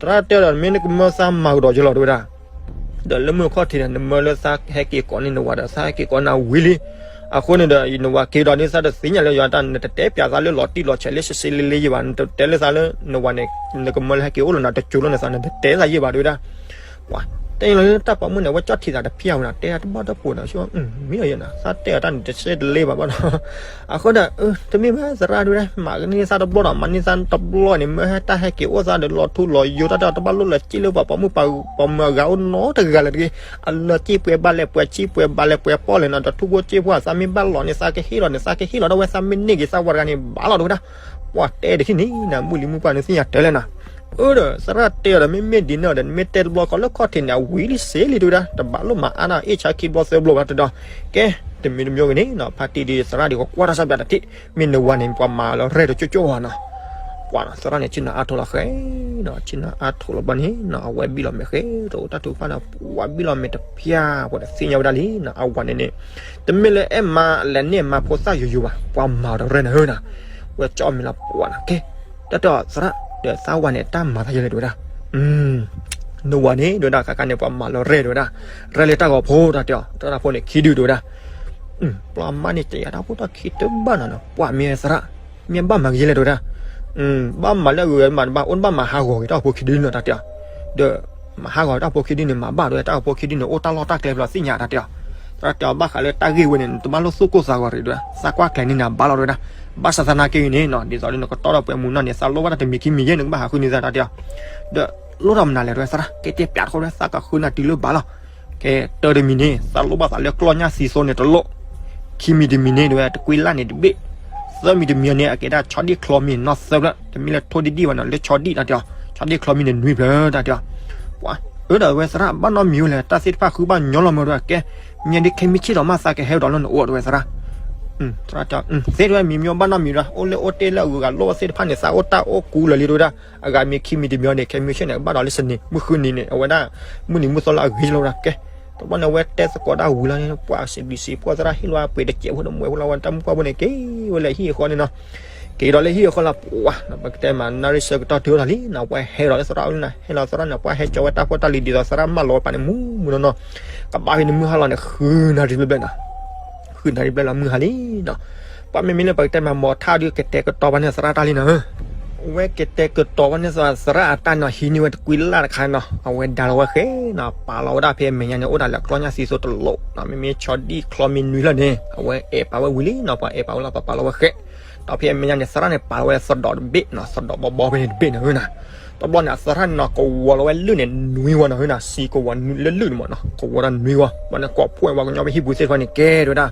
သရၣ်တဲဒီး မ့ၢ်နကမၢသးမၤကဒီးယလီၤ တဲဝဲဒၣ်, ဒီးလၢမုၢ်ခီၣ်ထံးန့ၣ် နမၢလၢသးဟဲက့ၤကိးန့ၢ်နဝၤဒီး သးဟဲက့ၤကိးနၤဝံၤလံ, အဃိန့ၣ်ဒီး နဝၤက့ၤဒီးန့ၣ် သးတသ့ၣ်ညါလၢယွၤတၢ် နတတဲပၠးသးလၢလီၤတံၢ်လီၤဆဲးလၢ ရှဲရှဲလ့လ့ယဘၣ်, နတတဲလၢသးလၢနဝၤန့ၣ် နကမၢလၢဟဲက့ၤအိၣ်လီၤနၤ တကၠိလီၤန့ၣ်သး နတတဲသးယဘၣ် တဲဝဲဒၣ်, ပှၤတဲလီၤလၢတၢ်ပိာ်မုၣ်န့ၣ် အဝဲကၠီၣ်ထံးသးတဖျၢၣ်ဝဲနီၤ, တဲတဘၣ်တပိာ်နီၤ, မ့ၢ်ဒီးယဲနီၤ သးတဲအီၤတၢ်န့ၣ် တရှဲတလ့ဘၣ်ဘၣ်ဒီး အဃိဒီး တမ့ၢ်ဘၣ်သရၣ် တဲဝဲဒၣ်, မၤကန့ၢ်သးတဘျီဒီး မၤန့ၢ်သးတဘျီန့ၣ် မၢဟဲတၢ်ဟဲက့ၤအိၣ်သးဒီး လီၤထူလီၤယိာ်တၢ်ဒီး တဘၣ်လိၣ်လၢက့ၣ်လၢပှၤပိာ်မုၣ်ပှၤပိာ်မုၣ်အဂၤအိၣ်နီတဂၤလၢၤတဂ့ၤ, အလၢက့ၣ်ပှဲၤဘၣ်လဲၣ်ပှဲၤဆံပှဲၤဘၣ်လဲၣ်ပှဲၤပီၣ်လဲၣ်နီၤ, ဒီးထူဖိက့ၣ်ဖိ သးမ့ၢ်ဘၣ်လီၤန့ၣ် သးကဟ့ၣ်လီၤန့ၣ် သးကဟ့ၣ်လီၤဒၣ်ဝဲ, သးမ့ၢ်န့ၢ်က့ၤသးဝၤတဂၤန့ၣ် ဘၣ်လီၤ တဲဝဲဒၣ်, ပှၤတဲတထံၣ်န့ၣ်နီၤ မုၢ်လံၤမုၢ်ပှၢ်န့ၣ် သ့ၣ်ညါတဲလဲၣ်နီၤ, အၢဒီး သရၣ်တဲအီၤဒီး မ့မ့ၢ်ဒ်န့ၣ်ဒီး နမ့ၢ်တဲတဘျီခီလၢခီၣ်ထံးန့ၣ် အဝံၤလံစ့လံ တဲဝဲဒၣ်, တဘၣ်လိၣ်မၤအါနီၤ အ့ၣ်ဆါခံဘျီသၢဘျီဘၣ်တဒီး, ကဲ တမံၤတမံၤဂ့ၤန့ၣ်နီၤ ဖါတံၢ်ဒီးသရၣ်ဒီးကကွၢ်တၢ်ဆၢပၠးတထံၣ်, မ့ၢ်နဝၤန့ၣ် ပှၤမၤလီၤရဲၣ်တကၠိကၠိဧါနီၤ, ပှၤသရၣ်န့ၣ် ဆ့ၣ်နီၤအါထီၣ်လီၤဃဲနီၤ, ဆ့ၣ်နီၤအါထီၣ်လီၤဘၣ်န့ၣ်နီၤ အဝဲဘံၣ်လီၤမဲာ်ဃဲ တအိၣ်တၢ်ထုကဖၣ်ဒီး ပှၤဘံၣ်လီၤမဲာ်တဖျၢၣ် ပှၤတသ့ၣ်ညါဝဲဒၣ်လံနီၤ, အဝၤန့ၣ်န့ၣ် တမ့ၢ်လၢအဲၣ်မါလဲၤန့ၢ်မါဖိသၣ်ယိယိဘၣ်, ပှၤမၤဒီးရဲၣ်နၤဧၢနီၤ, ဝဲကၠီမံၤလီၤပှၤနီၤ, ကဲ တၢ်တဲအီၤသရၣ် ဒီးသးဝၤန့ၣ် တၢ်မၤသးယဲလဲၣ် တဲဝဲဒၣ်, နဝၤန့ၣ် တဲဝဲဒၣ် ခါခါန့ၣ် ပှၤမၤလီၤရဲၣ် တဲဝဲဒၣ်, ရဲၣ်လၢတၢ်ဂီၤဖိ တၢ်တဲအီၤ တၢ်တၢ်ဖိန့ၣ် ခံဒု တဲဝဲဒၣ်, ပှၤမါန့ၣ် တယာ်တၢ်ဖိတၢ်ခံတဘၣ်နီၤနီၤ, ပှၤမ့ၢ်သရၣ် မ့ၢ်ဘၣ်မၤကယဲလဲၣ် တဲဝဲဒၣ်, ဘၣ်မၤလၢအဂုၤအဂၤမးတဘၣ် အိၣ်ဘၣ်မၤဟးဂီၤက့ၤတၢ်ဂီၤဖိခံဒုနီၤ တၢ်တဲအီၤ, ဒီး မၤဟးဂီၤတၢ်ဂီၤဖိခံဒုန့ၣ် မၤဘၣ်တဲဝဲ, တၢ်ဂီၤဖိခံဒုန့ၣ် အိၣ်တၢ်လီၢ်တၢ်ကျဲဖဲလဲၣ်သ့ၣ်ညါ တၢ်တဲအီၤ, သရၣ်တဲအီၤ ဘၣ်ဃးလၢတၢ်ဂ့ၢ်ဝဲန့ၣ် နတဘၣ်လိၣ်သူၣ်ကိၢ်သးဂီၤရံၣ်တဲဝဲ, သးကွၢ်ကျဲၤန့ၢ်နၤဘၣ်လီၤ တဲဝဲဒၣ်, ဘၣ်ဆၣ်သနာ်က့ဂ့ၤန့ၣ်နီၤ ဒ်သိးလၢနကတီၢ်ဒီးပှဲၤမုၢ်နီၢ်န့ၣ် သးလိၣ်ဘၣ်တၢ်တမံၤခံမံၤယဲၢ် နကဘၣ်ဟးဃုန့ၢ်သး တၢ်တဲအီၤ, ဒီး လိၣ်ထီၣ်မနုၤလဲၣ် တဲဝဲ သရၣ် ကဲတဲပၠးတခီ တဲဝဲ သးကဃုနၤတုၤလၢဘၣ်လီၤ, ကဲ တၢ်တမံၤန့ၣ် သးလိၣ်ဘၣ်သးလၢကျီၢ်ညၣ်သံသိန့ၣ်တလိၣ်, ခံမံၤတမံၤန့ၣ် တဲဝဲ တကွံလၢ်န့ၣ်တဘ့ၣ်, သၢမံၤတမံၤန့ၣ် အကဲဒၣ်ဆီဒံၣ်ချီမံၤနီၢ်သၢဖျၢၣ်, တမ့ၢ်လၢထိၣ်ဒံၣ်ဒံၣ်ဘၣ်နီၤ လၢဆီဒံၣ် တၢ်တဲအီၤ, ဆီဒံၣ်ချီမံၤန့ၣ်နွံဖျၢၣ် တၢ်တဲအီၤ, ပှၤ အၢဒီးဝဲသရၣ် ဘၣ်နီတမံၤဝဲလဲၣ် တၢ်သ့ၣ်တဖၣ်ဃုဘၣ်ညီလီၤမး တဲဝဲ ကဲ မ့ၢ်ဒ်ခဲမုၢ်ဆ့ၣ်ထီၣ်မး သးကဟဲဒီးလၢနအိၣ် တဲဝဲသရၣ်, သရၣ်တဲအီၤ သ့တဲဝဲ မ့ၢ်မ့ၢ်ဘၣ်နီတမံၤဒီး အိၣ်လၢအိၣ်တ့ၢ်လၢအဂုၤအဂၤလိၣ်သ့ၣ်တဖၣ်န့ၣ် သးအိၣ်တၢ်အိၣ်ကူလၢာ်လံ တဲဝဲဒၣ်, အဂၤမ့ၢ်ခံမံၤတမံၤန့ၣ် ခဲမုၢ်ဆ့ၣ်န့ၣ် ကဘၣ်ဒီးလၢစနေ မုၢ်ဃုနံၤန့ၣ် အဝဲဒၣ် မုၢ်နံၤမုၢ်သီလၢအဂ့ၤလီၤဝဲဒၣ် ကဲ, တဘျီန့ၣ် အဝဲတဲသကိးတၢ်ဝံၤလီၤန့ၣ် ပှၤစံးဘျုးစံးဖှိၣ်သရၣ် ဟ့ၣ်လီၤပှ့ၤတစဲးဖိတမှဲးဖိလီၤ အဝဲတၢ်မုၣ်ပှၢ်ဖိန့ၣ် က့ၤဝဲလၢဟံၣ်အဃီန့ၣ်နီၤ, က့ၤဒီးလၢဟံၣ်အဃီလီၤ ပှၤ ပကတဲမး နၣ်ရံၣ်ဆၢကတီၢ်တုၤအိၣ်ထီၣ်လံနီၤ ပှၤဟဲဒီးလၢသရၣ်အိၣ်လံနီၤ ဟဲလီၤသရၣ်န့ၣ် ပှၤဟဲကၠီဝဲတၢ်ဖိတၢ်လံၤဒ်သိးသရၣ်မၢလီၤဝဲပာ်န့ၣ် မူမူနီၢ်နီၢ်, ကဘၣ်ဖဲန့ၣ်မုၢ်ဟါလီၤန့ၣ် ဃုနၣ်ရံၣ်ဘျဲၣ်ဘျဲၣ်နီၤ, ဃုနၣ်ရံၣ်ဘျဲၣ်လီၤမုၢ်ဟါလံနီၤ, ပှၤမ့မ့ၢ်လၢပကတဲမး မီၤထၣ်ဒုးကတဲာ်ကတီၤဘၣ်န့ၢ်သရၣ်တၢ်လံနီၤ အဝဲကတဲာ်ကတီၤဘၣ်န့ၢ်သရၣ်အတၢ်နီၤ ဟံးန့ၢ်ဝဲတကွံလၢ်တခါနီၤ အဝဲဒါလီၤဝဲဃဲနီၤ ပာ်လီၤဝဲဒၣ်ဖဲအမဲာ်ညါန့ၣ် အိၣ်ဒၣ်လၢကျီၢ်ညၣ်သံသိတလိးနီၤ မ့မ့ၢ်ဆီဒံၣ်ချီမံၤနွံလီၤန့ၣ် အဝဲအဲၣ်ပာ်ဝဲဝံၤလံနီၤ ပှၤအဲၣ်ပာ်ဝဲလီၤ ပှၤပာ်လီၤဝဲဃဲ ဒီးဖဲအမဲာ်ညါန့ၣ် သရၣ်န့ၣ်ပာ်လီၤဝဲသဒီးတဘ့ၣ်နီၤ သဒီးဘီဘီဖဲန့ၣ်တဘ့ၣ်နီၤ တဘျီန့ၣ် အသရၣ်န့ၣ်နီၤ ကဝီၤလီၤဝဲလုၢ်န့ၣ်နွံဝီနီၤ ဟၢနၤ စံကဝီၤလၢလုၢ်န့ၣ်မးနီၤ ကဝီၤတၢ်နွံဝီ ဘၣ်န့ၣ် ကိးဖှိၣ်ဝဲကညီဖဲဟံၣ်ပူၤသ့ၣ်တဖၣ်န့ၣ် ကဲတဲဝဲဒၣ်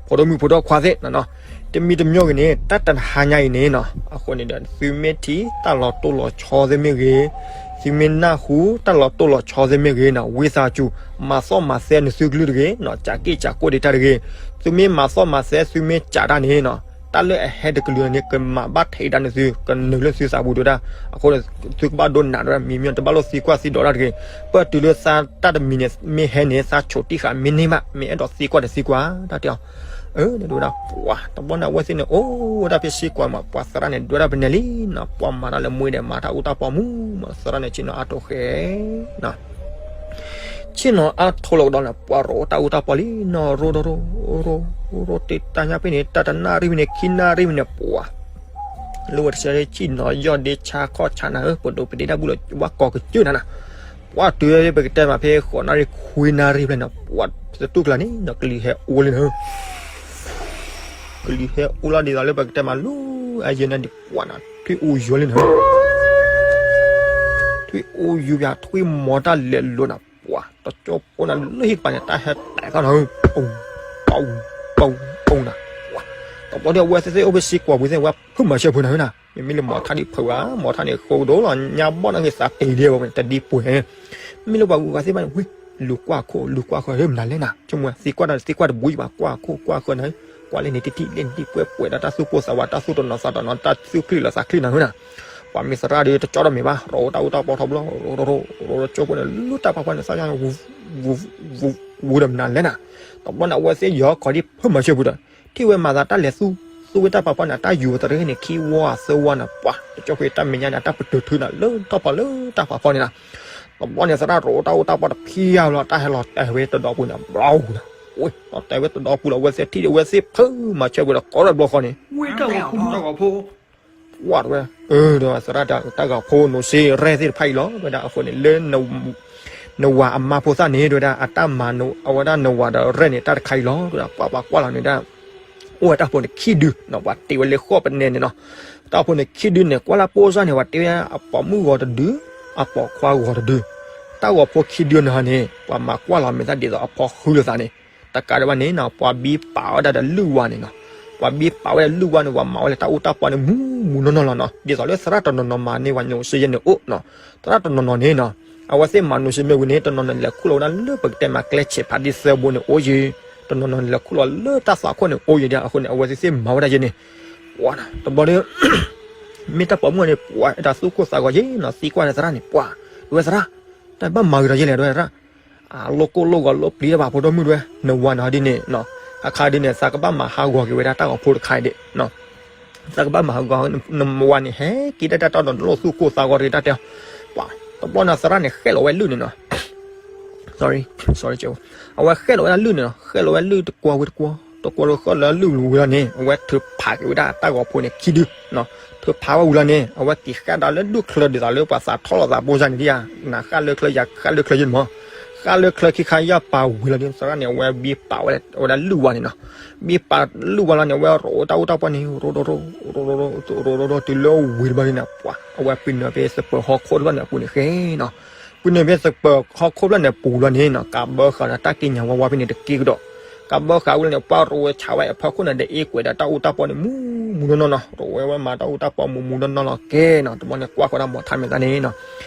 ဖိဒိၣ်မုၣ်ဖိဒိၣ်ခွါသ့ၣ်နီၤ တမံၤတမံၤဂ့ၤန့ၣ် တၢ်တဟါညါအံၤန့ၣ်နီၤ အဃိန့ၣ်ဒီး သုမ့ၢ်ထံၣ်တၢ်လီၤတိၢ်လီၤဆီသ့ၣ်မ့ၢ်ဂ့ၤ, သုမ့ၢ်နၢ်ဟူတၢ်လီၤတိၢ်လီၤဆီသ့ၣ်မ့ၢ်ဂ့ၤနီၤ ဝံသးစူၤ မၤသီၣ်မၤသဲနသုကလုၢ်တဂ့ၤနီၤ ကးက့ၣ်ကးကိၣ်ဒံးတၢ်တဂ့ၤ, သုမ့ၢ်မၤသီၣ်မၤသဲ သုမ့ၢ်ကးတၢ်န့ၣ်နီၤ တၢ်လၢအဟဲတကလုာ်န့ၣ် ကမၤဘၣ်ထဲးတၢ်န့ၣ်သု ကနုာ်လၢသုသးပူၤဒိၣ်ဒၣ်, အဃိန့ၣ် သုကဘၣ်ဒိနးဒိၣ်ဒၣ် မံမံတဘၣ်လိၣ်သံကွၢ်သံဒိးတၢ်တဂ့ၤ, ပၢၢ်တုၤလၢသးတၢ်တမံၤန့ၣ် မ့ၢ်ဟဲန့ၣ် သးဆိးတံၢ်ဃာ်မ့ၢ်န့ၢ်ဘၣ် မ့ၢ်အဲၣ်ဒိးသံကွၢ်တသံကွၢ် တၢ်တဲအီၤ, အၢ ဒိၣ်ဒၣ်ပှၤ တဘျီန့ၣ် အဝဲသ့ၣ်န့ၣ် အိၣ်ဝဲဒၣ်ဖဲစ့ၢ်ကီးမး ပှၤသရၣ်န့ၣ် ဒွဲဒၣ်ပနဲလံနီၤ, ပှၤမၤတၢ်လၢမူဒီး မၤတၢ်အူတၢ်ပီမူမး သရၣ်န့ၣ် ဆ့ၣ်နီၤအါထိးဃဲနီၤ ဆ့ၣ်နီၤအါထိးလီၤကဒီးန့ၣ် ပှၤရိးတၢ်အူတၢ်ပီလံနီၤ, ရိးရိးရိး ရိး ရိး တ့တၢ်ညါဖဲန့ၣ် တၢ်တနၣ်ရံၣ်ဖဲန့ၣ် ခံနၣ်ရံၣ်ဖဲန့ၣ် ပှၤ လၢဝဲတဆၢဆ့ၣ်နီၤယီၢ်ဒ့ဆါခီၣ်ဆါနၤဧၢ, ပဒိးပဒ့တၢ်ဘူၣ်လီၤ ဝဲကိးကစၢၢ်နၤနၤ, ပှၤတုၤလၢပကတဲမးဖဲ ဃိးနၣ်ရံၣ်ခွံနၣ်ရံၣ်ဖဲန့ၣ် ပှၤသတူၢ်ကျါန့ၣ်နီၤ ကလံၤဟဲအိၣ်လံနၤဧၢ, ကလံၤဟဲအိၣ်လီၤဒ်သိးလၢပကတဲမး လၢအယဲၢ်နၤဒံး ပှၤနၤ ထွံၣ်အူယိာ်လံနၤဧၢ ထွံၣ်အူယူၤပၠး ထွံၣ်မီၤတၢ်လဲၤလိၤနၤ ပှၤတကၠိဖိနၤလၢဟံၣ်ကပၤန့ၣ် တၢ်ဟဲတဲာ်ခီနၤဧၢ, ပူၤ ပူၤ ပူၤ ပူၤနၤ, တဘျီဒီးအဝဲသ့ၣ်သ့ၣ်အိၣ်ဖဲစ့ၢ်ကီးပူၤသ့ၣ် ဝဲဖုၣ်မၤဆၢဖိနၤဧၢနၤ, မ့မ့ၢ်လၢမီၤထါဒံးဖုးဝဲ မီၤထါန့ၣ် ဃိကဒိၣ်လီၤ ညါဘီၣ်နဂ့ၤသးတ့ၢ်ဒံးဝဲတဒံးပှဲၤ, မ့ၢ်လၢပှၤဂုၤပှၤဂၤသ့ၣ်တဖၣ်န့ၣ် ဝံၤ လူၤကွၢ်ခိၣ် လူၤကွၢ်ဃၢၤ ဟ့ၣ်မနုၤလဲၣ်နၤ, ဆိကမိၣ်သံကွၢ်တၢ်သံကွၢ်တဘူၣ်ယံၤဘၣ် ကွၢ်ခိၣ်ကွၢ်ဃၢၤနၤဧၢ, ကွၢ်လၢန့ၣ်တထံၣ်လၢန့ၣ်တထံၣ် ပှဲၤပှဲၤဒီးတၢ်သူၣ်ကိၢ်သးဝါ တၢ်သူၣ်တနီၤသးတနီၤ တၢ်သူၣ်ချံလီၤသးချံနၤဧၢနၤ, ပှၤမ့ၢ်သရၣ်ဒီးတကၠီဒီးမ့ၢ်ဘၣ် ရိးတၢ်အူတၢ်ပီထီဘိလီၤ ရိးရိးရိးရိး တကၠိဖိန့ၣ် လူၤတၢ်ပာ်ပှၢ်န့ၣ် သၣ်ယါ ဝူၤ ဝူၤ ဝူၤဒီးမနုၤလဲၣ်နၤ, တဘျီန့ၣ် အဝဲသ့ၣ်ယီၤခီဒံးဖုၣ်မၤဆၢပူၤဒီး ထံၣ်ဝဲမၤသးတၢ်လဲၤသူ သူဝဲတၢ်ပာ်ပှၢ်န့ၣ် တၢ်ယူၤသရၣ်န့ၣ် ခံဝီသၢဝီနၤ ပှၤတကၠိဖိတၢ်မဲာ်ညါန့ၣ် တၢ်ပတုာ်ထုနၤ လၢထီၣ်ဖီလၢတၢ်ပာ်ပှၢ်န့ၣ်နၤ, တဘျီန့ၣ် သရၣ်ရိးတၢ်အူတၢ်ပီတဖံးယါလီၤ တၢ်ဟဲလီၤတဲာ်ဝဲတဒီပူၤန့ၣ် ဘျီဝူၤနၤ, အိၣ် လီၤတဲာ်ဝဲတဒီပူၤလီၤ အဝဲသ့ၣ်ထံၣ်ဒီး အဝဲသ့ၣ်ဖုၣ်မၤဆၢပူၤဒီး ကိးဒီးဘျီဃီန့ၣ် ဝ့ၢ်တၢ်ဂီၤဖိ ဝဲ သရၣ်တၢ်ဂီၤဖိ နိၤစ့ရဲၣ်သ့ၣ်တဖၣ်အံၤလီၤ တဲဝဲဒၣ်အဃိန့ၣ် လၢ နဝၤအမါဖိသၣ်န့ၣ် တဲဝဲဒၣ် အတၢ်မၤန အဝဲဒၣ်နဝၤဒီးရဲၣ်န့ၣ် တၢ်တခါအံၤလီၤ တဲဝဲဒၣ် ပှၤပှၤကွၢ်လီၤန့ၣ်ဒၣ် အိၣ်ဝဲတၢ်ဖိန့ၣ်ခံဒု ပှၤတ့ဝဲလၢဃီၣ်ပနဲန့ၣ်နီၤ, တၢ်ဖိန့ၣ်ခံဒုန့ၣ် ကွၢ်လၢပိစၢ်န့ၣ် ပှၤတ့ဝဲအပိာ်မုၣ်ဂီၤတဒု အပိာ်ခွါဂီၤတဒု, တၢ်ဂီၤဖိခံဒုန့ၣ်န့ၣ် ပှၤမၤကွၢ်လီၤမ့ၢ်တၢ်ဒ်သိးအဖီဃုလိာ်သးန့ၣ်, တကးဒံးဘၣ်န့ၣ်နီၤ ပှၤဘံပာ်ဝဲဒၣ်ဒီးလုၢ်ဝါန့ၣ်နီၤ, ပှၤဘံပာ်ဝဲဒၣ်လုၢ်ဝါန့ၣ် ပှၤမၤဝဲလၢတၢ်အူတၢ်ပီန့ၣ် မူမူနီၢ်နီၢ်လီၤနီၤ, ဒ်သိးလၢသရၣ်တနီၤနီၤမၤန့ၢ်ဝဲန့ၣ် အိၣ်စ့ယဲၢ်န့ၣ်အိၣ်နီၤ, သရၣ်တနီၤနီၤန့ၣ်နီၤ အဝဲသ့ၣ်မၤနိၤစ့မ့ၢ်ဝံၤန့ၣ် တနီၤနီၤလဲၤခူၣ်လီၤဝဲဒၣ်လၢပကတဲမးကျဲဆဲးဖးဒံသၢဘိန့ၣ်အိၣ်ယဲၢ်, တနီၤနီၤလဲၤခူၣ်လီၤလၢတၢ်သွၣ်ခိၣ်န့ၣ်အိၣ်ယဲၢ်ဒၣ် အဃိန့ၣ် အဝဲသ့ၣ်သ့ၣ်မၤဝဲဒၣ်ယဲၢ်န့ၣ်, ပှၤတဘျီဒီး မ့ၢ်တၢ်ပိာ်မုၣ်န့ၣ် ပှၤအဲၣ်ဒိးသူၣ်ကိၢ်သးဂီၤယဲၢ်နီၤ သံကွၢ်ဒီးသရၣ်န့ၣ် ပှၤ ဒ်ဝဲသရၣ် တၢ်ဘၣ်မၤဂ့ၤဒီးယဲၢ်လဲၣ် ဒ်ဝဲသရၣ် အလိၣ်ကိၢ်လိၣ်ဂီၤလိၣ်ပျံၤတၢ်ဘၣ်ဖိဒိၣ်မုၣ်ဒ်ဝဲ နဝၤန့ၣ်ဟီဒ်န့ၣ်နီၤ, အခါဒ်န့ၣ် သးကဘၣ်မၤဟးဂီၤက့ၤဝဲဒၣ်တၢ်ဂီၤဖိတခါအံၤဒၣ် သးကဘၣ်မၤဟးဂီၤ နဝၤန့ၣ် ဟဲက့ၤဒၣ်တၢ်တီဒီးလိၣ်သူၣ်ကိၢ်သးဂီၤတဂ့ၤတၢ်တဲ, ပှၤ တဘျီန့ၣ်သရၣ်န့ၣ် ဃဲၣ်လီၤဝဲလုၢ်န့ၣ်နီၤ အဝဲဃဲၣ်လီၤဝဲဒၣ်လုၢ်န့ၣ်နီၤ ဃဲၣ်လီၤဝဲလုၢ်တကွီၤဝံၤတကွီၤ တကွီၤဒီးဃဲၣ်လီၤလုၢ်ဝံၤလီၤန့ၣ် အဝဲထုးဖးက့ၤဝဲဒၣ်တၢ်ဂီၤဖိန့ၣ်ခံဒုနီၤ, ထုးဖးဝဲဝံၤလီၤန့ၣ် အဝဲက့ၤဃဲၣ်ဒီးလၢလုၢ်ချၢဒ်သိးလၢပှၤသးထီၣ်လိာ်သးဖိစၢ်န့ၣ်ဒ်ဧါ, နဃၣ်လၢချၢယဃၣ်လၢချၢယဲၢ်မး, ဃၣ်လၢချၢခံခါယၢ်ပာ်ဝံၤလီၤန့ၣ် သရၣ်န့ၣ် အဝဲဘံပာ်ဝဲဒၣ်လုၢ်ဝါန့ၣ်နီၤ, ဘံပာ်လုၢ်ဝါလီၤန့ၣ် အဝဲရိးတၢ်အူတၢ်ပီန့ၣ် ရိးရိးရိး ရိးရိးရိးတုၤလၢဝံၤတဘျီန့ၣ်နီၤ ပှၤ အဝဲပှ့ၤနုာ်ဖဲသပၢၤဟီၣ်ခိၣ်တဖျၢၣ်န့ၣ်အပူၤန့ၣ်ဃဲနီၤ ပှ့ၤနုာ်ဖဲသပၢၤဟီၣ်ခိၣ်ဖျၢၣ်န့ၣ်ပူၤလီၤန့ၣ်နီၤ ကးဘၢဃာ်ဒီးတၢ်ကံးညာ်ဝါဝါဖဲန့ၣ်တက့ၢ်ကဒီး, ကးဘၢဃာ်ဝံၤလီၤန့ၣ် ပှၤရိးဝဲဆးဝဲအဖီခိၣ်န့ၣ် ဒအ့ကွဲးဒီးတၢ်အူတၢ်ပီန့ၣ် မူမူနီၢ်နီၢ်နီၤ ရိးဝဲဝဲမၤတၢ်အူတၢ်ပီမူမူနီၢ်နီၢ်လီၤကဲနီၤ တဘျီန့ၣ်ကွၢ်ဃီဒၣ်မီၤထါမဲာ်သၣ်န့ၣ်နီၤ,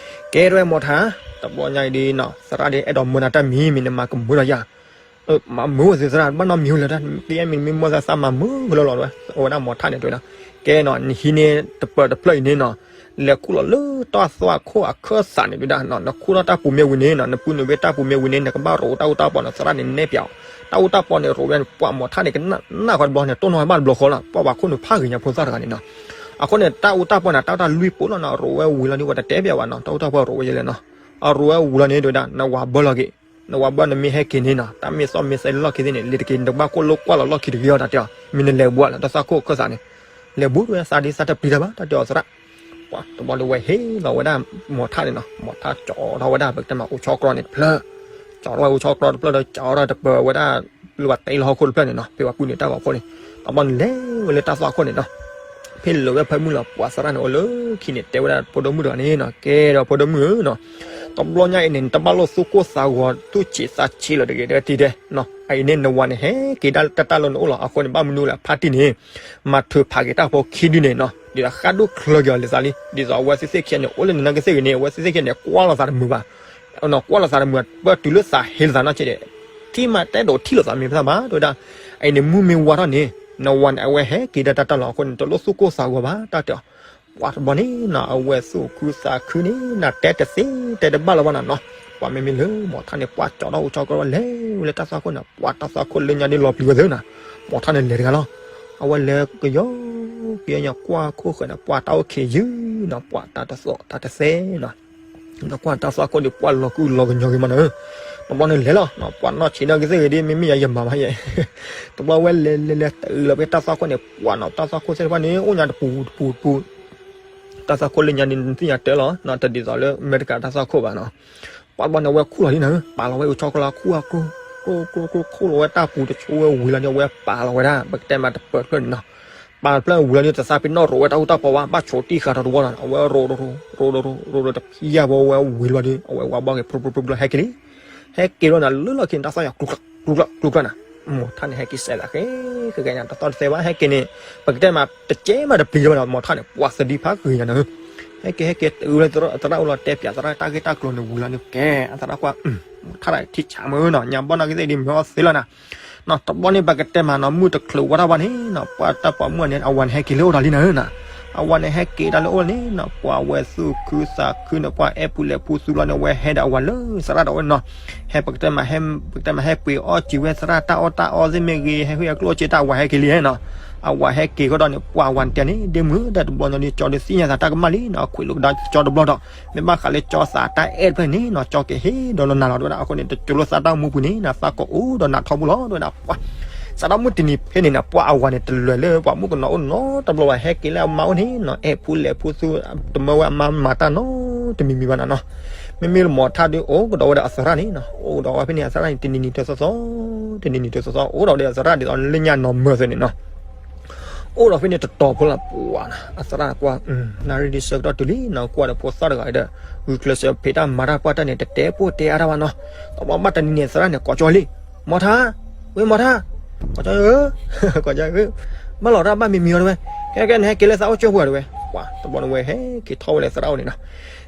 ကဲဒ်ဝဲမီၤထါ တဘျီညါအံၤဒ်နီၤ သရၣ်ဒ်အဲၣ်ဒိးမၢနၤတၢ်မံၤ မ့ၢ်နမၤကမၢဒီးယၤ မၤမုာ်ဝဲသ့ၣ်သရၣ် ဘၣ်နီတမံၤဝဲလၢၤတၢ် ကယဲၢ်မံၤမ့ၢ်မီၢ်သးသးမၤမုာ်ကလီလီၤဝဲ အဝဲဒၣ်မီၤထါန့ၣ်တဲဝဲဒၣ်, ကဲနီၤ နဟံးန့ၢ်တပၢၤတဖျၢၣ်အံၤန့ၣ်နီၤ, လဲၤခူၣ်လီၤလၢတၢ်သွၣ်ခိၣ်အခၢၣ်သးန့ၣ်တဲဝဲဒၣ်, နခူၣ်ထီၣ်တၢ်ပူၤမ့ၢ်ဝံၤန့ၣ်နီၤ နပုၢ်နုာ်ဝဲတၢ်ပူၤမ့ၢ်ဝံၤန့ၣ် နကဘၣ်ရိးတၢ်အူတၢ်ပီန့ၣ် သရၣ်န့ၣ်နဲၣ်ပၠးအီၤ, တၢ်အူတၢ်ပီန့ၣ်ရိးဝဲန့ၣ် ပှၤမီၤထါန့ၣ် ကနၣ်ဃီတဘျီန့ၣ် တိၢ်နီၣ်ဝဲဘၣ်တဘျီဃီလီၤ ပှၤဘၣ်ခိၣ်နူာ်ဖးဂ့ၤညါဖိသၣ်တဂၤန့ၣ်နီၤ, အဃိန့ၣ် တၢ်အူတၢ်ပီန့ၣ် တၢ်တၢ်လွံၢ်ပိာ်လီၤနီၤ ရိးဝဲဝံၤလီၤန့ၣ် ဝဲတတဲပၠးဘၣ်နီၤ တၢ်အူတၢ်ပီရိးဝဲယဲၢ်လဲၣ်နီၤ, အရိးဝဲဝံၤလီၤန့ၣ်တဲဝဲဒၣ် နဝၤဘၢလီၤက့ၤ နဝၤဘၢနမ့ၢ်ဟဲက့ၤန့ၣ်နီၤ တၢ်မ့ၢ်သီမ့ၢ်သဲလီၢ်ခံသ့ၣ်န့ၣ် လ့ၤတက့ၤ နတဘၣ်ကိၢ်လိာ်ကွၢ်လီၤလီၢ်ခံတဂ့ၤအီၤတၢ်တဲအီၤ မ့ၢ်နလဲၤဘူးလၢတၢ်သွၣ်ခိၣ်အခၢၣ်သးန့ၣ်, လဲၤဘူးတဲဝဲသးဒ်သးတပျံၤတၢ်ဘၣ် တၢ်တဲအီၤသရၣ်, ပှၤတဘျီဒီးဝဲဟ့ၣ်လီၤဝဲဒၣ်မီၤထါန့ၣ်နီၤ မီၤထါကၠီထီၣ်ဝဲဒၣ် ပကတဲမးအိၣ်ဆီကျီန့ၣ်တဖျၢၣ်, ကၠီထီၣ်ဝဲအိၣ်ဆီကျီတဖျၢၣ်ဒီးကၠီထီၣ်တပၢၤဝဲဒၣ် လၢပှၤတဲလီၤဟီၣ်ခိၣ်တဖျၢၣ်န့ၣ်နီၤ ဖဲပှၤပုၢ်နုာ်တၢ်ဂီၤဖိန့ၣ်, တဘျီန့ၣ်လဲၤဝဲလၢတၢ်သွၣ်ခိၣ်န့ၣ်နီၤ ဖဲလဲၤဝဲဖၢမုၢ်လီၤ ပှၤသရၣ်န့ၣ်အိၣ်လၢခံန့ၣ် တဲဝဲဒၣ်ဖိဒိၣ်မုၣ်တဂၤန့ၣ်နီၤ ကဲဒီးဖိဒိၣ်မုၣ်ဧၢနီၤ, တဘျီညါအံၤန့ၣ် နတဘၣ်လိၣ်သူၣ်ကိၢ်သးဂီၤ သူၣ်ဆံးသးဆံးလီၤတဂ့ၤ တဂ့ၤတဲနီၤ, အအံၤန့ၣ် နဝၤန့ၣ် ဟဲက့ၤဒၣ်တၢ်တၢ်လီၢ်န့ၣ်အိၣ်လီၤ အဃိန့ၣ် ဘၣ်မနုၤလဲၣ် ဖါတံၢ်န့ၣ် မၤထုးဖးက့ၤတၢ်ဖိခံဒုန့ၣ်နီၤ ဒ်သိးဃၣ်ဒိၣ်ချၢက့ၤအီၤလံသးလံ ဒ်သိးအဝဲသ့ၣ်သ့ၣ်ခံဂၤန့ၣ် အိၣ်လၢနနာ်က့ၤသ့ၣ်ဂ့ၤန့ၣ် အဝဲသ့ၣ်သ့ၣ်ခံဂၤန့ၣ် ကွၢ်လိာ်သးတမုာ်ဘၣ် ကွၢ်လိာ်သးတမုာ် ပၢၢ်တုၤလၢသးဟ့လိာ်သးနီၢ်ကဲးဒဲး ထံၣ်မးတအဲၣ်ဒိးထံၣ်လိာ်သးမ့ၢ်ပသးဘၣ် တဲဝဲဒၣ်, အအံၤန့ၣ် မုၢ်မ့ၢ်ဝါထီၣ်န့ၣ် နဝၤန့ၣ် အဝဲဟဲက့ၤဒၣ်တၢ်တၢ်လီၤအဃိန့ၣ် တလိၣ်သူၣ်ကိၢ်သးဂီၤဘၣ် တၢ်တဲအီၤ. ပှၤတဘျီန့ၣ်နီၤ အဝဲသူၣ်ခုသးခုန့ၣ် နတဲတသ့တဲတဘၣ်လၢၤဘၣ်နီၤနီၤ. ပှၤမ့မ့ၢ်လၢမီၤထါန့ၣ် ပှၤကၠီထီၣ်အိၣ်ကၠီကီလီၤ လဲၤဝဲလၢတၢ်သွၣ်ခိၣ်န့ၣ် ပှၤတၢ်သွၣ်ခိၣ်လၢညါဒ်လီၤပျံၤဝဲသ့နီၤ. မီၤထါန့ၣ်လဲၤတဂၤလီၤ. အဝဲလဲၤကယီကယီညါ ကွၢ်ခိၣ်ဃၢၤန့ၣ် ပှၤတၢ်အိၣ်ခံးယုၢ်နီၤ ပှၤတၢ်တသီၣ်တၢ်တသဲနီၤ. ကွၢ်တၢ်သွၣ်ခိၣ်ဒီး ပှၤလီၤကုလီၤကညီဂ့ၤမးနီၤ. တဘျီန့ၣ်လဲၤလီၤ ပှၤနီၢ်ဆံးနီၢ်ကသ့ၣ်ဂ့ၤဒ် မ့မ့ၢ်ယၤယမၤမးယဲ. တဘျီဝဲလဲၤလဲၤလဲၤတုၤလီၤဖဲတၢ်သွၣ်ခိၣ်န့ၣ် ပှၤနီၤ တၢ်သွၣ်ခိၣ်သ့ၣ်တဖၣ်န့ၣ် အိၣ်ညါတပူၤတပူၤတပူၤ တၢ်သွၣ်ခိၣ်လၢညါန့ၣ် နသ့ၣ်ညါတၢ်လီၤ တဒ်သိးလၢအမဲရကၤတၢ်သွၣ်ခိၣ်ဘၣ်နီၤ. ပှၤတဘျီန့ၣ် အဝဲခူၣ်လီၤလံနီၤ ပာ်လီၤဝဲအိၣ်ဆီကလါ ခူၣ်အကျိ ကျိကျိကျိ ခူၣ်လီၤဝဲတၢ်ပူၤတဆိဝဲဝံၤလီၤန့ၣ် အဝဲပာ်လီၤဝဲဒၣ် ပကတဲမးတပၢၤတဖျၢၣ်န့ၣ်နီၤ. ပာ်တဖျၢၣ်ဝံၤလီၤန့ၣ် တသးပ့ၤနီၣ်ရိးဝဲတၢ်အူတၢ်ပီဝဲ ဘၣ်ဆိးတံၢ်ဃာ်ထီၣ်တဝီနီၤ အဝဲရိးရိးရိးရိးရိးရိးတဖံးယၢ်ဘီဝဲဝံၤလီၤဒီး အဝဲဝါဘီၣ်က့ၤ ပြူပြူပြူပြူ ဟဲက့ၤလံ. ဟဲက့ၤလီၤန့ၣ် လၢလီၢ်ခံန့ၣ် တၢ်သွၣ်ယၤကျူကျူကျူကျူန့ၣ် မီၤထါန့ၣ် ဟဲက့ၤစဲးသးဃဲ ဃဲဃဲညါ တသီၣ်တသဲဘၣ် ဟဲက့ၤန့ၣ် ပကတဲမး တကဲမးတပျံၤလၢၤဘၣ်နီၤ မီၤထါန့ၣ် ပှၤသဒံဖးဂ့ၤညါနီၤ. ဟဲက့ၤဟဲက့ၤတုၤလၢသရၣ်အိၣ်လီၤ တဲပၠးသရၣ်တၢ်ဂ့ၢ်တၢ်ကျိၤန့ၣ်ဝံၤလီၤန့ၣ် ကဲ အသရၣ်ကွၢ် မီၤထါဒၣ်ထံဆးမုၢ်နီၤ ညါဘီၣ်နာ်က့သ့ၣ်ဒ်မ့ၢ်အီၣ်သ့လီၤနီၤ. နီၤ တဘျီန့ၣ် ပကတဲမးနီၤ မုၢ်တချုးဝဲတၢ်ဘၣ်န့ၣ်နီၤ ပှၤတၢ်ပိာ်မုၣ်န့ၣ် အဝၤန့ၣ်ဟဲက့ၤလၢအိၣ်ဒီးလံနီၤ. အဝၤန့ၣ်ဟဲက့ၤဒၣ်လၢအိၣ်န့ၣ်နီၤ ပှၤဝဲသူၣ်ခုသးခုန့ၣ် ပှၤအဲၣ်ပူၤလဲၤဖူသူလီၤန့ၣ် အဝဲဟဲဒီးအဝၤလၢသရၣ်ဒီးအိၣ်န့ၣ်နီၤ. ဟဲပကတဲမး ပကတဲမး ဟဲပှ့ၤအီၣ်စံာ်ဝဲသရၣ်တၢ်အီၣ်တၢ်အီသ့ၣ်မ့ၢ်ဂ့ၤ ဟဲဟုၣ်အကျိၣ်စ့တၢ် အဝၤဟဲက့ၤလံနီၤ. အဝၤဟဲက့ၤဃီဒီးန့ၣ် ပှၤဝၤန့ၣ်တဲန့ၣ် ဒ့မုၣ် တၢ်တဘျီညါဒီး ကၠီဒီးသ့ၣ်ညါသးတၢ်ကမၣ်လံနီၤ အခွံးလိာ်ကဒါကၠီတဘျီဒီး မ့ၢ်ဘၣ်ဃးလၢကၠီသးတၢ်အဲၣ်တဖျၢၣ်န့ၣ်နီၤ ကၠီကဟ့ၣ်ဒီးလီၤနၤလီၤ တဝဲဒၣ်အဃိန့ၣ် တကၠိလၢသးတၢ်မူပူၤန့ၣ်နီၤ သးကိးအိၣ်ဒီးနးထီဘိလီၤ တဝဲဒၣ်ပှၤ စးထီၣ်မုၢ်တနံၤဖဲန့ၣ်နီၤ ပှၤအဝၤန့ၣ် တလဲၤလၢပှၤမုၣ်ကနီၤအိၣ်နီတဘျီဘၣ် ဟဲက့ၤလၢအမါအိၣ်န့ၣ်နီၤ အဲၣ်ဖူလဲၤဖူသူ တမၢဝဲအမါမၤတၢ်နီတမံၤမံၤဘၣ်နီၤနီၤ. မ့မ့ၢ်လၢမီၤထါဒီး အိၣ်ကဒီးဝဲဒီးအသရၣ်န့ၣ်နီၤ အိၣ်ကဒီးဝဲဖဲန့ၣ် အသရၣ်န့ၣ် တနံၤနံၤတသီသီ တနံၤနံၤတသီသီ အိၣ်ဒီးဝဲဒီးအသရၣ်ဒ်သိးလၢညါနီၤမၢၤသ့ၣ်န့ၣ်နီၤ အိၣ်ဒီးဖဲန့ၣ်တတီၤဖိလၢပှၤနီၤ အသရၣ်ကွၢ် နၣ်ရံၣ်ဒ်ဆၢကတီၢ်တုၤလံနီၤ ကွၢ်ဒီးဖိသၣ်တဂၤဒီး ဂုာ်ကျဲးစၢးဖံးတၢ်မၤတၢ်ပှၢ်တၢ်န့ၣ် တတဲပိၢ်တဲအါတၢ်ဘၣ်နီၤ. တဘျီဘၣ်တနံၤန့ၣ် သရၣ်န့ၣ် ကိးကၠီလံ မီၤထါ ဝဲမီၤထါ ကိးကၠီဧၢ ကိးကၠီဧၢ ဘၣ်လီၤတၢ်ဘၣ်မံၤမံၤအီၤတဝဲ ကဲကဲနဟဲက့ၤလၢသးအိၣ်ကၠိပူၤတဝဲ ပှၤတဘျီန့ၣ်ဝဲ ဟဲက့ၤထီၣ်ဝဲလၢသရၣ်အိၣ်န့ၣ်နီၤ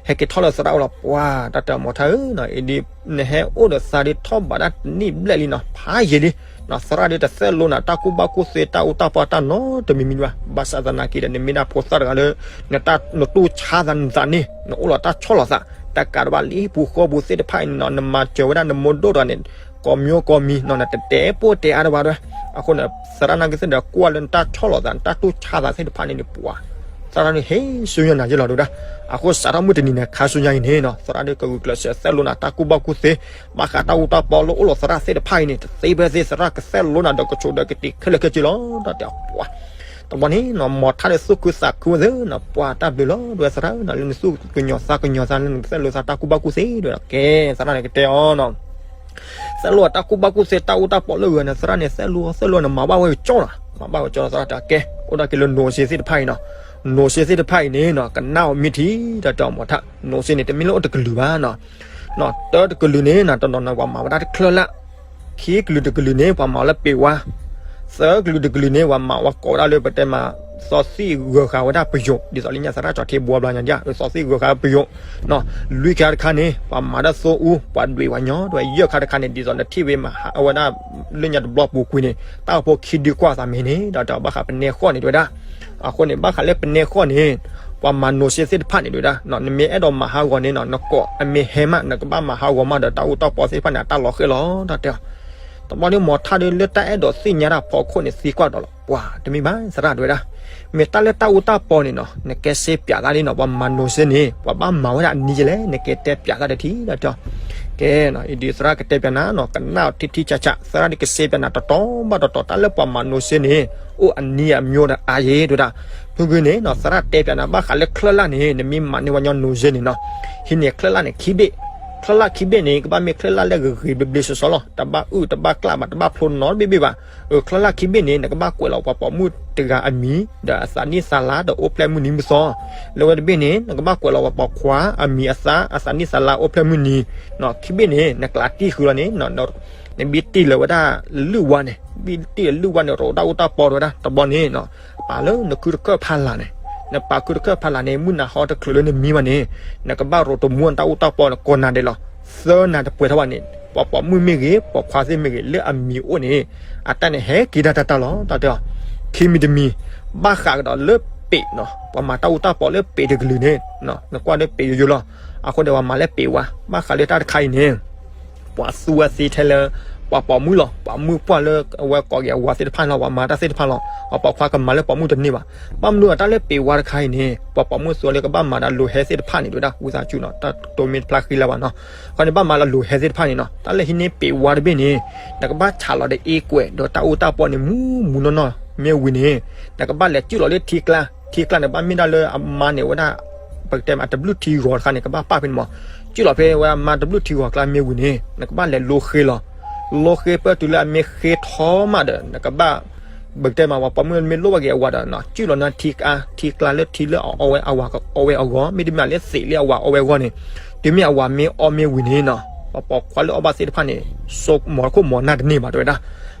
ဟဲက့ၤထီၣ်လၢသရၣ်အိၣ်လီၤ ပှၤတၢ်တဲမီၤထါဧၢနီၤ အံၤဒ် နဟဲအိၣ်ဒီးသးဒ်ထီၣ်ဘးဒၣ်တနံၣ်ဘျဲၣ်လံနီၤ ဖးယံာ်လံ နီၤ သရၣ်ဒ်တသဲလိနၤ တၢ်ကူၣ်ဘၣ်ကူၣ်သ့တၢ်အူတၢ်ပီတၢ်နီတမံၤမံၤဘၣ် ဘၣ်ဆၣ်သနာ်က့ဒီး နမ့ၢ်ဒၣ်ဖိသၣ်တဂၤလၢ နတၢ်နတူၢ်ဆါသးနသးန့ၣ် နအိၣ်လီၤတၢ်ဆီၣ်လီၤသး တကးဒံးဘၣ်လၢဟံၣ်ပူၤဃီပူၤသ့ၣ်တဖၣ်အံၤန့ၣ်နီၤ နမၤစၢၤဝဲဒၣ်နမိၢ်ဒိၣ်တဂၤန့ၣ် ကိးမံၤကိးမံၤနီၤ နတတဲပိၢ်တဲအါတဘၣ်တဝဲ အဃိန့ၣ် သရၣ်နာ်က့သ့ၣ်ဒီး ကွၢ်လၢနတၢ်ဆီၣ်လီၤသး နတၢ်တူၢ်ဆါသးသ့ၣ်တဖၣ်န့ၣ်န့ၣ် ပှၤ သရၣ်န့ၣ် ဟ့ၣ်ဆူညါနၤယဲလီၤတဝဲဒၣ် အဃိစးထီၣ်မုၢ်တနံၤန့ၣ် ခါဆူညါအံၤန့ၣ်နီၤ သရၣ်ဒ်ကဂုာ်ကျဲးစၢးသဲလိနၤ တၢ်ကူၣ်ဘၣ်ကူၣ်သ့ ဘၣ်ဃးတၢ်အူတၢ်ပီလၢအိၣ်လီၤသရၣ်သ့ၣ်တဖၣ်အံၤန့ၣ် တသ့ဖဲသ့ သရၣ်ကသဲလိနၤဒီးကဆိးဒီးကတံာ်ခဲလၢာ်ခဲဆ့လီၤ တၢ်တဲအီၤပှၤ တဘျီန့ၣ်နီၤ မီၤထါဒီးသူၣ်ခုသးခုဝဲသ့နီၤ ပှၤတၢ်ဘျုးလီၤတဝဲသရၣ်နီၤ လၢနသူၣ်ကညီၤသးကညီၤသး လၢနကသဲလိသးတၢ်ကူၣ်ဘၣ်ကူၣ်သ့တဝဲဒၣ် ကဲ သရၣ်န့ၣ်ကတဲအီၤနီၤ သဲလိအတၢ်ကူၣ်ဘၣ်ကူၣ်သ့ တၢ်အူတၢ်ပီလၢဂၤန့ၣ် သရၣ်န့ၣ် သဲလိ သဲလိန့ၣ် မၤဘၣ်ဝဲကၠီလီၤ မၤဘၣ်ဝဲကၠီလီၤ သရၣ်တဲကဲ အိၣ်ဒၣ်က့ၤလၢနိးစ့သ့ၣ်တဖၣ်အံၤနီၤ နိးစ့သ့ၣ်တဖၣ်အံၤန့ၣ်နီၤ ကနၣ်အီၤမ့ၢ်ထံ တၢ်တဲအီၤမီၤထါ နိးစ့န့ၣ် တမ့ၢ်လၢအိၣ်တကလုာ်ဘၣ်နီၤ နီၤ တၢတကလုာ်န့ၣ်နီၤ တနီၤနီၤ ပှၤမၤဝဲဒၣ်တချၢလၢ် ခံကလုာ်တကလုာ်န့ၣ် ပှၤမၤလၢပ့ၤဝါ သၢကလုာ်တကလုာ်န့ၣ် ပှၤမၤဝဲကိးဝဲဒၣ်လၢပတဲမး သီသံၣ်ဂၢၤဃာ်ဝဲဒၣ်ပယိာ် ဒ်သိးလၢညါသရၣ်ကၠီထံဘှီဘျီညါဒ် သီသံၣ်ဂၢၤဃာ်ပယိာ် လွံၢ်ခါတခါန့ၣ် ပှၤမၤဒၣ်သိအူ ပှၤဒွံးပှၤညီတဝဲ ယဲၢ်ခါတခါန့ၣ် ဒ်သိးနထံၣ်ဝဲမၤဟးဝဲဒၣ် လၢညါတဘျီပူၤကွံာ်န့ၣ် တၢ်အိၣ်ဖှိၣ်ခံဒုကွၢ်သးမ့ၢ်န့ၣ် ဒီးတဘၣ်ဃးပနဲဃီၣ်န့ၣ်တဝဲဒၣ် အဃိန့ၣ် ဘၣ်ဃးလၢပနဲဃီၣ်န့ၣ် ပှၤမၤနိးစ့သ့ၣ်တဖၣ်န့ၣ်တဝဲဒၣ် နမ့ၢ်အဲၣ်ဒိးမၤဟးဂီၤန့ၣ်နီၤ နကိးအမ့ၢ်ဟဲမး နကဘၣ်မၤဟးဂီၤမးဒီးတၢ်အူတၢ်ပီသ့ၣ်တဖၣ်န့ၣ် အတၢ်လီၤဃဲလီၤ တၢ်တဲအီၤ တဘျီန့ၣ် မီၤထါဒီးလၢတၢ်အဲၣ်ဒိးသ့ၣ်ညါတၢ်ဖီခိၣ်န့ၣ်သံကွၢ်ဒီးလီၤ ပှၤတမ့ၢ်ဘၣ် သရၣ်တဝဲဒၣ် မ့ၢ်တၢ်လၢတၢ်အူတၢ်ပီန့ၣ်နီၤ နကဲစ့ပၠးသးလံနီၤ ပှၤမၤနိးစ့န့ၣ် ပှၤဘၣ်မၤဝဲဒၣ်အနံၤယဲလဲၣ် နကဲတဲပၠးသးဒီးထံ တၢ်တဲအီၤ ကဲနီၤ အံၤဒ်သရၣ်ကတဲပၠးနၤနီၤ ကနၣ်အီၤထံထံဆးဆး သရၣ်ဒ်ကစ့ပၠးနၤတတီၤဘၣ်တတီၤ တၢ်လၢပှၤမၤနိးစ့န့ၣ် အိၣ်အနံၤအမျိုးဒီးအါယဲတဝဲဒၣ် ဖုဂုန့ၣ်နီၤ သရၣ်တဲပၠးနၤ ဘၣ်ဃးလၢချၢလၢ်န့ၣ် နမ့ၢ်မၤန့ၢ်ဝဲညီနိးစ့န့ၣ်နီၤ ဟံးန့ၢ်ချၢလၢ်န့ၣ်ခံဘ့ၣ် ချၢလၢ်ခံဘ့ၣ်န့ၣ် ကဘၣ်မ့ၢ်ချၢလၢ်လၢဂ့ၤဂ့ၤဘျ့ဘျ့ဆှီဆှီလီၤ တဘၣ်အုၣ်တဘၣ်ကျၣ်ဘၣ် တဘၣ်ဖျိနီတဘ့ၣ်ဘ့ၣ်ဘၣ် အချၢလၢ်ခံဘ့ၣ်န့ၣ် နကဘၣ်ကွဲးလီၤပှၤပိာ်မုၣ်တဂၤအမံၤ ဒီးအသးနံၣ်သးလါဒီးအိၣ်ဖျဲၣ်မုၢ်နံၤမုၢ်သီ လၢဝဲတဘ့ၣ်န့ၣ် နကဘၣ်ကွဲးလီၤပှၤပိာ်ခွါအမံၤအသး အသးနံၣ်သးလါအိၣ်ဖျဲၣ်မုၢ်နံၤ ခံဘ့ၣ်န့ၣ် နကျးတံၢ်ဃုာ်လီၤန့ၣ် နဘံၣ်တံၢ်လၢၤဝဲဒၣ်လုၢ်ဝါန့ၣ် ဘံၣ်တံၢ်လၢၤလုၢ်ဝါန့ၣ် ရိးဒၣ်အူတၢ်ပီတဝဲဒၣ် တဘျီန့ၣ် ပာ်လၢနခုတခၢၣ်ဖးလၢ်န့ၣ် နပာ်ခုတခၢၣ်ဖးလၢ်န့ၣ် မုၢ်နၤဟီတချုးလၢနမံဘၣ်န့ၣ် နကဘၣ်ရိးတမူနတၢ်အူတၢ်ပီန့ၣ် ကိးနၤဒဲးလီၤ သၢနၤတပှဲၤထီၣ်ဘၣ်န့ၣ် ပှၤပိာ်မုၣ်မ့ၢ်ဂ့ၤ ပိာ်ခွါသ့ၣ်မ့ၢ်ဂ့ၤ လၢအမံၤအိၣ်န့ၣ် အတၢ်န့ၣ်ဟဲက့ၤဒၣ်တၢ်တၢ်လီၤ တၢ်တဲအီၤ ခံမံၤတမံၤ, ဘၣ်ဃးကဒီးလၢပ့ၤနီၤ, ပှၤမၤတၢ်အူတၢ်ပီးလၢပ့ၤတကလုာ်န့ၣ်, နကွၢ်လၢပ့ၤယိယိလီၤ. အဃိန့ၣ် ပှၤမၤလၢပ့ၤဝါ, ဘၣ်ဃးလၢတၢ်တခါအံၤန့ၣ် ပှၤသူဝဲသ့ထဲလၢ ပှၤပိာ်မုၣ်လီၤ. ပှၤမုၣ်ပှၢ်လၢအဝဲကိးက့ၤအဝၤသ့ၣ်တဖၣ်န့ၣ်လီၤ, ပှၤမၤတၢ်သ့ၣ်တဖၣ်လီၤ. ပှၤပိာ်ခွါကမၤလၢပိာ်မုၣ်တန့ၢ်ဘၣ်. ဘၣ်မနုၤအတၢ်လၢပ့ၤဝါတခါအံၤန့ၣ် ပှၤပိာ်မုၣ်သူလၢကဘၣ်မၤဒီးလိၤဟဲသ့ၣ်တဖၣ်န့ၣ် ဒ်ဝဲဒၣ် ဝံသးစူၤနီၤ, တၢ်တိမ့ၢ်တဖျါဃံလၢၤဘၣ်နီၤ. အဃိန့ၣ် ဘၣ်မၤလၢလိၤဟဲသ့ၣ်တဖၣ်န့ၣ်နီၤ, တၢ်လၢဟံးန့ၢ်ပ့ၤဝါတဘ့ၣ်န့ၣ် နကဘၣ်ဆးလီၤဒီးအ့ကွဲး ဒီးတၢ်အူတၢ်ပီးန့ၣ် မူမူနီၢ်နီၢ်မ့ၢ်ဝံၤန့ၣ် နကဘၣ်လဲၤစုၣ်လီၤလၢထံကျါ, ထံကျါန့ၣ် ဘၣ်မ့ၢ်ဒၣ်လၢအမါန့ၣ် ဝဲဒၣ် ပကတဲမး အတဘျုးထံဂီၤတခါန့ၣ် ကဘၣ်ပၣ်ဖဲန့ၣ်မး, စုၣ်လီၤဖဲဝဲအမါတဘျုးထံဂီၤကျါမ့ၢ်ဝံၤန့ၣ် နကဘၣ်လဲၤလိဃ့လီၤ. လိဃ့ပၢၢ်တုၤလၢအမ့ၢ်ဃ့ထီမးဒီး နကဘၣ် ပကတဲမး ပှၤပိာ်မုၣ်မ့ၢ်လိၣ်ဘၣ်က့ၤအဝၤဒီး စုၣ်လီၤန့ၢ်ထံကျါ, ထံကျါလၢထံလၢအအီဝဲအဝၤကအီဝဲအဂီၢ်, မ့တမ့ၢ်လၢသံးလၢအဝၤအီဝဲအဂီၢ်န့ၣ်, တုၤမ့ၢ်အဝၤမ့ၢ်အီမ့ၢ်ဝံၤန့ၣ်နီၤ, ပှၤပိာ်ခွါလၢအီၣ်ဘၣ်သ့ၣ်တဖၣ်န့ၣ် စိမိၤခိၣ်မိၤနၢ်တန့ၢ်ဘၣ် တဲဝဲဒၣ်.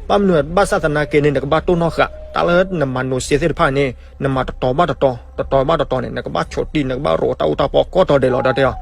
ဘၣ်မနုၤဘၣ်ဆၣ်သနာ်က့န့ၣ် နကဘၣ်တိၢ်နီၣ်ဃာ် တၢ်လၢနမၤနိးစ့သ့ၣ်တဖၣ်န့ၣ် နမၤတတီၤဘၣ်တတီၤ, တတီၤဘၣ်တတီၤန့ၣ် နကဘၣ်ဆိးတံၢ် နကဘၣ်ရိးတၢ်အူတၢ်ပီးကိးတီၤဒဲးလီၤ တၢ်တဲအီၤ.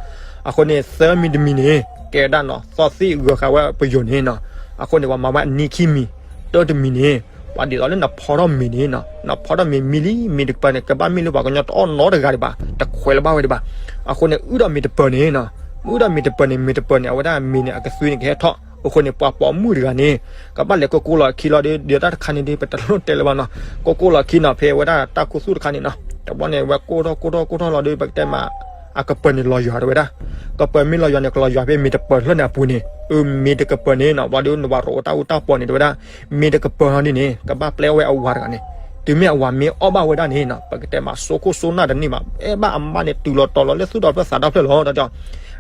အဃိန့ၣ် သၢမံၤတမံၤန့ၣ် ကဲဒၣ်နီၤ သီၣ်သံၣ်ဂၢၤဃာ်ဝဲပယိၤန့ၣ်နီၤ, အဃိန့ၣ် ပှၤမၤဝဲအနံခံမံၤ, တၢတမံၤန့ၣ် ပှၤဒ်သိးလၢနဖီထီၣ်မ့ၤန့ၣ်နီၤ, နဖီထီၣ်မ့ၤမံလံ မ့ၢ်တကပၤန့ၣ် ကဘၣ်မ့ၢ်လၢပှၤကညီတအီၣ်နီတဂၤဒံးဘၣ်, တခွဲးလၢၤဘၣ်ဝဲဒံးဘၣ်. အဃိန့ၣ် အုၣ်ဒီးမ့ၤတပၢၤန့ၣ်နီၤ, အုၣ်ဒီးမ့ၤတပၢၤန့ၣ် မ့ၤတပၢၤန့ၣ် အဝဲဒၣ်မ့ၤန့ၣ် အကသွံန့ၣ်ကဟဲထီၣ်, အဃိန့ၣ် ပှၤပိာ်မုၣ်တဂၤန့ၣ် ကဘၣ်လဲၤကိၢ်ကိၢ်လီၤခံလီၤဒီး ဒီးတၢ်တခါန့ၣ်ဒီး ပတလိၣ်တဲလၢၤဘၣ်နီၤ, ကိၢ်ကိၢ်လီၤခံနီၤ ဖဲဝဲဒၣ်တၢ်ခူသူၣ်တခါန့ၣ်နီၤ, တဘျီန့ၣ် ဝဲကိၢ်ထီၣ်ကိၢ်ထီၣ်ကိၢ်ထီၣ်လီၤဒီး ပကတဲမး အကပၢၤန့ၣ်လီၤယွၤတဲဝဲဒၣ်, ကပၢၤမ့ၢ်လီၤယွၤန့ၣ် ကလီၤယွၤဖဲမ့ၤတပၢၤလၢန့ၣ်အပူၤန့ၣ်, အၢ မ့ၤတကပၢၤန့ၣ်နီၤ, ဘျီဒီးနဝၤရိးတၢ်အူတၢ်ပီးန့ၣ်တဲဝဲဒၣ်, မ့ၤတကပၢၤဟီဒ်န့ၣ် ကဘၣ်ပျဲဝဲအဝၤတဂၤန့ၣ်, တုၤမ့ၢ်အဝၤမ့ၢ်အီၣ်ဘၣ်ဝဲဒၣ်န့ၣ်နီၤ ပကတဲမး စိခိၣ်စိနၢ်တန့ၢ်ဘၣ်, အဲၣ်ဘၣ်အမါန့ၣ် တုၤလီၤတီၤလီၤလၢသူၣ်ဒီဖျၢၣ်သးဒီဖျၢၣ်လီၤ တၢ်တဲအီၤ.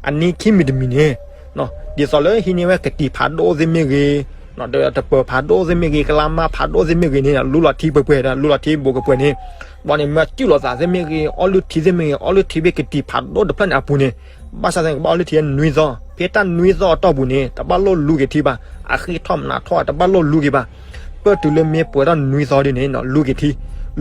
အနံခံမံၤတမံၤန့ၣ် ဒ်သိးလၢဟံးန့ၢ်ဝဲကတံၤဖးဒိၣ်သ့ၣ်မ့ၢ်ဂ့ၤ, ဒီးတပၢၤဖးဒိၣ်သ့ၣ်မ့ၢ်ဂ့ၤ, ကလါမါဖးဒိၣ်သ့ၣ်မ့ၢ်ဂ့ၤန့ၣ် လူလီၤထံပှဲၤပှဲၤဒီး လူလီၤထံဘိးကပှဲၤန့ၣ်, ဘျီန့ၣ် မ့ၢ်စုၣ်လီၤသးသ့ၣ်မ့ၢ်ဂ့ၤ, အီၣ်လုၢ်ထံသ့ၣ်မ့ၢ်ဂ့ၤ, အီၣ်လုၢ်ထံဘ့ၣ်ကတံၤဖးဒိၣ်တဖျၢၣ်န့ၣ်အပူၤန့ၣ်, ဘၣ်ဆၣ်သနာ်က့ ကဘၣ်အီၣ်လုၢ်ထံနွံသီ, ဖဲတၢ်နွံသီအတီၢ်ပူၤန့ၣ် တဘၣ်လိၣ်လူက့ၤထံဘၣ်, အဃံထီၣ်မနးထီၣ် တဘၣ်လိၣ်လူက့ၤဘၣ်. ပၢၢ်တုၤလၢမ့ၢ်ပှဲၤထီၣ်နွံသီဒ်န့ၣ် လူက့ၤထံ,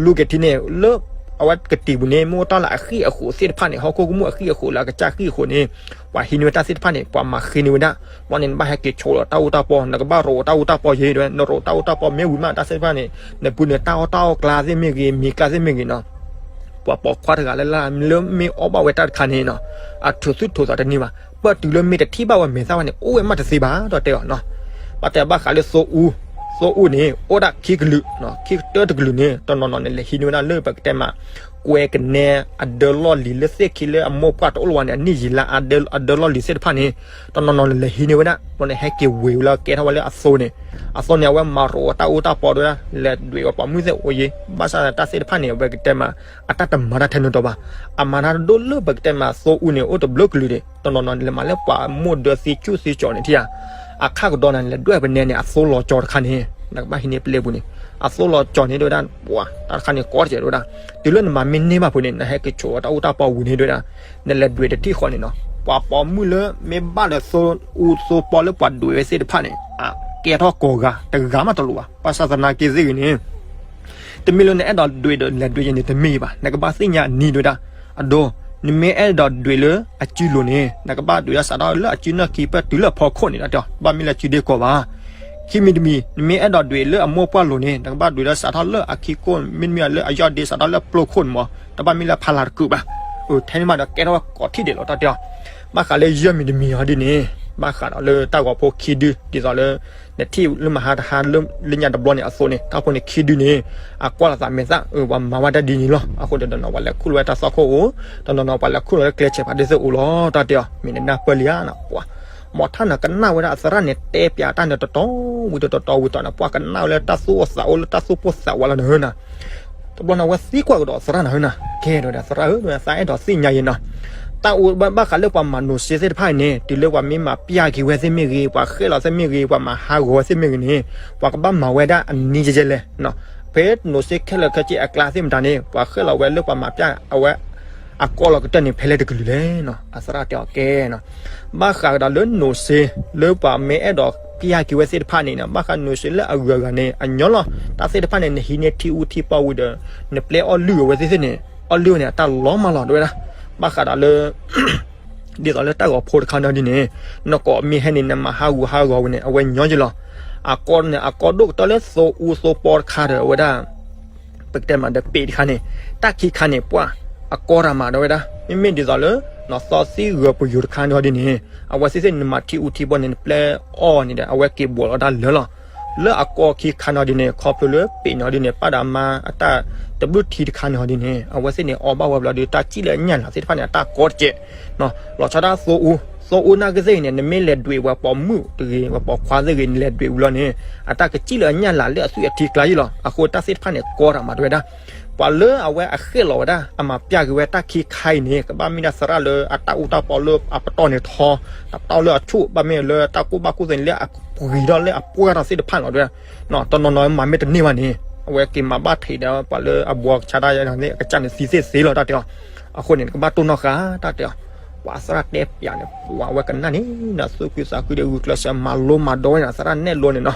လူက့ၤထံန့ၣ် လၢအဝဲကတံၤပူၤန့ၣ် မ့ၢ်အိၣ်တၢ်လၢအဃံအဃိးသ့ၣ်တဖၣ်န့ၣ် ဟီၣ်ခိၣ်ကမူၣ်အဃံအဃိးလၢအကစၢ်ဃံအဃိးန့ၣ် ပှၤဟံးန့ၢ်ဝဲတၢ်သ့ၣ်တဖၣ်န့ၣ် ပှၤမၤဃ့န့ၢ်ဝဲဒၣ်, ဘျီန့ၣ် နဘၣ်ဟဲက့ၤဆိးလီၤတၢ်အူတၢ်ပီ, နကဘၣ်ရိးတၢ်အူတၢ်ပီယဲတဲဝဲ, နရိးတၢ်အူတၢ်ပီမ့ၢ်ဝံၤမး တၢ်သ့ၣ်တဖၣ်န့ၣ် နပုၢ်န့ၣ် တၢ်အီၣ်တၢ်အီကျါသ့ၣ်မ့ၢ်ဂ့ၤ, မ့ၤကျါသ့ၣ်မ့ၢ်ဂ့ၤနီၤ, ပှၤပိာ်ခွါတဂၤလၢ်လၢ် လၢမ့ၢ်အီၣ်ဘၣ်ဝဲတၢ်တခါန့ၣ်နီၤ, အထိးသူၣ်ထိးသးတန့ၢ်ဘၣ်. ပၢၢ်တုၤလၢမ့ၢ်တထံၣ်ဘၣ်ဝဲမဲာ်သၣ်ဝဲန့ၣ် အိၣ်ဝဲမးတသ့ဘၣ် တၢ်တဲအီၤနီၤ. ဘၣ်တဲဘၣ်ဃးလၢသိအူ, သိအူန့ၣ် အိၣ်ဒၣ်ခံကလုာ်, ခံကတၢၢ်တကလုာ်န့ၣ် တနီၤနီၤန့ၣ် လဲၤဟံးန့ၢ်ဝဲဒၣ်လၢပကတဲမး ကွဲကနဲ အဒၢလီၢ်လံၤလၢသ့ၣ်ခံလၢအမိၢ်ပှၢ်တအိၣ်လၢၤဝဲန့ၣ် အနံၣ်ယံာ်လါ အဒၢလီၢ်လံၤသ့ၣ်တဖၣ်န့ၣ် တနီၤနီၤန့ၣ် လဲၤဟံးန့ၢ်ဝဲဒၣ်, ဘျီန့ၣ် ဟဲက့ၤဝ့ၤဝဲလၢကဲထီၣ်ဝဲလၢအသိန့ၣ်, အသိန့ၣ် အဝဲမၤရိးတၢ်အူတၢ်ပီတဲဝဲဒၣ်, လဲၤဒွဲၣ်ပှၤပိာ်မုၣ်သ့ၣ်အိၣ်ယံၤ, ဘၣ်ဆၣ်တၢ်သ့ၣ်တဖၣ်န့ၣ် ပကတဲမး အတၢ်တမၤတၢ်ထဲန့ၣ်တီးဘၣ်, အမၤတၢ်ဒိၣ်လၢပကတဲမး သိအူန့ၣ် အိၣ်တဘျုးကလုာ်ဒံး, တနီၤနီၤန့ၣ် လဲၤမၤလၢပှၤမိၢ်ဒၢသံကၠူၣ်သံကၠီန့ၣ်ထံၣ်ဧါ, အခါကဒီးနၤန့ၣ် လဲၤဒွဲၣ်ပနဲန့ၣ် အသိလီၤကၠီတခါန့ၣ် နကဘၣ်ဟံးန့ၢ်ပျဲပူၤန့ၣ်, အသိလီၤကၠီန့ၣ်တဲဝဲဒၣ်, ပှၤတၢ်တခါန့ၣ် ကီတစဲးတဲဝဲဒၣ်, တုၤလၢနမၤမ့ၢ်န့ၢ်ဘၣ်ဖုးန့ၣ် နဟဲက့ၤဆိးတၢ်အူတၢ်ပီဝံၤန့ၣ်တဲဝဲဒၣ်, နလဲၤဒွဲၣ်တထံၣ်ဃီန့ၣ်နီၤ, ပှၤပိာ်မုၣ်လၢမ့ၢ်ဘၣ်ဒီးသိအူသိပီလၢပှၤဒွဲၣ်ဝဲသ့ၣ်တဖၣ်န့ၣ် အကဲထီၣ်ကိးဂၤ တဂၤမးတလိၣ်ဘၣ်, ဘၣ်ဆၣ်သနာ်က့သ့ၣ်ဂ့ၤန့ၣ် တမ့ၢ်လၢနအဲၣ်ဒိးဒွဲၣ်ဒီးလဲၤဒွဲၣ်ယဲန့ၣ် တမ့ၢ်ဘၣ်, နကဘၣ်သ့ၣ်ညါအနံၤတဲဝဲဒၣ်, အဒိ, နမ့ၢ်အဲၣ်ဒိးဒွဲၣ်လၢအစုလိၤန့ၣ် နကဘၣ်ဒွဲၣ်ဒၣ်စးထီၣ်လၢအစုနီၢ်ခံ ပၢၢ်တုၤလၢအဖီခိၣ်န့ၣ် တဘၣ်မ့ၢ်လၢစုဒ့ကိးဘၣ်. ခံမံၤတမံၤ နမ့ၢ်အဲၣ်ဒိးဒွဲၣ်လၢအမိၢ်ပှၢ်လိၤန့ၣ် နကဘၣ်ဒွဲၣ်ဒၣ်စးထီၣ်လၢအခံခိၣ် မ့တမ့ၢ်လၢအယီၢ်ဒ့စးထီၣ်လၢအပျိခိၣ်န့ၣ်မး, တဘၣ်မ့ၢ်လၢဖးလၢ်တကုာ်ဘၣ်. ထဲန့ၣ်မးဒီးကဲထီၣ်ဝဲကိးထံၣ်ဒဲးလီၤ တၢ်တဲအီၤ. ဘၣ်ဃးလၢယဲၢ်မံၤတမံၤအီၤဒ်န့ၣ် ဘၣ်ဃးဒီးလၢတၢ်ဂီၤဖိခံဒု ဒ်သိးလၢ နထံၣ်လၢမဟါတဟါလၢညါတဘျီန့ၣ်အသိးန့ၣ် တၢ်ဖိန့ၣ်ခံဒုန့ၣ် အကွၢ်လိာ်သးမဲာ်သၣ် ပှၤမၤဝဲတၢ်ဒ်န့ၣ်လီၤ. အဃိဒီးတနီၤပှၤလဲၤခူၣ်လီၤဝဲတၢ်သွၣ်ခိၣ်အိၣ်, တနီၤနီၤပှၤလဲၤခူၣ်လီၤလၢကျဲဆဲးဖးဒိၣ်သ့ၣ်အိၣ်လီၤ တၢ်တဲအီၤ. မ့ၢ်နနၢ်ပၢၢ်လံဧါနီၤ ပှၤ မ့ၢ်ထါနၤကနၣ်ဝဲဒၣ်အသရၣ်န့ၣ် တဲပၠးတၢ်န့ၣ်တတီၤဝံၤတတီၤဝံၤတီၤန့ၣ် ပှၤကနၣ်ဝဲလၢတၢ်သူၣ်အိၣ်သးအိၣ်လၢတၢ်သူၣ်ပိၢ်သးဝးလီၤနၤဧၢနီၤ. တဘျီန့ၣ် အဝဲသံကွၢ်ကဒီးသရၣ်နၤဧၢနီၤ, ကဲဒီးသရၣ်ဧၢ သးအဲၣ်ဒိးသ့ၣ်ညါယဲနီၤ. တၢ်အိၣ်ဘၣ်ဃးလၢပှၤမၤနိးစ့သ့ၣ်တဖၣ်အံၤန့ၣ် တုၤလၢပှၤမ့ၢ်မၤပၠးက့ၤဝဲသ့ၣ်မ့ၢ်ဂ့ၤ, ပှၤဃဲၣ်လီၤသ့ၣ်မ့ၢ်ဂ့ၤ, ပှၤမၤဟးဂီၤဝဲသ့ၣ်မ့ၢ်ဂ့ၤန့ၣ် ပှၤကဘၣ်မၤဝဲဒၣ်အနံၤကဲကဲလဲၣ်. ဖဲနိးစ့ခဲလၢာ်ခဲဆ့အကျါသ့ၣ်မတၤန့ၣ် ပှၤဃဲၣ်လီၤဝဲလၢပှၤမၤပၠးအဝဲ အကီၢ်လီၤကတၢၢ်န့ၣ် ဖဲလဲၣ်တကလုာ်လဲၣ်နီၤ. အသရၣ်တဲအီၤကဲနီၤ. ဘၣ်ဃးကဒီးလၢနိးစ့ လၢပှၤမ့ၢ်အဲၣ်ဒိးပၠးက့ၤဝဲသ့ၣ်တဖၣ်န့ၣ်နီၤ, ဘၣ်ဃးနိးစ့လၢအဂုၤအဂၤန့ၣ် အညီလီၤ. တၢ်သ့ၣ်တဖၣ်န့ၣ် နဟံးန့ၢ်ထံအူထံပီဝံၤဒီး နပျဲအီၣ်လုၢ်အဝဲသ့ၣ်သ့ၣ်န့ၣ် အီၣ်လုၢ်ဝဲန့ၣ် အတၢ်လီၤမၢ်လီၤ တဲဝဲဒၣ်. ဘၣ်ဃးဒီးလၢ ဒ်သိးလၢတၢ်ဂီၤဖိတခါနီၤဒ်န့ၣ် နကိးမ့ၢ်ဟဲန့ၣ် နမၤဟးဂူာ်ဟးဂီၤဝဲန့ၣ် အဝဲညီယလီၤ. အကီၢ်န့ၣ် အကီၢ်ဒိၣ်ကတၢၢ်လၢသိအူသိပီတခါဒီး အဝဲဒၣ် ပကတဲမးဒီးပ့ၤတခါန့ၣ်, တၢ်ခံခါန့ၣ် ပှၤအကီတၢ်မးဒီးဝဲဒၣ် မ့မ့ၢ်ဒ်သိးလၢ သီသံဂၢၤပယိၤတခါန့ၣ်ဟီဒ်န့ၣ် အဝဲသ့ၣ်သ့ၣ်န့ၣ် နမၤထံအူထံဘီန့ၣ် နပျဲအီၣ်န့ၣ်ဒီး အဝဲက့ၤဘှီးလီၤတၢ်လၢာ်လီၤ. လၢအကီခံခါန့ၣ်ဟီဒ်န့ၣ် ခီဖျိလၢပ့ၤန့ၣ်ဟီဒ်န့ၣ် ပာ်ဒီးမါအတၢ်တဘျုးထံတခါန့ၣ်ဟီဒ်န့ၣ် အဝဲသ့ၣ်န့ၣ် အီၣ်ဘၣ်ဝဲဘျီဒီး တၢ်စံၣ်လၢအညၣ်လၢ်သ့ၣ်တဖၣ်န့ၣ် အတၢ်ကီတကဲး လီၤဆီဒၣ်သိအူ, သိအူနာ်က့သ့ၣ်ဂ့ၤန့ၣ် နမ့ၢ်လဲၤဒွဲၣ်ဝဲပိာ်မုၣ်တဂ့ၤ ဝဲပိာ်ခွါသ့ၣ်ဂ့ၤ နလဲၤဒွဲၣ်ဝံၤလီၤန့ၣ် အတၢ်ကစံၣ်လၢအညၣ်လၢ်လၢအသွံၣ်အထံကျါယံလီၤ. အဃိတၢ်သ့ၣ်တဖၣ်န့ၣ် ကီတၢ်မးတဝဲဒၣ် ပှၤလၢအဝဲအဃဲၣ်လီၤဝဲဒၣ် အမၤပျၢ်က့ၤဝဲတၢ်ခံခါအံၤန့ၣ် ကဘၣ်မ့ၢ်ဒၣ်သရၣ်လၢအတၢ်အူတၢ်ပီလၢအပတီၢ်န့ၣ်ထီ, တပတီၢ်လၢအဆူၣ် ဘၣ်မ့ၢ်လၢတၢ်ကူၣ်ဘၣ်ကူၣ်သ့န့ၣ် လၢအပှံၤထီၣ်လၢအပှၢ်ထီၣ်သ့ၣ်တဖၣ်လီၤတဝဲ, တနီၤနီၤမၤမ့ၢ်တန့ၢ်ဘၣ်န့ၣ် အဝဲက့ၤမၤဘၣ်ထံးဒီး ပှၤလၢအဘှီကဆါတၢ်ယါန့ၣ် အကစၢ်န့ၣ်သံသ့ၣ်သ့လီၤတၢ်တဲအီၤ. အဃိန့ၣ် နကဘၣ်တိၢ်နီၣ်ဃာ် တၢ်တဲအီၤ. ပှၤသရၣ်တဲပၠးန့ၣ် ပှၤဝဲကနၣ်န့ၣ် သူၣ်ခုသးခုဒီးဂုာ်ကျဲးစၢးမၤလိမၤဒိးဝဲန့ၣ် သရၣ်နဲၣ်လိန့ၣ်နီၤ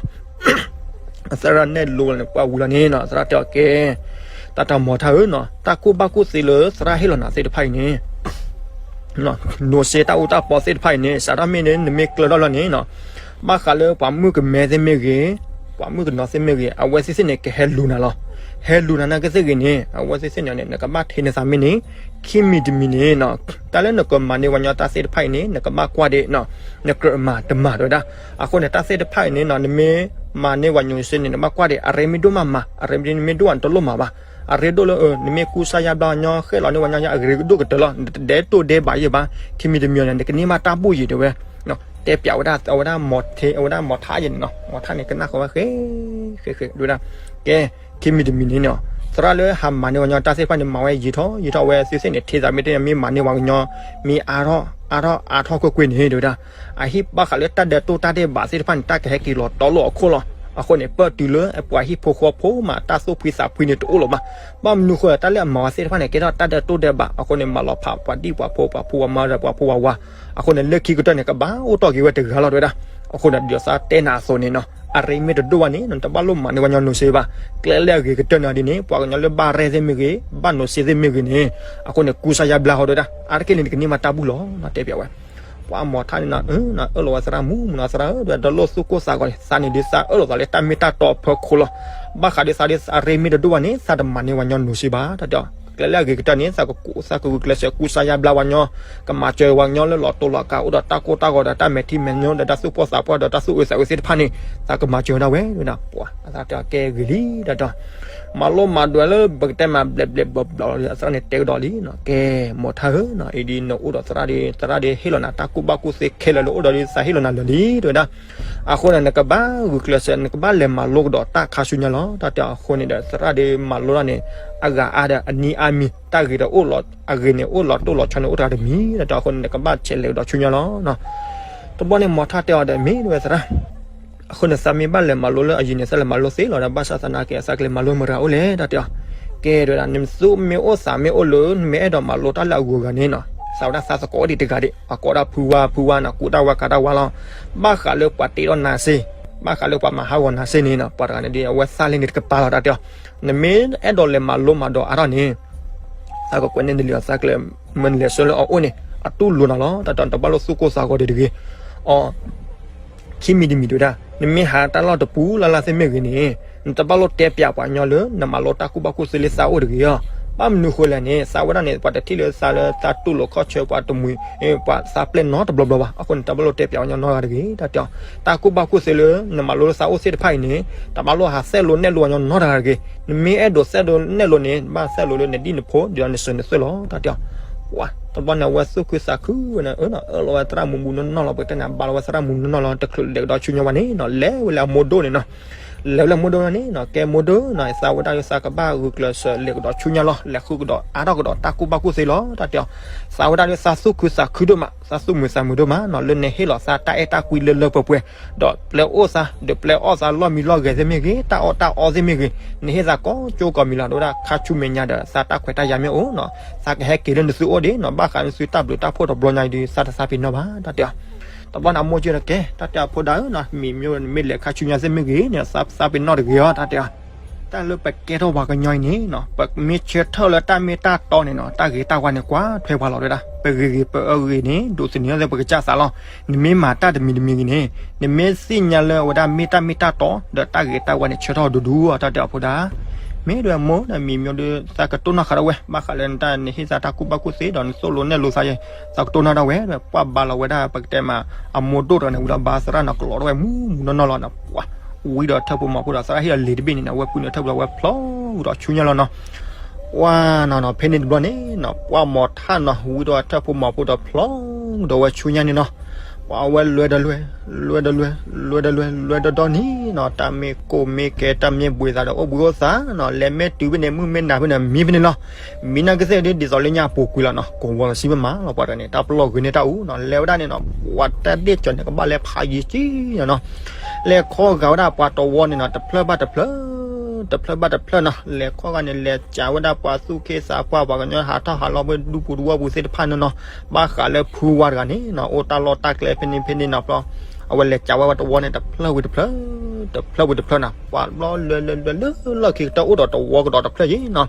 သရၣ်နဲၣ်လိန့ၣ် ပှၤဝံၤလီၤန့ၣ်နီၤ သရၣ်တဲအီၤကဲ တၢ်တၢ်မီၤထါဧၢနီၤ တၢ်ကူၣ်ဘၣ်ကူၣ်သ့လၢသရၣ်ဟ့ၣ်လီၤနၤသ့ၣ်တဖၣ်အံၤန့ၣ် နိၣ်စ့တၢ်အူတၢ်ပီသ့ၣ်တဖၣ်အံၤန့ၣ် စးထီၣ်မ့ၢ်န့ၣ် နမ့ၢ်ကျၢၤထီၣ်လီၤန့ၣ်နီၤ ဘၣ်ဃးလၢပှၤမုၣ်ကမဲသ့ၣ်မ့ၢ်ဂ့ၤ, ပှၤမုၣ်ကနီၤသ့ၣ်မ့ၢ်ဂ့ၤ, အဝဲသ့ၣ်သ့ၣ်န့ၣ် ကဟဲလူၤနၤလီၤ. ဟဲလူၤနၤနာ်က့သ့ၣ်ဂ့ၤန့ၣ် အဝဲသ့ၣ်သ့ၣ်န့ၣ် နကဘၣ်ထံးနသးမ့ၢ်န့ၣ် ခံမံၤတမံၤန့ၣ်နီၤ တၢ်လၢနကမၤန့ၢ်ဝဲညီတၢ်သ့ၣ်တဖၣ်အံၤန့ၣ် နကဘၣ်ကွၢ်ဒံး နကြၢးမၤတမၤတဝဲဒၣ်. အဃိန့ၣ် တၢ်သ့ၣ်တဖၣ်အံၤန့ၣ်နီၤ နမ့ၢ်မၤန့ၢ်ဝဲညီစ့န့ၣ် နဘၣ်ကွၢ်ဒံး အရ့မ့ၢ်ဒိၣ်မးမၤ အရ့မ့ၢ်ဒိၣ်ဝဲန့ၣ်တလိၣ်မၤဘၣ်. အရ့ဒိၣ်လၢ နမ့ၢ်ကူစါယါဘျါညီ ဃဲၣ်လီၤန့ၢ်ဝဲညီ အရ့ကဒိၣ်ကတၢၢ်လီၤ နတဒဲတိၢ်ဒဲဘးယံာ်ဘၣ် ခံမံၤတမံၤန့ၣ် နကန့ၢ်ဘၣ်တၢ်ဘူၣ်ယံာ်တဲဝဲ တဲပၠးဝဲဒၣ် အဝဲဒၣ်မီၤထ့ အဝဲဒၣ်မီၤထါယံာ်န့ၣ်နီၤ မီၤထါန့ၣ် ကနၣ်ဃီဝဲဃဲ ဃဲ ဃဲ ဒဝဲဒၣ် ကဲ ခံမံၤတမံၤန့ၣ်နီၤ သရၣ်လၢဟးမၤန့ၢ်ဝဲညီတၢ်သ့ၣ်တဖၣ်န့ၣ် မၤဝဲယံာ်ထီၣ်ယံာ်ထီၣ်ဝဲသ့ၣ်သ့ၣ်န့ၣ် ထံသးမ့ၢ်တန့ၢ် မ့ၢ်မၤန့ၢ်ဝဲကညီ မ့ၢ်အါထီၣ်အါထီၣ်အါထီၣ်ကွ့ၢ်ကွ့ၢ်န့ၣ် တဲဝဲဒၣ် အဟံၣ်ဘၣ်ဃးလၢတၢ်ဒဲးတိၢ်တၢ်ဒဲးဘးသ့ၣ်တဖၣ်န့ၣ် တၢ်ကဟဲက့ၤလီၤတီလိာ်အခိၣ်လီၤ. အဃိန့ၣ် ပၢၢ်တုၤလၢပှၤဟံၣ်ဖိဃီဖိမး တၢ်သူၣ်ဖှံသးဖှံန့ၣ်တအိၣ်လၢၤဘၣ်. ဘၣ်မနုၤဃိ တၢ်လၢအမၤဝဲသ့ၣ်တဖၣ်န့ၣ် ကဲထီၣ်တၢ်ဒဲးတိၢ်ဒဲးဘး အဃိန့ၣ် မၤလီၤဖးပှၤဒံၣ်ပှၤဖိ ပှၤဖိပှၤမါဒီးပှၤဖိပှၤဝၤ အဃိန့ၣ် လၢခံကတၢၢ်န့ၣ် ကဘၣ်အိၣ်တီၢ်က့ၤဝဲတဂၤလီၤတဲဝဲဒၣ်. အဃိန့ၣ် ဒ်သိးသးတဲနၤအသိးန့ၣ်နီၤ အရ့မ့ၢ်တဒိၣ်ဘၣ်န့ၣ် နတဘၣ်လိၣ်မၤန့ၢ်ဝဲညီနိၣ်စ့ဘၣ်. ကျဲလၢအဂ့ၤကတၢၢ်န့ၣ်ဒ်န့ၣ် ပှၤကညီလၢဘၣ်ရဲၣ်သ့ၣ်မ့ၢ်ဂ့ၤ ဘၣ်နိၣ်စ့သ့ၣ်မ့ၢ်ဂ့ၤန့ၣ် အဃိန့ၣ် ကူစါယါဘျါဃီတဲဝဲဒၣ် အါတက့ၢ်န့ၣ် နကန့ၢ်ဘၣ်တၢ်ဘူၣ်လီၤ တဲပၠးဝဲ ပှၤမီၤထါန့ၣ်နီၤ အၢၣ်လီၤဝဲသရၣ်မူမူနီၤ သရၣ်ဧၢ ဒီးတလိၣ်သူၣ်ကိၢ်သးဂီၤန့ၣ် သးန့ၣ်ဒုးသးအၢၣ်လီၤသးလၢတၢ်မ့ၢ်တၢ်တီအဖီခိၣ်လီၤ. ဘၣ်ဃးဒ်သးဒ်အရ့မ့ၢ်တဒိၣ်ဘၣ်န့ၣ် သးတမၤန့ၢ်ဝဲညီနိၣ်စ့ဘၣ် တၢ်တဲအီၤ. ကျဲလၢအဂ့ၤကတၢၢ်န့ၣ် သးကကူ သးကဂုာ်ကျဲးစၢးကူစါယါဘျါဝဲညီ ကမၤစၢၤဝဲညီလၢလီၤတိၢ်လီၤကး အိၣ်ဒီးတၢ်ကိၢ်တၢ်ဂီၤဒီးတၢ်မဲာ်ထံမဲာ်နိ ဒီးတၢ်သူၣ်အုးသးအုးသ့ၣ်တဖၣ်န့ၣ် သးကမၤစၢၤဝဲဒၣ်ဝဲ ဒဝဲဒၣ် ပှၤ သရၣ်တဲအီၤကဲဂ့ၤလံ တၢ်တဲအီၤ မၤလိမၤဒိးလၢပကတဲမးဘျဲးဘျဲးဘျီဘျီလီၤ သရၣ်န့ၣ်တဲကဒီးလံနီၤ ကဲ မီၤထါဧၢနီၤ အံၤဒ်နအိၣ်ဒီးသရၣ်ဒီး သရၣ်ဒီးဟ့ၣ်လီၤနၤတၢ်ကူၣ်ဘၣ်ကူၣ်သ့ခဲလၢာ်လၢအိၣ်ဒီးဒ်သးဟ့ၣ်လီၤနၤလၢာ်လံ တဲဝဲဒၣ်. အဃိန့ၣ် နကဘၣ်ဂုာ်ကျဲးစၢး နကဘၣ်လဲၤမၤလိကဒီးတၢ်ခါဆူညါလီၤ တၢ်တဲအီၤ. အဃိန့ၣ်ဒီး သရၣ်ဒီးမၤလိတၢ်န့ၣ် အဂၤအါဒီးအနံၤအါမံၤ တၢ်ဂ့ၤဒီးအိၣ်လီၤ အဂ့ၤန့ၣ် အိၣ်လီၤတိၢ်လီၤဆီန့ၣ် အိၣ်တဂၤတမံၤ တၢ်တဲအီၤ. အဃိန့ၣ် နကဘၣ်ဆဲးလဲၤကဒီးဆူညါလီၤ တဘျီန့ၣ် မီၤထါတဲအီၤဒီး မ့ၢ်တဲဝဲသရၣ် အဃိန့ၣ် သးမ့ၢ်ဘၣ်လဲၤမၤလိလၢအယံၤန့ၣ် သးလဲၤမၤလိသ့လီၤဒီး ဘၣ်ဆၣ်သနာ်က့ သးကလဲၤမၤလိမတၤအိၣ်လဲၣ် တၢ်တဲအီၤ. ကဲ တဲဝဲဒၣ် နသူမ့ၢ်အိၣ်သးမ့ၢ်အိၣ်လၢ နမ့ၢ်အဲၣ်ဒိးမၤလိတၢ်လၢအဂုၤအဂၤန့ၣ်နီၤ သးဝဲဒၣ်သးသကိးဒံးတဂၤဒံး ပှၤကိးဒၣ်ဖုဝါ ဖုဝါနီၤ ကူတၢ်ဝါကၤတၢ်ဝါလီၤ. ဘၣ်ဃးလၢပှၤတ့ထီၣ်နၤစ့ ဘၣ်ဃးလၢပှၤမၤဟးဂီၤနၤစ့န့ၣ်နီၤ ပှၤတဂၤန့ၣ်ဒ်အဝဲသးလံန့ၣ်တကပၤလီၤ တၢ်တဲအီၤ. နမ့ၢ်အဲၣ်ဒိးလဲၤမၤလိမၤဒိးအါထီၣ်န့ၣ် သးကကွဲးန့ၢ်နလံာ်အီၤ သးကလဲၤမၢနလဲၤဆှၢလၢအအိၣ်န့ၣ် အတူၢ်လိာ်နၤလီၤ တၢ်တဲအီၤ. နတဘၣ်လိၣ်သူၣ်ကိၢ်သးဂီၤဒံးတဂ့ၤ အီၤ ခံမံၤတမံၤတဲဝဲဒၣ် နမ့ၢ်ဟးတၢ်လီၢ်တပူၤလၢ်လၢ်သ့ၣ်မ့ၢ်ဂ့ၤန့ၣ် နတဘၣ်လိၣ်တဲပၠးပှၤကညီလၢ နမၤလိတၢ်ကူၣ်ဘၣ်ကူၣ်သ့လၢသးအိၣ်တဂ့ၤအီၤ. ဘၣ်မနုၤဃိလဲၣ်န့ၣ် သးဝဲဒၣ်န့ၣ် ပှၤတထံၣ်လၢသးလၢသးတူၢ်လိာ်ခီၣ်ဆၢပှၤတမှံၤ ပှၤသးပျဲၢ်နီတဘျီဘျီဘၣ်. အဃိန့ၣ် တဘၣ်လိၣ်တဲပၠးပှၤကညီနီတဂၤတဂ့ၤ တၢ်တဲအီၤ. တၢ်ကူၣ်ဘၣ်ကူၣ်သ့လၢ နမၤလိလၢသးအိၣ်သ့ၣ်တဖၣ်အံၤန့ၣ် တဘၣ်လိၣ်ဟးသဲလိနဲၣ်လိပှၤကညီနီတဂၤတဂ့ၤ. နမ့ၢ်အဲၣ်ဒိးသဲလိနဲၣ်လိန့ၣ် ဘၣ်သဲလိလၢနဒံၣ်နဖိ ဒ်သိးနစုနသုၣ်လီၤ တၢ်တဲအီၤ. ပှၤ တဘျီန့ၣ် အဝဲသူၣ်ခုသးခုဝဲန့ၣ် အၢၣ်လီၤဝဲသရၣ်မူးမူးနီၢ်နီၢ်လီၤ ပကတဲန့ၣ် ဘၣ်လီၤဝဲသရၣ်မူးမူးနီၢ်နီၢ်လီၤ တချုးလဲၤကဒီးဆူညါဝဲန့ၣ်နီၤ လဲၤဝဲလၢမိၢ်ဒိၣ်န့ၣ်နီၤ လဲၤဝဲလၢမိၢ်ဒိၣ်န့ၣ်နီၤ ကဲမိၢ်ဒိၣ်နီၤ သးဝဲဒၣ်လၢသးကဘၣ်ဂုာ်ကျဲးစၢးလဲၤကဒီးဆူညါလီၤ လဲၤဃုကဒီးအါထီၣ်ကဒီးတၢ်ကူၣ်ဘၣ်ကူၣ်သ့လီၤ တၢ်တဲအီၤ. သးဝဲဒၣ်လၢသးသူၣ်ခုသးခုဒိၣ်မး သးသူၣ်မုာ်သးမုာ်ဒိၣ်မးနီၤ လၢနဟ့ၣ်လီၤသးတၢ်အဲၣ်တၢ်ကွံလၢလၢပှဲၤပှဲၤ ဒီးပျဲအိၣ်သး ဒီးပျဲအီၣ်သးလီၢ်မံလီၢ်ဂဲၤသ့ၣ်မ့ၢ်ဂ့ၤ တၢ်အီၣ်တၢ်အီသ့ၣ်မ့ၢ်ဂ့ၤ နဟ့ၣ်သးကိးကၠိကိးမံၤလီၤ ဒီးဝဲဒၣ်ခါဆူမဲာ်ညါဒီး သးတၢ်ခွဲးတၢ်ယာ်မ့ၢ်အိၣ်နီၤ သးကဟဲက့ၤလၢနသုအိၣ်ဒံးနီၤ ဘၣ်ဃးနသုတၢ်ဘျုးတၢ်ဖှိၣ်တဘျီညါအံၤဒီး သးတသးပ့ၤနီၣ်ဘၣ် တၢ်တဲအီၤ. တဘျီန့ၣ် အမိၢ်ကၢဒီးကဲ တၢ်တဲအဖိဒၣ်ဧၢနီၤ မ့ၢ်မ့ၢ်မ့ၢ်လဲၤခါဆူညါသ့ၣ်မ့ၢ်ဂ့ၤန့ၣ် သးသးပ့ၤနီၣ်တဂ့ၤအီၤ တၢ်တဲအီၤ. တၢ်လၢပကဲထီၣ်ပှၤကညီအံၤန့ၣ်နီၤ ပမ့ၢ်ဆၢထၢၣ်လၢတၢ်မ့ၢ်တၢ်တီန့ၣ်နီၤ တၢ်ဂ့ၤတၢ်ဝါန့ၣ် ကွၢ်ထွဲပှၤလီၤဝဲဒၣ် ပဂ့ၤဂ့ၤ ပအၢဂ့ၤန့ၣ် ဒိးသန့ၤထီၣ်လၢပကစၢ်သးလီၤ. နမ့ၢ်မၤတၢ်တမံၤတမံၤဂ့ၤန့ၣ် နမ့ၢ်သ့ၣ်ညါလၢအဝဲဒၣ်မ့ၢ်တၢ်မ့ၢ်တၢ်တီ ဒီးတၢ်ဂ့ၤတၢ်ဝါန့ၣ် ဆၢထၢၣ်ဒူဒူအီၤ တၢ်တဲအဖိဒၣ်. မ့ၢ်ဒ်ဝဲမိၢ်ဒီး မံၤမံၤဒီး သးကတိၢ်နီၣ်ဃာ်ဒၣ်ဝဲ ဘၣ်ဃးလၢနတၢ်နဟ့ၣ်သးတၢ်ကူၣ်ဘၣ်ကူၣ်သ့ဒီးနသိၣ်လိနဲၣ်လိသးယဲ သးကတိၢ်နီၣ်ဒၣ်ဝဲ ပှၤဘါလီၤဝဲဒၣ် ပကတဲမး အမိၢ်ဒိၣ်တဂၤန့ၣ် ဝံၤဒီးဘါသရၣ်န့ၣ် ကလီၤဒၣ်ဝဲမူမူနီၢ်နီၢ်လီၤနီၤ ပှၤဝံၤဒီးထၢၣ်ဖိမီၤဖိဒီး သရၣ်ဟ့ၣ်ဒီးလံာ်တဘ့ၣ်န့ၣ်နီၤ အဝဲဖုန့ၣ်ထၢၣ်ဖိဒီး အဝဲဖျီဝံၤဒီးဆူညါလီၤနီၤ ပှၤနီၤနီၤ ဖဲန့ၣ်တဘျီန့ၣ်နီၤ ပှၤမီၤထၣ်နီၤ ဝံၤဒီးထၢၣ်ဖိမီၤဖိဒီးဖျီဝံၤဒီးဝဲဆူညါန့ၣ်နီၤ ပှၤဝဲလွဲဒီးလွဲ လွဲဒီးလွဲ လွဲဒီးလွဲ လွဲဒီးဒီန့ၣ်နီၤ တၢ်မ့ၢ်ကိၢ်မ့ၢ်ကဲ တၢ်မ့ၢ်ဘူးအိၣ်သးနီၤ လဲၤမ့ၢ်တုၤဖဲန့ၣ် မုၢ်မ့ၢ်နၤဖဲန့ၣ် မံဖဲန့ၣ်လီၤ မံနာ်ကသ့ၣ်ဒ် ဒ်သိးလၢညါအပူၤကွံာ်လီၤနီၤ ကိးဝီၤလီၤစံမ့ၢ်မးလီၤ ပှၤတဂၤန့ၣ် တၢ်ပလီၢ်ဂ့ၤန့ၢ်တၢ်အူနီၤ လဲၤဝဲဒၣ်န့ၣ်နီၤ ပှၤတၢ်ဒ့ၣ်ကၠီၤန့ၣ် ကဘၣ်လဲၤဖးယံၤကံနီၤနီၤ လဲၤခီဂာ်ဝဲဒၣ်ပှၤတဝီန့ၣ်နီၤ တဖျၢၣ်ဘၣ်တဖျၢၣ် တဖျၢၣ်ဘၣ်တဖျၢၣ်နီၤ လဲၤခီဂာ်န့ၣ် လဲၤကးဝဲဒၣ်ပှၤသူၣ်က့သးပှၢ် ပှၤကညီဟးထီၣ်ဟးလီၤဝဲဒူပူၤတဝီပူၤသ့ၣ်တဖၣ်န့ၣ်နီၤ ဘၣ်ဃးလၢဖုဝါတဂၤန့ၣ်နီၤ အိၣ်တၢ်လီၢ်တၢ်ကျဲဖဲန့ၣ်ဖဲန့ၣ်နီၤ ဘျီ အဝဲလဲၤကးဝဲပှၤတဝီန့ၣ် တဖျၢၣ်ဝံၤတဖျၢၣ် တဖျၢၣ်ဝံၤတဖျၢၣ်နီၤ ပှၤဘျီလၢလၢလၢလၢလၢခံကတၢၢ်အိၣ်ဒီးတဝီကဒီးတဖျၢၣ်ယံၤနီၤ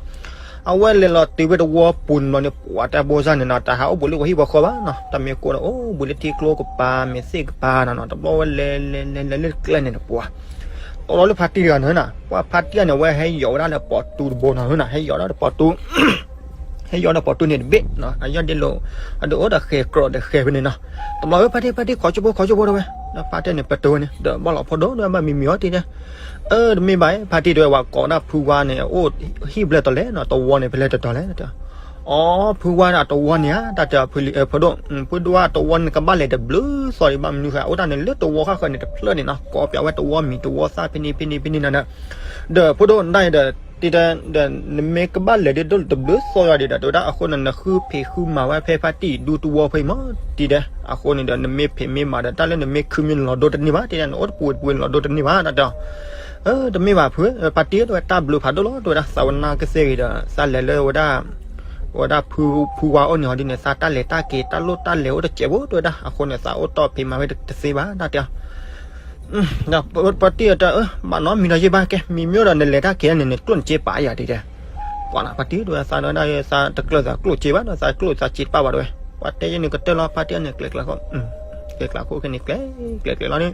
အဝဲလဲၤလီၤတုၤဝဲတဝီပူၤန့ၣ်ဘျီန့ၣ် ပှၤတၢ်ဘိၣ်စၢ်န့ၣ်နီၤ တၢ်ဟးအိၣ်ဘူးလၢပှၤဟံၣ်ပှၤဃီဘၣ်နီၤ တၢ်မ့ၢ်ကိၢ်ဒီးအိၣ်ဘူးလၢထံကျိကပၤ မ့ၢ်သ့ၣ်ကပၤနီၤနီၤ တဘျီဝဲလဲၤလဲၤလဲၤလဲၤလၢကျဲန့ၣ်နီၤ ပှၤ တီလီၤလၢဖါတံၢ်တဂၤန့ၣ်နီၤ ပှၤဖါတံၢ်န့ၣ် အဝဲဟဲယီၤဝဲဒၣ်လၢပိာ်တူတဘိနီၤနီၤ ဟဲယီၤဒၣ်ပိာ်တူ ဟဲယီၤဒီးပိာ်တူန့ၣ်တဘ့ၣ်နီၤ အယီၢ်ဒ့လိာ် အဒိၣ်အိၣ်ဒီးဃဲၤကြီဒီးဃဲၤဖဲန့ၣ်နီၤ တဘျီဝဲဖါတံၢ် ဖါတံၢ် ခိးကၠိဖိ ခိးကၠိဖိတဲဝဲ ဒီးဖါတံၢ်န့ၣ် ပတုာ်ဝဲန့ၣ် ဒီးဘၣ်လီၤဖိဒိၣ်ဒီးဘၣ်မံမံၤအီၤတံၢ်တဲ အၢ တမ့ၢ်ဘၣ် ဖါတံၢ်တဲဝဲ ပှၤကိးဒၣ်ဖုဝါန့ၣ် အိၣ်ဟံၣ်ဘျဲၣ်တီၤလဲၣ်နီၤ တဝီန့ၣ် ဖဲလဲၣ်တတီၤလဲၣ် အီ ဖုဝါဒၣ်တဝီန့ၣ်ဧါ တၢ်တဲ ဖုဒိၣ် ဖုဒိၣ်ဝါတဝီန့ၣ် ကဘၣ်လဲၤတဘျုးသီဒံးဘၣ် မနုၤဃိ အိၣ်တၢ်န့ၣ်လၢတဝီဃၣ်ဃၢၤန့ၣ် တဖျၢၣ်န့ၣ်နီၤ ကိးပၠးဝဲတဝီမံၤတဝီသၣ်ဖဲန့ၣ်ဖဲန့ၣ်ဖဲန့ၣ်နီၤ ဒီး ဖုဒိၣ်ဒၣ်ဒီး တံၢ်တဲ ဒီးနမ့ၢ်ကဘၣ်လဲၤဒ်တဘျုးသီယီၤဒံးဒီး တဲဝဲဒၣ် အဃိန့ၣ် နဃုဖံးဃုမၤဝဲဖဲဖါတံၢ်ဒူတဝီဖဲအံၤမး တံၢ်တဲ အဃိန့ၣ်ဒီး နမ့ၢ်ဖံးမ့ၢ်မၤဒီး တၢ်လၢနမ့ၢ်ခုမ့ၢ်လီၤဒိတန့ၢ်ဘၣ် တံၢ်တဲ နအိၣ်တပူၤတပူၤလီၤဒိတန့ၢ်ဘၣ် တၢ်တဲ တမ့ၢ်ဘၣ်ဖု ဖါတံၢ်တဲဝဲ တၢ်ဘျုးဖးဒိၣ်လီၤ တဲဝဲဒၣ် သးဝဲနာ်ကသ့ၣ်ဂ့ၤဒီး သးလဲၤလၢဝဲဒၣ် ဝဲဒၣ်ဖုဝါအိၣ်န့ၣ်ဟီဒ်န့ၣ် သးတၢ်လဲၤတၢ်က့ၤ တၢ်လိၣ်တၢ်လဲၤအိၣ်တစဲးဖိ တဲဝဲဒၣ် အဃိန့ၣ် သးအိၣ်တီၢ်ဖံးမၤဝဲတသ့ဘၣ် တၢ်တဲ ဒီးဖါတံၢ်တဲ ဘၣ်နီတမံၤဒီးယဲၢ်ဘၣ် ကဲ မံၤမ့ၢ်အိၣ်ဒီးနလဲၤတၢ်က့ၤန့ၣ် နကျိၣ်နစ့ပာ်ယၤ တံၢ်တဲ ပှၤနီၤ ဖါတံၢ်တဲဝဲ သးတဲဝဲဒၣ် သးတကျၢၤသးကျိၣ်စ့ဘၣ်ဒီး သးကျိၣ်သးစ့တပာ်ဘၣ်တဲဝဲ ပှၤတဲယဲၢ်န့ၣ်ကတၢၢ်လီၤ ဖါတံၢ်န့ၣ် ကျဲၤကျဲၤဃီ ကျဲၤကျဲၤခိၣ်ခဲန့ၣ် ကျဲၤကျဲၤကျဲၤလီၤန့ၣ်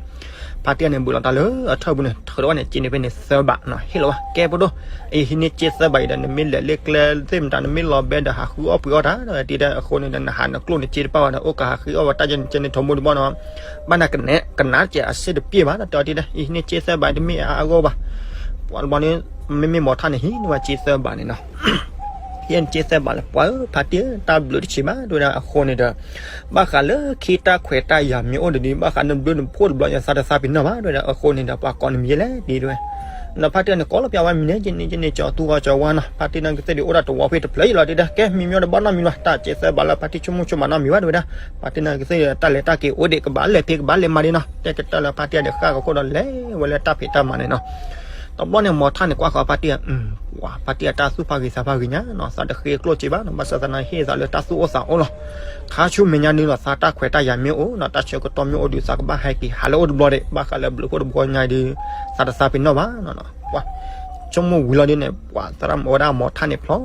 ဖါတံၢ်န့ၣ် ဘူးလီၤတၢ်လၢအထၢၣ်ပူၤန့ၣ် ထုးထီၣ်ဝဲန့ၣ် စ့န့ၣ်ဖဲန့ၣ်သၢဘးနီၤ ဟ့ၣ်လီၤဝဲ ကဲ ဖုဒိၣ် အံၤဟံးန့ၢ်စ့သၢဘးအံၤဒီး နမ့ၢ်လဲၤလၢကျဲသ့ၣ်မတၤ နမ့ၢ်လီၤဘဲဒီး ဟးဃုအီၣ်ပှ့ၤအီၣ်တၢ် တံၢ်တဲ အဃိန့ၣ်ဒီး နဟးနကျိၣ်နစ့တပာ်ဘၣ်ဒီး အိၣ်ကဟးဃုအီၣ်ဝဲတၢ်ယဲၢ်န့ၣ် ကဲန့ၣ်ထီဘိတဘီနီၤ ဘၣ်နၤကနးစဲးအစ့တပျဲၢ်ဘၣ် တၢ်တဲအီၤတံၢ်တဲ အံၤဟံးန့ၢ်စ့သၢဘး တမ့ၢ်အါအါဂီၢ်ဘၣ် ပှၤတဘျီန့ၣ် မ့မ့ၢ်မီၤထၣ်န့ၣ် ဟံးန့ၢ်ဝဲစ့သၢဘးန့ၣ်နီၤ ဟံးန့ၢ်စ့သၢဘးလၢ ပှၤဧၢ ဖါတံၢ်ဧၢ တၢ်ဘျုးတဆံးဘၣ် တဲဝဲဒၣ် အဃိန့ၣ်ဒီး ဘၣ်ဃးလၢခံတၢ်ခွဲးတၢ်ယာ်မ့ၢ်အိၣ်ဒီး ဘၣ်ဃးနဘျုးနဖှိၣ်တဘျီ ယသးတသးပ့ၤနီၣ်ဘၣ် တဲဝဲဒၣ် အဃိန့ၣ်ဒီး ပှၤကိးနမံၤယဲလဲၣ် တံၢ်တဲဝဲ ဒီးဖါတံၢ်န့ၣ် ကိးလီၤပၠးဝဲမံၤန့ၣ် ယန့ၣ်ယန့ၣ် ကၠီၤသူဂီၤကၠီၤဝါနီၤ ဖါတံၢ်နာ်ကသ့ၣ်ဒီး အိၣ်ဒၣ်တဝီဖဲတဖျၢၣ်အံၤလီၤ တံၢ်တဲ ကဲ မံၤမ့ၢ်အိၣ်ဒီးဘၣ်နီတမံၤလီၤ တၢ်စ့သၢဘးလၢဖါတံၢ်ဆိကမိၣ်ဆိကမးနီတမံၤဘၣ် တဲဝဲဒၣ် ဖါတံၢ်နာ်ကသ့ၣ်ဒီး တၢ်လဲၤတၢ်က့ၤအိၣ်ဒံး ကဘၣ်လဲၤဖဲကဘၣ်လဲၤမၤဒံးနီၤ တဲကတၢၢ်လၢဖါတံၢ်တၢ်လဲၤဃၣ်ကခိၣ်ဒီး လဲၤဝဲလၢတၢ်ဖံးတၢ်မၤန့ၣ်နီၤ တဘျီန့ၣ် မီၤထၣ်န့ၣ် ကွၢ်ဃီၤဖါတံၢ် ပှၤဖါတံၢ်အတၢ်သူၣ်ဖးဂ့ၤသးဖးဂ့ၤညါနီၤ သးတဃ့ကျိၣ်စ့ဘၣ်နီၤ ဘၣ်ဆၣ်သနာ်ဟ့ၣ်သးလၢတၢ်သူၣ်အိၣ်သးအိၣ်လီၤ ခါဆူမဲာ်ညါဒုးလီၤ သးတၢ်ခွဲးတၢ်ယာ်မ့ၢ်အိၣ်နီၤ တၢ်ဆၢကတီၢ်မ့ၢ်အိၣ်ဒုး သးကဘၣ်ဟဲက့ၤဟးလၢအိၣ်တဘျီဒံး ဘၣ်ဃးလၢဘျုးဖှိၣ်တဘျီညါဒုး သးတသးပ့ၤနီၣ်ဘၣ်နီၤ ပှၤ ဆိကမိၣ်ဝံၤလီၤဒ်န့ၣ် ပှၤသရၣ်မုၣ်ဝဲဒၣ်မီၤထၣ်န့ၣ်ဖျီ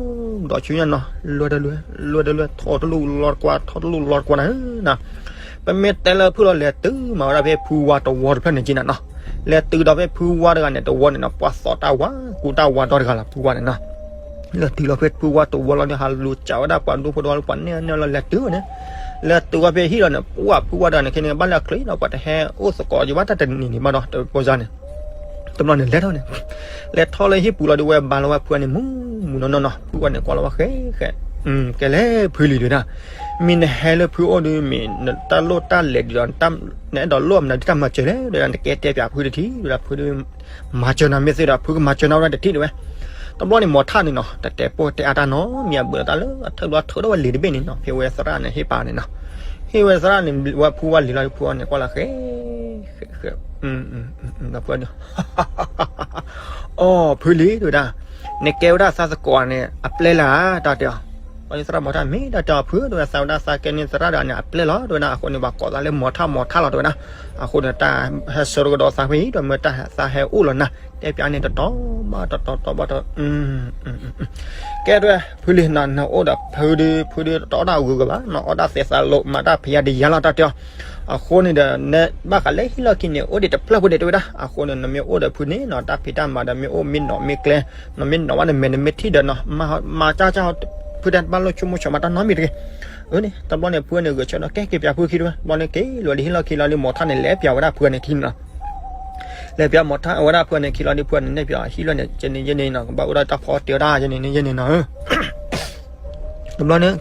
ဒီးဆူညါနီၤ လွဲတလွဲ လွဲတလွဲ ထီၣ်တလူၢ်လီၤတကွၢ် ထီၣ်တလူၢ်လီၤတကွၢ်နၤနီၤ ပမ့ၢ်တဲလၢဖုလီၤလဲၤတုၤမၤဝဲဒၣ်ဖဲဖုဝါတဝီတဖျၢၣ်န့ၣ်က့နၤနီၤ လဲၤတုၤဒီးဖဲဖုဝါတဂၤန့ၣ် တဝီန့ၣ်နီၤ ပှၤသီၣ်တၢ်ဝါ ကူတၢ်ဝါဒီတဂၤလီၤ ဖုဝါန့ၣ်နီၤ လဲၤတုၤလီၤဖဲဖုဝါတဝီလီၤဒီး ဟးလူၤစးဝဲဒၣ်ပှၤဒူဖိတဝီလၢ ပှၤနဲၣ်နဲၣ်လီၤ လဲၤတုၤဝဲန့ၣ် လဲၤတုၤဝဲဖဲဟံၣ်လီၤန့ၣ် ပှၤဖုဝါတဂၤန့ၣ် ခဲန့ၣ် ဘၣ်လၢအချ့ဒီး ပှၤတဟဲအိၣ်သကိးယဘၣ်တၢ်တနံၤန့ၣ်ဘၣ်ဒီး တဖိစါန့ၣ် တဘျီန့ၣ် လဲၤထီၣ်န့ၣ် လဲၤထီၣ်လၢဟံၣ်ပူၤလီၤဒီး ဝဲဘါလီၤဝဲဖုဝါန့ၣ် မူမူနီၢ်နီၢ်နီၤ ဖုဝါန့ၣ် ကွၢ်လီၤဝဲဃဲဃဲ ကဲလဲၣ်ဖုလံၤတဲဒၣ် မ့ၢ်နဟဲလၢဖုအိၣ်ဒီး မ့ၢ်နတၢ်လိၣ်တၢ်လဲၤဒံးဒီး နအဲၣ်ဒိးလိၣ်မနုၤဒ်တၢ်မၤစၢၤလဲၣ် တဲဒၣ် နကဲတဲပၠးဖုတထံၣ် တဲဒၣ် ဖုဒုး မၤစၢၤနၤမ့ၢ်သ့ဒီး ဖုကမၤစၢၤနၤဝဲဒၣ်တထံၣ်တဲဝဲ တဘျီန့ၣ် မီၤထၣ်န့ၣ်နီၤ တတဲပိၢ်တဲအါတၢ်နီတမံၤ အဘူးလီၤတၢ်လၢအထၢၣ်ဘျီ ထုးထီၣ်ဝဲလံာ်တဘ့ၣ်န့ၣ်နီၤ ဖဲဝဲသရၣ်န့ၣ် ဟ့ၣ်ပာ်န့ၣ်နီၤ ဟ့ၣ်ဝဲသရၣ်န့ၣ် ဝဲဖုဝါလံာ်လီၤ ဖုဝါန့ၣ် ကွၢ်လီၤဃဲဃဲဃဲ ဒီးဖုဝါန့ၣ် အိ ဖုလံၤတဲဝဲဒၣ် နကဲဝဲဒၣ်သးသကိးန့ၣ် အပျဲလၢဧါ တၢ်တဲအီၤ ဘျီဒုးသရၣ်မီၤထၣ်မ့ၢ်တၢ်တဲအီၤဖု တဲဝဲဒၣ် သးဝဲဒၣ်သးကဲန့ၢ်သရၣ်ဒီးန့ၣ် အပျဲၢ်လီၤ တဲဝဲဒၣ် အဃိန့ၣ် ပှၤကိးသးလၢမီၤထၣ်မီၤထၣ်လီၤ တဲဝဲဒၣ်. အဃိန့ၣ် တၢ်ဟဲဆၢကဒီးသးဖဲအံၤ ဒီးမ့ၢ်တၢ်သးဟဲအိၣ်လီၤနၤ တဲပၠးန့ၣ်တတီၤဘၣ်တတီၤ တတီၤဘၣ်တတီၤ ကဲတဲဝဲ ဖုလံ နအိၣ်ဒီးဖုဒု ဖုဒုတအီၣ်တၢ်အဂုၤအဂၤဘၣ် နအီၣ်တၢ်သဲးသးလိာ် မၤတၢ်ဖံးယါဒံးယါလီၤ တၢ်တဲအီၤ. အဃိန့ၣ်ဒီး နဘၣ်ဃးလၢဟံၣ်လီၢ်ခံန့ၣ် အိၣ်ဒံးတဖျၢၣ်ဖိဒံး တဲဝဲဒၣ်. အဃိန့ၣ် နမ့ၢ်အိၣ်ဒီးဖုန့ၣ်နီၤ တၢ်ဖံးတၢ်မၤဒီး မ့ၢ်အိၣ်မ့ၢ်နီၢ်မ့ၢ်ကျဲ နမ့ၢ်နီၢ်ဘၣ်နမဲာ် နမ့ၢ်ထံၣ်ဒီးနီၤ မၤကၢ်ကၢ် ဖုတဲ ဘၣ်လိၣ်ဆိကမိၣ်ဆိမးတၢ်နီတမံၤတဂ့ၤ. အန့ၣ် တဘျီန့ၣ် ဖုန့ၣ်ဂဲၤဆၢဒီး ကဲက့ၤပၠးဖုခံတဝဲ ဘျီန့ၣ်က့ၤလီၤဒံးဟံၣ်လီၢ်ခံလီၤဒံး မီၤထၣ်န့ၣ် လဲၤပၠးဝဲဒၣ်ဖုန့ၣ်ခံန့ၣ်နီၤ လဲၤပၠးမီၤထၣ်ဝဲဒၣ်ဖုန့ၣ် ခံလီၤဒံးဖုန့ၣ် နဲၣ်ပၠးဟံၣ်လီၢ်န့ၣ် ယဲန့ၣ်ယဲန့ၣ်နီၤ ကဘၣ်အိၣ်ဒၣ်တၢ်ဖီတ့ဝဲဒၣ် ယဲန့ၣ်န့ၣ်ယဲန့ၣ်နီၤ တဘျီန့ၣ်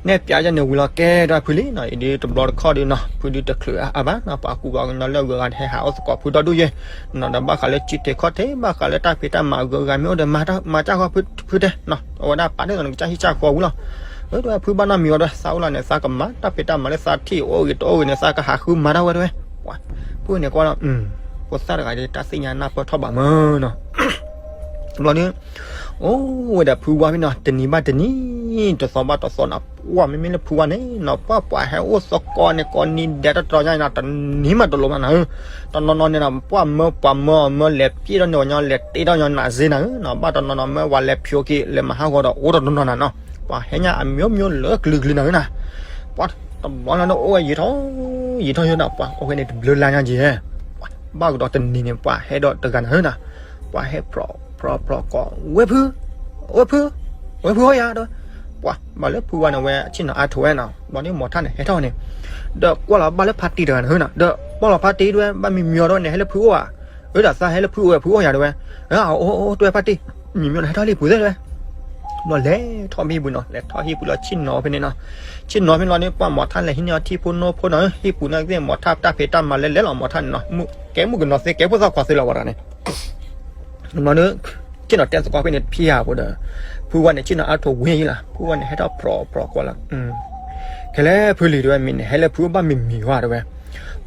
နဲၣ်ပၠးယဲန့ၣ်ဝံၤလီၤ ကဲဒၣ်ဖုလံနီၤ အံၤဒုးတဘျီတခီၣ်ဒုးနီၤ ဖုဒုးတချုးအါဘၣ်နီၤ ပှၤကူပှၤကညီလၢအဂုၤအဂၤဟဲဟးအိၣ်သကိးဖုဒီဒူၣ်ယဲနီၤ ဒီးဘၣ်ဃးလၢကၠံထံးခီၣ်ထံး ဘၣ်ဃးလၢတၢ်ဖံးတၢ်မၤအဂုၤအဂၤမ့ၢ်အိၣ်ဒီး မၤစၢ်ဃီဖုတဲနီၤ အဝဲဒၣ်ပာ်န့ၢ်သိးနကစၢ်ဟံၣ်ကစၢ်ဃီဝံၤလီၤ အဝဲဒၣ်ဖုဘၣ်နီတမံၤဝဲဒၣ် သးအိၣ်လီၤန့ၣ် သးကမၤတၢ်ဖံးတၢ်မၤလၢသးထံၣ်အိၣ်ဂ့ၤတအိၣ်ဂ့ၤန့ၣ် သးကဟးဃုမၤတၢ်ဝဲတဝဲ ပှၤ ဖုန့ၣ်ကွၢ်လီၤ ဖိသၣ်တဂၤဒ်တၢ်သ့ၣ်ညါနၢ်ပၢၢ်ထီၣ်ဘးမၢနီၤ တဘျီန့ၣ် အိၣ်ဝဲဒီးဖုဝါဖဲနီၤ တနံၤဘၣ်တနံၤ တသီဘၣ်တသီနီၤ ပှၤမ့မ့ၢ်လၢဖုဝါန့ၣ်နီၤ ပှၤပှၤဟဲအိၣ်သကိးန့ၣ် ကိးနံၤဒဲးတတီၤညါနီၤ တနံၤမးတလိၤမးနီၤ တနီၤနီၤန့ၣ်နီၤ ပှၤမၢပှၤမၢအီၤမၢလဲၤပျဲၣ်ထီၣ်န့ၢ်ပှၤညီ လဲၤတ့ထီၣ်ညီနးစ့နၤဧၢနီၤ ဘၣ်တနီၤနီၤမၢဝဲလဲၤဖျိက့ၤ လဲၤမၤဟးဂီၤဒီးအိၣ်တနီၤနီၤနၤနီၤ ပှၤဟဲညါအမျိုးမျိုးလၢကလုာ်ကလုာ်နၤဧၢနီၤ ပှၤတဘျီန့ၣ်အိၣ်ဝဲယံာ်ထီၣ် ယံာ်ထီၣ်ယံာ်နီၤ ပှၤအိၣ်ဝဲန့ၣ်တဘျုးလါညါက့ၤ ဘၣ်ကဒီးတနံၤန့ၣ် ပှၤဟဲဒီးတဂၤနၤဧၢနီၤ ပှၤဟဲဖြီဖြီဖြီကိး ဝဲဖု ဝဲဖု ဝဲဖုဟီယၤဒီး ပှၤဘၣ်လၢဖုဝါန့ၣ် ဝဲဆ့ၣ်နီၤအါထိးဝဲနီၤ ဘျီန့ၣ်မီၤထၣ်န့ၣ်ဟဲထီၣ်န့ၣ် ဒီးကွၢ်လီၤဘၣ်လၢဖါတံၢ်တဂၤနၤဧၢနီၤ ဒီးကွၢ်လီၤဖါတံၢ်တဝဲ ဘၣ်မံမံအီၤဒီးန့ၣ် ဟဲလၢဖုအိၣ်ဧါ အၢဒီးသးဟဲလၢဖုအိၣ်ဝဲဖုအိၣ်ယၤတဝဲ အအိၣ်အိၣ်တဝဲဖါတံၢ် မံမံအီၤန့ၣ်ဟဲထီၣ်လံပူၤသ့တဝဲ ဘျီလဲၤထီၣ်ဟံၣ်ပူၤနီၤ လဲၤထီၣ်ဟံၣ်ပူၤလီၤဆ့ၣ်နီၤဖဲန့ၣ်နီၤ ဆ့ၣ်နီၤဖဲန့ၣ်လီၤန့ၣ် ပှၤမီၤထၣ်လဲၤဟံးန့ၢ်အီၤထံဖိနိဖိနီၤ ဟံၣ်ပူၤန့ၣ်သ့ၣ်မီၤထၣ်တၢ်ဖံးတၢ်မၤလဲၤလဲၤလီၤမီၤထၣ်န့ၣ်နီၤ ကဲမုၣ်ကနီၤသ့ ကဲဖိသၣ်ခွါသ့လီၤဝဲဒၣ်န့ၣ် ဘျီန့ၣ် ဆ့ၣ်နီၤတဲသကိးဖဲန့ၣ်ဖံးယၤဖိဒီး ဖုဝါန့ၣ် ဆ့ၣ်နီၤအါထိးဝဲယံၤလီၤ ဖုဝါန့ၣ်ဟဲထီၣ်ဖြီဖြီကိးလီၤ ခဲလၢာ်ဖုလံၤတဝဲ မ့ၢ်နဟဲလၢဖုဘၣ်မံမံၤဝဲတဝဲ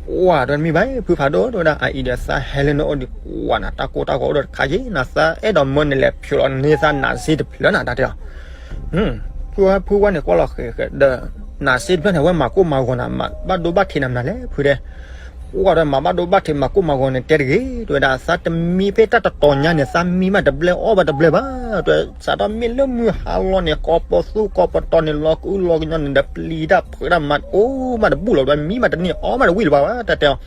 ပှၤတဝဲမံဘၣ် ဖုဖးဒိၣ်တဝဲဒၣ် အအံၤဒီးသးဟဲလၢနအိၣ်ဒံး ပှၤနၤတၢ်ကိၢ်တၢ်ဂီၤအိၣ်ဒီးတခါယံၤ နသးအဲၣ်ဒိးမၢနလဲၤဖျိးလီၤန့ၢ်သးနးစ့တဖျၢၣ်နၤ တၢ်တဲအီၤ ဖုဝါ ဖုဝါန့ၣ်ကွၢ်လီၤဃဲၤဃဲၤဒီး နးစ့တဖျၢၣ်န့ၣ် အဝဲမၤကိၢ်မၤဂီၤနၤ မၤဘၣ်ဒိဘၣ်ထံးနၤမနုၤလဲၣ် ဖုတဲ ပှၤဒီးမၤဘၣ်ဒိဘၣ်ထံးမၤကိၢ်မၤဂီၤန့ၣ် တဲတဂ့ၤ တဝဲဒၣ် သးတမံဖဲတၢ်တတီၤညါန့ၣ် သးမံမးတဘျဲၣ်အီၣ်ဘၣ်တဘျဲၣ်ဘၣ် တဝဲ စးထီၣ်မ့ၢ်လၢမုၢ်ဟါလီၤန့ၣ် ကိးပသူကိးပတီၤန့ၣ် လီၤကအုလီၤကညီန့ၣ်ဒီး ပျံၤတၢ်ဖုးတၢ်မၤအိၣ်မးတဘူၣ်လီၤ တဝဲ မံမးတန့ၢ်အီၣ်မးတဝံၣ်လၢၤဘၣ်ဝဲ တၢ်တဲအီၤ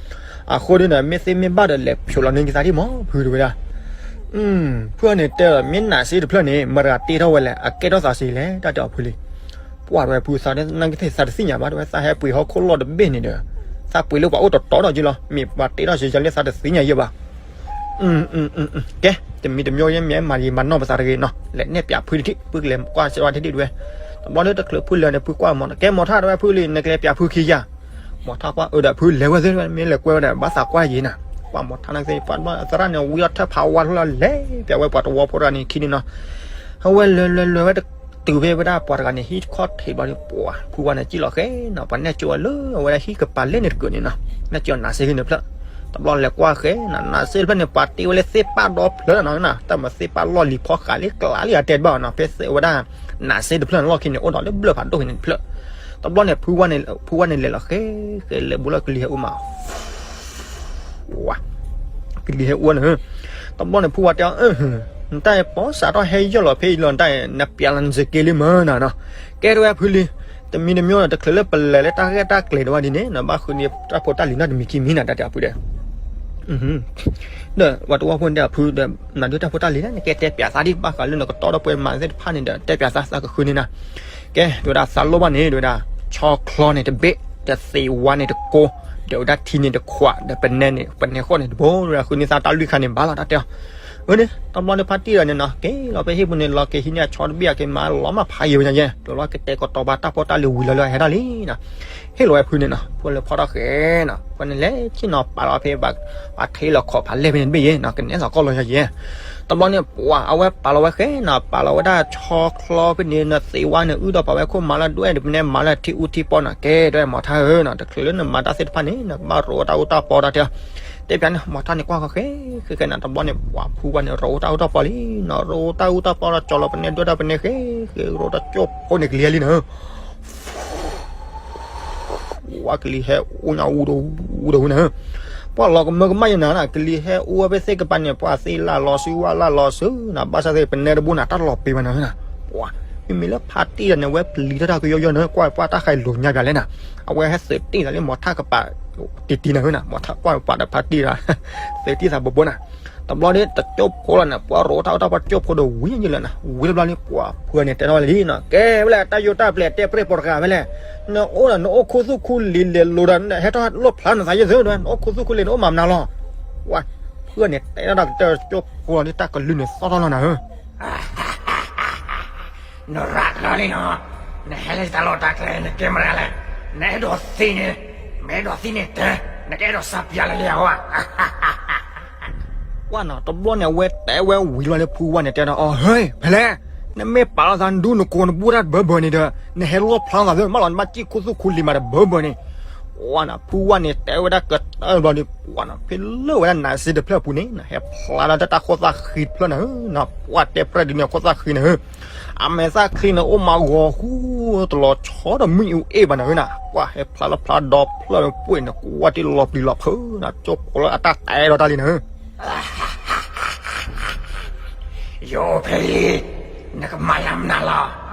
အဃိဒီးန့ၣ် မ့ၢ်သ့မ့ၢ်ဘၣ်ဒီး လဲၤဖျိးလီၤန့ၢ်က့ၤသးဒံးမး ဖုတဲဝဲဒၣ် ဖုန့ၣ်တဲဒီး မ့ၢ်နးစ့တဖျၢၣ်န့ၣ် မတၤတဂၤတ့ထီၣ်ဝဲလဲၣ် အကဲထီၣ်သးစ့လဲၣ် တၢ်တဲအီၤဖုလံၤ ပှၤတဝဲဖုသးနကသ့ၣ်သးတသ့ၣ်ညါဘၣ် တဝဲသးဟဲပှ့ၤဟီၣ်ခိၣ်လီၢ်တဘ့ၣ်န့ၣ်ဒီး သးပှ့ၤလၢပှၤအိၣ်တတီၤဒီးယ့လီၤ မ့ၢ်ပှၤတ့ထီၣ်စ့ယလၢသးတသ့ၣ်ညါယ့ဘၣ် ကဲ တမံၤတမံၤယဲမ့ၢ်မၤယံာ်မၤနီၢ်ပသးတဂ့ၤနီၤ လဲၤနဲၣ်ပၠးဖုတထံၣ် ဖုကလဲၤကွၢ်စ့ဝါတထံၣ်တဝဲ တဘျီလၢတချုးဖုလဲၤန့ၣ် ဖုကွၢ်မီၤ ကဲမီၤထၣ်တဝဲဖုလံၤ နကလဲၤပၠးဖုခံယၤ မီၤထၣ်ကွၢ်အၢဒီးဖုလဲၤဝဲသ့ၣ်တဝဲ မ့ၢ်လဲၤကွဲဝဲဒီး ဘၣ်သးကွၢ်ယံာ်နၤ ပှၤမီၤထၣ်န့ၣ်သ့ၣ် ပှၤသရၣ်န့ၣ် ဝံအီၣ်ထၢၣ်ဖးဝါထီၣ်လီၤ လဲၤပၠးဝဲပှၤတဝီဖိတဂၤန့ၣ်ခံန့ၣ်နီၤ အဝဲလဲၤလဲၤလဲၤဝဲတတုၤဖဲဝဲဒၣ်ပှၤတဂၤန့ၣ် ဟံၣ်ခီၣ်ထံးဘျီန့ၣ် ပှၤဖုဝါန့ၣ်စံၣ်လီၤဃဲနီၤ ပှၤနဲၣ်ကၠိဝဲလၢအဝဲဒၣ်ဟံၣ်ကပၤလဲၣ်န့ၣ်တကၢးန့ၣ်နီၤ နဲၣ်ကၠိနးစ့ဖဲန့ၣ်တဖျၢၣ် တဘျီလဲၤကွၢ်ဃဲနီၤ နးစ့တဖျၢၣ်န့ၣ် ပှၤတ့ဝဲလၢသ့ၣ်ပၢ်ဒီဖျၢၣ်နီၤ တၢ်မၤသ့ၣ်ပၢ်လီၢ်လံၤဖီဃးလံကျးလံအတဲတဘၣ်နီၤ ဖဲဝဲဒၣ် နးစ့တဖျၢၣ်န့ၣ်လီၢ်ခံန့ၣ် အိၣ်ဒီးလၢဘျၢၣ်ဖးဒိၣ်ဖဲန့ၣ်တဖျၢၣ် တဘျီန့ၣ် ဖုဝါန့ၣ်လဲၤလီၤဃဲ ဃဲလဲၤဘူးလီၤကလံၤဟဲအိၣ်မး ကလံၤဟဲအိၣ်န့ၣ် တဘျီန့ၣ် ဖုဝါတဲအီၤ နတၢ်အံၤပီစးထီၣ်ဟဲယီၢ်လီၤဖဲအံၤလီၤ နတၢ်အံၤ နပျးလီၤနစ့က့လံမၢနီၤနီၤ ကဲတဝဲဖုလံၤ တမံၤတမံၤဒီး တချုးလၢပလဲၤလၢတၢ်ဂ့ၢ်တၢ်ကျဲၤတဝဲဒ်န့ၣ် နဘၣ်ဃုန့ၢ်တၢ်ဖိတၢ်လံၤနီတမံၤခံမံၤနၤ တၢ်တဲအဖုဒီး ဒီးပှၤတဝီဖိန့ၣ်တဲအဖုဒီး နဒုးတၢ်ဖိတၢ်လံၤန့ၣ် နကဲတဲပၠးသးဒ်ဘၣ်ဃးလၢနကတီဒီပုၢ်ဝဲၢ်မၤသ့ၣ်တဖၣ်န့ၣ်ဒီး တဲပၠးသး သးကဃုန့ၢ်နၤ ကဲ တဝဲဒၣ်သးလိၣ်ဘၣ်န့ၣ် တဝဲဒၣ် ဆီချီန့ၣ်တဘ့ၣ် ဒီးသ့ၣ်ဝါန့ၣ်တကိး ဒီးဝဲဒၣ်ထံန့ၣ်တခွး ဒီးပနဲန့ၣ် ပနဲဃီန့ၣ်တဘိ တဝဲဒၣ်ဃုန့ၢ်သးတၢ်လွံၢ်ခါန့ၣ်ဘၣ်လီၤ တၢ်တဲအီၤ အန့ၣ် တဘျီန့ၣ်ဖါတံၢ်ဒီးန့ၣ်နီၤ က့ၤလီၤဖဲဟံၣ်ပူၤန့ၣ် လီၤက့ၤဟံးန့ၢ်အဆီတဘ့ၣ် အက့ၤမၤလီၤမၢ်ဖးယံၤဝဲညါယဲ တဘျီကတဲာ်ကတီၤပာ်တၢ်ဖိတၢ်လံၤဝံၤလီၤလၢအဟဲထီၣ်လံနီၤ ဟ့ၣ်လီၤဝဲဖုန့ၣ်နီၤ ဖုလၢဖီထီၣ်ဃဲနီၤ ဖုန့ၣ်လဲၤဆ့ၣ်နီၤပာ်လီၤဖဲ ပှၤထ့လီၤခီၣ်ဖးလဲၢ်ဖဲန့ၣ်တဘ့ၣ်ယဲနီၤ ကနဲၣ်သးကီၢ်လီၤယဲယဲ တဘျီန့ၣ် ပှၤအဝဲပာ်လီၤဝဲဃဲနီၤ ပာ်လီၤဝဲဒၣ်ဆီချီဖဲန့ၣ် နသ့ၣ်ဝါန့ၣ် အုၣ်ဒီးပာ်ဝဲခိၣ်မၤလၢဒွဲၣ် ဒီးပနဲမၤလၢထံအူထံပီနီၤ ကဲ တဝဲမီၤထၣ်ဧၢနီၤ တချုးလၢနမၤတၢ်သ့ၣ်တဖၣ်န့ၣ် နကဘၣ်ရိးဝဲတၢ်အူတၢ်ပီတၢ်တဲအီၤ တဲပၠးန့ၣ် မီၤထၣ်န့ၣ်ကွၢ်ဃီဃဲဃဲဃဲနၤ တဘျီန့ၣ် ပှၤဖုဝါန့ၣ် ရိးတၢ်အူတၢ်ပီလံနီၤ, ရိးတၢ်အူတၢ်ပီဒီး ကၠီၤလီၤပနဲဒွဲၣ်တၢ်ပနဲဃဲဃဲ ရိးတၢ်ကၠိၣ်ဖိန့ၣ်ကလံၤဟဲလံနီၤ ဝါကလံၤဟဲအိၣ်ညါအူဒီးအူဒီးဝံၤနၤ, ပှၤလီၤကမၢကမၣ်ယနၤနၤ ကလံၤဟဲအိၣ်ဝဲဖဲသ့ၣ်ကပၤန့ၣ် ပှၤသ့ၣ်လၢလီၤဆူဝါလၢလီၤဆူနၤ ဘၣ်ဆၣ်သ့ၣ်ပနဲတဘိနၤ တၢ်လီၤပ့ၤဘၣ်နၤနၤ, ပှၤ မ့မ့ၢ်လၢဖါတံၢ်ဒီးန့ၣ် အဝဲပျံၤထီၣ်တၢ်ကယီယီနၤ ကွၢ်ပှၤတၢ်ဃဲလိာ်ညါပၠးလဲၣ်နၤ, အဝဲဟဲသုးတ့ၢ်သးလၢမီၤထၣ်ကပၤ တံတံနၤနၤ, မီၤထၣ်ကွၢ်ပှၤဒီးဖါတံၢ်ဒီး သုးတ့ၢ်သးဘိဘိနၤ, တဘျီဒီးတကၠိၣ်ဖိလီၤနၤ ပှၤရိးတၢ်အူတၢ်ပီကၠိၣ်ဖိဒီးဝံၤယလၢနၤ ဝံၤတဘျီန့ၣ် ပှၤဖုဝါန့ၣ်တဲထီၣ်ဝဲလံနီၤ ကဲဝဲလဲၣ် တၢ်ယိၤတၢ်ပျဲၤတဲပြဲၢ်ပိာ်တဂၤဖဲလဲၣ်, နအိၣ်ဒီးနအိၣ်ခူသူၣ်ခူလံၤလဲၤလိၤဒီး ဟဲထီၣ်လိၣ်ဖျါနသးယဲၢ်သု နအိၣ်ခူသူၣ်ခူလံၤနအိၣ်မၤမနုၤလီၤ, ဝါ ဖုဝါန့ၣ်တဲထီၣ်တၢ်ကတၢၢ်ကၠိၣ်ဖိလီၤဒီး တၢ်ကလုၢ်န့ၣ်သီၣ်ထီၣ်လီၤနၤဧၢ နရးလီၤလံနီၤ, နဟဲလၢတၢ်လီၢ်တၢ်ကျဲ နကဲမတၤလဲၣ်, နအဲၣ်ဒိးသံန့ၣ်, မ့ၢ်အဲၣ်ဒိးသံန့ၣ်တဲ, နကအဲၣ်ဒိးစးပၠးလၢလဲၣ်အဝဲ, ကွၢ်နီၤ တဘျီန့ၣ် အဝဲတဲဝဲဝံၤလီၤလၢဖုဝါန့ၣ်တဲဒီး အီၤ ဟဲ ဖဲလဲၣ်, နမ့ၢ်ပာ်လီၤသးနဒူနကိးနဘူၣ်တၢ်တဘၢဘၢန့ၣ်ဒီး နဟဲလီၣ်ဖျါသးသၢ မ့ၢ်လီၤနဘၣ်စံၣ်ခူသူၣ်ခူလံၤမးတဘၢဘၢန့ၣ် ကွၢ်နီၤ ဖုဝါန့ၣ်တဲဝဲဒၣ်ကတၢၢ်ဘျီဒီး ကွၢ်နီၤ ဖဲလၢဝဲဒၣ်နးစ့တဖျၢၣ်အပူၤန့ၣ် ဟဲဖျါလီၤတၢ်ဃိၣ်သၣ်ဃံတဖျၢၣ်နၤဧၢ, ပှၤတဲပြဲၢ်ဒ်န့ၣ်ဃိၣ်သၣ်ဃံနၤဧၢ, အမဲာ်သၣ်ချံန့ၣ် အိၣ်မးဂီၤဃူ တလီၤဆီဒီးမုၢ်အူအ့ၣ်ဘၣ်နၤဧၢနၤ, ပှၤဟဲဖျါလၢဖျါဒီဖျၢၣ်န့ၣ် ပှ့ၤန့ၣ် ကွၢ်တ့ၢ်လီၤပျံၤလီၤဖုးနၤ ကၠိဖိလၢအတၢ်တဲဒီးတၢ်လံနၤဧၢ ယအိၣ်ဖဲလံ, နကမၤယၤမနုၤလီၤ.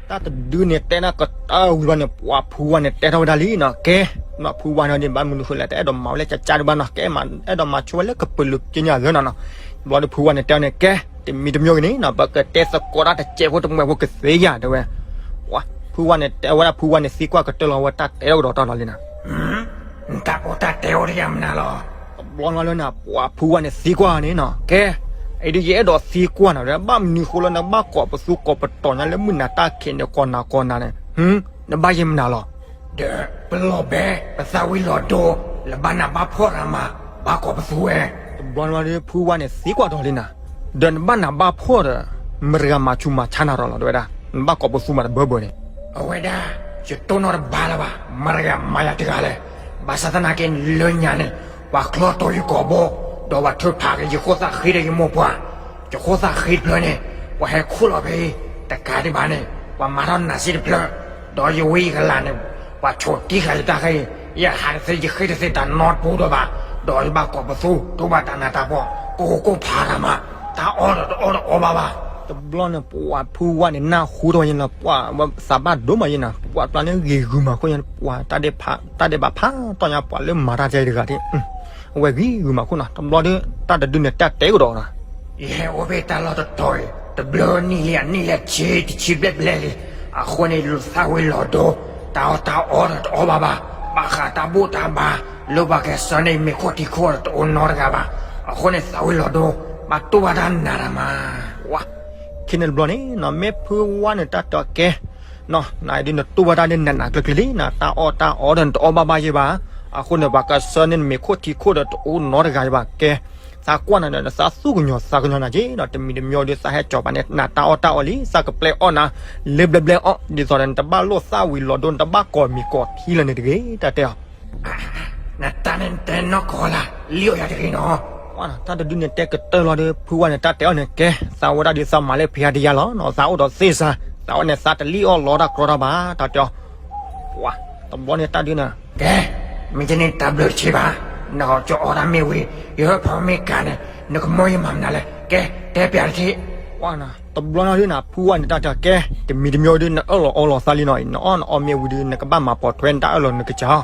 တၢ်တဒုန့ၣ်တဲန့ၣ်ကတၢၢ်ဝံၤဘၣ်န့ၣ် ပှၤဖုဝါန့ၣ်တဲထီၣ်ဝဲဒၣ်လံနီၤ, ကဲ, နီၤဖုဝါန့ၣ်ဒ်ဘၣ်မနုၤဃိလဲၣ် တအဲၣ်ဒိးမၤဝဲလၢကကါဒံးဘၣ်နီၤ, ကဲမး အဲၣ်ဒိးမၤဆိဝဲလၢကပၢၤလုးက့ညါသၢနီၤနီၤ, ဘျီဒီးဖုဝါန့ၣ်တဲန့ၣ် ကဲ, တမံၤတမံၤဂ့ၤန့ၣ်နီၤ ပကတဲသကိးတၢ်တစဲးဖိတမှဲးဖိကသ့ယၤတဲဝဲ, ပှၤဖုဝါန့ၣ်တဲဝဲဒၣ်ဖုဝါန့ၣ်သံကွၢ်ကတၢၢ်လီၤဝဲတၢ်တဲထီၣ်ကဒီးတၢ်လီၤလံနီၤ နတၢ်ကီတၢ်တဲအိၣ်တယၤမနုၤလီၤ. တဘျီလီၤလၢနၤ ပှၤဖုဝါန့ၣ်သံကွၢ်န့ၣ်နီၤ, ကဲ, အံၤဒ်ယအဲၣ်ဒိးသံကွၢ်နၤဒီး ဘၣ်မနုၤဃိလၢနဘၣ်ကိးပသူကိးပတီၤညါလၢမုၢ်နၤတၢ်ခံးန့ၣ် ကိးနၤကိးနၤန့ၣ်, နဘၣ်ယဲၢ်မနုၤလီၤ. ဒီးပလီၢ်ဘဲ ပသးဝံၤလီၤဒိ လၢဘၣ်နးဘၣ်ဖှီၣ်တၢ်မး ဘၣ်ကိးပသူဝဲ. တဘျီလီၤဒီး ဖုဝါန့ၣ်သံကွၢ်ဒီးလံနၤ, ဒီးနဘၣ်နးဘၣ်ဖှီၣ်ဒီး မတၤတဂၤမၤဆူးမၤဆါနၤဒီးလီၤ တဲဝဲဒၣ်, နဘၣ်ကိးပသူမးတဘၢဘၢန့ၣ် အဝဲဒၣ် ယတိၢ်နီၣ်တဘၣ်လၢၤဘၣ်, မတၤတဂၤမၤယၤတဂၤလဲၣ်, ဘၣ်ဆၣ်သနာ်က့ လၢညါန့ၣ် ပှၤချီတီယကိာ်ဘိ, ဒီးပှၤထုးဖးက့ၤယဃိၣ်သၣ်ဃံဒီးယမိၢ်ပှၢ်, ယဃိၣ်သၣ်ဃံတဖျၢၣ်န့ၣ် ပှၤဟဲခူၣ်လီၤဖဲအံၤ, တကးဒံးဘၣ်န့ၣ် ပှၤမၤထီၣ်နးစ့တဖျၢၣ်, ဒီးယဝံယကလၤန့ၣ် ပှၤဆိးတံၢ်ဃာ်ယတၢ်ဃ့, ယဟးတသ့ ယဃ့တသ့တၢ်နီတပူၤဒီးဘၣ်, ဒီးယဘၣ်ကိးပသူ တိၢ်ဘၣ်တၢ်နးတၢ်ဖှီၣ် ကိၢ်ကိၢ်ဖးတၢ်မး, တၢ်အီၣ်ဒီးတအီၣ်တအီဘၣ်ဘၣ်. တဘျီန့ၣ် ပှၤဖုဝါန့ၣ် နၢ်ဟူထီၣ်ဝဲယဲၢ်လီၤ, ပှၤသးဘၣ်ဒိမးယဲၢ်နၤ, ပှၤပျၢ်န့ၣ်ဂ့ၤဂုာ်မးခိၣ်ညါ, ပှၤတၢ်ဒဲးဘးဖးတီၢ်ညါ ပှၤလၢမၤတၢ်ကဲတဂၤဒၣ်, အဝဲဂ့ၤဂုာ်မးခိၣ်နီၤ, တဘျီဒီး တၢ်တဒုန့ၣ်တၢ်တဲကဒီးနီၤ ယဟဲအိၣ်ဖဲတၢ်လီၢ်တတီၤအံၤ တဘျီနံၣ်လံ အနံၣ်လံ ဆံတဆံဘျဲၣ်ဘျဲၣ်လံ, အဃိန့ၣ် သးဝံၤလီၤဒိ, တၢ်အီၣ်တၢ်အီဒီးတအီၣ်ဘၣ်ဘၣ်, ဘၣ်ဃးတၢ်ဘူၣ်တၢ်ဘါ လၢပှၤကဆှၢန့ၢ်မ့ၤခိၣ်ထံခိၣ်ဒီးတအိၣ်နီတဂၤဘၣ်, အဃိန့ၣ် သးဝံၤလီၤဒိ, ဘၣ်တူၢ်ဘၣ်တၢ်နးတၢ်မး, ဝါ, ခဲန့ၣ်တဘျီန့ၣ်နီၤ မ့ၢ်ဖုဝါန့ၣ်တၢ်တဲအီၤကဲ နီၤ နဒုးနတူၢ်ဘၣ်တၢ်ဒ်နးနးကျၢၤကျၢၤလံနီၤ, တၢ်အီၣ်တၢ်အီဒီးနတအီၣ်ဘၣ်ဘၣ်ယဲၢ်ဘၣ်, အဃိန့ၣ် ပှၤကဆှၢန့ၢ်နမ့ၤခိၣ်ထံခိၣ်ဒီးတအိၣ်နီတဂၤယဲၢ်ဘၣ်, ကဲ, သးကွၢ်နၤဒီး နသးသူၣ်ကညီၤသးကညီၤနၤက့ၤဒီး တမံၤတမံၤဒီး သးဟဲကၠီၤပာ်န့ၢ်နၤတၢ်အီၣ်တၢ်အီလံ, သးကပျဲအီၣ်နၤ လၢဘျဲဘျဲအီၣ် ဒ်သိးဒီး နတဘၣ်လိၣ်သၣ်ဝံၤလီၤဒိ နတဘၣ်ကိးမံၤကိးထံလၢၤန့ၣ်တဂ့ၤ တၢ်တဲအီၤ နတၢ်န့ၣ်တဲနီၢ်ကီၢ်လၢ လံၣ်အီၣ်ယၤတဂ့ၤနီၤ, တၢ်တဒုန့ၣ်တဲကတၢၢ်လီၤဒီး ဖုဝါန့ၣ်တၢ်တဲအီၤန့ၣ် ကဲ, သးဝဲဒၣ်ဒုးသးမၤလၢဖံးအါဒံးယါလီၤနီၤ, သးအိၣ်ဒီးသ့ၣ်စါ, သးဝဲန့ၣ်သးတလံၣ်အီၣ်လီတၢ်ကြီတၢ်ဘၣ် တၢ်တဲအီၤ, ပှၤ, တဘျီန့ၣ်တၢ်ဒုးန့ၣ်, ကဲ, မ့ၢ်ကန့ၣ်တၢ်ဘျၢတဆံဘၣ်, နကၠီအီၣ်တၢ်မ့ၢ်ဝံၤ, ယဟၢဖီမ့ၢ်ကၤန့ၣ်, နကမၢယမၤမနုၤလဲၣ်, ကဲ, တဲပျးတထံၣ် တဘျီန့ၣ်ဒုးနၤ ဖုဝါန့ၣ်တၢ်တဲအီၤ ကဲ, တမံၤတမံၤဒုး နအၢၣ်လီၤအီလီၤသးလံနီၤ, နအီၣ်နအီမ့ၢ်ဝံၤဒုး နကဘၣ်မၤပိာ်ထွဲနတၢ်အၢၣ်လီၤနကစၢ်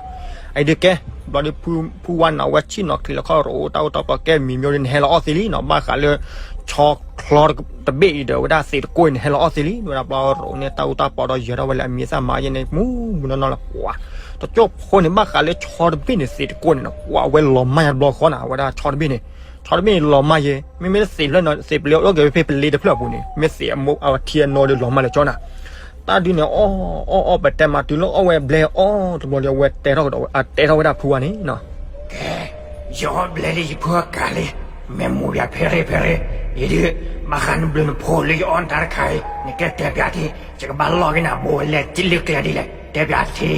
အီၤ, အံၤဒုးကဲ, ဘျီဒုး ဖုဝါန့ၣ် အဝဲဆ့ၣ်နီၤချံးလီၤခီၣ်ရိၤတၢ်အိၣ်တၢ်ပီး ကဲ မံၤမ့ၢ်ဒုး နဟဲလီၤအီၣ်သ့လံနီၤ, ဘၣ်ဃးလၢ ဆီချီတဘ့ၣ်အံၤဒီး အဝဲဒၣ်သံးတကိၢ်အံၤ နဟဲလီၤအီၣ်သ့လံ, ဝဲဒၣ်ဘျီရိၤန့ၣ် တၢ်အိၣ်တၢ်ပီးဒီးယၢၤထီၣ်ဝဲလၢအမံၤသၣ်မၤယဲၢ်န့ၣ် မူမူနီၢ်နီၢ်လီၤ, ပှၤ, တကၠိၢ်ဖိန့ၣ် ဘၣ်ဃးလၢဆီတဘ့ၣ်န့ၣ် သံးတကိၢ်န့ၣ်နီၤ, ပှၤ အဝဲလီၤမၢ်ယါတဘျီဃီနီၤ, အဝဲဒၣ်ဆီတဘ့ၣ်န့ၣ် ဆီတဘ့ၣ်န့ၣ်လီၤမၢ်ယဲၢ်, မ့မ့ၢ်သံးဖျၢၣ်နီၤ သံးပလ့ၤအိၣ်က့ၤဖဲပလ့ၤတဖျၢၣ်အပူၤန့ၣ် မ့ၢ်သံးအမိၢ်အထံအနိဒုးလီၤမၢ်လၢာ်ကၠီနီၤ, တၢ်ဒုးန့ၣ် အီၣ်အီၣ်အီၣ်ပတဲမၤတုၤလၢအီၣ်ဝဲဘျဲအီၣ်တဘျီဒီး အဝဲတဲထီၣ်ကဒီး အတဲထီၣ်ဝဲဒၣ်ဖုဝါန့ၣ်နီၤ, ကဲ, ယအီၣ်ဘျဲလံယဖုအကၤလံ, မ့ၢ်မူၤယၤဖဲရ့ဖဲရ့, အံၤဒုး, ဘၣ်ဃးနဘျုးနဖှိၣ်လၢယအီၣ်နတၢ်တခါအံၤ နကဲတဲပျးထံ, ယကဘၣ်လီၢ်က့ၤနၤဘိဝဲလဲၣ် လၢကျဲဒ်လဲၣ် တဲပျးထံ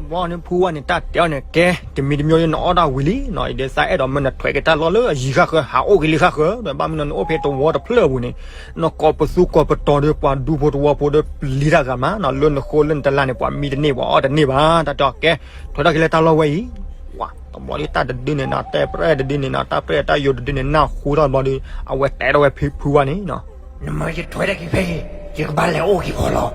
တ ဘျီန့ၣ်ဖုဝါန့ၣ် တၢ်တဲအီၤန့ၣ် ကဲ, တမံၤတမံၤဒီးနအီၣ်တၢ်ဝံၤလံနီၤ, အံၤဒီးသးအဲၣ်ဒိးမၢနထွဲးက့ၤတၢ်လီၢ်လၢအယံၤဃၣ်ဃၢၤ ဟးအိၣ်က့ၤလံဃၣ်ဃၢၤ, ဒီးဘၣ်မနုၤနအိၣ်ဖဲတဝီတဖျၢၣ်အပူၤန့ၣ်, နကိးပသူကိးပတီၤဒီးပှၤဒူဖိတဝီဖိဒီးပျံၤတၢ်ဂၤမးနီၤ, လၢနဃိလၢနတလါန့ၣ် ပှၤမံတန့ၢ် ပှၤအီၣ်တန့ၢ်ဘၣ်, တၢ်တဲအီၤကဲ, ထွဲးထီၣ်က့ၤလၢတၢ်လီၢ်ဝဲအံၤ, ဝါ, တဘျီဒီးတၢ်တဒုန့ၣ်နီၤ, တဲပြဲၣ်တဒုန့ၣ်နီၤ, တၢ်ပြဲၣ်တၢ်ယိာ်တဒုန့ၣ် နၢ်ဟူထီၣ်ဘျီဒီး အဝဲတဲထီၣ်ဝဲဖုဝါန့ၣ်နီၤ နမၢယထွဲးထီၣ်က့ၤဖဲအံၤ, ယကဘၣ်လဲၤအိၣ်က့ၤဖီလီၤ.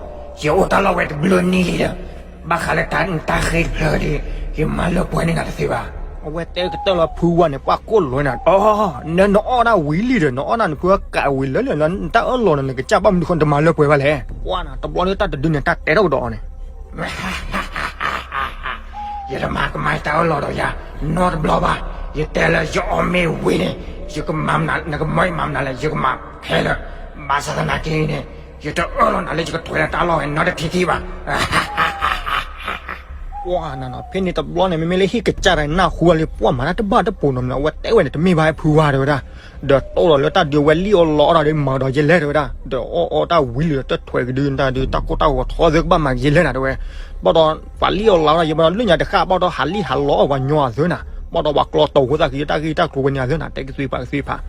ယအိၣ်တၢ်လီၢ်ဝဲတဘျုးနံၣ်လံဒီး, ဘၣ်ဃးလၢတၢ်ဃ့တဖျၢၣ်ဒီး, ယမၤလၢပှဲၤန့ၢ်နၤတသ့ဘၣ်. အဝဲတဲကတၢၢ်လီၤဖုဝါန့ၣ် ပှၤကိၢ်လီၤနၤ, အီ, နနအီၣ်တၢ်ဝံၤလံဒီး နအီၣ်တၢ်န့ၣ် ဖုဝါကးဝံၤလၢလၢလီၤ, နတၢ်အၢၣ်လီၤန့ၣ် နကစၢ်ဘၣ်မနုၤဃိနတမၤလၢပှဲၤဘၣ်လဲၣ်. ပှၤနီၤ တဘျီဒီးတၢ်တဒုန့ၣ် တၢ်တဲထီၣ်ကဒီးအီၤန့ၣ် ယတမၤကမၣ်တၢ်အၢၣ်လီၤဒီးယၤ နီတဘျီဘၣ်. ယတဲလၢယအီၣ်မ့ၢ်ဝံၤန့ၣ်, ယကမၤမနုၤ, နကမၢယမၤမနုၤလဲၣ်, ယကမၤခဲလၢာ်. ဘၣ်ဆၣ်သနာ်က့န့ၣ်, ယတအၢၣ်လီၤနၤလၢယကထွဲးလၢတၢ်လီၢ်ဝဲနီတထံထံဘၣ်. ပှၤနီၤနီၤ ဖဲန့ၣ်တဘျီန့ၣ် မ့မ့ၢ်လၢဟံၣ်ကစၢ်တဂၤန့ၣ် နၢ်ဟူဝဲလၢပှၤမၤတၢ်တဘၣ်တပိၤနီၤနီၤ, အဝဲတဲဝဲန့ၣ် တမ့ၢ်ဘၣ်ဖုဝါတဲဝဲဒၣ်, ဒီးတိၢ်ဒီးလၢတၢ်ဒုးဝဲလံၣ်အီၣ်လီအီၣ်ဒီးမၤဒီးယလဲၢ်တဲဝဲဒၣ်, ဒီးအီၣ်အီၣ်တၢ်ဝံၤလံဒီး တထွဲးကဒုတၢ်ဒုး တၢ်ကိၢ်တၢ်ဂီၤထီသ့ကဘၣ်မၤက့ၤယလဲၢ်နၤတဲဝဲ, ဘၣ်ဒီးပှၤလံၣ်အီၣ်လီအီၣ်ဒီး ယဘၣ်ဒီးလၢညါတဃၣ် ဘၣ်ဒီးဟးလံၣ်ဟးလီအီၣ်ပှၤညီအသၢနၤ, ဘၣ်ဒီးပှၤကျီတီၤဖိသၣ်ကံတၢ်ဂ့ၢ်တၢ်ကျိၤဝဲန့ၣ်အသၢနၤ, တဲကသွံဖးကသွံဖး.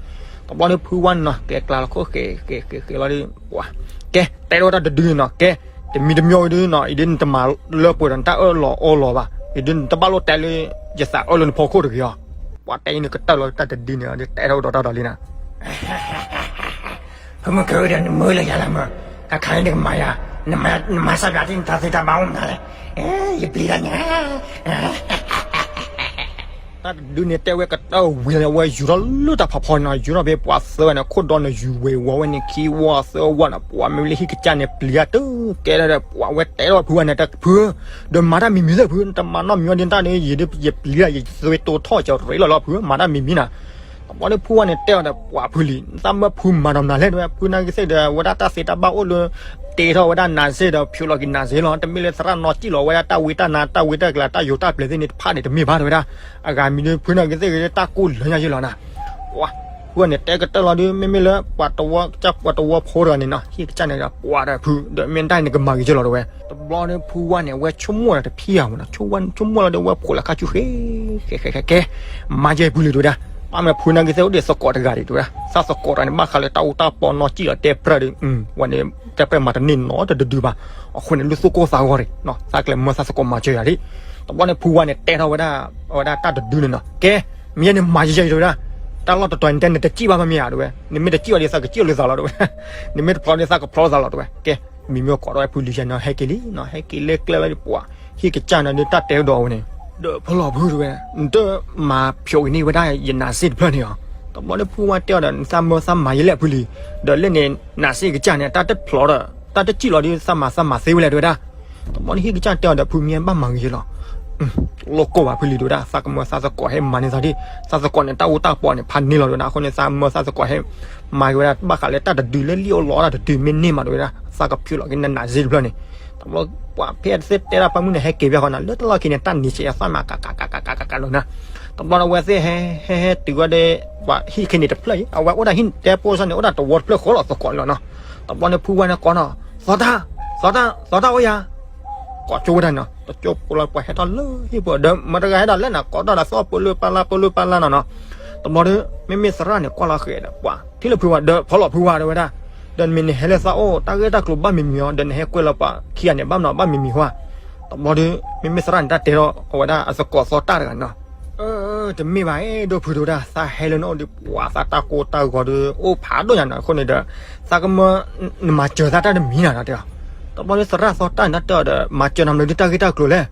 တဘျီန့ၣ်ဖုဝါနီၤ ကဲကျါလီၤခိၣ်ဃဲးဃဲးဃဲးဃဲးလီၤဒီး ပှၤ, ကဲ တဲထီၣ်တၢ်တဒုန့ၣ်နီၤ, ကဲ, တမံၤတမံၤဝဲဒုနီၤ အံၤဒုနတမၤလၢပှဲၤဒီး နတၢ်အၢၣ်လီၤအီလီၤဘၣ်, အံၤဒုနတဘၣ်လိၣ်တဲလၢ ယသးအၢၣ်လၢနဖီခိၣ်တဂ့ၤအီၤ. ပှၤတဲအံၤန့ၣ်ကတၢၢ်လီၤတၢ်တဒုန့ၣ် တဲထီၣ်ကဒီးတၢ်ဒီးလံနၤ ဖုမုၢ်ကၢဒီးနမၢလၢယၤလၢမၢ, ခါခါအံၤနကမၤယၤ, နမၤစၢ်ပျးတံၢ်နတၢ်သ့တၢ်ဘၣ်အိၣ်မနုၤလဲၣ်, ယပျံၤတၢ်ညါ တၢ်တဒုန့ၣ်တဲဝဲကတၢၢ်ဝံၤလီၤ အဝဲယူၤထီၣ်လၢတၢ်ဖးဖီန့ၣ်နီၤ, ယူၤထီၣ်ဖဲပှၤသၢဝဲန့ၣ် ခိၣ်ဒီန့ၣ်ယူၤဝဲဝီဝဲန့ၣ် ခံဝီသၢဝီန့ၣ် ပှၤမ့ၢ်လၢဟံၣ်ကစၢ်န့ၣ် ပျံၤတၢ်တကဲလၢာ်ဒီး ပှၤဝဲတဲထီၣ်ဖုဝါန့ၣ် တၢ်ဖု, ဒီးမၤတၢ်မံၤမံၤသ့ၣ်ဖု, တမၤနီတမံၤဒ်တၢ်န့ၣ် ယဒုးယပျံၤတၢ် ယသွဲတိထီၣ်ကၠီၤရ့လီၤလီၤဖု, မၤတၢ်မံၤမံၤနၤ တဘျီန့ၣ်ဖုဝါန့ၣ်တဲအီၤဒီး ပှၤဖုလံၤ နသးမၢဖုမၤဒီးမနုၤလဲၣ်တဲဝဲ, ဖုနာ်က့သ့ၣ်ဒီး အဝဲဒၣ်တၢ်သ့တၢ်ဘၣ်အိၣ်လၢ တ့ထီၣ်ဝဲဒၣ်နၤစ့ၢ်ဒီး ဖျိးလီၤက့ၤနၤစ့ၢ်လီၤ, တမ့ၢ်လၢသရၣ်နီၢ်စံၣ်လီၤဝဲဒၣ်တၢ်ဝံတၢ်နါ တၢ်ဝံတၢ်ကျါ တၢ်ယိၤတၢ်ပျဲၤသ့ၣ်န့ၣ် တဖၣ်န့ၣ် တမ့ၢ်ဘၣ်တဲဝဲဒၣ်, အဂၤမံၤဒီး ဖုနာ်က့သ့ၣ်ဂ့ၤတၢ်ကိၢ်လၢညါယ့ၢ်လီၤနၤ, ပှၤ, ဖုဝါန့ၣ်တဲကတၢၢ်လီၤဒီး မ့မ့ၢ်လၢ ပှၤတဝီဖိတဂၤန့ၣ်နီၤ ဟံၣ်ကစၢ်န့ၣ်ဒီး ပှၤဒီးဖု ဒီးမ့ၢ်တၢ်န့ၣ်ကမၤဂ့ၤယ့ၢ်လီၤတဲဝဲ, တဘျီန့ၣ်ဖုဝါန့ၣ် အဝဲဆိကမိၣ်ဒီးတဖံးအမနီၤ, ဆိကမိၣ်လီၤဒီး အဝဲဖိးလၢခါဆူဃဲ ဃဲ ဃဲ ဃဲ ကဲ မၤယဲၢ်ဖုလံတဲဝဲဒၣ်, ဘၣ်မနုၤဖုနာ်က့သ့ၣ်အိၣ်ဒံးသကိးတဂၤဒံးတဲဝဲဒၣ်, သးသကိးတဂၤန့ၣ် ဘၣ်ဃးလၢတၢ်အူတၢ်ပီနီၢ်စံၣ်လီၤတဲပြၢၢ်ဒီး ဝဲန့ၣ် တဲပြၢၢ်မၤတန့ၢ်နီတဒုဒုဘၣ်, အဃိန့ၣ် လုၢ်သူၣ်ကိၢ်သးဂီၤရံၣ်, သးကလဲၤမၢသးသကိးမၤစၢၤယၤဒံး, တဘျီန့ၣ်ဖုဝါန့ၣ်တဲထီၣ်ဝဲဒၣ်, အဝဲဒၣ်တၢ်တဒုန့ၣ်နီၤ, ကဲ, မ့ၢ်ယဲန့ၣ်မၤယဲၢ်ယဲၢ်တဲဝဲဒၣ်, တၢ်လီၢ်တတီၤန့ၣ်တဲနတစံၣ်ဘၣ်မ့ၢ်မ့ၢ်ဧါတဲဝဲ, နမ့ၢ်တစံၣ်ဘၣ်ဒီးသးကစံၣ်လီၤလၢသးလီၤတဲဝဲ, နမ့ၢ်တဖျီဒီးသးကဖျီလၢသးလီၤတဲဝဲ, ကဲ, မံၤမ့ၢ်ကိးထီၣ်ဝဲဖုလံၤယဲၢ်နီၤ ဟဲက့ၤလံနီၤ ဟဲက့ၤလၢကျဲလီၤဒီးပှၤ, ဟံၣ်ကစၢ်န့ၣ်ဒီးတၢ်တဲကဒီးအဝဲန့ၣ်, ဒီးဖီလီၤဖုတဲဝဲ, နတမၤဖျိးက့ၤန့ၢ်ဝဲဒၣ်ယနးစ့တဖျၢၣ်န့ၣ်ဧါ, တဘျီဒီးဖုဝဲတဲအီၤဒီး နသးမၢသးမၤယဲၢ်လဲၣ်ဖုလံၤ, ဒီးလၢန့ၣ် နးစ့ကစၢ်န့ၣ် တၢ်တဖျီဒီး, တၢ်တစံၣ်လီၤဒီး သးမၤသးမၤသ့ဝဲလဲၣ်တဲဝဲဒၣ်, တဘျီန့ၣ်ဟံၣ်ကစၢ်တဲအီၤဒီးဖုမ့ၢ်ဘၣ်မၤဂ့ၤယဲၢ်လီၤ လိၣ်ကိၢ်ဘၣ်ဖုလံၤတဲဝဲဒၣ် သးကမၢသးသကိးဟဲမၤန့ၢ်သးဒံး, သးသကိးန့ၣ်တၢ်အူတၢ်ပီန့ၣ် ဖးန့ၢ်လီၤတဲဝဲဒၣ်, အဃိန့ၣ် သးမၢသးသကိးဟဲမၤက့ၤဝဲဒၣ် ဘၣ်ဃးလၢတၢ်တဒုလၢလံၣ်အိၣ်လီအီၣ်တၢ်တဒုမ့ၢ်န့ၢ်မးတဲဝဲဒၣ်, သးကဖျိးလီၤက့ၤနနးစ့တဖျၢၣ်န့ၣ်, တဘျီပှၤဖဲသ့ၣ်တဲတၢ်ဖးမုၢ်န့ၣ် ဟဲက့ၤဘၣ်ဃီနီၤ လၢတၢ်လီၢ်ခံန့ၣ် တၢ်နံၤဆဲးအသၣ်မးကးကးကးကးကးကးကးလီၤနီၤ, တဘျီန့ၣ်အဝဲသ့ၣ်ဟဲဟဲဟဲတုၤဝဲဒီး, ပှၤဟံၣ်ခဲန့ၣ်တဖျၢၣ်အံၤ အဝဲအိၣ်ဒၣ်ဟံၣ်တဲပိစၢ်န့ၣ် အိၣ်ဒၣ်တဝီတဖျၢၣ်ဃီလီၤသကိးန့ၣ်လီၤနီၤ, တဘျီန့ၣ်ဖုဝါန့ၣ်ကိးနီၤ, သီတၢ်, သီတၢ်, သီတၢ်အိၣ်ယၤ ကိးကၠိဝဲဒၣ်နီၤ, တကၠိဖိလီၤပှၤဟဲထီၣ်လၢဟံၣ်ဖိဒီး မတၤတဂၤဟဲဒၣ်လဲၣ်နၤ ကိးထီၣ်ဒီးသီၣ်ပလၢပလၢပလၢပလၢနီၤနီၤ, တဘျီဒီး မ့မ့ၢ်သရၣ်န့ၣ်ကွၢ်လီၤဃဲၤဒီးပှၤ ထံၣ်လၢဖုဝါဒီးဖီလီၤဖုဝါတဲဝဲဒၣ်, ဒီးမ့ၢ်နဟဲလၢသးအိၣ် တၢ်ဂ့ၢ်တၢ်ကျိၤဘၣ်မံၤမံၤအီၤ ဒီးနဟဲကွဲလီၤပှၤခံဂၤန့ၣ် ဘၣ်မနုၤဘၣ်မံၤမံၤဟါ, တဘျီဒီး မ့မ့ၢ်သရၣ်န့ၣ် တၢ်တဲထီၣ်အဝဲဒၣ်အသကိးသီတၢ်တဂၤနီၤ တမ့ၢ်ဘၣ်အဲၣ်ဒိးဖုတဲဝဲဒၣ် သးဟဲလၢနအိၣ်ဒီးပှၤသးတၢ်ကိၢ်တၢ်ဂီၤဒီး အိၣ်ဖးဒိၣ်ညါနီၤ အဃိန့ၣ်ဒီး သးကမၢ နမၤစၢၤသးတၢ်တမံၤနၤတဲအီၤ, တဘျီဒီးသရၣ်သီတၢ်န့ၣ်တၢ်တဲအီၤဒီး မၤစၢၤနၤမနုၤဒ်တၢ်ဂ့ၢ်တၢ်ကျိၤလဲၣ်,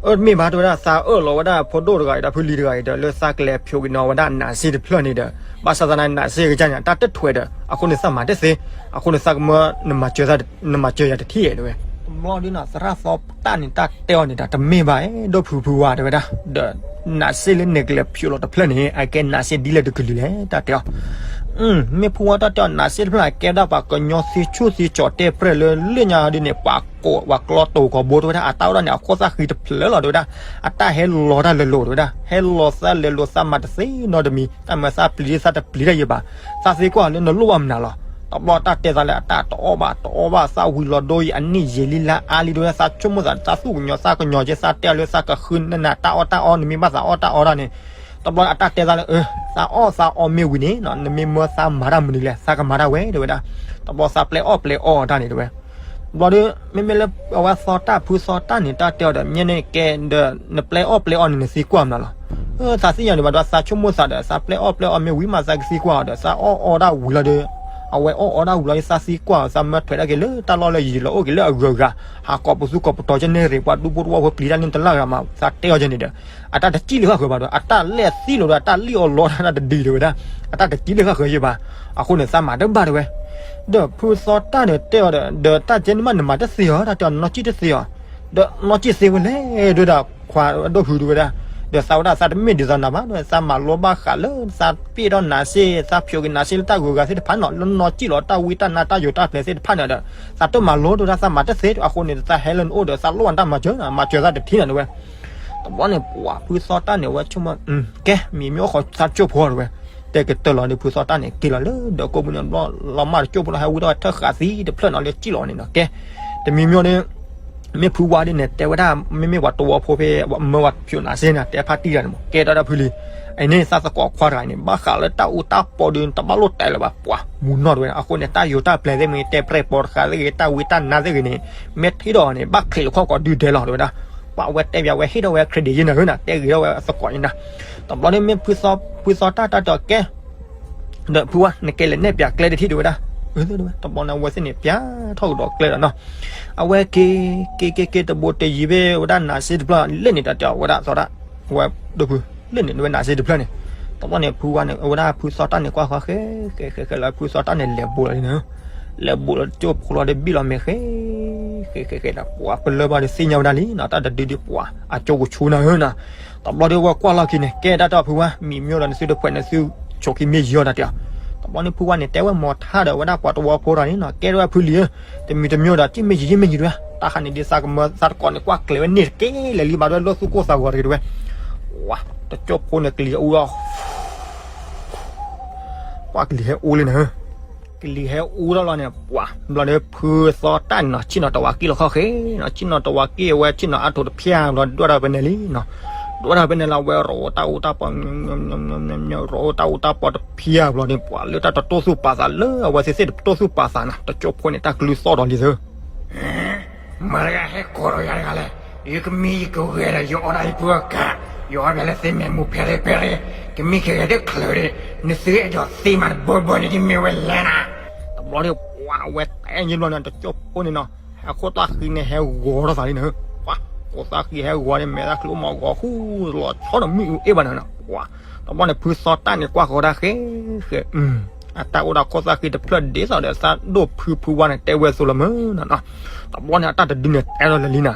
အၢ တမ့ၢ်ဘၣ်တဲဝဲဒၣ် သးအၢၣ်လီၤဝဲဒၣ်ဖိဒိၣ်တဂၤအံၤဒီးဖုလံၤတဂၤအံၤဒီး လၢသးကလဲၤဖျိးက့ၤနီၤဝဲဒၣ်နးစ့တဖျၢၣ်န့ၣ်ဒီး ဘၣ်ဆၣ်သနာ်က့နးစ့ကစၢ်န့ၣ် တၢ်တထွဲးဒီး အဃိန့ၣ်သးမၤတသ့, အဃိန့ၣ်သးကမၢ နမၤစၢၤယၤတထံၣ်တဲဝဲ, တဘျီဒီးနီၤ သရၣ်သီတၢ်န့ၣ် တၢ်တဲအီၤန့ၣ်ဒီး တမ့ၢ်ဘၣ်အဲၣ်ဒိးဖုဖုဝါတဲဝဲဒၣ်, ဒီးနးစ့လၢနကလဲၤဖျိးလီၤတဖျၢၣ်န့ၣ် အကဲနးစ့ဒ်လဲၣ်တကလုာ်လဲၣ် တၢ်တဲအီၤ မ့ၢ်ဖုဝါတၢ်တဲအီၤ နးစ့တဖျၢၣ်န့ၣ် ကဲဝဲဒၣ်ပှၤကညီသ့ဆူၣ်သ့ကၠီၤတဲပြဲၢ်လၢလၢညါဒ်န့ၣ် ပှၤကိးပှၤကျီတိၤကီၤဘိတဲဝဲဒၣ် အတၢ်အိၣ်ဒၣ်န့ၣ် အခိၣ်သၣ်ဃံတဖျၢၣ်လီၤတဲဝဲဒၣ်, အတၢ်ဟဲလီၤတၢ်လဲၤလိၤတဲဝဲဒၣ်, ဟဲလီၤသၣ်လဲၤလိၤသၣ်မၤတသ့နီတမံၤ, တၢ်မၤသးပျံၤသးတပျံၤတၢ်ယံၤဘၣ်, သးသ့ကွၢ်လၢနလိၣ်ဘၣ်မနုၤလီၤ, တဘျီတၢ်တဲသးလၢအတၢ်တအီၣ်ဘၣ်တအီဘၣ် သးဝံၤလီၤဒိအံၤ အနံၣ်ယံာ်လံလါအါလံ တဲဝဲဒၣ် သးဆိကမိၣ်သး သးသူၣ်ကညီၤသးကညီၤက့ သးတဲအီၤလၢသးကဃုနနၤတၢ်အီၣ်တၢ်အီ နမ့ၢ်ဘၣ်သးအီၣ်တၢ်အီတၢ်န့ၣ် တဘျီအတၢ်တဲသးလၢ သးအီၣ်သးအီမ့ၢ်ဝံၤန့ၣ် နမ့ၢ်မၢသးမၤတၢ်မနုၤလဲၣ် သးကမၤတၢ်ဝဲ တဲဝဲဒၣ်. တဘျီသးပျဲအီၣ်ပျဲအီတၢ်န့ၣ် တဲဝဲ ဘျီဒီး မ့မ့ၢ်လၢအဝဲသီတၢ်ဖုသီတၢ်န့ၣ် တၢ်တဲအီၤဒီး မ့ၢ်န့ၣ်ကဲဒီး နပျဲအီၣ်ပျဲအီန့ၣ် နသံကွၢ်မနုၤလီၤ. သးသ့ၣ်ညါန့ၣ်ဘၣ်ဒီး သးဆိကမိၣ်သးဒီး သးပျဲအီၣ်ပျဲအီမ့ၢ်ဝံၤမး သးကသံကွၢ်အီၤဒီး သးအီၣ်အီဒၣ်ဝံၤလီၤဒီး အဝဲအီၣ်အီဒၣ်ဝံၤလီၤဒီး သးသံကွၢ်အီၤ သးမၢထွဲးဒၣ်က့ၤလၢတၢ်လီၢ်လၢယံာ်လီၤအိၣ်က့ၤလၢအဂုၤအဂၤ ဟးကိးပသူကိးပတီၤကဲန့ၣ်ရ့ၣ် ပှၤဒူဖိတဝီဖိပျံၤတၢ်န့ၣ်တလၢ်ဂၤမး သးတဲအီၤကဲန့ၣ်ဒီး အတၢ်တစံၣ်လၢဃၣ်ဃၢၤဘၣ်ဒီး အတၢ်လဲၣ်သံလိာ်ဒီး အတၢ်လံၣ်အီၤလီတၢ်တဒုတဲဝဲဒၣ် အတၢ်တစံၣ်လၢဃၣ်ဃၢၤယဲၢ်ဘၣ်. အဃိန့ၣ် သးမၤတဘၣ်တဲဝဲ ဒီးဖုသီတၢ်န့ၣ်တဲအီၤဒီး ဒီးတၢ်ကဲန့ၣ်မး နမၤတသ့အီၤ တၢ်တဲအီၤ နနီၢ်ကံၣ်တသ့အီၤ ဒီးနီၢ်ကံၣ်သ့ဝဲလဲၣ် တဲဝဲဒၣ် ခွါဒိၣ်ဖုတဲဝဲဒၣ်. ဒီးသးဝဲဒၣ်သးတမ့ၢ်ဒ်သိးနၤဘၣ် ဒီးသးမၤလိဘၣ်ဃးလၢ သးပ့ၢ်ထီၣ်နၤစ့ သးဖျိးက့ၤနၤစ့လၢတၢ်ဂုၤဂၤသ့ၣ်တဖၣ်န့ၣ် လၢနီၢ်ကံၣ်လီၤတၢ်ဝံတၢ်နါတၢ်ယိာ်တၢ်ပျဲၤသ့ၣ်တဖၣ်န့ၣ်ဒီး သးတမၤလိတဲဝဲဒၣ် သးမၤတသ့ အဃိန့ၣ် သးဟဲလၢနအိၣ်ဒီး သးလိၣ်ဘၣ်နတၢ်မၤစၢၤ မၤစၢၤသးတထံၣ်န့ၣ်တဲဝဲ တဘျီန့ၣ် ပှၤဖုသီတၢ်န့ၣ် အဝဲဆိကမိၣ် ကဲ မံၤမ့ၢ်အိၣ်ဃီသးကၠိဖိတဲဝဲ, တဲကတၢၢ်လီၤဒီး ဖုသီတၢ်န့ၣ် က့ၤလီၤလၢဒီးကိးမုၢ်န့ၣ်ဘျီ လီၤမၢ်တကၠိဖိလီၤ ဟဲဝံထီၣ်ဝဲထၢၣ်ဃာ်သံတဖျၢၣ်န့ၣ်လၢကံၣ်လီၤန့ၣ်နီၤ ကဲ တမံၤမ့ၢ်န့ၣ် မ့ၢ်ဖုဝါဒ်န့ၣ် တဲဝဲဒၣ် မ့မ့ၢ်ပှၤတဝီဖိဖဲ မၢပှၤဖျိးနၤစ့န့ၣ် တဲဖါတံၢ်တၢ်န့ၣ်မး ကဲဒီးဖုလံ အန့ၣ်သးသကိးခွါတဂၤန့ၣ် ဘၣ်ဃးလၢတၢ်အူတၢ်ပီဒီး တဘၣ်လိၣ်တဲလၢၤဘၣ် ပှၤမူနီၢ်တဲဝဲ အဃိန့ၣ် တၢ်ယိာ်တၢ်ပျဲၤသ့ၣ်မ့ၢ် တဲပြဲၢ်ပိာ်တဃာ်သ့ၣ်ဂ့ၤ တၢ်ဝံတၢ်နါသ့ၣ်ဂ့ၤန့ၣ် မ့ၢ်ထံၣ်ဒီးန့ၣ် ဘၣ်ချံးလီၤခီၣ်ကီးဒုးဒဲးလီၤတဲဝဲဒၣ်. ပှၤဝဲတဲဘၣ်ဝဲဟ့ၣ်ဒီးဝဲ credit ယဲၢ်နၤဧၢနၤ တဲဂ့ၤဒီးဝဲသကိးန့ၣ်နၤ တဘျီန့ၣ်မ့ၢ်ဖုသီတၢ်တၢ်တဲအီၤကဲ ဒီးဖုဝါ နကဲလဲၤနဲၣ်ပၠးကျဲတထံၣ်တဲဝဲဒၣ်. တဘျီန့ၣ် အဝဲသ့ၣ်န့ၣ် ပၠးထီၣ်ကဒီးကျဲဒီးနီၤ အဝဲက့ၤ က့ၤက့ၤက့ၤ တဘိးတယံၤဘၣ်ဝဲဒၣ်နၤစ့တဖျၢၣ် လၢန့ၣ်တၢ်တဲအီၤဝဲဒၣ်သီတၢ် ဝဲဒိၣ်ဖု လၢန့ၣ်ဝဲနၤစ့တဖျၢၣ်န့ၣ် တဘျီန့ၣ် ဖုဝါန့ၣ် အဝဲဒၣ်ဖုသီတၢ်န့ၣ် ကွၢ်ဃီဃဲ ဃဲဃဲဃဲလီၤ ဖုသီတၢ်န့ၣ် လဲၤဘူးလီၤလံနၤ လဲၤဘူးလီၤကၠိဖိလီၤဒီးဘံၣ်လီၤမဲာ်ဃဲ ဃဲဃဲဃဲဒီး ပှၤပလၢၢ်ဘၣ်ဒီးသ့ၣ်ညါဝဲဒၣ်လံနီၤ တၢ်တဒုဒုးပှၤ အကၠိကဆူနၤဧၢနၤ တဘျီဒီးဝဲကွၢ်လီၢ်ခံန့ၣ် ကဲတၢ်တဲအီၤဖုဝါ မံၤမ့ၢ်အိၣ်ဒီးနသုတဖှဲးနသုဆိးက့မ့ၢ်ယံၤအီၤတၢ်တဲအီၤ တဘျီန့ၣ်ဖုဝါန့ၣ် တဲဝဲမီၤထါဒီးဝဲဒၣ်ပှၤတဝီဖိတဂၤန့ၣ်နီၤ ကဲတၢ်ဖုလံဧၢ တမံၤတမံၤဒီး က့မ့ၢ်ယံၤယံၤမ့ၢ်ယံၤတဝဲ တၢ်ခါန့ၣ်ဒ်သးကမၢသးတကိးန့ၣ် ကွၢ်ကျဲၤဝဲန့ၢ်တက့ၢ်လဲၤလံဘၣ်ဒီးလၢသူၣ်ကိၢ်သးဂီၤတဂ့ၤတဝဲ ဝါ တကၠိဖိန့ၣ်ကလံၤအူလီၤ ကွၢ်ကလံၤဟဲအူလံနၤ ကလံၤဟဲအူထီၣ်လီၤန့ၣ် ပှၤဘျီဒီးဖုသီတၢ်န့ၣ်နီၤ ဆ့ၣ်နီၤတဝၤကံၣ်လီၤခီၣ်ဃဲနီၤ ဆ့ၣ်နီၤတဝၤကံၣ်အဝဲဆ့ၣ်နီၤအါထိးတဖၠၣ်ဘျီဒွဲၣ်ထီၣ်ဖဲန့ၣ်လံနီၤ ဒွဲၣ်ထီၣ်ဖဲန့ၣ်လီၤ အဝဲရိးတၢ်အူတၢ်ပီ ရိးတၢ်အူတၢ်ပီတဖၠၣ်ဘျီန့ၣ် ပှၤလၢတၢ်တတိၢ်သူၣ်ပာ်သးလၢအဝဲသ့ၣ်သ့ၣ်တတိၢ်သူၣ်ပာ်သးနီၤ တကၠိဖိန့ၣ် တၢ်ကလုၢ်သီၣ်ဒီးလံသၢ မတၤတဂၤဟဲကိးဒီးယၤတဂၤလဲၣ်, ယကမံယကဂဲၤဒီး ယအီၣ်ဒၣ်ယပုၢ်အကး, ယအီၣ်ဘၣ်လၢသ့မဲာ်မူဖဲရဲဖဲရဲ, ကမံကဂဲၤဒၣ်ချၢးဒီး, နသုအဲၣ်ဒိးသ့မးတဘၢဘၢန့ၣ် ဒ်မ့ၢ်ဝဲလဲၣ်နၤ. တဘျီန့ၣ် ပှၤဝဲတဲညံဘျီန့ၣ် တကၠိဖိန့ၣ်နီၤ, ဟဲခိၣ်သၣ်ဃံန့ၣ်ဟဲဂီၤထီၣ်သးလံနၤ, ပှၤ ခိၣ်သၣ်ဃံဟဲဂီၤန့ၣ် မဲာ်သၣ်ချံအိၣ်မးဂီၤဃူလီၤဆီဒီးမုၢ်အူအ့ၣ်ဘၣ်နၤနီၤ, ပှၤ တဘျီန့ၣ် ဖုသီတၢ်န့ၣ် ကွၢ်ဃီၤဒၣ်ဃဲဃဲ အတၢ်အိၣ်ဒၣ်ခိၣ်သၣ်ဃံတဖျၢၣ်ဒ်သိးဒီး သးဒိၣ်ဖုဖုဝါန့ၣ် တဲဝဲအသိးလီၤမးနီၤ. တဘျီန့ၣ် အတၢ်တဒုန့ၣ် တဲလီၤလၢာ်လံနၤ,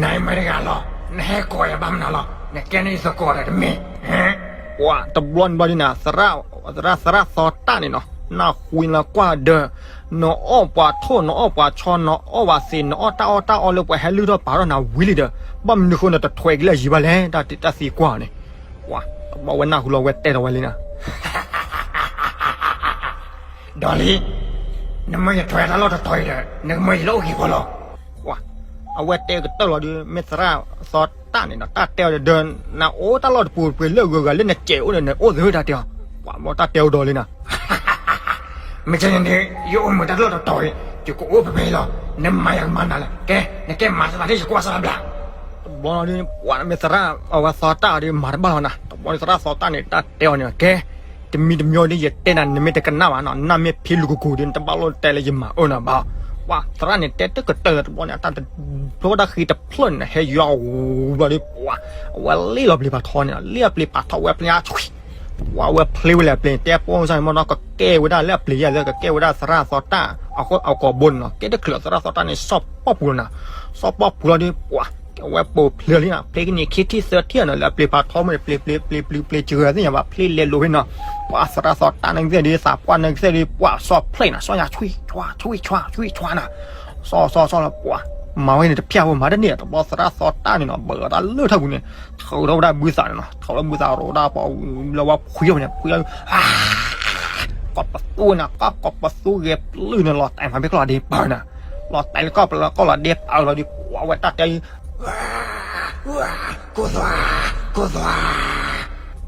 နမတၤတဂၤလီၤ, နဟဲကိးယၤဘၣ်မနုၤလီၤ, နကဲန့ၣ်ယသကိးဒီးတမ့ၢ်, ပှၤတဘျီန့ၣ်ဘျီဒ်န့ၣ် သရၣ်သီတၢ်န့ၣ်နီၤ နၢ်ဟူလၢကွၢ်ဒီး နအီၣ်ပှၤထိၣ် နအီၣ်ပှၤဆီ နအီၣ်ဝဲသ့ၣ် နအီၣ်တၢ်အီၣ်တၢ်အီလၢပှၤဟဲလုၢ်ထီၣ်ပာ်ထီၣ်နၤဝံၤလံဒီး ဘၣ်မနုၤဃိနတထွဲက့ၤလၢအယံၤဘၣ်လဲၣ် တၢ်တၢ်သံကွၢ်န့ၣ် ပှၤတဘျီဝဲနၢ်ဟူလီၤဝဲတဲထီၣ်ဝဲလံနၤ, ဒီးလံ, နမၢယထွဲတၢ်လီၢ်တတီၤအံၤဒီး နကမၢယလၢအိၣ်ဂ့ၤဖိလီၤ. အဝဲတဲကတၢၢ်လီၤဒီး မ့ၢ်သရၣ်သီတၢ်န့ၣ်ဒီး တၢ်တဲအီၤဒီး နအိၣ်တၢ်လီၢ်တပူၤတပှ့ၤလၢအဂုၤအဂၤလၢနစဲးအိၣ်ဒီး နအိၣ်သ့တၢ်တဲအီၤ, ပှၤဘျီတၢ်တဲအီၤဒီးလံနၤ မ့ၢ်ကဲန့ၣ်ဒီး ယအိၣ်မုာ်တၢ်လီၢ်တတီၤအံၤ ယကအိၣ်ဖဲဖဲအံၤလီၤ. နမၤယၤကမၤနၤလဲၣ်. ကဲ နကဲမၤသးဒ်ယကွၢ်စၢ်ဘျါ. တဘျီန့ၣ် ပှၤမ့ၢ်သရၣ်အဝဲသီတၢ်ဒီး မၤတဘၣ်လီၤနၤ. တဘျီန့ၣ်သရၣ်သီတၢ်န့ၣ် တၢ်တဲအီၤန့ၣ် ကဲ တမံၤတမံၤဒီး ယတဲနၤ နမ့ၢ်တကနၣ်ဘၣ်နီၤ နၢ်မ့ၢ်ဖံးလူၤကကိၤဒီး နတဘၣ်လိၣ်တဲလၢယမၤအၢနၤဘၣ်. ပှၤသရၣ်န့ၣ် တဲတကတၢၢ်လၢတဘျီန့ၣ် အတၢ်တဘျီတၢ်ဃံတဖျၢၣ်န့ၣ် ဟဲယွၤဝူၤဘျီဒီး ပှၤအဝဲလ့ၣ်လီၤပျံၤပာ်ထီန့ၣ် လ့ၣ်အပျံၤပာ်ထီဝဲပျံၤ ပှၤဝဲဖျ့ဝဲလၢအပျ့ၤ တဲပိစၢ်န့ၣ်မ့ၢ်နီၤ ကကဲဝဲဒၣ်လၢအပျ့ၤယဲၢ်လၢကကဲဝဲဒၣ်သရၣ်သီတၢ် အကိာ်ဘိန့ၣ်နီၤ ကဲတချုးသရၣ်သီတၢ်န့ၣ် စီၤပီၣ်ပူၤလီၤနၤ စီၤပီၣ်ပူၤလီၤဒီး ပှၤအဝဲပိာ်ဖျ့လံနၤ ဖျ့ကနံၣ်ခံထံၣ်သၢထံၣ်နီၤ လၢအပျ့ၤပာ်ထီမ့ၢ်ပျ့ၤပျ့ၤပျ့ၤပျ့ၤပျ့ၤစှၤသ့ၣ်ညါဘၣ် ဖျ့လဲၤလိာ်ဖဲနီၤ ပှၤသရၣ်သီတၢ်န့ၣ်ကသ့ၣ်ဒီး သးပှၢ်န့ၣ်ကသ့ၣ်ဒီး ပှၤစီၤဖျ့နၤ စီၤညါဆွံဆွါဆွံဆွါဆွံဆွါနၤ စီၤစီၤစီၤလီၤ ပှၤ မၤဝဲန့ၣ်တဖျၢၣ်ဝဲမၤတန့ၢ် တဘျီသရၣ်သီတၢ်န့ၣ်နီၤ ဘၢၣ်တၢ်လၢထီၣ်ပူၤန့ၣ် ထုးထီၣ်ဝဲဒၣ်ဘုသးန့ၣ်နီၤ ထုးထီၣ်ဘုသးရိးဒၣ်ပှၤလၢဝဲဖှံထီၣ်ဖဲန့ၣ် ဖှံထီၣ် ကီၢ်ပသူန့ၣ် ကီၢ်ပသူဂဲၤပျုၢ်န့ၣ် လီၤတဲာ်မးဖဲကျီၢ်ဒ့ပၢ်န့ၣ်, လီၤတဲာ်လၢကီၢ်ပလၢကီၢ်လီၤဒ့ပၢ်လီၤဒီး ပှၤဝဲတၢ်တဲ ကိၢ်သွါ, ကိၢ်သွါ,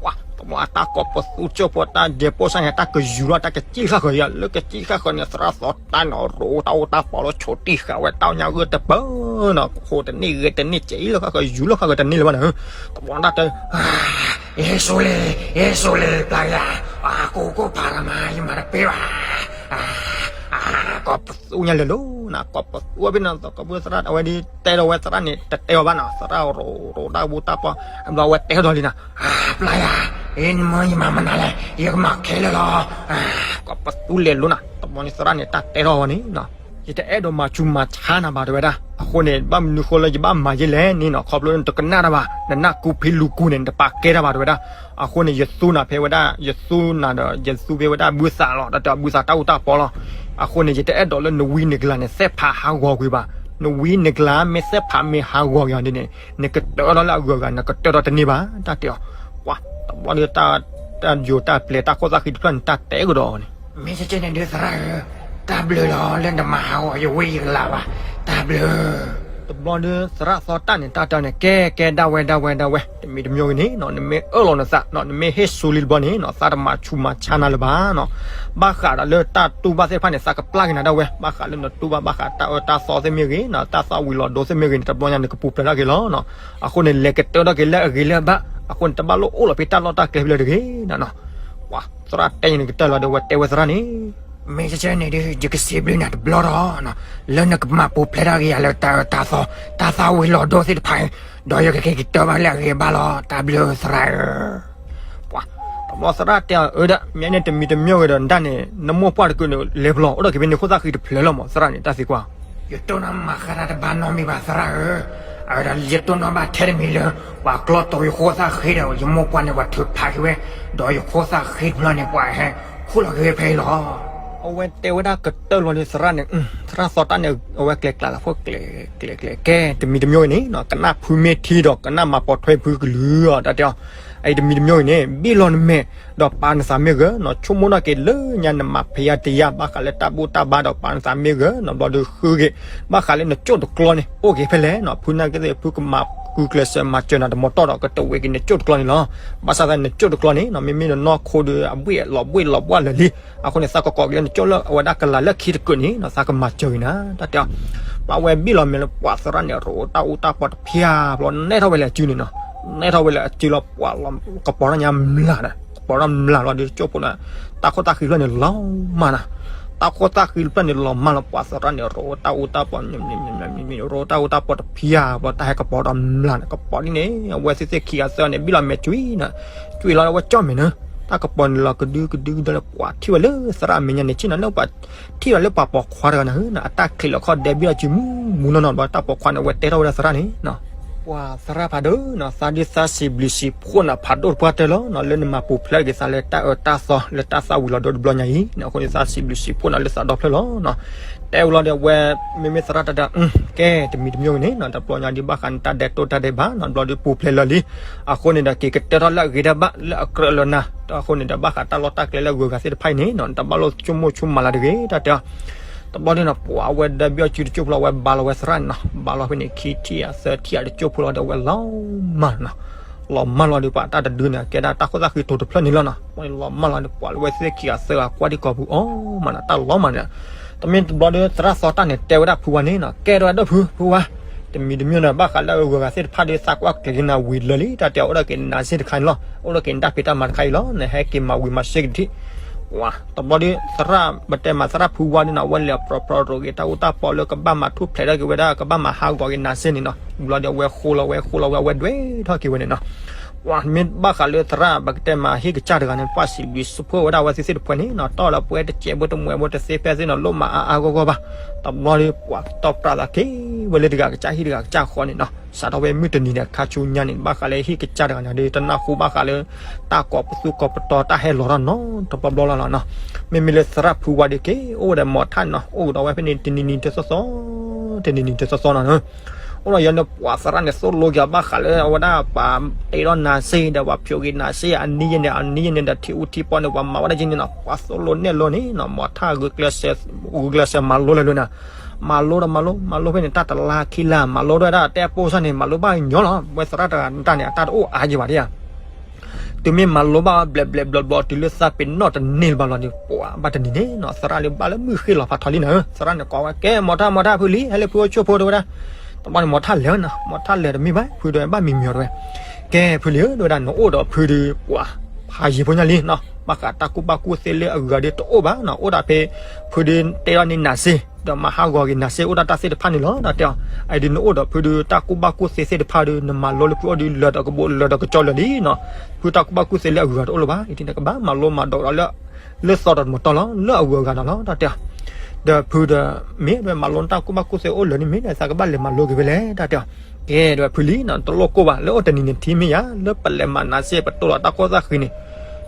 ပှၤတဘျီအတၢ်ကီၢ်ပသူကၠိၢ်ဖိတၢ်ဒဲးပိၢ်စၢ်န့ၣ် တၢ်ကယူၤလီၤ တၢ်ကစံၣ်ဃၣ်ဃၢၤယၤ လၢကစံၣ်ဃၣ်ဃၢၤန့ၣ် သရၣ်သီတၢ်န့ၣ် ရိးတၢ်အိၣ်တၢ်ပီလၢဆိးတံၢ်ဃာ်ဝဲ တၢ်ညါဂၢၢ်တပၢၢ်နီၤ ဃိတန့ၢ်ဂဲၤတန့ၢ် ကဲအံၤလၢဃၣ်ဃၢၤ ယူၤလီၤဃၣ်ဃၢၤတန့ၢ်လၢၤဘၣ်န့ၣ်, တဘျီတၢ်တဲ အ့ၣ် ဆိလ့, အ့ၣ် ဆိလ့ ပျၢ်ယၤ, အကိၢ်ကိၢ်ဖးရမါ ယမၤတပ့ၢ်ဘၣ်, ကီၢ်ပသူညါလဲၤလိၤနီၤ ကီၢ်ပသူဖဲန့ၣ် သကိးဘုသရၣ် အဝဲဒ်တဲဒီးဝဲသရၣ်န့ၣ် တတဲအီၤဘၣ်နီၤ သရၣ်ရိးရိးတၢ်အိၣ်တၢ်ပီ, ဘျီဝဲတဲထီၣ်ဒီးလံနီၤ, ပျၢ်ယၤ, အ့ၣ် နမၢယမၤမနုၤလဲၣ် ယကမၤခဲလၢာ်လီၤ, ကီၢ်ပသူလဲၤလိၤနီၤ တဘျီန့ၣ်သရၣ်န့ၣ် တၢ်တဲထီၣ်ဝဲန့ၣ်နီၤ ယတအဲၣ်ဒိးမၤဆူးမၤဆါနၤဘၣ်တဲဝဲဒၣ်, အဃိန့ၣ် ဘၣ်မနုၤဃိလၢယဘၣ်မၤယဲလဲၣ်န့ၣ်နီၤ ခီဖျိနတကနၣ်တၢ်ဘၣ် နနၢ်ကူဖံလူၤကူန့ၣ် နတပာ်ကဲတၢ်ဘၣ်တဲဝဲဒၣ်, အဃိန့ၣ် ယသူနၤဖဲဝဲဒၣ် ယသူနၤဒီး ယသူဖဲဝဲဒၣ်ဘုသးလီၤ တၢ်တဲဘုသးတၢ်အိၣ်တၢ်ပီလီၤ, အဃိန့ၣ် ယတအဲၣ်ဒိးလၢနဝံနကလၤန့ၣ် သဲးဖးဟးဂီၤကွံာ်ဘၣ်, နဝံနကလၤမ့ၢ်သဲးဖးမ့ၢ်ဟးဂီၤက့ၤအီၤဒ်န့ၣ် နကတၢၢ်ထီၣ်လၢအဂုၤအဂၤ နကတၢၢ်ထီၣ်တန့ၢ်ဘၣ် တၢ်တဲအီၤ, ပှၤတဘျီဒီး တၢ်ယိၤတၢ်ပျဲၤတၢ်ခိၣ်သၣ်ဃံတဖျၢၣ်န့ၣ် တၢ်တဲကဒီးအီၤန့ၣ် မ့ၢ်ကဲန့ၣ်ဒုးသရၣ်ဧၢ, တၢ်ဘျုးလီၤလၢနမၤဟးဂီၤယဝံယကလၤဘၣ်, တၢ်ဘျုး, တဘျီဒီးသရၣ်သီတၢ်န့ၣ် တၢ်တဲန့ၣ် ကဲကဲဒၣ်ဝဲဒၣ်ဝဲဒၣ်ဝဲ တမံၤတမံၤဂ့ၤန့ၣ်နီၤ နမ့ၢ်အၢၣ်လီၤနသးနီၤ နမ့ၢ်ဟ့ၣ်ဆူလံတဘျီန့ၣ်နီၤ သးတမၤဆူးမၤဆါနၤလၢၤဘၣ်နီၤ, ဘၣ်ဃးဒီးလၢတၢ်တူၢ်ဘၣ်သ့ၣ်တဖၣ်န့ၣ် သးကပျၢ်က့ၤနၤဒၣ်ဝဲ ဘၣ်ဃးလၢနတူၢ်ဘၣ်ဘၣ်ဃးတၢ်အၢတၢ်သီသ့ၣ်မ့ၢ်ဂ့ၤနီၤ တၢ်သၣ်ဝံၤလီၤဒိသ့ၣ်မ့ၢ်ဂ့ၤန့ၣ် တဘျီညါနကပူၤဖျဲးထီၣ်က့ၤလီၤနီၤ, အဃိန့ၣ် လဲၤကတၢၢ်ထီၣ်က့ၤလၢအဂ့ၤလၢအဘၣ်, အဃိန့ၣ် တဘၣ်လိၣ်အိၣ်လီၤဖဲတၢ်လီၢ်တၢ်ကျဲဖဲလဲၣ်တဂ့ၤနီၤ, ပှၤသရၣ်တဲန့ၣ်ကတၢၢ်လီၤဒီး အဝဲတဲဝဲသရၣ်န့ၣ် မ့ၢ်ကဲန့ၣ်ဒုး ယကစံးဘျုးနၤတဘျီဒီးနီၤ, လၢနကမၤပူၤဖျဲးထီၣ်က့ၤယၤလၢတၢ်အၢတၢ်သီ တၢ်သၣ်ဝံၤလီၤဒိသ့ၣ်တဖၣ်အံၤ, ဒီးယကက့ၤကတၢၢ်ဘၣ်လၢအဂ့ၤဘၣ်လီၤ တၢ်ဘျုးသရၣ်ဧၢ ပှၤတဘျီသရၣ်တဲအီၤ အၢဒၣ် မ့ၢ်န့ၣ်တမံၤတမံၤဂ့ၤဒီး နဒၣ်န့ၣ် နမိၢ်ပှၢ်တကုးန့ၣ် လဲၤပလီၢ် အိၣ်ဒီးက့ၤဖဲန့ၣ်ခိၣ်သၣ်ဃံတဖျၢၣ်လီၤမး သရၣ်န့ၣ် တၢ်သံကွၢ် ယတိၢ်နီၣ်မၤဃါတၢ်တဘၣ်နီတမံၤဘၣ်သရၣ်ဧၢ, အၢဒၣ် ယတိၢ်နီၣ်ဘၣ်ထဲတမံၤလၢ ပှၤကျီတီၤယခိၣ်သၣ်ဃံဒီး ယမိၢ်ပှၢ်န့ၣ် ပှၤထုးဖးက့ၤဝဲ, ဒီးယခိၣ်သၣ်ဃံတဖျၢၣ်န့ၣ် ပှၤဟဲခူၣ်လီၤက့ၤဝဲဖဲအံၤလီၤ. အဝဲတဲဝဲဒၣ်ကတၢၢ်လီၤဒီးသရၣ်န့ၣ်, သရၣ်သီတၢ်န့ၣ် အဝဲကျဲၤကျါလၢဖိကျဲၤကျဲၤကျဲၤ ကဲတမံၤတမံၤဂ့ၤန့ၣ် ကနၣ်ဖုမ့ၢ်ထံဒီး ကနၣ်မၤပိာ်ထွဲဖုကလုာ်အီၤ တၢ်တဲအီၤ, အအံၤတမံၤတမံၤဂ့ၤန့ၣ် ဘံၣ်လီၤနမဲာ် ဒီးပာ်နသးမ့ၢ်ဂ့ၤနီၤ ဆိကမိၣ်ထီၣ်က့ၤလၢညါနမၤဖံးယါတယါ ဘၣ်ဃးလၢတၢ်ဘူၣ်တၢ်ဘါဒီးပာ်နသးမ့ၢ်ဂ့ၤနီၤ ဘျီဒီးဃုက့ၤ ဘၣ်ဃးလၢနကၠိၣ်တကျီန့ၣ် အိၣ်က့ၤဖဲလဲၣ်နီၤ ဖုနာ်က့သ့ၣ် ဖုကမၤဃုကျဲးစၢးမၤစၢၤနၤတမီၤတီၢ်ဒီး ကတဝံးက့ၤနကၠိၣ်တကျီန့ၣ်လီၤ. ဘၣ်ဆၣ်သးနကၠိၣ်တကျီန့ၣ်နီၤ မ့မ့ၢ်နနီၢ်ခိဒီး အဘှ့ၣ်လီၤဘှ့ၣ်လီၤဘှၣ်လၢာ်လံ. အဃိန့ၣ် သးကကိးက့ၤလၢနကၠိၣ်လၢအဝဲဒၣ်ကလၤလၢခံတကုာ်န့ၣ်နီၤ သးကမၤစၢၤက့ၤနၤ တၢ်တဲအီၤ. ပှၤဝဲဘံၣ်လီၤမဲာ်လၢပှၤသရၣ်န့ၣ် ရိးတၢ်အူတၢ်ပီတဖျါဘျီ နဲၣ်ထီၣ်ဝဲလၢအစုန့ၣ်နီၤ နဲၣ်ထီၣ်ဝဲလၢအစုလီၤ ပှၤလီၤ ကပီၤထီၣ်ညါမျၢ်န့ၣ် ကပီၤထီၣ်မျၢ်လီၤဒီးကၠိၣ်ဖိန့ၣ် တၢ်ခိၣ်သၣ်ဃံတဖျၢၣ်န့ၣ်လီၤမၢ်နီၤ တၢ်ခိၣ်သၣ်ဃံတဖျၢၣ်န့ၣ်လီၤမၢ်လီၤ ပှၤသရၣ်န့ၣ် ရိးတၢ်အူတၢ်ပီ ရိးတၢ်အူတၢ်ပီတဖျါဘျီ တၢ်ဟဲကပီၤဒီးမျၢ်န့ၣ် ကပီၤဒ်န့ၣ် အဝဲသ့ၣ်သ့ၣ်ခံဂၤသၢဂၤန့ၣ် ဘံၣ်လီၤမဲာ်ကွံာ်နီၤ ကွံာ်လီၤဝဲကၠီၣ်မဲာ်န့ၣ် တၢ်ကပီၤန့ၣ်လီၤကဒုကဒုကဒုလၢပှၤထံၣ်ဝဲလၢသရၣ်မဲာ်ညါန့ၣ် ဆ့ၣ်နီၤလၢပှၤထံၣ်ဝဲလၢပှၤပိာ်ခွါတဂၤန့ၣ် အတၢ်ချံးလီၤခီၣ်ဒဲဘံၣ်လီၤစုမူမူနီၢ်နီၢ်ဘျီ တၢ်ပိာ်ခွါန့ၣ် အဝဲတဲထီၣ်ဝဲဒၣ်သရၣ်န့ၣ် ပှၤသရၣ်ဖးဒိၣ်နီၤ သးဒုးသးစံးဘျုးစံးဖှိၣ်နၤဖးဒိၣ်တပှၢ်တၢၢ်လီၤနီၤ လၢနမၤပူၤဖျဲးက့ၤသးလၢတၢ်အၢတၢ်သီ လၢတၢ်သၣ်ဝံၤလီၤဒိတဘျီညါအံၤနီၤ အဃိန့ၣ် သးစံးဘျုးစံးဖှိၣ်နၤလၢသးဒီဖျၢၣ်လီၤနီၤ တဲဝဲလီၤဒီးအဝဲ မ့မ့ၢ်သရၣ်တၢ်ဒၣ် ကဲ တမံၤတမံၤဂ့ၤန့ၣ်နီၤ တဘျီညါဒ်ဘၣ်ဃးန့ၣ် တၢ်ဒဲးတိၢ်တၢ်ဒဲးဘးနီၤ ဘျီဒုးပူၤဖျဲးလၢာ်လံ အဃိန့ၣ်ဒီး က့ၤကတၢၢ်ထီၣ်လၢအဂ့ၤဒၣ်ဘၣ်လၢအကြၢးလၢနၤ အဃိန့ၣ်ဒီး ဘၣ်ဃးတၢ်လီၢ်တၢ်ကျဲလၢအဂုၤအဂၤသ့ၣ်တဖၣ်အံၤန့ၣ်နီၤ နတဘၣ်လိၣ်ဆိကမိၣ်ဆိကမးလၢၤတဂ့ၤ တၢ်တဲအီၤ တဘျီဒုးနီၤ ပှၤအဝဲဒၢဘံၣ်အီၤစုတကၠိၣ်ဖိလီၤ အဝဲဘါလီၤဝဲသရၣ်န့ၣ်နီၤ ဘါလီၤဖဲန့ၣ် ခံထံၣ်ဧါသၢထံၣ်ဧါတကၠိၣ်ဖိလီၤဒီး အဝဲလီၤမၢ်နီၤ လီၤမၢ်လီၤဒီး ပှၤတၢ်တဒုန့ၣ် ကဲဒၣ်တၢ်ခိၣ်သၣ်ဃံတိၤတဖျၢၣ်န့ၣ်လီၤနီၤ အဝဲန့ၣ်လီၤမၢ်လီၤဒီး ပှၤလၢဝဲသ့ၣ်ခံဂၤသၢဂၤကွၢ်ဒံးကီၢ်ပူၤအီၤမးနီၤ တၢ်လီၤမၢ်န့ၣ် တမ့ၢ်တဘျီဒီး သရၣ်သီတၢ်န့ၣ် တဲဝဲဒၣ်ဖုဝါန့ၣ်နီၤ ကဲဒိၣ်ဝဲဒၣ်ဖု ဖုဝါ တမံၤတမံၤန့ၣ် ဘၣ်ဃးလၢအဂုၤအဂၤသ့ၣ်တဖၣ်ဒီး သးကွၢ်ကျဲၤက့ၤနၤဝံၤလၢာ်လံ တၢ်တဲအီၤ အိၣ်ဒီးက့ၤနၤစ့ၢ်တခါန့ၣ်လီၤ အိၣ်ဒီးက့ၤနတၢ်ဖံးတၢ်မၤတခါအံၤလီၤ နဟဲက့ၤမၤဝံၤမၤစ့ၢ်က့ၤတထံၣ် ပှၤ တဘျီဒီး သရၣ်ပတဲမး သရၣ်ဖုဝါဒ်နီၤ အဝဲလဲၤပြီပြီရိးက့ၤတၢ်အူတၢ်ပီလၢကဘၣ်မၤထူၣ်ဖျဲးထီၣ်က့ၤဝဲဒၣ် ကဘၣ်မၤဟးဂီၤက့ၤနၤစ့ၢ်န့ၣ်နီၤ ဘျီဒီး အဝဲဃိလီၤဝဲဃိလီၤဝဲ အဝဲဒွဲၣ်ထီၣ်က့ၤဝဲန့ၣ်နီၤ ပှၤမ့ၢ်ဘၣ်ဃးလၢသရၣ် ပကတဲမး ဟ့ၣ်ကစၢ်တဂၤန့ၣ် ပှၤစံးဘျုးစံးဖှိၣ်ဝဲဒၣ် အဝဲသ့ၣ်သ့ၣ်တဖၣ်န့ၣ်နီၤ တီၢ်လၢပဝဲတစဲးဖိတမှဲးဖိတသ့ဖဲသ့ၣ်နီၤ လိၣ်မးအါအါဂီၢ်ဂီၢ်ဘၣ် တဘျီဒီး ပှၤတီၢ်ပြးသးက့ၤဝဲလၢတဂၤကစၢ်ဟံၣ်တဂၤကစၢ်ဃီန့ၣ်နီၤ စးထီၣ်ဝဲမုၢ်တနံၤန့ၣ် ခါဆူညါန့ၣ် ဘၣ်ဃးလၢဟ့ၣ်ကစၢ်တဂၤန့ၣ်ဒီး တနၢ်ဟူဘၣ်ဃးလၢ တၢ်ကီၢ်ပသူကီၢ်ပတီၤတၢ်ဟဲလီၤထီၣ်နီတဘျီဘျီလီၤနီၤ မ့မ့ၢ်လၢသရၣ်ဖုဝါဒုးက့ၤ အိၣ်ဝဲဒီးမီၤထၣ်နီၤ အိၣ်ကဒီးဝဲဖဲန့ၣ် တနံၤနံၤတသီသီ တနံၤနံၤတသီသီနီၤ အိၣ်ဒီးယဲန့ၣ် ပှၤသရၣ်န့ၣ်သိၣ်လိက့ၤအီၤဘၣ်ဃးလၢအဝဲဒၣ်ပှၤတ့ထီၣ်နၤစ့ဒီး ပှၤဖျိးက့ၤနၤစ့ အနံၣ်ယဲန့ၣ် အနံၣ်ယဲန့ၣ်ဒီး ထံအူထံပီန့ၣ် ပှၤမၤဝဲဒၣ်ယဲန့ၣ်နီၤ, ပှၤသိၣ်လိနဲၣ်လိန့ၣ်နီၤ, မီၤထၣ်ဂုာ်ကျဲးစၢး ဂုာ်ကျဲးစၢးမၤလိလၢာ်လၢာ်နီၤ, မၤလိဒီးမၤလိ မၤလိဖဲန့ၣ် တၢ်တလါခံလါ မၤလိဒီးဝဲဒၣ်တၢ်အဲၣ်ပိၢ်စၢ်န့ၣ် မၤလိဘၣ်ညီလီၤ, ဝဲသရၣ်တဂၤန့ၣ်အတၢ်တအိၣ်အါယံၤဘၣ်ဒ်ဧါ တုၤမ့ၢ်မၤလိဘၣ်ဘျဲးဘျဲးဘျီဘျီ တုၤလၢသးပ့ၤနီၣ်တန့ၢ်လၢၤဘၣ်လီၤန့ၣ် ပှၤဘၣ်တနံၤန့ၣ်နီၤ သရၣ်လၢဘၣ်လၢမုၢ်ဃ့ၢ်လီၤဖးထီလံနၤဧၢ, သရၣ်န့ၣ်ကိးဝဲ ကဲ မီၤထၣ် မီၤထၣ် ဖုလံ ဟဲလၢဖုအိၣ်ဆူၣ်ဖိတဲဝဲဒၣ်, တဘျီန့ၣ် မီၤထၣ်လဲၤဝဲနီၤ, မီၤထၣ်လဲၤတမ့ၢ်ဘၣ် ဖုဒီးဘၣ်မံၤမံၤအီၤတဲဝဲ, ကဲ ဖုလံဧၢ တဲဝဲဒၣ် နအိၣ်ဒီးဖုဒီး ပှၤဖးယံၤဖိညါလံနီၤ, ဘၣ်ဃးတၢ်ကူၣ်ဘၣ်ကူၣ်သ့လၢအဂၤဒီးတအိၣ်ဘၣ်နီၤ, အိၣ်ဒၣ်ဖဲ ဖုဒီးတဲလီၤန့ၢ်နၤစ့ ဒီးမၤဟးဂီၤက့ၤနၤစ့အိၣ်ဒၣ်တၢ်သ့ၣ်တဖၣ်န့ၣ်လီၤ တဲအီၤ, အအံၤဒီးနအိၣ်ဒီးဖုဒီးတၢ်ကူၣ်ဘၣ်ကူၣ်သ့သ့ၣ်တဖၣ်ဒီး နမၤလိလၢဖုအိၣ်ဒီးလၢာ်ဒီးကဘိလၢာ်ဒီးကကၠီလၢာ်လံနီၤ, ဖုတၢ်ကူၣ်ဘၣ်ကူၣ်သ့လၢအဂၤတအိၣ်လၢၤဘၣ်, အံၤန့ၣ်ကဘၣ်မၤလိမၤဒိးဒီးလၢ လၢသီတမတီၢ်လီၤ လၢအဂၤအဂၤနီၤလီၤ တၢ်တဲအီၤ, ဒီးဖုဒီး မ့ၢ်ဒီးမၤလိနတၢ်ကူၣ်ဘၣ်ကူၣ်သ့အိၣ်လၢာ်န့ၣ်မ့ၢ်ဒီး သးကဘၣ်လဲၤမၤလိက့ၤဖဲလဲၣ် တၢ်တဲအီၤ, ကဲဒီးဖုလံနီၤ တလိၣ်ကိၢ်ဘၣ် လၢအိၣ်တနံၤန့ၣ်ထံမ့ၢ်ယါ လၢပလဲၤမၤနၤစ့ပတိၢ်လီၤတၢ်ကီၢ်သၣ်ဃံန့ၣ်,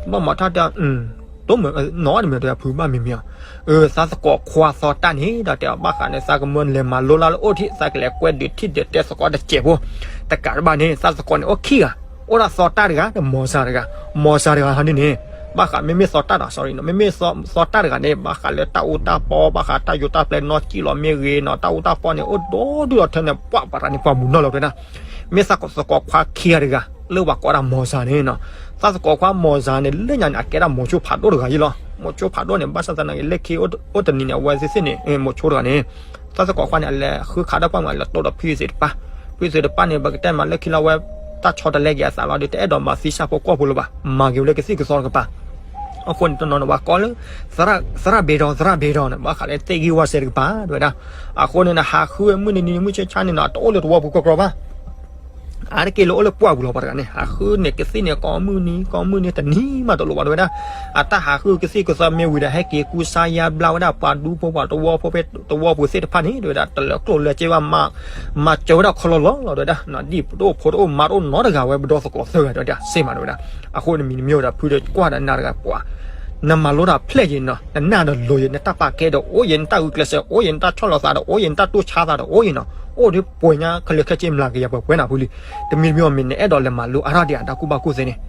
တဘျီမီၤထၣ်တဲအီၤ တိၢ်မုၢ်နီၤတမံၤတဲဖုဘၣ်မံၤမံၤအီၤ, အၢ သးသကိးခွါသီတၢ်န့ၣ် တၢ်တဲအီၤ ဘၣ်ဃးန့ၣ် သးကမၢလဲၤမၤလိလၢ်လၢအိၣ်ထံၣ် သးကလဲၤကွဲဒုးထံၣ်ဒီးတဲသကိးတစဲးဖိ, တကးတဘၣ်န့ၣ် သးသကိးန့ၣ်အိၣ်ခံဂၤ, အိၣ်ဒၣ်သီတၢ်တဂၤဒီးမီၤစၤတဂၤ, မီၤစၤတဂၤဟီဒ်န့ၣ် ဘၣ်ဃးမ့မ့ၢ်သီတၢ်ဒီး sorry နီၤ မ့မ့ၢ်သီတၢ်တဂၤန့ၣ် ဘၣ်ဃးလၢတၢ်အူတၢ်ပီ ဘၣ်ဃးတၢ်ယိၤတၢ်ပျဲနီၢ်ကံၣ်လီၤမ့ၢ်ဂ့ၤနီၤ တၢ်အူတၢ်ပီန့ၣ် အိၣ်ဒီဒူၣ်ဒီထၢန့ၣ် ပှၤပှၤတဂၤန့ၣ် ပှၤမုၢ်နီၢ်လီၤတဲဒၣ်, မ့ၢ်သးသကိးခွါခံဂၤတဂၤ လၢပှၤကိးဒၣ်မီၤစၤန့ၣ်နီၤ, သးသကိးခွါမီၤစၤန့ၣ် လၢညါန့ၣ် အကဲဒၣ်မိၤဆိဖးဒိၣ်တဂၤယံၤလီၤ, မိၤဆိဖးဒိၣ်န့ၣ် ဘၣ်ဆၣ်သနာ်က့ လၢခံအိၣ်တနံၤန့ၣ် အဝဲသ့ၣ်သ့ၣ်န့ၣ် မိၤဆိတဂၤန့ၣ် သးသကိးခွါန့ၣ် အလဲၤဃုခးဒီးပှၢ်မး လဲၤတိၢ်ဒီးဖုသ့ၣ်တပၢ်, ဖုသ့ၣ်တပၢ်န့ၣ် ပကတဲမးလၢခံလီၤဝဲ တၢ်ဆီတလဲက့ၤအသးလီၤဒီး တအဲၣ်ဒိးမၤသံစၢ်ဖိကွီၢ်ဖိလၢၤဘၣ်, မၤက့ၤဝဲလၢကသံၣ်ကသီတကပၤ, အဃိန့ၣ် တနီၤန့ၣ် ပှၤကိးလၢ သရၣ်ဘ့ဒီ သရၣ်ဘ့ဒီန့ၣ် ဘၣ်ဃးလၢသ့ၣ်ဂံၢ်ဝၣ်စဲတကပၤ တဲဝဲဒၣ်, အဃိန့ၣ် နဟးဃုဝဲမုၢ်နံၤနံၤမုၢ်ဆ့ဆါန့ၣ်နီၤ တအိၣ်လၢသဝီပူၤကြီကြီဘၣ် အါတက့ၢ်လၢအိၣ်လၢပှၢ်ပူၤလီၤ ပှၤတဂၤန့ၣ် ဟးဃုန့ၢ်ကသံၣ်န့ၣ် ကိးမုၢ်နံၤ ကိးမုၢ်နံၤ တနံၤမးတလိၣ်ဘၣ် တဲဝဲဒၣ်, အတၢ်ဟးဃုကသံၣ်ကသီမ့ၢ်ဝံၤဒီး ဟဲက့ၤကူစါယါဘျါဝဲဒၣ် ပှၤဒူဖိပှၤသဝီဖိဖဲသဝီပူၤသ့ၣ်တဖၣ်န့ၣ် တဲဝဲဒၣ် တလၢကျိၣ်လၢစ့ဘၣ် မၤစၢၤဝဲဒၣ်ခီလီၤလီၤလီၤ တဲဝဲဒၣ်, ဒ်ပတအိၣ်ဖိတအိၣ်မါတအိၣ်နီတဂၤဝဲ ပဒီသကိးသၢဂၤ တဲဝဲဒၣ် စ့မး တဲဝဲဒၣ်, အဃိန့ၣ်မံၤတမံၤဒီး ဖုဒီးကွၢ်ဒီးနၤတဂၤပှၤ နမၤလိတၢ်ဖျဲၣ်ယံၤနီၤ နနၢ်ဒီးလိၤယံၤ နတၢ်ပာ်ကဲဒီးအိၣ်ယံၤ နတၢ်ဂုာ်ကျဲးစၢးအိၣ်ယံၤ နတၢ်ဆီၣ်လီၤသးဒီးအိၣ်ယံၤ နတၢ်တူၢ်ဆါသးဒီးအိၣ်ယံၤနီၤ အိၣ်ဒီးပှဲၤညါခဲလၢာ်ခဲဆ့မျးကယၤပှဲၤပှဲၤနၤဖုလံ, တမံၤတမံၤအီၤမ့ၢ် နအဲၣ်ဒိးလဲၤမၤလိအါထီၣ်ဒံးအတၢ်ကူၣ်ဘၣ်ကူၣ်သ့န့ၣ်,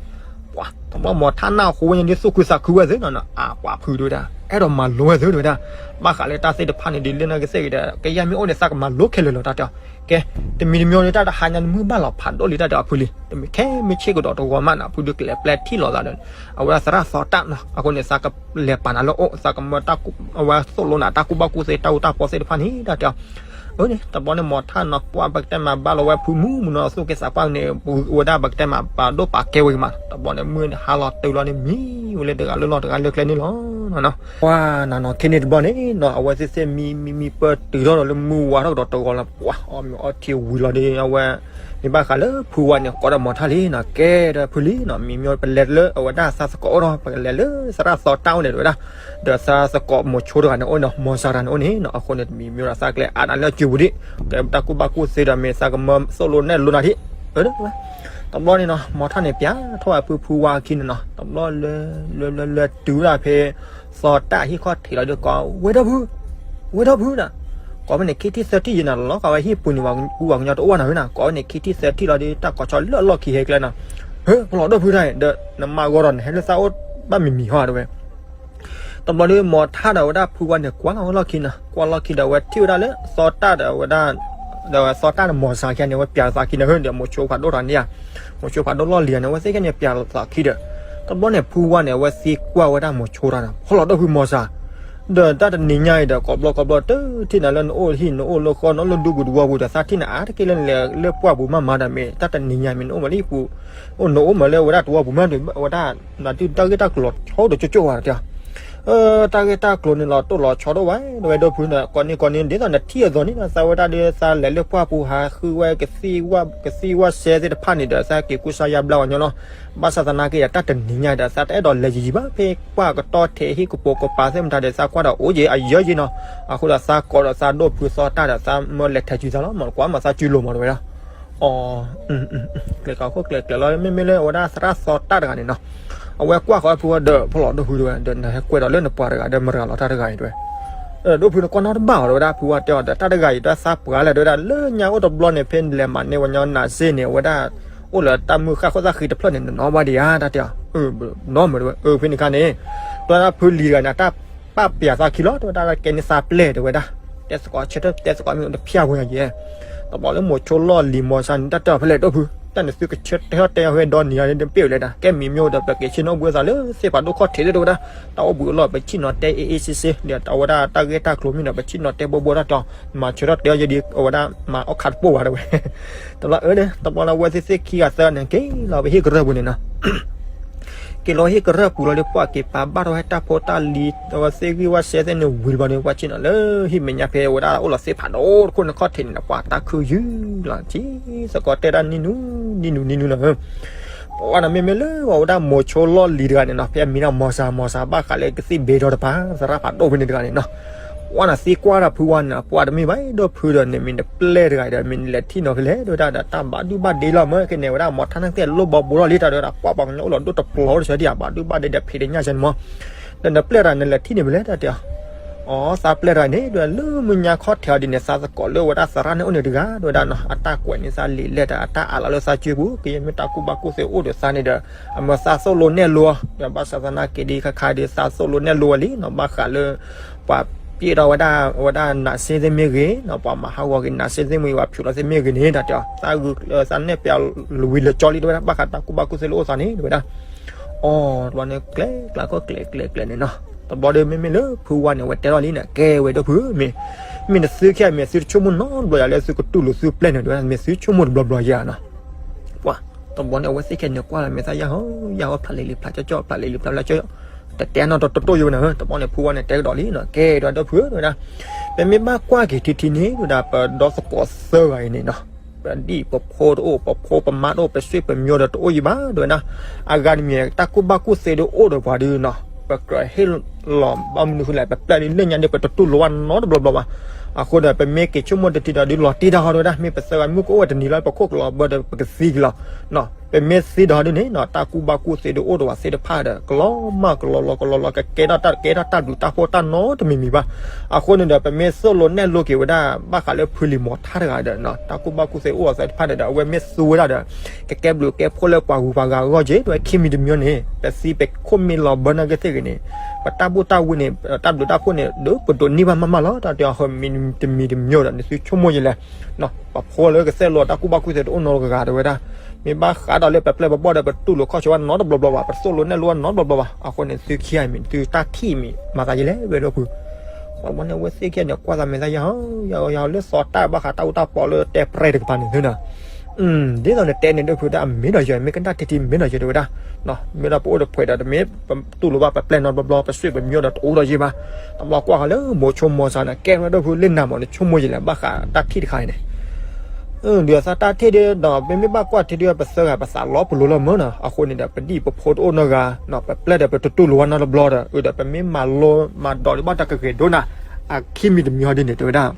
ပှၤ တဘျီမီၤထၣ်နၢ်ဟူဝဲညါဒ်သူၣ်ခုသးခုဝဲသ့နီၤ အပှၤဖုတဲဝဲဒၣ် အဲၣ်ဒိးမၤလိဝဲသ့တဲဝဲဒၣ်, ဘၣ်ဃးလၢတၢ်သ့ၣ်တဖၣ်န့ၣ် ဒ်လဲၣ်နကသ့ၣ်ဂ့ၤဒီး ကယဲၢ်မ့ၢ်အိၣ်န့ၣ် သးကမၤလိခဲလၢာ်လီၤ တၢ်တဲအီၤ, ကဲ တမံၤတမံၤဒီး တၢ်တဟါညါနမုၢ်ဘၣ်လီၤဖးဒိၣ်လံ တၢ်တဲအီၤဖုလံ, တမ့ၢ်ခဲမ့ၢ်ဆ့ကဒီးတဂီၤမးနီၤ ဖုဒုးကလဲၤပျဲထံၣ်လိာ်သးဒီး အဝဲဒၣ်သရၣ်သီတၢ်နီၤ အဃိန့ၣ် သးကလဲၤပာ်နၤလၢအိၣ် သးကမၢတၢ် အဝဲသိၣ်လိနၤတၢ်ကူၣ်ဘၣ်ကူၣ်သ့တၢ်အူတၢ်ပီသ့ၣ်တဖၣ်န့ၣ် တၢ်တဲအီၤ, အန့ၣ် တဘျီန့ၣ် မီၤထၣ်နီၤ ပှၢ်ပကတဲမးဘၣ်လီၤဝဲဖုမုၢ်မုၢ်နီၤ သူၣ်က့သးပှၢ်န့ၣ် ဝဲဒၣ်ပကတဲမး ပာ်ဒိၣ်ပာ်ကဲဝဲမး တဘျီန့ၣ် မုၢ်ဟါလီၤတုၤလီၤန့ၣ် မံဝဲလၢတဂၤလၢလီၢ်တဂၤလၢကျဲန့ၣ်လီၤ. ပှၤနၤနီၤ ခဲန့ၣ်တဘျီန့ၣ်နီၤ အဝဲသ့ၣ်သ့ၣ်မံမံမံပၢတုၤထီၣ်ဒီးလၢမုၢ်ဝါထီၣ်ကဒီးတဂီၤလီၤ ပှၤအီၣ်မ့ၤအီထံဝံၤလီၤဒီး အဝဲ မ့ၢ်ဘၣ်ဃးလၢဖုဝါန့ၣ် ကိးဒီးမီၤထၣ်လံနီၤ ကဲဒီးဖုလံနီၤ မံမံပလဲၤလၢအဝဲဒၣ်သးသကိးအိၣ်ဒီး ပကလဲၤလၢသရၣ်သီတၢ်အိၣ်န့ၣ် တဲဝဲဒၣ် ဒီးသးသကိးမိၤဆိတဂၤန့ၣ်အိၣ်နီၤ မီၤစၤတဂၤန့ၣ်အိၣ်န့ၣ်နီၤ အဃိန့ၣ် တမံၤမံၤဒီးသးကလဲၤအါနၤလၢအစုပူၤဒံး ကဲတၢ်ကူၣ်ဘၣ်ကူၣ်သ့ဒီးမ့ၢ်သးကမၢသိၣ်လိနဲၣ်လိနၤဒံး တဘျီန့ၣ်နီၤ မီၤထၣ်န့ၣ် ပျးထီၣ်ဝဲဖုဖုဝါအခံန့ၣ်နီၤ တဘျီလၢ လၢ လၢ လၢတုၤဝဲဒၣ်ဖဲ သီတၢ်ဟံၣ်ခီၣ်ထံးလီၤဒီး ကိးဝဲဒၣ်ဖု ဝဲဒၣ်ဖုနီၤ ကိးဝဲန့ၣ်ခံထံၣ်သၢထံၣ်ယံၤနီၤ လီၤလီၤ ကိးဝဲဟံၣ်ပူၤန့ၣ် ပှၤကူပှၤကညီတအိၣ်ဘၣ်နီၤဖုနီၤ ကိးဝဲန့ၣ်ခံထံၣ်သၢထံၣ်လီၤဒီး တၢ်ကိးဆီလၢအလီၢ်ခံဟဲကျဲနီၤ ဟၢ ဖီလီၤဒိၣ်ဖုတၢ်အံၤ ဒီးနမါဂီၤဒီးနဟဲလၢသးအိၣ်ဘၣ်မံၤမံၤဟီတဲဝဲ တဘျီဒီး မီၤထၣ်ဒီးဝဲဒၣ်ဖုဝါန့ၣ် ကွၢ်လီၤဝဲလီၢ်ခံနီၤ ကွၢ်လီၢ်ခံဒီး ဝဲထံၣ်ဝဲဒၣ်လၢ သီတၢ်ဒီးဝဲဒၣ် ဒီးဝဲသီတၢ်ဒီးမီၤစၤခံဂၤန့ၣ် ဝဲပျးသးခံန့ၣ် ဟၢဒီးမိၤဆိဖးဒိၣ်တဂၤန့ၣ်ဧါ မိၤဆိဖးဒိၣ်လီၢ်လံၤန့ၣ် ဝဲသ့ၣ်ခဲန့ၣ် ပျးသးခံဒီး တဘျီန့ၣ် ဖုဝါန့ၣ် အဝဲသံကွၢ်ဝဲဒၣ်မိၤဆိတၢ်နီၤ ဖီလီၤဒိၣ်ဖုမီၤစၤ ဒီးတၢ်တနံၤညါအံၤဒီး ကိးဘျီကိးဘျီ တထံၣ်နၤလၢနအိၣ်ဟံၣ် နအိၣ်လၢဃီ နအိၣ်လၢဒူပူၤသဝီပူၤဒီး သးထံၣ်နၤအါတက့ၢ်လၢနလဲၤလၢပှၢ်ပူၤမးမးဒီး မ့ၢ်တၢ်တနံၤညါမ့ၢ်နအိၣ်မးလၢဟံၣ်ပူၤ အိၣ်နအိၣ်မးလၢဝဲဒၣ်သဝီပူၤမးဒီး အဝဲဒၣ် နဒုးတၢ်ဂ့ၢ်တၢ်ကျိၤလီၤဆီဒိၣ်ကၠိကၠိဝဲတၢ် တၢ်ဂ့ၢ်တၢ်ကျိၤန့ၣ်လီၤတိၢ်လီၤဆီဒိၣ်ဝဲ ဒီးဝဲဒိၣ်ဖုန့ၣ် ကိးနံၤကိးနံၤ ဒ်သိးနထံၣ်အသိးန့ၣ် သးဝဲဒၣ်ဒီး သးလဲၤလၢပှၢ်ပူၤဟးဃုဝဲ ကသံၣ်ဝၣ်စဲသ့ၣ်တဖၣ်န့ၣ်ဒီး သးက့ၤကူစါယါဘျါဝဲညီလီၤ ဘၣ်ဆၣ်သနာ်က့ဒီး တၢ်တနံၤညါဒီး သးတအဲၣ်ဒိးလဲၤယံၤယံၤဘၣ် ဖဲပှၢ်ကတီၢ်ထဲဟံၣ်ကပိာ်ကပၤသ့ၣ်မတၤဒီး သးကွၢ်ဒီးအိၣ်ယံၤအယၢယံၤနီၤ အဃိဒီးသးကိးဒီးသးဒိၣ်ဖုသီတၢ်ဒီး သးမၢလဲၤထဲးစုသးလီၤ မ့ၢ်ကွၢ်မးသးစုလိၤမးတဝဲဒၣ် အ ကျဲၤကီၢ်ခိၣ်ကျဲၤကျဲၤလီၤ မ့မ့ၢ်လၢအဝဲဒၣ်သရၣ်သီတၢ်တဂၤန့ၣ်နီၤ အဝဲကွၢ်ဃီဖုဝါဒီး ဖီလီၤဒိၣ်ဖုတဝဲ ဒီးနဟဲကွဲးဒီးလၢနပှၤတဂၤဒီးမတၤတဂၤလီၤတၢ်တဂၤအံၤတဝဲ ဒိၣ်ဖုန့ၣ်ကွၢ်နီတဘၣ်အီၤ တဲဝဲဒၣ်. ဖုဝါတဲအီၤဒီး တၢ်တဂၤအံၤ တၢ်သးပှၢ်လဲၣ် တဲဝဲဒၣ်. လၢညါအိၣ်တဘျီန့ၣ် ဖဲလဲၤမၤန့ၢ်ဝဲညီနးစ့န့ၣ် အဝဲဒၣ် အိၣ်လၢတၢ်မုၢ်ဃၣ်ခိၣ်သၣ်ဃံတဖျၢၣ်န့ၣ် နနီၢ်ဘၣ်ဒံးဧါ တၢ်တဲအီၤ. နီၢ်မ့ၢ်တဲဝဲ အဖဲန့ၣ်အခါန့ၣ် တဲဝဲဒၣ် ဖုလံၤတဂၤန့ၣ် တၢ်ပာ်ပျးသးခံလီၤ တဲဝဲဒၣ်. ကဲန့ၢ်သးပျဲၢ် တဲဝဲဒၣ်. တဲသကိးဆၢထၢၣ် တဲသကိးမ့ၢ်တဖျၢၣ်ဖိညါယဲ တဘျီလၢမိၤဆိလီၢ်လံၤမီၤစါန့ၣ် တၢ်တဲအီၤဖဲလဲၣ် ဒိၣ်ဖု တၢ်န့ၣ်သုကဆၢထၢၣ်တဲအီၤ ဟဲဒီနံၤညါန့ၣ် တပ့ၢ်ဝဲလဲၣ်ဒၣ်. ကဲမံၤမ့ၢ်အိၣ်ဒီး ပက့ၤဆ့ၣ်နီၤဘှံးသးလၢသ့ၣ်ဖးဒိၣ်ခီၣ်ထံးသ့ၣ် တဲဝဲဒၣ်. တၢ်အိၣ်ဘှံးအလီၢ် ပဆ့ၣ်နီၤတဲ အ့ၣ်အ့ၣ်စ့စ့ ဒီးအဝဲဒၣ်တၢ်ဂ့ၢ်တၢ်ကျိၤမ့ၢ်ဒီး ပဆ့ၣ်နီၤတဲဘိဘိတၢ်တီၤ မၤဆၢထၢၣ်တဲအီၤယဲဒ် အဝဲဒၣ်မၤအီၣ်ခးတပိၢ်ဘၣ် တဲဝဲ. တဘျီအၢန့ၣ် တဘျီလၢအဝဲသ့ၣ်သ့ၣ်ခံဂၤသၢန့ၣ် က့ၤလီၤပဟံၣ်ကရၢၢ်ပူၤန့ၣ်နီၤ က့ၤလီၤဟံၣ်ကရၢၢ်ပူၤလီၤဒီး ပှၤက့ၤပာ်ဘၣ်ထီၣ်ဝဲတၢ်ဖိတၢ်လံၤ အဝဲသ့ၣ်ဂံၢ်ဝဲစဲသ့ၣ်န့ၣ်ဝံၤလီၤဒီး ပှၤဆ့ၣ်နီၤလၢဟံၣ်မဲာ်ညါဖဲအဝဲဒၣ်အိၣ်လီၤသ့ၣ်ဖးဒိၣ်တခိၣ်န့ၣ်ခီၣ်ထံးန့ၣ် ပှၤတၢ်ခုၣ်ယုၢ်လီၤ ထံသကိးတဲဒၣ်နံၤနူနံၤနူနံၤနူနီၤ ပှၤန့ၣ်မ့မ့ၢ်လၢအဝဲဒၣ်မိၤဆိလီၢ်လံၤတဂၤန့ၣ်နီၤ ဖဲအမံၤဒၣ်မီၤစါ မီၤစါဘၣ်ဃးလၢကသံၣ်ဘ့ဒီတပၤ သရၣ်ဖးဒိၣ်ဖဲန့ၣ်တဂၤန့ၣ်နီၤ ပှၤန့ၣ်သံကွၢ်ဒီးဖုဝါန့ၣ် ပှၤတမ့ၢ်ဘၣ်ဒီးဖုဒီးန့ၣ် မ့ၢ်နပျဲၢ်တဂၤဒီး မ့ၢ်နလဲၤထံၣ်နီၤဖဲလဲၣ် တဲဝဲဒၣ်ဒီး တၢ်ဘၣ်ဒုဘၣ်ဒ့လီၤ မ့ၢ်ကဲန့ၣ်ဝဲဒၣ် မီၤထါန့ၣ်သ့ၣ်လိၣ်ဘီဘိလီၤလံ တၢ်ဒီး ပှၤပှၤကညီအိၣ်လီၤဒိၣ်တပျီၤတဆၢဒံး ဘၣ်ဒုဘၣ်ဒ့ဒီးဖံးတညၣ်ဆၢန့ၣ်မီၤ ဒီးနပျဲၢ်တဂၤန့ၣ်လဲၤထံၣ်န့ၣ်ဖဲလဲၣ် တၢ်တဲအီၤ အီ သးပျဲၢ်တဂၤန့ၣ် ဒီးလၢမုၢ်ညါခီၣ်ထံးအီၤဒ်န့ၣ် သးသကိးလၢဝဲဒၣ်သရၣ်န့ၣ်အိၣ်န့ၣ်တဂၤ တဲဝဲဒၣ်နီၤ အတၢ်ကွဲးန့ၢ်သးလံာ်လဲၢ်တၢ် အတၢ်အးလီၤလၢသးစုပူၤ ကယဲၢ်မ့ၢ်တၢ်ကူၣ်ဘၣ်ကူၣ်သ့အိၣ်ဒီးသးန့ၣ်ဒီး အမၢသးသိၣ်လိနဲၣ်လိ ဒီးဘၣ်ဆၣ်သနာ်က့ဒ်ခါခါဒီး သးသိၣ်လိနဲၣ်လိဝဲလံနီၤ ဘၣ်ဃးလၢ ပှၤပျဲၢ်ထီၣ်ဝဲဒၣ် ဝဲဒၣ်နးစ့သ့ၣ်မ့ၢ်ဂ့ၤနီၤ ပှၤမၤဟးဂီၤက့ၤနးစ့သ့ၣ်မ့ၢ်ဂ့ၤ ပှၤဖျိးလီၤသ့ၣ်မ့ၢ်ဂ့ၤန့ၣ် တၢ်တဲအီၤ သးဂုာ်သးနဲၣ်ပျးဝံၤလၢကၠီလံ တဲဝဲဒၣ် ဘၣ်ဃးတၢ်ကူၣ်ဘၣ်ကူၣ်သ့လၢအိၣ်သးန့ၣ် တဲဝဲဒၣ် အီ တဘျီန့ၣ် ကျဲကျးကီၢ်ကျဲကျဲကျဲန့ၣ်နီၤ တဘျီဒီးမ့မ့ၢ်လၢဖုဝါန့ၣ် အဝဲတဲထီၣ်လံန့ၣ် ကဲဝဲဒိၣ်ဖု မ့ၢ် မ့ၢ်နသုခံဂၤ မ့ၢ်သုတဆိကမိၣ်နီတဘျီယၤလၢသုကတူၢ်လိာ်သုပျဲၢ်န့ၣ် တဲဝဲဒၣ် မ့ၢ်သုဆိကမိၣ်တဘျီဘျီယၤနီၤ ပှၤ တဘျီန့ၣ် အဝဲသ့ၣ်ခဲန့ၣ်ကွၢ်လီၤ မ့ၢ်သးယၢ်ဟီ ယၢ်ဟီ ဖျးလံၤလံၤဖျးကၠီကၠီ ဖျးလံၤလံၤဖျးဖျးကၠီကၠီ တတဲနီတတိၢ်ယိဝဲန့ၣ် တဘျီန့ၣ် ဖုဝါန့ၣ် တဲကဒီးလံနီၤ ကဲဒိၣ်ဒိၣ်ဖု တဲဝဲဒၣ် ပမ့ၢ်ဘၣ်ကွၢ်က့ၤထံထံန့ၣ် တဲဝဲဒၣ် ပဒီသကိးသၢဂၤအံၤန့ၣ်နီၤ ပဒံၣ်ပဖိတအိၣ် ပဖိပမါတအိၣ် ပဆွေပမျိုးဒီးတအိၣ်ယံၤဘၣ် တဲဝဲဒၣ် အဂၤတမံၤ တၢ်ကူၣ်ဘၣ်ကူၣ်သ့ဒုးအိၣ်ဒီးပှၤဒုးနီၤ ပကြၢးဟ့ၣ်လီၤဘၣ်မနုၤဃိလဲၣ် ပပျဲၢ်ဒုးလၢညါဒုး ပတတူၢ်လိာ်ဘၣ်နီတဘျီဘျီဘၣ် အဃိဒီး ပမ့ၢ်က့ၤဆိကမိၣ်တထံဒီးဒုးလီၤတံၢ်တၢ်ဟီ တဲဝဲဒၣ် မ့ၢ်ပသၢဂၤမုၢ်ကအိၣ်ဝဲတနံၤလီၤ ပခိၣ်ကလီၤဘၢဒီး ပကသံက့ၤလီၤ ပမ့ၢ်သံဒီးဒုးန့ၣ်နီၤ တၢ်ကူၣ်ဘၣ်ကူၣ်သ့ဒုးအိၣ်ဒီးပှၤသ့ၣ်တဖၣ်ဒီး ကလီၤမၢ်ကလီၤလီၤကလီၤလီၤ ကကဲထီၣ်တၢ်ကဲထီၣ်တၢ်ဘျုးတၢ်ဖှိၣ်တၢ်နီတမံၤမံၤဘၣ် အဃိန့ၣ်ဒီး ပမ့ၢ်သိၣ်လိနဲၣ်လိက့ၤဝဲဒၣ် ဘၣ်ဃးလၢဖုလံၤမီၤထါတဂၤဒီး တၢ်ကူၣ်ဘၣ်ကူၣ်သ့အိၣ်အသးတဖၣ်န့ၣ်ဒီး အဝဲမ့ၢ်သူဝဲဒၣ်ဒီး ကကဲဘျုးကဲဖှိၣ်လၢပှၤဂုၤပှၤဂၤအဂီၢ်က့ၤ တဲဝဲခံမံၤတမံၤန့ၣ် ပသံပခိၣ်မ့ၢ်လီၤဘၢနာ်က့သ့ၣ်ဂ့ၤန့ၣ် ပတၢ်ဘူၣ်တၢ်ဝံန့ၣ် တၢ်ဘျုးတၢ်ဖှိၣ်န့ၣ် ဒုးပဒိးန့ၢ်ဘၣ်မးမးလီၤ တၢ်တဲအီၤ မံၤတမံၤတမံၤဒီး နသုဆိကမိၣ်ယဲလဲၣ် ပှၤဖိလၢကသိၣ်လိတၢ်ကူၣ်ဘၣ်ကူၣ်သ့တအိၣ်နီတဂၤတဲဝဲဒၣ် မ့ၢ်ဘၣ်ဃးဒီးလၢပပျဲၢ်ပဘီၣ်ဒီး ပတူၢ်လိာ်ခီၣ်ဆၢဘၣ်နီတဘျီဘျီဘၣ် ပသိၣ်လိနဲၣ်လိဘၣ်နီတဘျီဘျီဘၣ် အဃိန့ၣ် သုခံဂၤမံၤ သုတၢ်ထံၣ်မံၤ မၤသးယဲလဲၣ် ဝဲဒိၣ်ဖု ဘၣ်န့ၣ် အဝဲသ့ၣ်ခံဂၤန့ၣ် ကွၢ်သးမဲာ်သးယၤဟီ ယၤဟီယၤဟီလၢသီတၢ်ဘၣ်ဃးတၢ်အူတၢ်ပီလၢတဲပြဲတကပၤန့ၣ်သုနီၤ ဒ်သိးနတဲန့ၣ် ဒိၣ်ဖုဒၣ် အမ့ၢ်ဒီးယဲ မ့ၢ်ကနၣ်ထံထံမ့ၢ်ဒီးယဲတဲဝဲဒၣ် မ့ၢ်ဒီးပအိၣ်ဒီးပှဲၤဒီး တမ့ၢ်ပတူၢ်လိာ်ဘၣ်ပပျဲၢ်နီတဘျီဘျီ ပဆွေပမျိုးဒီးတအိၣ်ဒီးယဲဘၣ် တဘျီကွၢ်ဃီလၢမိၤဆိမီၤစါန့ၣ် ကဲဝဲဒိၣ်ဖုလ့ၣ်နၤမးန့ၣ် ဆိကမိၣ်ယဲလဲၣ် ဘၣ်ဃးတၢ်ထံၣ်တခါအံၤန့ၣ် ဒ်သိးတၢ်ထံၣ်ဒီး ပမ့ၢ်ဘၣ်ကွၢ်ထံဒီး ပသၢဂၤပသးလီၤပလိာ်လၢမုၢ်နီၤ အဃိန့ၣ်ဒီး ပဒံၣ်ပဖိတအိၣ်နီတဂၤ ပပျဲၢ်ဒီးပတတူၢ်လိာ်ဝဲနီတဘျီဒီး အဒီးပမ့ၢ်မၤလိမၤဒိးဒံးဘၣ်တၢ်ကဂ့ၤဒိၣ်နၤ အခံမံၤတမံၤဟီဒ်န့ၣ် တဲဝဲဒၣ်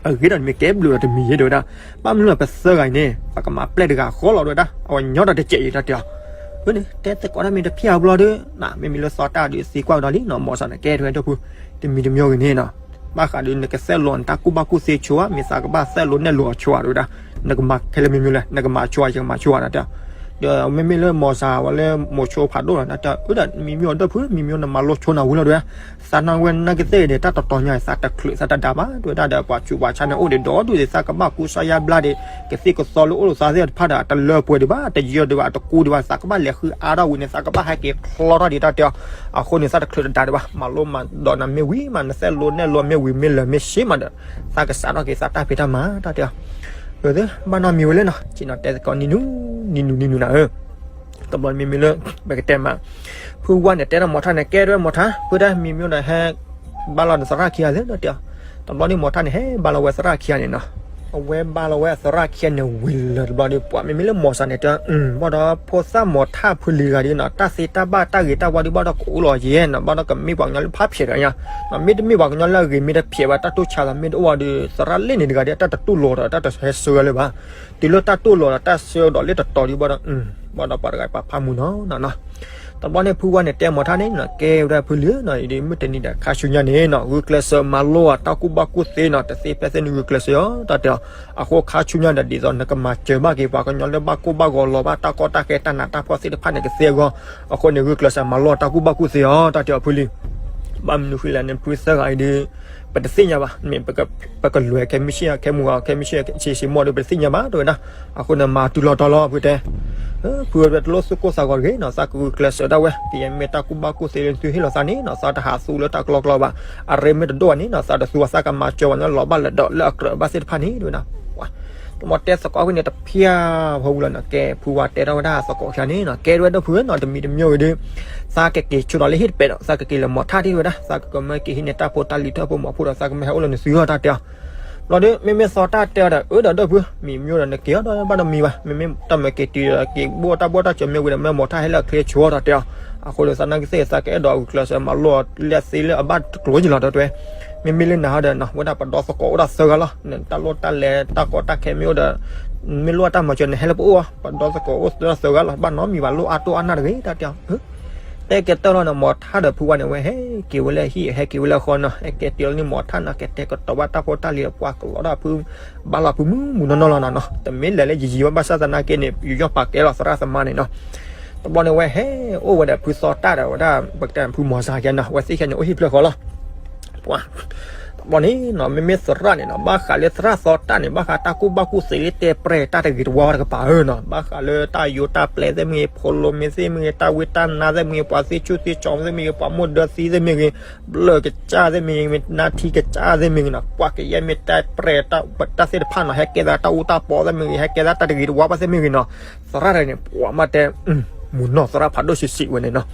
အဂ့ၤဒီးနမ့ၢ်ကဲဘျုးဒီးတမံၤယဲ တဲဝဲဒၣ် ဘၣ်မနုၤလၢပသၢဂၤအံၤန့ၣ် ပကမၤပျဲၢ်တဂၤဃီလီၤ တဲဝဲဒၣ် အဝဲညီဒီးတစဲးအံၤတၢ်တဲအီၤ အန့ၣ် တဲသကိးတၢ်မ့ၢ်တဖျါဘျီဒီး မ့မ့ၢ်လၢသီတၢ်ဒုးသံကွၢ်ကဒီးလံနီၤ မီၤစါန့ၣ် ကဲထီၣ်ဝဲဒိၣ်ဖု တမံၤတမံၤဂ့ၤန့ၣ်နီၤ ဘၣ်ဃးဒီးနကသဲၣ်လီၤနတၢ်ကူၣ်ဘၣ်ကူၣ်သ့ဆိဧါ မ့ၢ်သးကဘၣ်သဲၣ်လီၤနဲၣ်လီၤအဆိဧါ တဲဝဲဒၣ် နကမၤခဲလၢာ်မ့ၢ်မ့ၢ်လဲၣ် နကမၤဆိဧါ ယကမၤဆိဧါ တဲ ဒီးမ့မ့ၢ်လၢမီၤစါဝဲလၢမိၤဆိဖးဒိၣ်လီၤ တဲ အၢ ဒီးမံၤမံၤအီၤဒိၣ်ဖု မံၤမံၤအီၤနမၤလိဆိနၤဝံၤလီၤ တဲဝဲဒၣ် သးနၢ်ဝဲနာ်က့သ့ၣ်ဂ့ၤန့ၣ် တၢ်တတီၤညါ သးတချုးသးတဒါဘၣ် တဲဝဲဒၣ်ဒီး ပှၤဆူးပှၤဆါန့ၣ်အိၣ်ဒံးဒီးဒုး သးကဘၣ်ကူစါယါဘျါဒံး ကသံၣ်ကသီလၢအိၣ်လိာ်သးသ့ၣ်တဖၣ်ဒီး အတလၢပှဲၤဒံးဘၣ် အတယၢဒံးဘၣ် အတကူဒံးဘၣ် သးကဘၣ်လဲၤဃုအါထီၣ်ဝံၤန့ၣ် သးကဘၣ်ဟဲက့ၤချီထီၣ်ဒံးတၢ်တဲအီၤ အဃိန့ၣ် သးတချုးတဒါဒံးဘၣ် မၤလိမၤဒိးနၤမ့ၢ်ဝံၤမး နသဲၣ်လီၤနဲၣ်လီၤမ့ၢ်ဝံၤမ့ၢ်လၢာ်မ့ၢ်ဆ့မးဒီး သးကစးထီၣ်က့ၤသးတၢ်ဖံးတၢ်မၤ တၢ်တဲအီၤ ဘၣ်နီတမံၤဝဲလဲၣ်နီၤ ဆ့ၣ်နီၤတဲသကိးနံၤနူၤ နံၤနူၤနံၤနူၤနၤဧၢ တဘျီမ့မ့ၢ်လၢ ပကတဲမး ဖုဝါန့ၣ် တဲဒီးမီၤထါန့ၣ် ကဲထီၣ်ဝဲမီၤထါ ဖုတၢ်မံၤမံၤဒီးဟဲ ဘါလီၤနသရၣ်ခံဂၤသ့ တၢ်တဲအီၤ တဘျီန့ၣ်မီၤထါန့ၣ် ဟဲဘါလီၤဝဲသရၣ်ခံဂၤန့ၣ်နီၤ အဝဲဘါလီၤဝဲအသရၣ်ခံဂၤန့ၣ်ဝံၤလၢတဘျီဒီး ပှၤမ့မ့ၢ်လၢမီၤစါန့ၣ် တဲ ဘၣ်ဒီးဖိသၣ်မီၤထါဖုလံၤတဂၤဒီးနီၤ တၢ်သ့တၢ်ဘၣ်တၢ်ဂ့ၤတၢ်ဝါဒီး ဘၣ်ဒီးကအိၣ်လီၤယဲနီၤ ဘၣ်ဒီးကမ့ၢ်ပှၤကညီလၢဖးဖျဲးဒီးညါ မ့တမ့ၢ်ပှၤကညီလၢအဂ့ၤမ့ၢ်တဖျဲးဘၣ် တၢ်တိၢ်ဆါသးမ့ၢ်တအိၣ်ဘၣ်ဒီး သရၣ်လ့ၣ်န့ၣ်တဂၤဒီး တၢ်တတူၢ်လိာ်ဒီး တၢ်တဟဲဆှၢလၢၤဘၣ် တုၤလၢတၢ်တူၢ်လိာ်ဒီး တၢ်ဆှၢဒီးလၢတတီၤဒီး ဘၣ်ဒီး ဘၣ်ဒီးပှၤတဂၤပာ်ဖးမုာ်နီၤနီၤ တဘျီန့ၣ်ဖုဝါန့ၣ်တဲမိၢ်ထါန့ၣ်နီၤ ကဲဝဲဒၣ်ဖုလံၤနီၤ အံၤဒ်မုၢ်တနံၤဒီးခါဆူညါန့ၣ်နီၤ ဂုာ်ကျဲးစၢးမၤလိအတၢ်ကူၣ်ဘၣ်ကူၣ်သ့နီၤ တသ့ဖဲသ့န့ၣ်ဂုာ်ကျဲးစၢးအီၤ တၢ်တဲအီၤ အဃိခါဆူညါဒီးဒ်သိးနကမၤစၢၤဘၣ်က့ၤ ပှၤကညီလၢဘၣ်ကိၢ်ဘၣ်ဂီၤလီၤဘၣ်တၢ်ကီတၢ်ခဲတၢ်နးတၢ်ဖှီၣ်သ့ၣ်တဖၣ်န့ၣ်ကသ့အဂီၢ် အဃိန့ၣ်ဂုာ်ကျဲးစၢးမၤလိအတၢ်ကူၣ်ဘၣ်ကူၣ်သ့အီၤ တၢ်တဲအီၤဖုလံၤ ဘၣ်မနုၤဃိလဲၣ်န့ၣ် ဖုသၢဂၤအံၤဒီး ပတသ့ၣ်ညါဘၣ် မ့ၢ်ပကလဲၤခဲမုၢ်ဆ့ၣ် ခဲမုၢ်ဂီၤ ခဲမုၢ်ဆ့ၣ်ဆ့မီၢ်ဒီး ပတသ့ၣ်ညါဘၣ် တဲဝဲဒၣ်. အဃိန့ၣ် မၤတုၤလီၤတီၤလီၤ ဖုတဲ. ဖုဝဲတလိၣ်သူၣ်ကိၢ်သးဂီၤတဂ့ၤနီၤ သးကဂုာ်ကျဲးစၢးဒၣ်ဝဲ ကယဲၢ်မ့ၢ်တၢ်ကူၣ်ဘၣ်ကူၣ်သ့လၢသုဟ့ၣ်လီၤသးန့ၣ်နီၤ သးတဟးသူလၢတၢ်ကလီကလီဘၣ်. အရ့မ့ၢ်တဒိၣ်ဘၣ်န့ၣ်နီၤ သးတသူ သးကမၤစၢၤဝဲန့ၣ် လီၤဘၣ်လၢာ်ဒီးလၢအကြၢးဘၣ်သ့ၣ်တဖၣ်န့ၣ် တဲဝဲဒၣ်. တမီၤတဲသကိးဖဲန့ၣ် တဖၠၣ်ဖီဝံၤလီၤနီၤ ကဲ ဖုဝါတဲထီၣ်ဝဲဒၣ်သကိးခံန့ၣ်နီၤ ကဲ တဲဝဲဒၣ်ဖုနီၤ တမံၤတမံၤဂ့ၤဒီး သးကက့ၤဆိဒီးလၢဟံၣ်တပဲာ်ဒီး သးကက့ၤလၢမီၤထၣ်ထံၣ်ဝဲဒၣ် သးကကမၢက့ၤဟံးန့ၢ်တၢ်ဖိတၢ်လံၤထီၣ်ဖိမီၤဖိဒီး သးကမၢဟဲအိၣ်လၢနသုအီၤ တၢ်တဲအီၤ. ဘျီဒီး မ့မ့ၢ်သီတၢ်တဲအီၤဒီး အၢဒီးဒၣ်ဖု မံၤမံၤဒီးနက့ၤအီၤဒီးဘၣ်နီတမံၤဘၣ် မ့မ့ၢ်တၢ်မၢက့ၤတုၤဒီး က့ၤဘိၣ်တၢ်ဘိၣ်တၢ်စၢၤမ့ၢ်ဝံၤဒီး မ့ၢ်မီၤထၣ်ဟဲလၢအချ့ဆိဒီးတဲအီၤ. အဃိဒီးသးနာ်က့သ့ၣ် သးကအဲၣ်ဒိးဂုာ်ကျဲးစၢးမၤလိအီၤလၢသ့လၢအဘၣ်တကျိၤယံၤလီၤ တဲဝဲ. မ့မ့ၢ်လၢနၤဟီဒီးနီၤ ဝဲဒၣ်ပဒီသကိးအိၣ်ဒၣ်သၢဂၤလီၤ နတၢ်လိၣ်တၢ်လဲၤတၢ်ကီတၢ်ခဲမ့ၢ်အိၣ်ဒီး မ့ၢ်လိၣ်အတၢ်မၤစၢၤန့ၣ် ဟဲလၢပအိၣ်အီၤ ပဒီသကိးအိၣ်ဒၣ်သၢဂၤလီၤ ဘၣ်နီတမံၤဘၣ် လိၣ်အါတိၢ်အါနၢ်တဂ့ၤ တၢ်တဲအီၤ. တဲကဲတၢၢ်လီၤနီၤ မီၤထၣ်ဒီးဖုဝါန့ၣ် ဝဲဟဲက့ၤဝဲလၢဟံၣ် ဟဲက့ၤဝဲလၢဃီနီၤ ဟဲက့ၤတုၤလၢန့ၣ် မီၤထၣ်နီၤ ကတဲာ်ကတီၤဘၣ်တၢ်ဖိတၢ်လံၤ ပှၤကလီၤဒၣ်ဖု ဘၣ်လီၤဖုမုၢ်မုၢ်နီၢ်နီၢ်လီၤနီၤနီၤ တမ့ၢ်လဲၤလၢယံာ်ယံာ်ဝဲ ဘၣ်ဆၣ်သနာ်က့န့ၣ် ယူးယီၣ်ပာ်ကဲလီၤသရၣ်သမါန့ၣ်နီၤ. တဘျီန့ၣ် ဝဲဟဲအိၣ်ဝဲဒီးဖုသီတၢ်ဒီးဝဲဒၣ် ပကတဲဖုမီၤစၢ်ယဲနီၤ အဝဲသ့ၣ်ခဲန့ၣ် အိၣ်ဟံၣ်ဖျၢၣ်ဃီလီၤ. ပှၤ တဘျီန့ၣ်နီၤ မ့မ့ၢ်သရၣ်န့ၣ်နီၤ ဘၣ်ဃးလၢသရၣ်သီတၢ်န့ၣ် ဘၣ်ဃးတၢ်ကူၣ်ဘၣ်ကူၣ်သ့လၢတဲပြဲၢ်တၢ်တဂ့ၤတဝါဝဲတကပၤဧၢနီၤ ဘၣ်ဃးလၢတၢ်ယိၤတၢ်ပျဲၢ်သ့ၣ်မ့ၢ်ဂ့ၤ ဖိလိၤမ့ၢ်သ့ၣ်မ့ၢ်ဂ့ၤ တၢ်ဝံတၢ်နါသ့ၣ်မ့ၢ်ဂ့ၤ ပှၤသ့ၣ်ဆူၣ်သ့ၣ်ကၠီသ့ၣ်မ့ၢ်ဂ့ၤ ပှၤမိၢ်ဒၢသံသ့ၣ်မ့ၢ်ဂ့ၤ ဘျၢၣ်ကစၢ်သ့ၣ်မ့ၢ်ဂ့ၤ နါထံကစၢ်သ့ၣ်မ့ၢ်ဂ့ၤနီၤ ပှၤကယဲၢ်မ့ၢ်တၢ်ပြဲၢ်တၢ်သ့ၣ်တဖၣ်နီၤ ဟဲကဲသးတၢ်အူတၢ်ပီသ့ၣ်မ့ၢ်ဂ့ၤ ဟဲကဲသးတၢ်တဂ့ၤတဝါဘၣ်သ့ၣ်မ့ၢ်ဂ့ၤနီၤ သရၣ်တဂၤန့ၣ် ပှၤမ့ၢ်တဲ မုၢ်နီၢ်သရၣ်ဖးဒိၣ်ဆံးဆံးဝဲန့ၣ်နီၤ.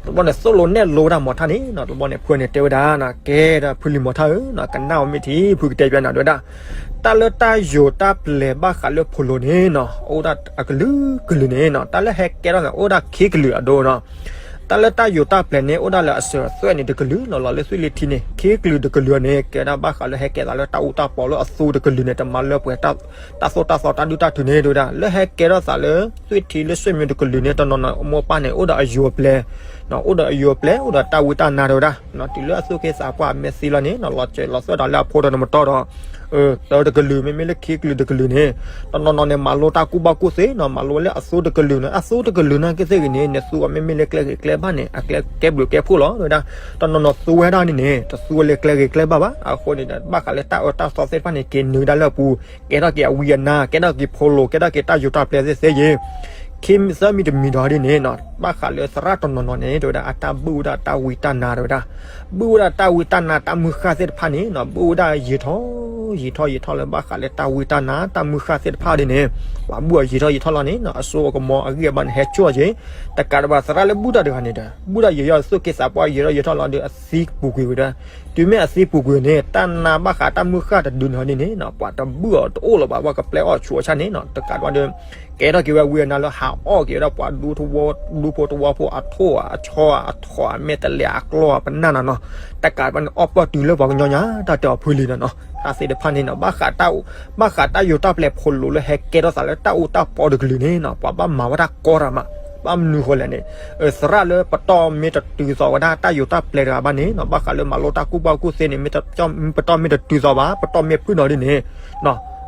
တဘျီန့ၣ် သိၣ်လိနဲၣ်လိဝဲဒၣ်မီၤထၣ်န့ၣ်နီၤ တဘျီန့ၣ် ဖုန့ၣ်တဲဝဲဒၣ်နီၤ ကဲဒီးဖုလံၤမီၤထၣ်ဧၢနီၤ ကနၣ်ဝဲမ့ၢ်ထံ ဖုကတဲပျဲနီၤ တဲဝဲဒၣ် တၢ်လၢတၢ်ယိၤတၢ်ပျဲၢ်ဘၣ်ဃးလၢဖိလိၤန့ၣ်နီၤ အိၣ်ဒၣ်အကလုာ်ကလုာ်န့ၣ်နီၤ တၢ်လၢဟဲကဲထီၣ်န့ၣ် အိၣ်ဒၣ်ခံကလုာ်အဒိနီၤ တၢ်လၢတၢ်ယိၤတၢ်ပျဲၢ်န့ၣ် အိၣ်ဒၣ်လၢအစၢၤအသွဲၣ်န့ၣ်တကလုာ်နီၤ လီၤလၢသွံၣ်လၢထံန့ၣ် ခံကလုာ်တကလုာ်န့ၣ် ကဲဒၣ်ဘၣ်ဃးလၢဟဲကဲသးလၢတၢ်အူတၢ်ပီလၢအသိတကလုာ်န့ၣ် တမၤလၢပှဲၤ တၢ်သိၣ်တၢ်သီတၢ်ဒုၣ်တၢ်ထုးန့ၣ် တဲဝဲဒၣ် လၢဟဲကဲထီၣ်သးလၢသွံၣ်ထံလၢဆွေမျိုးတကလုာ်န့ၣ် တနီၤနီၤအမိၢ်ပၢ်န့ၣ် အိၣ်ဒီးအယိၤအပျဲၢ် အိၣ်ဒီးအယိၤအပျဲၢ် အိၣ်ဒီးတၢ်ဝံတၢ်နါ တဲဝဲဒၣ် တုၤလၢအသူၣ်က့သးပှၢ်အမဲာ်သံလီၤန့ၣ် လီၤစၢၤလီၤသွဲၣ်ဒီးလၢအဖိဒီးနမတီဒီး တၢတကလုာ် မ့မ့ၢ်လၢခံကလုာ်တကလုာ်န့ၣ် တနီၤနီၤန့ၣ် မၤလိတၢ်ကူၣ်ဘၣ်ကူၣ်သ့နီၤ မၤလိဝဲလၢအသိတကလုာ်န့ၣ် အသိတကလုာ်နာ်က့သ့ၣ်ဂ့ၤန့ၣ် နသူအီၤမ့မ့ၢ်လၢကျဲဂ့ၤကျဲဘၣ်န့ၣ် အကျဲကဲဘျုးကဲဖှိၣ်လီၤ တဲဝဲဒၣ် တနီၤနီၤသူဝဲဒၣ်န့ၣ်န့ၣ် တသူဝဲလၢကျဲဂ့ၤကျဲဘၣ်ဘၣ် အဃိန့ၣ် ဘၣ်ဃးလၢတၢ်အၢတၢ်သီသ့ၣ်တဖၣ်န့ၣ် က့ၤနုာ်ဒၣ်လၢအပူၤ ကဲထီၣ်က့ၤအဝံအနါ ကဲထီၣ်က့ၤဖိလိၤ ကဲထီၣ်က့ၤတၢ်ယိၤတၢ်ပျဲၢ်သ့ၣ်သ့ၣ်ယ့ၣ် ခံသၢမံၤတမံၤဒီးဒ်န့ၣ်နီၤ ဘၣ်ဃးလၢသရၣ်တနီၤနီၤန့ၣ် တဲဝဲဒၣ် အတၢ်ဘုၣ်ဝဲဒၣ်တၢ်ဝံတၢ်နါ တဲဝဲဒၣ် ဘုၣ်ဝဲဒၣ်တၢ်ဝံတၢ်နါတၢ်မုၢ်ဃၢ်သ့ၣ်တဖၣ်န့ၣ်နီၤ ဘုၣ်ဝဲဒၣ်ယံာ်ထီၣ် ယံာ်ထီၣ်ယံာ်ထီၣ်လၢဘၣ်ဃးလၢတၢ်ဝံတၢ်နါ တၢ်မုၢ်ဃၢ်သ့ၣ်တဖၣ်ဒ်န့ၣ် ပှၤဘုၣ်အီၤယံာ်ထီၣ်ယံာ်ထီၣ်လီၤန့ၣ်နီၤ အစိအကမီၤအဂံၢ်အဘါန့ၣ် ဟဲကၠီၣ်က့ၤ တကးဒံးဘၣ်သရၣ်လၢဘုၣ်တၢ်တဂၤန့ၣ်ဒီး ဘုၣ်တၢ်ယံာ်ယံာ် သူၣ်က့သးပှၢ်ယံာ်ထီၣ်ယံာ်ထီၣ်လီၤဒီး အသံပူၤကွံာ်ဝဲဒၣ် တုၤမ့ၢ်အသံပူၤကွံာ်န့ၣ် တၢ်နါဘၣ်ဃးတၢ်မုၢ်ဃၢ်တဒုန့ၣ်ဒ်န့ၣ်နီၤ ပှၤတဘုၣ်အီၤတအိၣ်လၢၤဘၣ် ပှၤကပျဲအီၣ်ဆူးအဆၣ်န့ၣ်နီၤ တကးဒံးဘၣ်ဒီး ကဲထီၣ်က့ၤဝဲဝံအနါလၢဟးအီၣ်က့ၤဝဲဒၣ်ပှၤဒူဖိ ဒူဖိတဝီဖိအထိၣ်အဆီအထီၣ်အမဲာ်တလဲအကျီၢ်အပနၢ်နီၤနီၤ တကးဒံးဘၣ်န့ၣ် အီၣ်ပၢၢ်တုၤလၢပှၤကညီညါ တၢ်တဲအီၤဖုလံၤနီၤနီၤ တၢ်သ့ၣ်တဖၣ်န့ၣ်နီၤ ဘၣ်ဃးတၢ် ဘၣ်ဃးတၢ်ယိၤတၢ်ပျဲၢ်ဖိလိၤလၢဟဲကဲထီၣ်သးလၢတၢ်အူတၢ်ပီတကလုာ်န့ၣ်နီၤ ပှၤဘၣ်မၤဝဲဒၣ်ကီတၢ်မး ဘၣ်မနုၤဃိလဲၣ်န့ၣ် သရၣ်လၢပတီၢ်မ့ၢ်တတုၤသိးဝဲဒၣ်တၢ်ယိၤတၢ်ပျဲၢ်တဂၤဘၣ်န့ၣ်နီၤ ဘၣ်ဃးလၢမၤလိတၢ်ကူၣ်ဘၣ်ကူၣ်သ့န့ၣ် မ့ၢ်တ ပတီၢ်မ့ၢ်တတုၤသိးဘၣ် ပတီၢ်မ့ၢ်ဖုၣ်နီၤဒ်န့ၣ်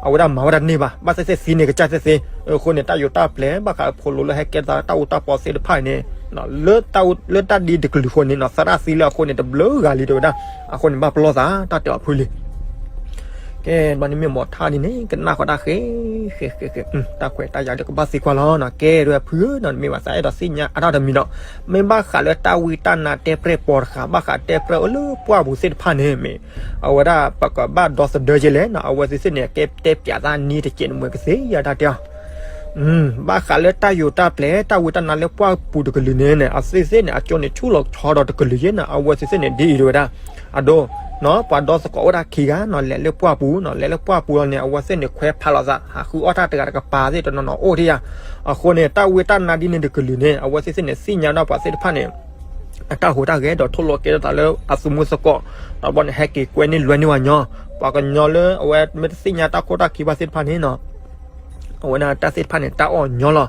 အဝဲဒၣ်မၤဝဲဒၣ်န့ၢ်ဘၣ် ဘၣ်သ့ၣ်သ့ၣ်သံန့ၣ်ကစၢ်သ့ၣ်သ့ၣ် အဃိန့ၣ် တၢ်ယိၤတၢ်ပျဲၢ် ဘၣ်ဃးဖိလိၤလၢဟဲကဲသးတၢ်အူတၢ်ပီသ့ၣ်တဖၣ်န့ၣ် လၢတၢ်ဒ်တကလုာ်ဃိန့ၣ်နီၤ သရၣ်သံလၢအဃိန့ၣ် တဘျုးဂၤလံတဲဝဲဒၣ် အဃိန့ၣ် ဘၣ်ပလီၢ်သး တၢ်တဲအီၤဖုလံၤ ကဲ ဘျီန့ၣ်မ့ၢ်မီၤထါဒ်န့ၣ် ကနၣ်ဃီတၢ်ဃဲ ဃဲ ဃဲ ဃဲ တၢ်ခွဲးတၢ်ယာ်ဒီးကဘၣ်သံကွၢ်လီၤနီၤ ကဲ ဒ်ဖုဧၢနီၤ မ့ၢ်ဘၣ်သးအဲၣ်ဒိးသ့ၣ်ညါအါထီၣ်တမံၤဒီး မ့ၢ်ဘၣ်ဃးလၢတၢ်ဝံတၢ်နါတဲပြဲၢ်ပီၤတဃာ် ဘၣ်ဃးတဲပြဲၢ်အိၣ်လၢပှၢ်ပူၤသ့ၣ်တဖၣ်န့ၣ် မ့ၢ် အဝဲဒၣ်ပကဘၣ်ဒီသဒၢက့ၤလဲၣ်နီၤ အဝဲသ့ၣ်သ့ၣ်န့ၣ် ကဲတဲပၠးသးနံၤတကဲးန့ၣ် မ့ၢ်ကသ့ယါတၢ်တဲအီၤ ဘၣ်ဃးလၢတၢ်ယိၤတၢ်ပျဲၢ် တၢ်ဝံတၢ်နါလၢပှၢ်ပူၤတကလုာ်န့ၣ်န့ၣ် အဝဲသ့ၣ်သ့ၣ်န့ၣ် အကၠိန့ၣ်ဆူၣ်လီၤဆီဒီးတကလုာ်ယ့ၣ်န့ၣ် အဝဲသ့ၣ်သ့ၣ်န့ၣ် ဒ်အံၤတဲဝဲဒၣ် အဒိ ပှၤဒီသကိးအိၣ်ဒၣ်ခံဂၤနီၤ လဲၤလၢပှၢ်ပူၤနီၤ လဲၤလၢပှၢ်ပူၤလီၤန့ၣ် အဝဲသ့ၣ်န့ၣ် ခွဲးဖးလိာ်သး ဟးဃုအီၣ်တၢ်တဂၤတကပၤသ့ၣ်တနီၤနီၤအိၣ်ဒံးယါ အဃိန့ၣ် တၢ်ဝံတၢ်နါဒ်န့ၣ်တကလုာ်န့ၣ် အဝဲသ့ၣ်သ့ၣ်န့ၣ် သ့ၣ်ညါဒၣ်ပှၤသ့ၣ်တဖၣ်န့ၣ် အတၢ်ဟူးတၢ်ဂဲၤဒီးထိၣ်လိာ်ကဲထီၣ်သးလၢအသူၣ်မူသကိး ဒီးဘျီန့ၣ် ဟဲက့ၤကွဲန့ၢ်လွဲန့ၢ်ဝဲညီ ပှၤကညီလၢအဝဲမ့ၢ်တသ့ၣ်ညါတၢ်ခိၣ်တၢ်ခံဘၣ်သ့ၣ်တဖၣ်န့ၣ်နီၤ အဝဲဒၣ်တၢ်သ့ၣ်တဖၣ်န့ၣ် တၢ်အီၣ်ညီလီၤ.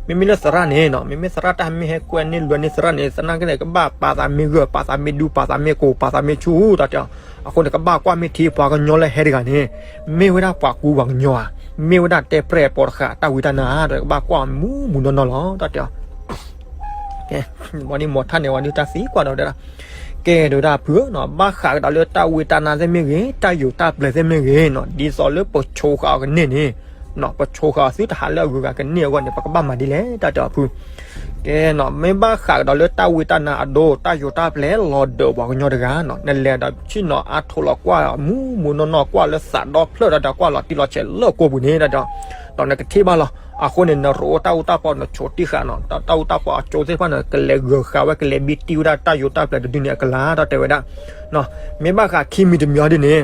မ့မ့ၢ်လၢသရၣ်န့ၣ်နီၤ မ့မ့ၢ်သရၣ်တၢ်မ့ၢ်ဟဲကွဲန့ၢ်လွဲန့ၢ်သရၣ်န့ၣ် သနာ်က့န့ၣ် ကဘၣ်ပာ်သးမ့ၢ်ဂၢၢ် ပာ်သးမ့ၢ်ဒူ ပာ်သးမ့ၢ်ကိၢ် ပာ်သးမ့ၢ်ဆူၣ် တၢ်တဲအီၤ. အဃိန့ၣ် ကဘၣ်ကွၢ်မ့ၢ်ထံပှၤကညီလၢဟဲတဂၤန့ၣ် မ့ၢ်ဝဲဒၣ်ပှၤကူပှၤကညီဧါ, မ့ၢ်ဝဲဒၣ်တဲပြဲၣ်ပိာ်တဃာ်တၢ်ဝံတၢ်နါဧါ, ဒီးကဘၣ်ကွၢ်မူမူနီၢ်နီၢ်လီၤ တၢ်တဲအီၤ. ကဲ, ဘၣ်န့ၣ်မိၢ်ထါန့ၣ် ဝဲဒုးတၢ်သံကွၢ်ဒီးဝဲဒၣ်, ကဲဒိးဒၣ်ဖုဧၢနီၤ, ဘၣ်ဃးကဒီးလၢတၢ်ဝံတၢ်နါသ့ၣ်မ့ၢ်ဂ့ၤ, တၢ်ယိၤတၢ်ပျဲၤသ့ၣ်မ့ၢ်ဂ့ၤနီၤ, ဒ်သိးလၢပဆိးဃာ်အီၤကန့ၢ်န့ၣ်, ပဆိးဃာ်အီၤသုတဟးလၢအဂုၤအဂၤကန့ၢ်အဂီၢ်န့ၣ် ပကဘၣ်မၤဒ်လဲၣ် တၢ်တဲအီၤဖု. ကဲနီၤ, မ့ၢ်ဘၣ်ဃးကဒီးလၢတၢ်ဝံတၢ်နါအဒိ တၢ်ယိၤတၢ်ပျဲၤလီၤဒၢးပှၤကညီတဂၤနီၤ, နလဲၤဒီးဆ့ၣ်နီၤအါထိးလီၤကွၢ်မူမူနီၢ်နီၢ် ကွၢ်လၢသးဒီဖျၢၣ်ဒီး ကွၢ်လီၤတံၢ်လီၤဆဲးလၢကိာ်ပူၤန့ၣ် တၢ်တဲအီၤ, ဒီးနကထံၣ်ဘၣ်လီၤ. အဃိန့ၣ် နရိးတၢ်အူတၢ်ပီ နဆိးတံၢ်ဃာ်နီၤ, တၢ်အူတၢ်ပီအကၠိသ့ၣ်တဖၣ်န့ၣ် ကလဲၤဂၢၤဃာ်ဝဲ ကလဲၤဘံတံၢ်ဝဲဒၣ်တၢ်ယိၤတၢ်ပျဲၤတဒုန့ၣ်အကလၤ တၢ်တဲဝဲဒၣ်. မ့ၢ်ဘၣ်ဃးခံမံၤတမံၤအီၤဒ်န့ၣ်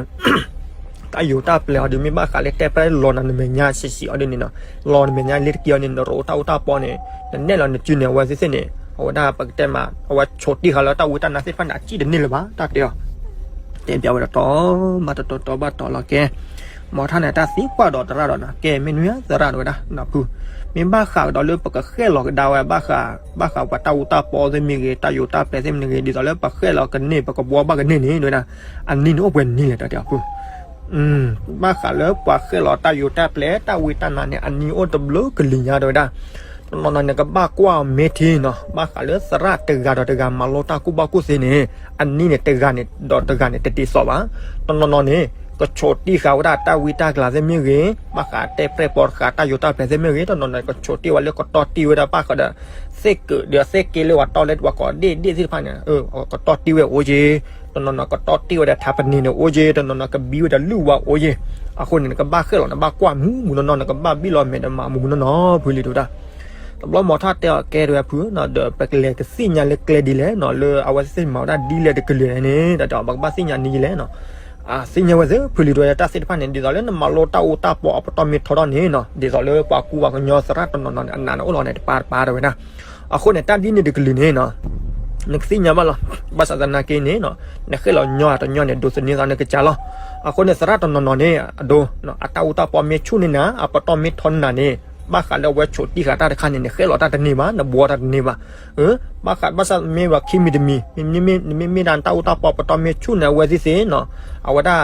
တၢ်ယိၤတၢ်ပျဲၤအီၤဒုး မ့ၢ်ဘၣ်ဃးလၢတဲပြဲၣ်လီၤနၤနမဲာ်ညါဆံးဆံးအီၤဒ်န့ၣ်နီၤ, လီၤနမဲာ်ညါလ့တက့ၢ်အီၤန့ၣ် နရိးတၢ်အူတၢ်ပီန့ၣ် နနဲၣ်လီၤနစုန့ၣ် အဝဲသ့ၣ်သ့ၣ်န့ၣ် အဝဲဒၣ်ပကတဲမး အဝဲဆိးတံၢ်ဃာ်လၢတၢ်ဝံတၢ်နါသ့ၣ်တဖၣ်န့ၣ် အစံၣ်တန့ၢ်လၢၤဘၣ် တၢ်တဲအီၤ. တဲပျးဝဲဒၣ်တီဘၣ်တီတီဘၣ်တီလီၤ. ကဲ မိၢ်ထါန့ၣ် တၢ်သံကွၢ်ဒီးသရၣ်ဒီးနီၤ, ကဲ မ့ၢ်နွံသရၣ်ဒီးဝဲဒၣ်ဖု, မ့ၢ်ဘၣ်ဃးကဒီးလၢပကဃဲၣ်လီၤကဒါဝဲ ဘၣ်ဃးပှၤတၢ်အူတၢ်ပီသ့ၣ်မ့ၢ်ဂ့ၤ, တၢ်ယိၤတၢ်ပျဲၤသ့ၣ်မ့ၢ်ဂ့ၤ, ဒ်သိးလၢပဃဲၣ်လီၤကန့ၢ် ပကဘှီဘၣ်ကန့ၢ်န့ၣ် တဲဝဲဒၣ်, အနံၣ်န့ၣ်အိၣ်ပှဲၤနံၣ်လဲၣ် တၢ်တဲအီၤဖု. ဘၣ်ဃးလၢပှၤဃဲၣ်လီၤတၢ်ယိၤတၢ်ပျဲၤ တၢ်ဝံတၢ်နါန့ၣ် အနံၣ်အိၣ်တဘျုးကလံၤညါ တဲဝဲဒၣ်. တနီၤနီၤန့ၣ် ကဘၣ်ကွၢ်အီၤမ့ၢ်ထံနီၤ, ဘၣ်ဃးလၢသရၣ်တဂၤဒီးတဂၤမၤလိတၢ်ကူၣ်ဘၣ်ကူၣ်သ့န့ၣ် အနံၣ်န့ၣ် တဂၤန့ၣ်ဒီးတဂၤန့ၣ် တတ့သိးဘၣ်. တနီၤနီၤန့ၣ် ကဆိးတံၢ်ဃာ်ဝဲဒၣ်တၢ်ဝံတၢ်ကျါသ့ၣ်မ့ၢ်ဂ့ၤ, ဘၣ်ဃးတဲပြဲၣ်ပိာ်တဃာ်တၢ်ယိၤတၢ်ပျဲၤသ့ၣ်မ့ၢ်ဂ့ၤ, တနီၤနီၤ ကဆိးတံၢ်ဝဲလၢကတီၢ်တံၢ်ဝဲဒၣ်ဘၣ်ဃးဒီး သ့ၣ်ကၢးဒီးသ့ၣ်က့လၢပှၤတီၢ်လၢပှၤကိးဒ့ၣ်ဒ့ၣ်သ့ၣ်တဖၣ်န့ၣ် ကတီၢ်တံၢ်ဝဲအိၣ်က့ၤ, တနီၤနီၤကတီၢ်တံၢ်ဝဲဒီးထးပနံၤန့ၣ်အိၣ်က့ၤ, တနီၤနီၤကဘံဝဲဒီးလုၢ်ဝါအိၣ်က့ၤ. အဃိန့ၣ် နကဘၣ်ဃဲၣ်လီၤ နဘၣ်ကွၢ်မူမူနီၢ်နီၢ် နကဘၣ်ဘံၣ်လီၤမဲာ်ဒီးမၤမူမူနီၢ်နီၢ် ဖုလံၤ တဲဝဲဒၣ်. တဘျီမိၢ်ထါတဲအီၤ ကဲ တဲဝဲဖုနီၤ, ဒီးပကလဲၤကသ့ၣ်ညါလၢကျဲဒ်လဲၣ်နီၤ, လၢအဝဲသ့ၣ်မၤဝဲဒၣ်ဒ်လဲၣ်တကလုာ်န့ၣ် တၢ်တဲအီၤ ပကဘၣ်သ့ၣ်ညါန့ၣ်ယလဲၣ်နီၤ. သ့ၣ်ညါဝဲသ့ၣ် ဖုလံၤ တဲဝဲဒၣ်, တၢ်သ့ၣ်တဖၣ်န့ၣ် ဒ်သိးလၢနမၤလိတၢ်အူတၢ်ပီအပတီၢ်မ့ၢ်ထီထီၣ်န့ၣ်နီၤ, ဒ်သိးလၢပှၤကူပှၤကညီသရၣ်တနီၤနီၤန့ၣ် အနးန့ၣ်အိၣ်လီၤန့ၣ် တပၤတပၤ တဲဝဲဒၣ်. အဃိန့ၣ် တၢ်ဒ်န့ၣ်တကလုာ်န့ၣ်နီၤ နကသ့ၣ်ညါဘၣ်လီၤ. ဘၣ်ဆၣ်သနာ်က့န့ၣ်နီၤ နဃဲၣ်လီၤညီတညီန့ၣ် ဒိးသန့ၤသးနကစၢ်လီၤ. အဃိန့ၣ် သရၣ်တနီၤနီၤန့ၣ် အဒိ အတၢ်အူတၢ်ပီမ့ၢ်ဆူၣ်န့ၢ်နၤ အပတီၢ်မ့ၢ်ထီန့ၢ်နၤန့ၣ် ဘၣ်ဃးလၢအဝဲဆိးတံၢ်ဃာ်တၢ်တခါန့ၣ် နဃဲၣ်လီၤတၢ်တန့ၢ်ဘၣ် နဘှီတၢ်တန့ၢ်ဘၣ်. ဘၣ်ဃးဘၣ်ဆၣ်မ့ၢ်ဝဲခံမံၤတမံၤ မ့မ့ၢ်ဒၣ်တၢ်အူတၢ်ပီပတီၢ်မ့ၢ်ဆူၣ်န့ၢ်အဝဲသ့ၣ်သ့ၣ်နီၤ အဝဲဒၣ်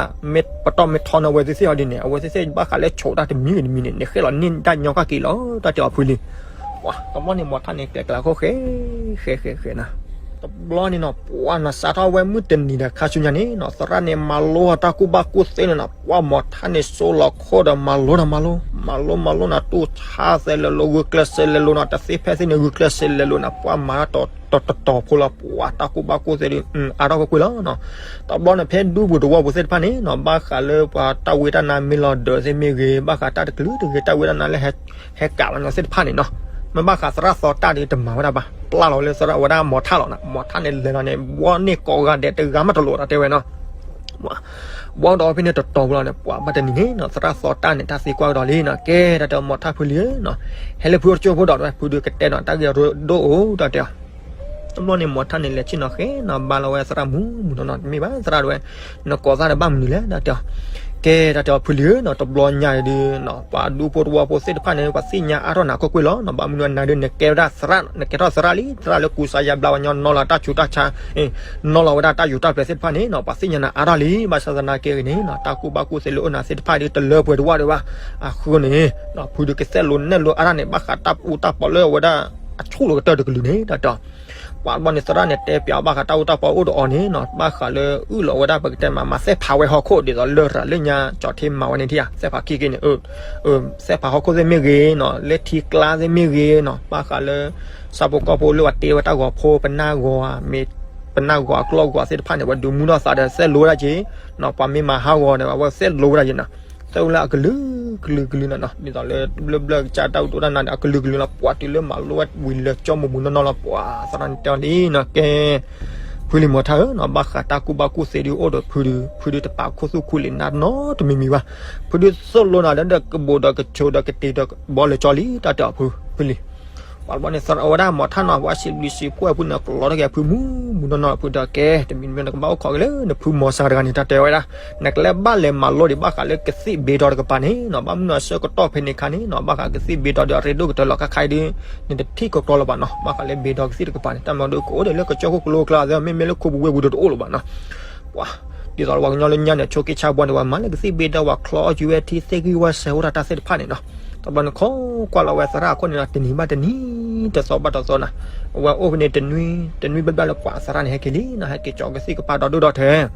ပတီၢ်မ့ၢ်ထီန့ၢ်အဝဲသ့ၣ်သ့ၣ်အီၤဒ်န့ၣ် အဝဲသ့ၣ်သ့ၣ်ဘၣ်ဃးလၢဆိးတၢ်တမံၤဂ့ၤတမံၤန့ၣ် နဃဲၣ်လီၤန့ၢ်တၢ်ညီကၣ်က့ၤလီၤ တၢ်တဲအီၤဖုလံၤ. ပှၤတဘျီန့ၣ် မိၢ်ထါန့ၣ် ကျဲၤကျါခိၣ်ဃဲ ဃဲဃဲဃဲနၤ တဘျီန့ၣ်နီၤ ပှၤနီၤ စးထီၣ်ဝဲမုၢ်တနံၤဒီးခါဆူညါန့ၣ်နီၤ သရၣ်န့ၣ် မၤလိအတၢ်ကူၣ်ဘၣ်ကူၣ်သ့န့ၣ်နီၤ ပှၤမိၢ်ထါန့ၣ် စိလီၤခိၣ်ဒီးမၤလိဒီးမၤလိ မၤလိမၤလိနီၤ တူၢ်ဆါသဲလဲၤလိၤ ဂုာ်ကျဲးစဲးလဲၤလိၤနီၤ တသ့ဖဲသ့န့ၣ် ဂုာ်ကျဲးစဲးလဲၤလိၤနီၤ ပှၤမၤတတီၤတီၤဖိလီၤ ပှၤတၢ်ကူၣ်ဘၣ်ကူၣ်သ့ဒီး အါထီၣ်ကွ့ၢ်ကွ့ၢ်လီၤနီၤ. တဘျီန့ၣ် ဖဲဒူပူၤသဝီပူၤသ့ၣ်တဖၣ်န့ၣ်နီၤ ဘၣ်ဃးလၢပှၤတၢ်ဝံတၢ်နါမ့ၢ်လီၤဒၢးသ့ၣ်မ့ၢ်ဂ့ၤ ဘၣ်ဃးတၢ်တကလုာ်တဂ့ၤ တၢ်ဝံတၢ်နါလၢ ဟဲကးလီၤန့ၣ်သ့ၣ်တဖၣ်န့ၣ်နီၤ မ့ၢ်ဘၣ်ဃးသရၣ်သီတၢ်ဒီးတမၤဝဲဒၣ်ဘၣ် ပျၢ်လီၤဝဲလၢသရၣ်ဝဲဒၣ်မိၢ်ထါလီၤနီၤ မိၢ်ထါန့ၣ်လဲၤလီၤန့ၣ် ဘှီန့ၢ်ကိးဂၤဒဲးတဂၤမးတလိၣ်တၢ်တဲဝဲနီၤ ဘှီဒီးဖဲန့ၣ်တတီၤဖိလီၤန့ၣ် ပှၤဘၣ်တနံၤန့ၣ်နီၤ သရၣ်သီတၢ်န့ၣ် တၢ်သံကွၢ်ကဒီးလံနီၤ ကဲ တၢ်တဲမိၢ်ထါဖုလံၤဧၢနီၤ ဟဲလၢဖုအိၣ်တကၠိဖိဒီးဝဲ ဖုဒုးကတဲနီၤ တၢ်ဂ့ၢ်အရ့ဒိၣ်အိၣ် တၢ်တဲအီၤ တဘျီန့ၣ် မိၢ်ထါန့ၣ် လဲၤဆ့ၣ်နီၤဃဲနီၤ ဘါလီၤဝဲသရၣ်မူမူနီၢ်နီၢ် တမ့ၢ်ဘၣ်သရၣ်တဲဝဲ နကိးသးဒီးဘၣ်မနုၤလဲၣ် တၢ်တဲအီၤ ကဲ တၢ်တဲအီၤဖုလံၤဧၢနီၤ တဘျီညါအံၤဒုးနီၤ ပှၤဒူဖိတဝီဖိသ့ၣ်တဖၣ်န့ၣ် ပှၤသ့ၣ်ညါအါထီၣ်နၤကွ့ၢ်ကွ့ၢ်လီၤနီၤ ဘၣ်မနုၤအနၤဒုး နကဲဝဲဒၣ်သရၣ် နကဲထီၣ်သရၣ်လံ သရၣ်လၢကူစါယါဘျါဝဲညီနီၢ်လီၤတၢ်ဆူးတၢ်ဆါ နီၢ်လီၤဝဲဒၣ်တၢ်ယိၤတၢ်ပျဲၤသ့ၣ်တဖၣ်န့ၣ်နီၤ ပှၤသ့ၣ်ညါနၤအါထီၣ်လံ ဘၣ်ဆၣ်သနာ်က့ဂ့ၤန့ၣ်နီၤ တၢ်ကူၣ်ဘၣ်ကူၣ်သ့လၢအိၣ်နၤသ့ၣ်တဖၣ်ဒုး တလၢပှဲၤတဝၢ်ဒံးဘၣ် အဃိန့ၣ် ဖုဒုးကသိၣ်လိနဲၣ်လိအါထီၣ်န့ၣ် ဘၣ်ဃးတၢ်အူတၢ်ပီလၢအဝဲဒၣ် အဆူၣ်လီၤကတၢၢ်တကလုာ်န့ၣ် တၢ်တဲအီၤ ပှၤတဘျီန့ၣ် သရၣ်န့ၣ် တဲပျးဘၣ်ဃးတၢ်အူတၢ်ပီအိၣ်ဒီးအီၤန့ၣ်နီၤ ဘၣ်ဃးလၢအုၣ်လီၤဝဲဒၣ်ပကတဲမး မၤသဲၣ်ဖးဝဲဟီၣ်ခိၣ် ဒ်သိးလၢရၤလၢညါ ကၠီၣ်ထံမၤဝဲန့ၣ်ထံၣ်ဧါ သဲၣ်ဖးခံက့န့ၣ် သဲၣ်ဖးဟီၣ်ခိၣ်သ့ၣ်မ့ၢ်ဂ့ၤနီၤ လၢထံကျါသ့ၣ်မ့ၢ်ဂ့ၤနီၤ ဘၣ်ဃးလၢ ဆၣ်ဖိကီၢ်ဖိလၢပှၤတ့ဝဲတၢ်ဂီၤဖိ ပနၢ်ဂီၤဧါ မ့ၢ် ပနၢ်ဂီၤအကျီၢ်ဂီၤသ့ၣ်တဖၣ်န့ၣ် ပှၤဒုးမူထီၣ်သးဒီး သိၣ်လိဝဲဒၣ်က့ၤနီၤ ပှၤမ့ၢ်မၤဟးဂီၤန့ၣ် အဝဲသိၣ်လိဝဲဒၣ်က့ၤနီၤ သိၣ်လိလၢအကလုာ်ကလုာ်ကလုာ်နီၤ ဒ်သိးလၢ ဘျၢဘျၢကစၢ်တၢ်အိၣ်တၢ်နါန့ၣ် အကလုာ်ကလုာ်လီၤ ပှၤတုၤလၢမၤလိဝဲဝံၤလၢာ်ကၠီမူးမူးနီၢ်နီၢ်လီၤ ပှၤသရၣ်န့ၣ်တဲအီၤလံနီၤ ကဲ ဖုလံၤမိၢ်ထါဧၢနီၤ ဘၣ်ဃးတၢ်ကူၣ်ဘၣ်ကူၣ်သ့ဒုးအိၣ်ဒီးဖုဒုး ဖုဒုးတပာ်ခူသူၣ်ခူလံာ်နါနီတမံၤမံၤဘၣ် ဖုဒုးသိၣ်လိနၤလၢဒီးကဘိးဒီးကဆိးဒီးကတ့ၤဒီးဘီလၢာ်ကၠီလံ တၢ်တဲအီၤဖု ဖုလံၤ ပှၤတဘျီန့ၣ် သရၣ်ဝဲဒၣ်မီၤထၣ်နီၤ ပှၤစံးဘျုးစံးဖှိၣ်ဖုန့ၣ် ကျီထီၣ်က့ၤဖုမူမူနီၢ်နီၢ်ဖုဒီးကဲ တမံၤတမံၤနကဘၣ်အိၣ်ခိးက့ၤလၢနဖုမီၤစၢ်တဂၤန့ၣ် တၢ်တဲဝဲဒၣ်, နကလဲၤဘၣ်လဲၤမၤလိဒံးဘၣ်ဃးလၢကသ့ၣ်ဘ့ဒီတကပၤန့ၣ်နီၤ ဘၣ်မနုၤအဆၢကတီၢ်ဖဲန့ၣ်ခါန့ၣ်နီၤ ဘၣ်ဃးကသ့ၣ်ဘ့ဒီဒီးအရ့ဒိၣ်ကတၢၢ်လီၤခါခါအံၤဒီး နတထံၣ်ကကျီလၢၤဘၣ်နီၤ ဘၣ်ဃးလၢဘ့ဒီကသ့ၣ်တကပၤန့ၣ် တၢ်မၤဒိကအိၣ်ဒီးလၢကစၢၢ်ခိၣ်ကလိကျါသ့ မ့မ့ၢ်လၢခိပူၤဝ့ၢ်ပူၤဒီးတအိၣ်လၢၤဘၣ်နီၤ ပှၤ ဒ်သိးပှၤကညီလၢညါန့ၣ် ဆိးက့ဆါဘှီန့ၣ် ပှၤမၤလၢကသ့ၣ်ဘ့ဒီ ပှၤချီအီၣ်ကၠူဝဲထံသ့ၣ်ဂံၢ်ဝဲစဲးအိၣ်တၢ်တၢ်သ့ၣ်တဖၣ်န့ၣ်နီၤ, တဘျီန့ၣ်ခိးကွၢ်လီၤဝဲသရၣ်အခိၣ်န့ၣ်နီၤ တနံၤဘၣ်တနံၤ တသီဘၣ်တသီနီၤ, အဝဲအိၣ်ဖဲန့ၣ်တနွံ တနွံဘျီဘျီလၢပှၤသရၣ်န့ၣ်ဟဲက့ၤလံနီၤ ဟဲက့ၤကၠီကသ့ၣ်ကပၤဒီဒိၣ်ဒီထၢ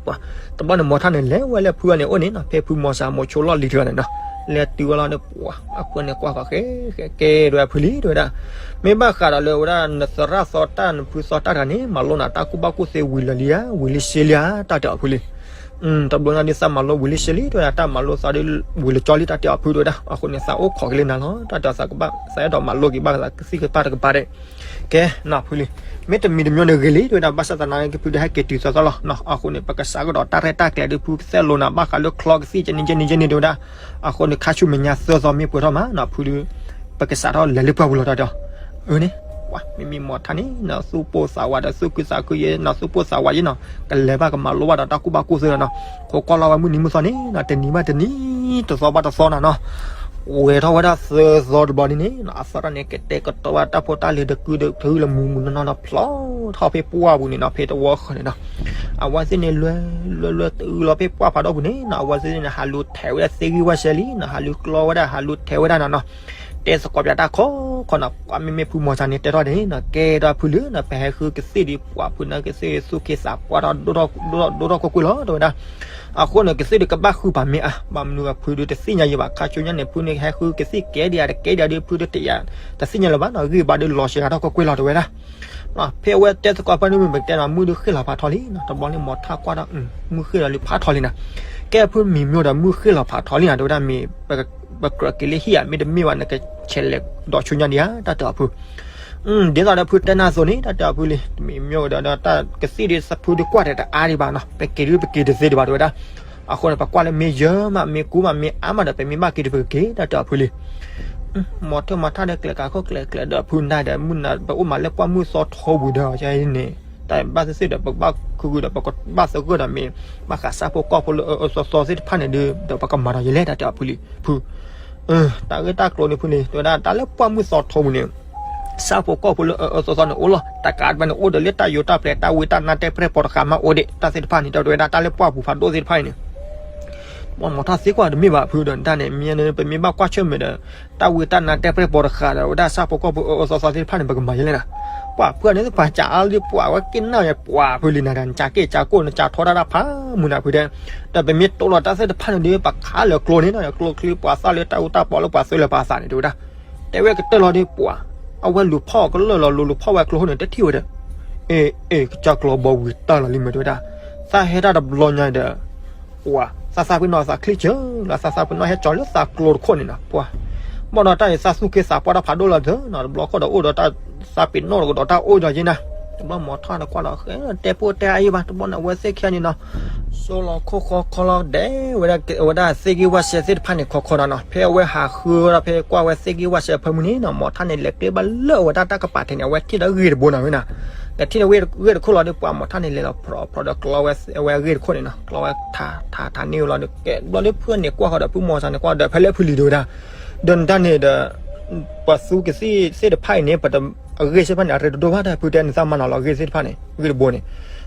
ပှၤ တဘျီန့ၣ်မီၤထၣ်န့ၣ် လဲၤဝဲလၢဖုအန့ၣ်အိၣ်န့ၣ်နီၤ ဖဲဖုမီၤစၢ်မိၤဆိလီၢ်လံၤတဂၤန့ၣ်နီၤ, လဲၤတုၤဝဲလီၤန့ၣ် ပှၤ အဖုန့ၣ်ကွၢ်ဃီၤဃဲဃဲကဲ တဲဝဲဖုလံ တဲဝဲဒၣ်, မ့ၢ်ဘၣ်ဃးဒီးလၢဝဲဒၣ်နသရၣ်သီတၢ်နဖုသီတၢ်တဂၤန့ၣ် မၤလိနၤတၢ်ကူၣ်ဘၣ်ကူၣ်သ့ဝံၤလၢာ်လံဧါ ဝံၤလံစ့လံဧါ တၢ်တဲအီၤဖုလံ တဘျီညါဒ်သးမၤလိဝံၤလံစ့လံ တဲဝဲဒၣ် တၢ်မၤလိသးဒီး ဝံၤလၢာ်ကၠီလံ တၢ်တဲအီၤဖု တဲဝဲဒၣ်, အဃိန့ၣ် သးအိၣ်ခိးက့ၤလၢနၤလီၤ တၢ်တဲအီၤသးကဘၣ် သးအဲၣ်ဒိးမၤလိက့ၤဘၣ်သးကသ့ၣ်ကပၤတကပၤဒီး ကဲနီၤဖုလံ, မ့ၢ်တမံၤတမံၤန့ၣ်ဂ့ၤလံ တဲဝဲဒၣ် ဘၣ်ဆၣ်သနာ်က့ဖုဒီးဟဲက့ၤတုၤသီသီလီၤနီၤ, အဃိန့ၣ် ပကစးကဒီးတၢ်ရဲၣ်တၢ်ကျဲၤဒီးဖုကသဲလိာ်နၤ ဘၣ်ဃးလၢချီကသ့ၣ်ကန့ၣ်ကန့ၣ်ကန့ၣ် တဲဝဲဒၣ်, အဃိန့ၣ် ခါဆူမဲာ်ညါသၢသီမ့ၢ်ပှဲၤထီၣ်မးနီၤဖုဒီး ပကစးထီၣ်လဲၤလၢပှၢ်ပူၤလီၤ တၢ်တဲအီၤ, အန့ၣ် ပှၤ မ့မ့ၢ်မီၤထၣ်န့ၣ်နီၤ သူၣ်ပိၢ်သးဝးဒီးသူၣ်ခုသးခုယဲ နီၤ သူၣ်ပိၢ်သးဝးယဲနီၤ ကလဲၤဘၣ်ကမၤလိဘၣ်ဒီးတၢ်ကူၣ်ဘၣ်ကူၣ်သ့လီၤနီၤ, ခိးကွၢ်လီၤဝဲမုၢ်နံၤမုၢ်သီန့ၣ်နီၤ တနံၤဘၣ်တနံၤ တသီဘၣ်တသီနီၤနီၤ, ဝဲထီၣ်ဝဲဒၣ်သၢသီတဘျီန့ၣ်န့ၣ်နီၤ အသရၣ်န့ၣ် ကတဲာ်ကတီၤဝဲတၢ်ဖိတၢ်လံၤတကုဒီးထုးလၢမူမူနီၢ်နီၢ်နီၤ ဖျီထီၣ်ဖဲပှၢ်ပူၤန့ၣ်နီၤ ဖဲတဝီဃၢၤန့ၣ်နီၤ, အဝဲသ့ၣ်န့ၣ်လွဲ လွဲလွဲတုၤလီၤဖဲပှၢ်ဖးဒိၣ်ပူၤန့ၣ်နီၤ အဝဲသ့ၣ်န့ၣ် ဟးလူၤထဲးဝဲဒၣ်သ့ၣ်ဂံၢ်ဝဲစဲးလံနီၤ ဟးလူၤကျီဝဲဒၣ် ဟးလူၤထဲးဝဲဒၣ်နီၤနီၤ, တဲသကိးပၠးတၢ်ခီခီနီၤ ပှၤမ့မ့ၢ်ဖုမီၤစၢ်န့ၣ် တဲထီၣ်န့ၣ်နီၤ ကဲဒီးဖုလံနီၤ ပဟဲဃုကသ့ၣ်ဒီး ပှၤဖုန့ၣ်ကသ့ၣ်သူၣ်က့သးပှၢ်ထီၣ် ဒိၣ်ထီၣ်ကွ့ၢ်ကွ့ၢ်လီၤ တဲဝဲဒၣ်, အဃိန့ၣ် ကသ့ၣ်ဒီးကဘၣ်ဃုပာ်မ့ၢ်အါ ဘၣ်မနုၤအဖုဒီးတသ့ၣ်ညါယံၤဘၣ် ခါဆူညါန့ၣ် ဖုန့ၣ်ဟဲဃုကသ့ၣ်ကဲဒံးဧါ တကဲဒံးဧါဒီး ဖုဒီးတယာ် တသ့ၣ်ညါလၢၤဘၣ်နီၤ ဂံၢ်ဘါဒီးလီၤစှၤထီၣ်ကွ့ၢ်ကွ့ၢ်လီၤ တဲဝဲဒၣ် ဖဲအဝဲတဲသကိးဖဲန့ၣ်မ့ၢ်ပတဲနီၤ မုၢ်ဒုးဃ့ၢ်လီၤဖးထီလံနီၤ တဘျီန့ၣ်မီၤထၣ်ကွၢ်ဒီး မုၢ်ဃ့ၢ်လီၤလံဖးထီလံနီၤ, ကဲဖုမံၤမျိၢ်ဒီး မုၢ်ဃ့ၢ်လီၤဖးထီလံနီၤ တဲဝဲဒၣ်မ့ၢ် ပကြၢးက့ၤလၢဟံၣ်ဧါ မ့တမ့ၢ်ဘၣ် နကဆဲးလဲၤဒီးဆူညါဒံးဧါ တၢ်တဲအီၤဖု ဒ်သိးဒီးဖုတဲနၤအသိးန့ၣ် တၢ်တဲအီၤဖုလံ တမံၤမ့ၢ်ဝဲဒီး တၢ်ကသ့ၣ်ဒ်ဖုဒုးကွၢ်ဒီးတအါဒံးဘၣ်နီၤ ပက့ၤဒုးပက့ၤတသ့ဒံးဘၣ် တဲဝဲဒၣ်, အဃိန့ၣ် ပကွၢ်လၢမ့ၢ်ယၢၤမး မ့ၢ်ကူမး မ့ၢ်အါမးဒီး ပမ့ၢ်ဘၣ်က့ၤဒုးပက့ၤ တၢ်တဲအီၤဖုလံ မီၤထၢၣ်မီၤထၣ်ဒီးကျဲၤကၤခိၣ်ကျဲၤကျဲၤဒီးဖုနၤဒီး မုၢ်နၤ ပအိၣ်မးလၢပှၢ်မုၢ်သီထီပူၤဒီး ယဲန့ၣ် တၢ်ဘၣ်သ့ၣ်သ့ၣ်ဒီး ပကဘၣ်ခုခုဒီး ပကဘၣ်သဂၢၢ်ဒီးမ့ၢ် ဘၣ်ဃးဆၣ်ဖိကီၢ်ဖိလၢအအၢသီသီသ့ၣ်တဖၣ်န့ၣ်ဒီး ဒီးပကမၤဒီးယလဲၣ် တၢ်တဲအီၤဖုလံ ဖု တၢ်ဂ့ၢ်တၢ်ကျိၤန့ၣ်ဖုန့ၣ် တဲဝဲဒၣ်တၢ်လၢပှၢ်မုၢ်သီထီပူၤန့ၣ် ဆၣ်ဖိကီၢ်ဖိလၢအအၢသီသီန့ၣ်အိၣ်လီၤ တကးဘၣ်န့ၣ် အိၣ်ဒီးလၢတၢ်ယိးတၢ်ပျဲၤ တၢ်ဝံတၢ်နါတဲပျဲၢ်ပိာ်တဃာ်မးအိၣ်ဒံး တၢ်သ့ၣ်တဖၣ်န့ၣ် တဲဝဲဒၣ်တၢ်လၢပှၢ်ပူၤဖးဒိၣ်သ့ၣ်တဖၣ်အံၤန့ၣ် ပှၤမီၤထၣ်သ့ကွၢ်တမ့ၢ်ဘၣ်ဖုဒီးတၢ်န့ၣ် မ့ၢ်န့ၣ် ပမ့ၢ်ဘၣ်ကွၢ်ဆၢၣ်မဲာ်ဒီး တၢ်ဝံတၢ်နါတဲပျဲၢ်ပိာ်တဃာ်ဒီး ဝဲဒၣ်ဆၣ်ဖိကီၢ်ဖိအအၢသီသီသ့ၣ်တဖၣ်န့ၣ် ပကမၤယဲလဲၣ်နၤ ပှၤဖုန့ၣ် ပှၤကးအါလံ ပှၤဝဲက့ၤနၢ်ယဲ ပှၤဖုလံနၤဒီး နကးက့ၤကးကိၢ် နကးထီတၢ်တၢ်ဖးမုၢ်နၤဖုတဲ ဒီးပမ့ၢ်တိၢ်လီၤတၢ်သ့ၣ်တဖၣ်န့ၣ်ဒီး ပခးလၢကျိန့ၣ်နီၤ ကျိချံ ပှၤသၣ်လၢတၢ်အူတၢ်ပီလၢပှၤသုးလၢပှၤသးန့ၣ် တဲဝဲဒၣ် တဲဝဲကတၢၢ်လီၤဒီး ပှၤ အဝဲလူၤဖီၣ်အီၤကလၢာ်လီၤ လူၤလူၤဖီၣ်ဝဲကျိန့ၣ် တထံၣ်ဝဲဒီး အ့ အ့ ကစၢ်ကျီဘီဝံၤတၢ်လီၤလံမ့ၢ်တဲဝဲဒၣ် သးဟဲတၢ်တဘျီညါဒီး ပှၤ သးသးပ့ၤနီၣ်သးချံကၢၤလီၤ သးသးပ့ၤနီၣ်ဟဲကၠီၤလၢသးကျိတခိၣ်န့ၣ်နီၤ ပှၤ ဘၣ်ဒီးတၢ်အံၤ သးသူၣ်က့သးပှၢ်တၢ်ဖးဒိၣ်လီၤသၢနီၤ တဘျီဃီဒီးအိၣ်ဒီးတၢ် သးပ့ၤနီၣ်ကဒီးတၢ်အိၣ်ဒီးယဲနၤ တဘျီမီၤထီၣ်ဒီးကွၢ်လီၤဃဲ တဲပိၢ်တဲအါယံၤဘၣ် တဘျီန့ၣ် အဝဲသ့ၣ်ခံဂၤန့ၣ်နီၤ စိလီၤခိၣ်ဃီခီလီၤဒဲးဝဲဒၣ် အဝဲဒၣ်သ့ၣ်ဂံၢ်ဝၣ်စဲသ့ၣ်တဖၣ်န့ၣ် ခီခီနီၤနီၤ ဖဲအဝဲဟးဃုဝဲဒၣ် ဖဲကွၢ်ဝဲသ့ၣ်ဂံၢ်ဝၣ်စဲအဖၢမုၢ်န့ၣ်နီၤ မီၤထၣ်န့ၣ် လဲၤကျဲဘၣ်လၢအဝဲဒၣ်တၢ်ကပၤထဲန့ၣ် အဝဲထံၣ်ဒီးဂ့ၢ်တဘိနီၤဝဲနၤ ဒီးထံၣ်ဒီးဂ့ၢ်တခိၣ်လီၤဒီး ပှၤမီၤထၣ်န့ၣ် လဲၤလီၤဖြီဖြီဒီးကျီဝဲအဝဲအဂ့ၢ်တခိၣ်န့ၣ်နီၤ ကျီဝဲထးထးထးန့ၢ်ဝဲလီၤဒီး ကဲဘျီဒီးဖုန့ၣ်ကွၢ်ဃီဒီး ဖုမီၤစၢ်န့ၣ်ကွၢ်ဒီး ဖဲလၢဖုလံၤတဲဝဲဒၣ် ဒီးနတၢ်န့ၣ်ဒီး ပှၤသူကသ့ၣ်သ့ၣ်တဖၣ်အံၤန့ၣ် ပတ အဂ့ၢ်သ့ၣ်တဖၣ်န့ၣ် အရ့တဒိၣ်ဘၣ်တၢ်ဖုတဲ နသးမၤနီၤလီၤဂ့ၢ်သ့ၣ်တဖၣ်န့ၣ် ဂ့ၢ်တဘိန့ၣ်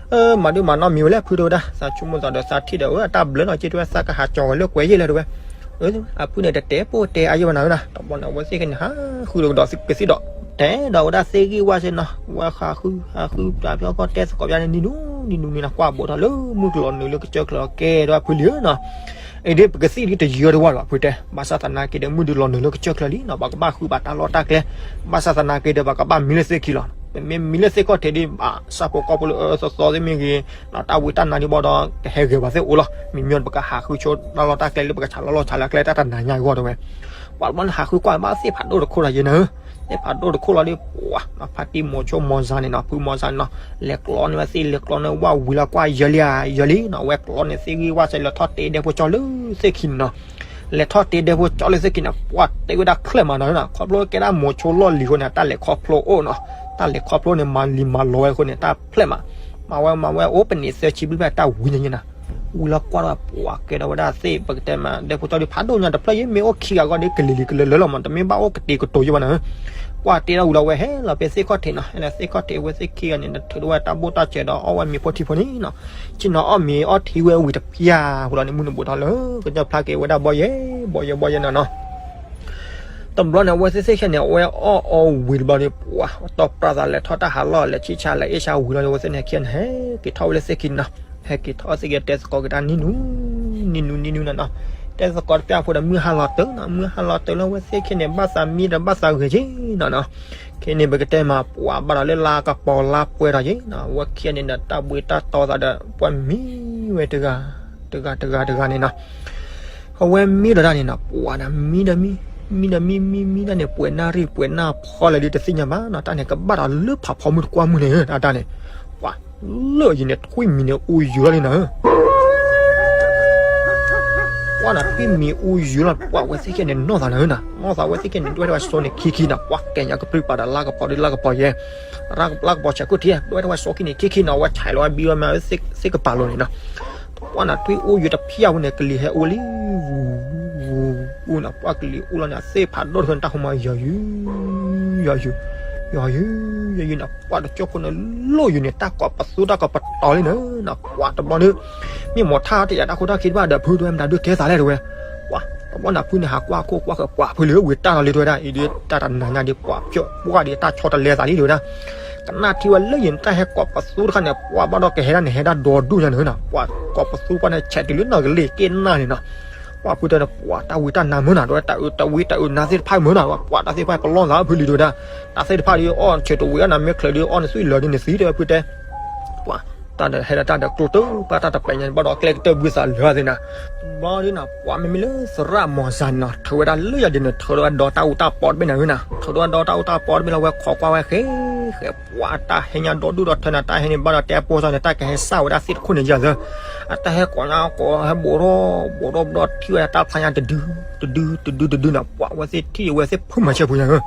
မၤဒုးမၤနီၢ်မံၤဝဲလဲၣ်ဖုတဲဝဲဒၣ် သးဆိကမိၣ်သးဒီးသးထံၣ်ဒီး အတၢ်ဘျၢနီၤက့တဲဝဲ သးကဟးကၠီၤဝဲလၢကွဲးယဲၢ်လဲၣ်တဲဝဲ အဖုန့ၣ်တတဲပိၢ်တဲအါယဲၢ်ဘၣ်နၤဝဲနၤ တဘျီန့ၣ် အဝဲသ့ၣ်ကန့ၣ် ဟးဃုဒီးကဒီးကသံၣ်ဒီး တဲဒီးဝဲဒၣ်သ့ၣ်ဂံၢ်ဝၣ်စဲနီၤ ဝဲဟးဃု ဟးဃု ပၠးဖျီကီၢ်တဲသကိးပၠးန့ၣ် နံၤနူၤ နံၤနူၤနံၤနၤ ကွၢ်ဘိးထီၣ်လၢမုၢ်ကလီၤနုာ်လၢကစၢၢ်ချၢကဲဒီးဖုလံဧၢနီၤ အံၤဒ်ပကသံၣ်ဒ်တယၢတဝၢ်လၢၤဘၣ်ဖုတဲ ဘၣ်ဆၣ်သနာ်က့ဒီး မုၢ်ဒုးလီၤနုာ်လၢကစၢၢ်ချၢလံနီၤ ပကဘၣ်ဃုဘၣ်တၢ်လီၢ်တၢ်ကျဲ ဘၣ်ဆၣ်သနာ်က့ဒီး ပကဘၣ်မံလၢသ့ၣ်ခံလီၤ ပမ့ၢ်မံလၢသ့ၣ်ခီၣ်ထံးဒ်ဘၣ် ဆၣ်ဖိကီၢ်ဖိလၢအအၢသီသီသ့ၣ်မ့ၢ်ဂ့ၤ တၢ်ဝံတၢ်နါဒ်ဘၣ်ဒီး ကဟဲဂဲၤပှၤသ့ၣ်အိၣ်လီၤ မံၤမ့ၢ်ပကဟးဃုဆိတၢ်လီၢ်တၢ်ကျဲလၢပကဆးလီၢ်လီၢ်ဆးလၢကျဲတၢ်တနၤညါအဂီၢ်တဲဝဲ ပှၤတဘျီန့ၣ်ဟးဃုကွၢ်ဘၣ်သ့ၣ်ဖးဒိၣ်တခိၣ်လီၤယဲနၤဧၢ သ့ၣ်ဖးဒိၣ်တခိၣ်လီၤဒီး ပှၤ ဖါတံၢ်မိၤဆိမိၤစၢ်န့ၣ်နီၤ ဖုမိၤစၢ်န့ၣ်နီၤ လဲၤကျီန့ၢ်ဝဲသ့ၣ်လဲၤကျီန့ၢ်ဝၣ်ဝံၤလီၤကွၢ်ယၢလံဧါ ယၢလံနီၤ အဝဲကျီန့ၢ်သ့ၣ်ဂံၢ်ဝၣ်စဲလၢထီၣ်တ့ဒဲဖိကၠီလၢသ့ၣ်ခံန့ၣ်နီၤ လဲၤထီၣ်တ့ဒဲဖိကၠီလၢသ့ၣ်ခံန့ၣ် ပှၤတ့ဝဲဒၣ်ဖျဲၣ်မးနီၤ, ခီဖျိကဲဒၣ်မိၤဆိလီၢ်လံၤအဃိန့ၣ် တၢ်လဲၤခီဖျိအိၣ်နီၤ, တၢ်လဲၤခီဖျိန့ၣ် မၤလံၤမၤလီၤဝဲအဃိန့ၣ် တၢ်ဖျဲၣ်မး, မၤဝဲမၤဝဲအိၣ်ပနံးသၢဆံဘျဲၣ်ဘျဲၣ် တၢ်ဝံၤညါညါနီၤ, ဝံၤလီၤကွၢ်ဒီးပှၤကဲထီၣ်ဝဲဒၣ်သ့ၣ် ပကတဲမး ဒဲဖိကၠီဒုးဖးဒိၣ်ညါတဖျၢၣ်ယဲ မ့ၢ်အိၣ်ခံဂၤဂီၢ်ဒီး ကလံၤလံၤကလၢၤလၢလီၤမး တမ့ၢ်ဘၣ်အိၣ်ကတ့ၤကတိၤယဲဘၣ်နီၤ, ကွၢ်တ့ထီၣ်ဝံၤလီၤ ဝဲဟဲလီၤဖဲသ့ၣ်ခီၣ်ထံးနီၤ, ဟဲလီၤသ့ၣ်ခီၣ်ထံး အဝဲသ့ၣ်ခံဂၤန့ၣ် ထုးထီၣ်ဝဲတၢ်ဘိၣ်တၢ်စဲးဒီးအီၣ်ဝဲမ့ၤဖိထံဖိန့ၣ်နီၤ, ဆ့ၣ်နီၤအီၣ်မ့ၤအီထံဝဲဝံၤတဖျၢၣ် ဝံၤလီၤန့ၣ် မုၢ်နံၤဘူးထီၣ်လၢ ကညီဖျါက့ၤဝဲဒၣ်ဘီယဲ ဘီယဲဘီယဲနီၤနီၤ တဘျီန့ၣ် အဝဲသ့ၣ်သ့ၣ်ခံဂၤန့ၣ် အဝဲအီၣ်အီဝံၤတဘျီန့ၣ် ပှၤတီပှၤသးလဲၤထီၣ်တၢ်ဟးလီၢ် လဲၤဆံၣ်ဆါလဲၤအ့ၣ်ဆါဝံၤလီၤန့ၣ် အဝဲသ့ၣ်န့ၣ်ခံဂၤန့ၣ် ဟဲက့ၤထီၣ်ဝဲလၢသ့ၣ်ခံန့ၣ်နီၤ, ဟဲက့ၤထီၣ်သ့ၣ်ခံ တဲသကိးက့ၤတၢ်နံၣ်နူ နံၣ်နူ နံၣ်နူနီၤနီၤ, တဲသကိးတပျၢ်ဖိဒီး မုၢ်ဟါလီၤတၢၢ်နီၤ, မုၢ်ဟါလီၤတၢၢ်လၢအဝဲသ့ၣ်ခံဂၤန့ၣ် ဘၣ်သးမံဒီးဘၣ်သးဂဲၤက့ၤနီၤနီၤ, ခဲန့ၣ် ပကတဲမး ပှၤဘၣ်ဒီးလၢလါကပီၤလါပှဲၤထီၣ်က့ၤနီၤ, အဝဲခံဂၤန့ၣ်ဒီး တၢ်ဘှံးတၢ်တီသးဒီး ပှၤမံဝဲတဂၤ တဂၤတဂၤတဂၤန့ၣ်နီၤ အဝဲမံဒီးတၢ်န့ၣ်နီၤ ပှၤဒီးမံဒီးမံ မံဒီးမံ မံမံတၢ်န့ၣ် ပှဲၤနၣ်ရံၣ်ပှဲၤနၣ်ဖီလဲၣ်ဒီးတသ့ၣ်ညါဘၣ်နီၤ, တၢ်န့ၣ်ကဘၣ်ဒီးလၢဖးဖီမုၢ်တကွၢ်မုၢ်န့ၣ် တၢ်တၢ်န့ၣ် ပှၤ လၢအယံၤန့ၣ် ထွံၣ်မံၤန့ၣ်အူယူၤလီၤန့ၣ်နီၤ ပှၤနီၤ ထွံၣ်မံၤအူယူၤလီၤ ပှၤဝဲသ့ၣ်ခံဂၤန့ၣ် နီၢ်သးလၢနီၤ, နီၢ်သးဝဲသ့ၣ်ခံဂၤန့ၣ် ဒွဲၣ်ထီၣ်ဝဲစိန့ၣ်ခံခံနီၤ, ပှၤကဲညါကပြုၢ်ပာ်ဒီးလါကပီၤဒီးလါကပီၤယဲ လါကပီၤဆဲးခိၣ်ထံ ဒွဲၣ်ထီၣ်ဝဲစိခံန့ၣ်ခံခံနီၤ, အဝဲဆဲးလီၤဝဲဘံဝဲမးသ့ၣ်ကပၤလိၤန့ၣ်နီၤ, ပှၤနီၤ ထွံၣ်အူယူၤတဖျၢၣ်ဝဲန့ၣ် ကလံၤဟဲအိၣ်လံ ဝူၤ ဝူၤနီၤ, ပှၤကလံၤအူလီၤန့ၣ် အသ့ၣ်ဖးဒိၣ်တဖျၢၣ်န့ၣ် တၢ်ဟိမၤယီၤယုၤ ယီၤယုၤ ယီၤယုၤ ယီၤယုၤနီၤ, ပှၤတကၠိခိၣ်န့ၣ် လိၣ်ယူၤန့ၣ်တၢ်ကိးပသူတၢ်ကိးပတီၤလံနီၤ, ပှၤတဘျီန့ၣ် မ့ၢ်မိၤထၣ်တယာ်တၢ်ခိၣ်တၢ်ခံတဘၣ်ဒီး ဖုတဲဝဲမတၤဒုးကဲသးလဲၣ်တဲဝဲ ပှၤတဘျီန့ၣ် ဖုန့ၣ်ဟးကွၢ်ခိၣ်ကွၢ်ဃၢၤ ပှၤဖုလၢဝံၤတၢ်လီၤလံတဲဝဲဒၣ် အံၤဒုးတၢ်တနၤညါဒုး ပှၤဖုဒံးတၢ်ဆီတလဲသးလံတဲဝဲဒၣ်, ကနၣ်ထံဝဲလၢယံၤန့ၣ် တၢ်ဟဲကိးပသူတခါန့ၣ် ပှၤဘၣ်ဒီးကဟဲဒၣ်န့ၣ် ဟဲဒၣ်ဒီဒူၣ်ညါန့ၣ်နီၤ, ပှၤကိးပသူပှၢ်န့ၣ် ဆဲးတုၤလၢနီၢ်ကလ့ၢ်က့ၣ်နၢ်န့ၣ်နီၤ ပှၤဖုတဲန့ၣ် ပှၤတၢ်ဝံတၢ်နါမုၢ်နီၤ တဲဝဲ တၢ်အုးတၢ်ဝံတၢ်အုးနါသ့ၣ်တဖၣ်မုၢ်နီၤ ပှၤတၢ်သ့ၣ်တဖၣ်ပလီၢ်သးဖုလံတဲဝဲဒၣ်, တၢ်သ့ၣ်တဖၣ်ဒုးအီၣ်ဆၢတဝံၤအီၣ်နၤမ့ၢ်ချၢးဒုးအီၣ်နသွံၣ်လၢာ်ဒုးနသံတဲဝဲဖုတဲ, ပှၤ တၢ်ဒီးဟဲဒီးတၢ်ဒီးကျိတၢ်ပှၢ်တၢ်တပာ်ညါန့ၣ် ဘၣ်ဒီးကျဲကတၢၢ်ဘုသးလၢာ်သ့ၣ်နီၤ, တဘျီဒုးနီၤ ပှၤမ့မ့ၢ်လၢသရၣ်မီၤစၢ်န့ၣ်နီၤ ထုးဝဲဒၣ်လၢယၤဒုးန့ၣ် ထုးဒီးဒီတၢ်အူတၢ်ပီတဘ့ၣ်လၢဝဲခိးကွၢ်ဝဲဃဲဃဲ ပှၤတၢ်ဟဲညါဒီဒူၣ်ဒီထၢန့ၣ် တၢ်ဟဲန့ၣ်ဘၣ်ဒီးတဲအပိၢ်စၢ်န့ၣ် တၢ်ကဟဲစၢ်ဝဲဒၣ်သ့ၣ်တခိၣ်န့ၣ်ယၤသၢ, အတၢ်ဟဲကိးညါကိးဟဲဘူးထီၣ်ဘူးထီၣ်ဘူးထီၣ် ထံၣ်ဝဲဒၣ်တၢ်ဖျါညါတဒု တဒု တဒု တဒုနီၤ ပှၤဝဲသ့ၣ်ထံၣ်ဝဲသ့ၣ်ဖုမၤဆၢပူၤညါဧၢ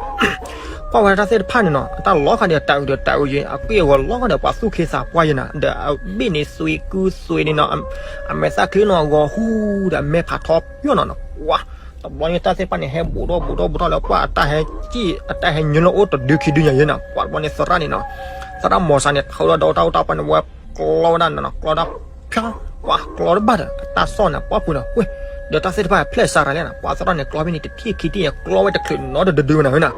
ကွၢ်ဝဲဒၣ်တၢ်သ့ၣ်တဖၣ်န့ၣ်နီၤ အတၢ်လီၤဃာ်ဒီးတၢ်အုးဒီးတၢ်အုးယဲ အက့ၢ်အဂီၤလီၤဃာ်ဒီးပှၤသူၣ်က့သးပှၢ်ယဲနီၤ ဒီးအဘ့ၣ်န့ၣ်သွံၣ်ကုသွံၣ်န့ၣ်နီၤ အမဲာ်သၣ်ချ့နီၤ ဂီၤဟူဒီးအမဲာ်ဖးထီပၠီနီၤနီၤ ပှၤ တဘျီန့ၣ်တၢ်သ့ၣ်တဖၣ်န့ၣ် ဟဲဘူးထီၣ်ဘူးထီၣ်ဘူးထီၣ်လၢပှၤအတၢ်ဟဲကံၣ် အတၢ်ဟဲညိလၢအိၣ်တဒုခံဒုညါယဲနီၤ ပှၤတဘျီန့ၣ်သရၣ်န့ၣ်နီၤ သရၣ်မီၤစၢ်န့ၣ် ထုးဒီးဒီတၢ်အူတၢ်ပီန့ၣ် ဝဲကျီဝဲဒၣ်နီၤနီၤ ကျီဒၣ်ဖျါ ပှၤကျီတဘၣ်ဒီး အတၢ်စီၣ်န့ၣ် ပှၢ်ဖုနီၤ ဝဲ ဒီးတၢ်သ့ၣ်တဖၣ်ဖျဲၣ်စးရၤလဲၣ်နီၤ ပှၤသရၣ်န့ၣ် ကျီဖဲန့ၣ်တထံၣ်ခံထံၣ် ကျီဝဲတချုးနီတဒုဒုဝဲနီၤနီၤ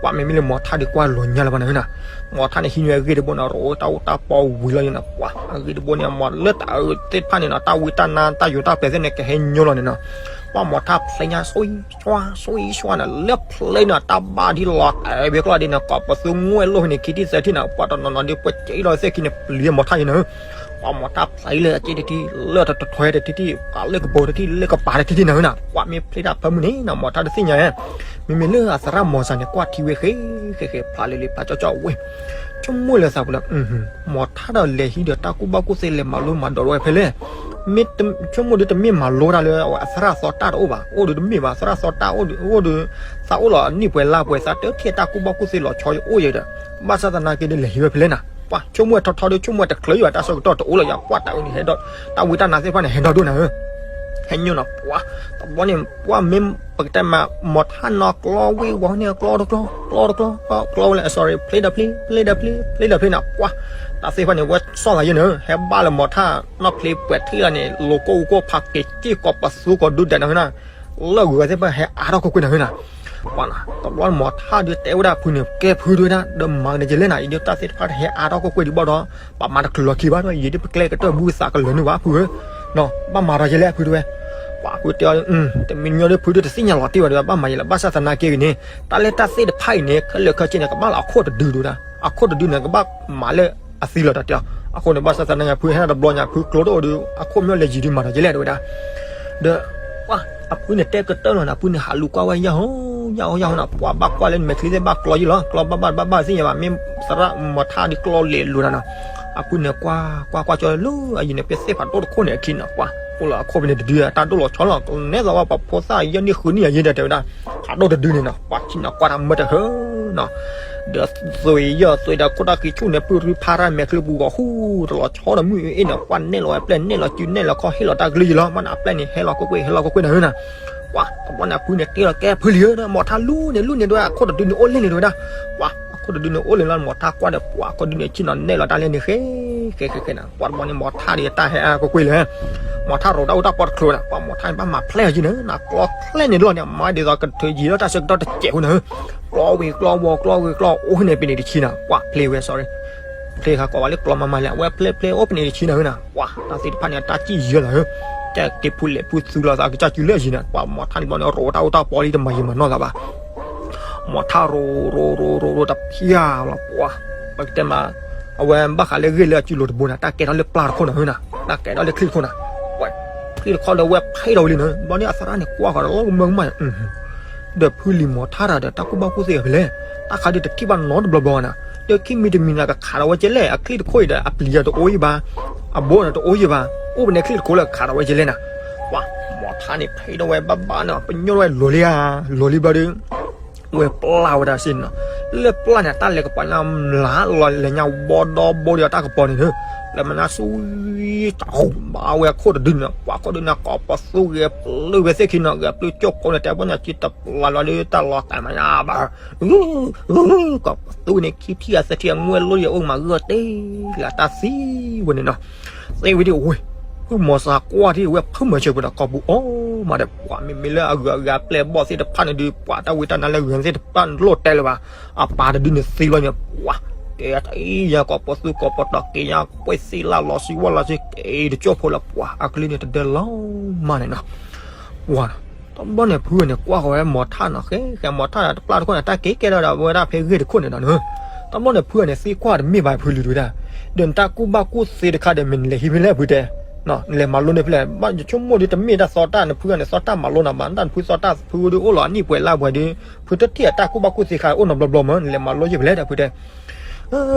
ပှၤမ့မ့ၢ်လၢမီၤထါဒုးကွၢ်လီၤညါလၢၤဘၣ်နီၤနီၤ မီၤထါန့ၣ်ဟံးန့ၢ်အဂ့ၢ်တဘိနီၤ ရိးဝဲတၢ်အူတၢ်ပီဝံၤလီၤယဲနီၤ ပှၤအဂ့ၢ်တဘိန့ၣ် မီၤလၢတၢ်အုးသ့ၣ်တဖၣ်န့ၣ်နီၤ တၢ်ဝံတၢ်နါတၢ်ယိၤတၢ်ပျဲၤသ့ၣ်န့ၣ် ကဟဲညိလီၤန့ၣ်နီၤ ပှၤမီၤထါဖျဲညါ ဆွံဆွါ ဆွံဆွါနီၤ လၢဖျဲနီၤ တၢ်ဘါဒ်လီၤတဲာ်ဝဲကျီဒ်န့ၣ် ကိးပသူငွဲၣ်လိၣ်ဖဲန့ၣ် ခံထံၣ်သၢထံၣ်နီၤ ပှၤတနီၤနီၤဒ် ပှၤက့လီၤသ့ၣ်ခံန့ၣ် ပျံၤမီၤထါယဲနီၤ ပှၤမီၤထါဖျဲလၢအက့တထံၣ် လၢတထီတထံၣ် လၢကပၤတထံၣ် လၢကပၤတထံၣ်ထံၣ်နီၤ ပှၤမ့ၢ်ဖျဲတၢ်ဖၢမုၢ်န့ၣ်နီၤ မီၤထါတသ့ၣ်ညါ မ့မ့ၢ်လၢအသရၣ်မီၤစၢ်န့ၣ် ကွၢ်ထံဝဲဃဲ ဃဲဃဲ ဖျါလၢလၢဖျါကၠီကၠီဝဲ ဆိကမိၣ်လၢသးပူၤလၢ မီၤထါဒီးလဲၤဟံးဒီး တၢ်ကူၣ်ဘၣ်ကူၣ်သ့လဲၤမၤလိမၤဒိးဝဲဖဲလဲၣ် မ့ၢ်ဆိကမိၣ်ဒုးတမ့ၢ်မၤလိတၢ်လၢအသရၣ်သီတၢ်တအိၣ်ဘၣ် အိၣ်ဒုးတမ့ၢ်ဘၣ် သရၣ်သီတၢ်အိၣ်ဒုး အိၣ်ဒုး သးအိၣ်လီၤနံၣ်ပှဲၤလါပှဲၤ သးတထံၣ်တၢ်ကူၣ်ဘၣ်ကူၣ်သ့လီၤဆီယအိၣ်ယဲဒီး ဘၣ်ဆၣ်သနာ်က့ဒုးလဲၤဟံးဝဲဖဲလဲၣ်နီၤ ပှၤဆိကမိၣ်ထီထီဒုးဆိကမိၣ်တချုးယဘၣ် တၢ်ဆၢကတီၢ်တအိၣ်လၢၤယၤ ပှၤတၢ်အုးန့ၣ်ဟဲဒီး တၢ်ဝံတၢ်နါသ့ၣ်တဖၣ်န့ၣ် ဟဲဒီဒိၣ်နၤဧၢ ဟဲညိနီၤ ပှၤ တဘျီန့ၣ် ပှၤမ့ၢ်ပကတဲမး မီၤထါနီၤ ကျီဝံၤဝီၤန့ၣ် ကျီတကျီ ကျီတကျီ ကျီဝဲလၢ sorry ဖျ့ဒီးဖျ့ ဖျ့ဒီးဖျ့ ဖျ့ဒီးဖျ့နီၤ ပှၤ တၢ်သ့ၣ်တဖၣ်န့ၣ် ဝဲစီၣ်သးယဲန့ၣ် ဟဲဘၣ်လၢမီၤထါနီၢ်ဖျ့ပှဲၤထံၣ်လီၤန့ၣ် လိၤကိၣ်အူကိၣ်ဖးက့ၤက့ၢ်ကိးပသူကိးဒုဒဲးနီၤ လၢဂုၤဂၤသ့ၣ်တဖၣ်ဟဲအါထီၣ်ကွ့ၢ်ကွ့ၢ်နီၤ ပှၤနီၤ တဘျီမီၤထါဒုးတဲဝဲဒၣ်ဖုန့ၣ် ကဲဖုဒုဝဲဒၣ် ဒီးမၤကန့ၣ်ကလဲၣ်နီၤ အံၤဒုးတၢ်သ့ၣ်တဖၣ်ဟဲအါထီၣ်ကွ့ၢ်ကွ့ၢ်ဒံးဘၣ်ဒီး ပမၤတချုးလီၤခံဘၣ်ဒီး ယံာ်ဒုးပကျဲကတၢၢ်ဘုသးကလၢာ်န့ၣ်ဘၣ်ဖုဧၢ ဘၣ်မၤဒီးယဲလဲၣ်ဖုတဲဝဲ ပှၤဖုတဲအီၤ တမံၤညီဒုးဖုဒုးတသ့ၣ်ညါလီၤတံၢ်ဘၣ်ဒီး ဘၣ်မၤယဲလဲၣ် ဘၣ်ဆၣ်သနာ်က့ဂ့ၤန့ၣ် တၢ်လၢတၢ်သ့ၣ်တဖၣ်အံၤန့ၣ် ခဲလၢာ်ခဲဆ့န့ၣ် ကဘၣ်လၢအခိၣ်တဒုဒုဒၣ် အခိၣ်တဒုန့ၣ် ကဘၣ်မၤလၢအသံလီၤတၢ်တဲအီၤ အဃိန့ၣ် ဘၣ်ဆၣ်သနာ်က့ဖုဟဲဒၣ်တဘျီညါ ဖုကျိတအိၣ်ဒုး အခိၣ်မ့ၢ်လဲၤယံာ်ဒုးမၤဒီးယဲလဲၣ်တဲဝဲဒၣ် ဒီး ပှၤ အဖုန့ၣ်တဲကတၢၢ်လီၤန့ၣ် အဖုန့ၣ်ဟးလူၤကွၢ်ဝဲယၢ်ဟီ ယၢ်ဟီ ယၢ်ဟီန့ၣ် ပှၤဘၣ်ကွၢ်လၢနမဲာ်ချံသ့ၣ်ဘၣ်ကျီယံာ်လီၤ ကျီဘၣ်ဘၣ်ဘၣ်ဘၣ်သ့ၣ်ညါဘၣ် မ့ၢ်သရၣ်မီၤထါဒုးကျီလဲၤလိၤနၤနီၤ အဖုန့ၣ်ကွၢ် ကွၢ်ကွၢ်ကၠီလၢအယံၤန့ၣ် ပသ့ၣ်ဖးဒိၣ်တခိၣ်န့ၣ်အခံနီၤ ပှၤ အိၣ်လၢအခိၣ်ဖဲန့ၣ်တဒု တၢ်ဒိၣ်လီၤဆီလီၤ နဲသိးဝဲပှၤဖိသၣ်ယဲၢ်နံၣ်ဃုနံၣ်အယဲၢ်ဒီးတဲဝဲဒၣ်, ဟးဒိၣ်တဒုန့ၣ်နီၤ ပှၤထံၣ်နီၤကွၢ်တၢ်မၢတဟၢနီၤ, ဒီးသွံၣ်ယဲၢ်သွံၣ်ဒီးခိၣ်တၢ်ဃံဆူၣ်န့ၣ် ပုၢ်ရူဖးတၢ်မဲာ်ချံပူၤဂီၤဟူတလီၤဆီဒီး မုၢ်အ့ၣ်န့ၣ် ကွၢ်နဲၣ်လီၤဝဲပျဲၢ် နဲၣ်လီၤစု နဲၣ်လီၤခီၣ် ဟ့ၣ်လီၤတၢ်ကလုၢ်ယံၤလီၤ မ့ၢ်န့ၣ်အပျဲၢ်န့ၣ် ဟဲလီၤကွ့ၢ်ကွ့ၢ် ဟဲလီၤကွ့ၢ်ကွ့ၢ်နၤဧၢနီၤ, ပှၤတဘျီန့ၣ် အဖုန့ၣ်တဲလီၤကဲဖုလံၤဧၢ မီၤထါလူန့ၣ်လူန့ၣ်တဲဝဲ အခိၣ်တဒုန့ၣ်အိၣ်လံန့ၣ်တဲဝဲဒၣ်, ပှၤအခိၣ်တဒုန့ၣ်အိၣ်လံလီၤ မီၤထါကွၢ်ဒီး ပှၤအခိၣ်ဒုန့ၣ်ဆ့ၣ်နီၤနဲၣ်လီၤတၢ်လၢန့ၣ် ဃဲဃဲဃဲဃဲနၤ ပှၤတဘျီန့ၣ် မီၤထါဒီးတၢ်ဟဲအါကွ့ၢ်ကွ့ၢ်လၢ မီၤထါရိၤတၢ်အိၣ်တၢ်ပီတချုးနၤ ပှၤမီၤထါန့ၣ် ဘၣ်မၤဖျဲၣ်အီၤကံနၤ နၤကျီချဲန့ၣ်တလီၢ်န့ၣ် မၤဒ်သိးကထုးယံၤလၢတၢ်ဆၢကတီၢ်တစဲးဖိနၤဧၢ, ကျီဝ့ၤကျီဝီၤကျီဝ့ၤကျီအိၣ်န့ၣ် ပန့ၣ်တဆံနၤ ပှၤဖျ့ဝဲ sorry ဖျ့ခါကိးဝဲလၢကျီမၤမၤလဲၣ် အဝဲဖျ့ဖျ့အိၣ်ပန့ၣ်တဆံနၤဧၢနၤ ပှၤတၢ်သ့ၣ်တဖၣ်န့ၣ် တၢ်စံၣ်ယၢၤလီၤဧၢ, ကဲက့ၤဖူလဲၤဖူသူလီၤသးကစၢ်စုလၢအယံၤနၤ ပှၤမီၤထါန့ၣ်ဘျီန့ၣ် ရိၤတၢ်အိၣ်တၢ်ပီလံတမၤယံၤမၤနီၢ်သးဘၣ် မီၤထါရိၤရိၤရိၤရိၤတဖၠၣ်လီၤ ပှၤ ပကတဲမး အဝဲဘၣ်ဃးလၢဂ့ၢ်လၢအစုလိၤတဘိန့ၣ် တၢ်ကဲထီၣ်လၢပျၢ်တခိၣ်နၤဧၢနၤ, တၢ်ကဲထီၣ်လၢချံတခိၣ်နၤ, ဝဲ ချံတခီဒီးဝဲဖဲထီၣ်ဝဲလံနၤ ဘျီန့ၣ်အသရၣ်န့ၣ်ကွၢ်ဃီဒီးလီၤကမၢကမၣ် ဒီးဖုလံၤမီၤထါတၢ်ဒီးတၢ်ကူၣ်ဘၣ်ကူၣ်သ့အဖဲလဲၣ်, တၢ်ခးဒုးတထံၣ်ဘၣ်နီတဘျီဘျီနၤ, ဒီးခံမံၤတမံၤနၤကခးထီၣ်ဝဲကဲလဲၣ် အချံတခိၣ်အံၤဒီး အပျံၤအတအိၣ်အံၤဘၣ်, အဘိနၤတအိၣ်အံၤဘၣ်, အိၣ်ပနဲချံတခိၣ်လၢကခးထီၣ်ဝဲကဲလဲၣ်နၤ, ပှၤ မီၤထါန့ၣ်ဖဲထီၣ်ဝဲဘၣ်ဘၣ်နၤ ပညိၣ်ထီၣ်ဝဲလီၤလံဧါ, လီၤလံဘျီဒီး ဝဲပျၢ်ဝဲဒၣ်စ့ၢ်နီၤ, လၢပျၢ်န့ၣ် တၢ်လဲၤကပီၤညါမျးလီၤလဲၤညါဘီဒီဘိဒီးတၢ်ကပီၤန့ၣ်, လၢမနုၤဆူ တၢ်ဟူးဘၣ်ဝဲခိၣ်တဒုန့ၣ် ပှၤခိၣ်ဒုန့ၣ် ကိးပသူဂဲၤပျုၢ်ဝဲသ့ၣ်ခံနီၤ ဂဲၤပျုၢ်ကၠိဖိန့ၣ် တဲဘၣ်ညါကံတပျၢ်လီၤဒီးတၢ်လီၤတၢ်မၤညါဘၣ်, ကိးပသူန့ၣ် ခံထံၣ်အသထံၣ်အငွဲၢ်လိၣ် ယအိၣ်မးဂၢၢ်တ့ၢ်လၢတၢ်သံဝဲန့ၣ်နီၤ, သ့ဝဲဒၣ်ဝဲ ဖုမီၤစၢ်ကွၢ်ထံၣ်ဝဲဖုမၤဆၢပှၤဒီးကိာ်ပူၤအီၤမးဒီး ပှၤမ့မ့ၢ်လၢအဂုၤအဂၤပျဲၢ်ဘီၣ်သ့ၣ်တဖၣ်န့ၣ်ဒီး ပှၤတၢ်ဝံတၢ်နါလၢဂုၤသ့ၣ်တဖၣ်န့ၣ် တလိၣ်တဲလၢၤဘၣ်, အပၢ်တဒုန့ၣ်သံလီၤန့ၣ် ပှၤ ကဲထီၣ်အံၤယၤကိးပသူကိးပတီၢ်က့ၤညါ ပှဲၤသ့ၣ်လၢလီၤဆံဝၣ်လီၤဆံ က့ၤတကၠိဖိလၢပှၤ အကလုၢ်န့ၣ်တဒၢလီၤမးန့ၣ်နီၤ, ပှၤ တဘျီန့ၣ်ဖုန့ၣ် ကွၢ်ဃီၤဝဲမီၤထၣ်နီၤ ဃဲဃဲမီၤထၣ်ဒီးတပျၢ်တခိၣ်န့ၣ် တၢ်က့ၤကဲထီၣ်ဒီးဝဲဒၣ်ဖဲဂ့ၢ်တခိၣ်န့ၣ်ဒီးနၤ, တဘျီန့ၣ်ဖုန့ၣ် သံကွၢ်တမ့ၢ်ဘၣ်ဖုလံၤတဲဝဲဒၣ်, ဒီးနတၢ်ကူၣ်ဘၣ်ကူၣ်သ့တခါဒီး မ့ၢ်နလဲၤဟံးဖဲလဲၣ်ဖုတဲ, နလဲၤမၤလိန့ၢ်ဖဲလဲၣ်, ဘၣ်ယဆိကမိၣ်ဒီးတမ့ၢ်တၢ်သီတၢ်နဖုန့ၣ် သီတၢ်မၤလိနၤဘၣ် နတၢ်နဖုသီတၢ်ဖုဒုးအိၣ်လီၤအနံၣ်ပှဲၤလါပှဲၤဒီး ဖုတထံၣ်အတၢ်ကူၣ်ဘၣ်ကူၣ်သ့ခါအိၣ်နီတဘျီဘျီမး နလဲၤမၤလိယဲၢ်ဖဲလဲၣ်ဒီးဖုတဲ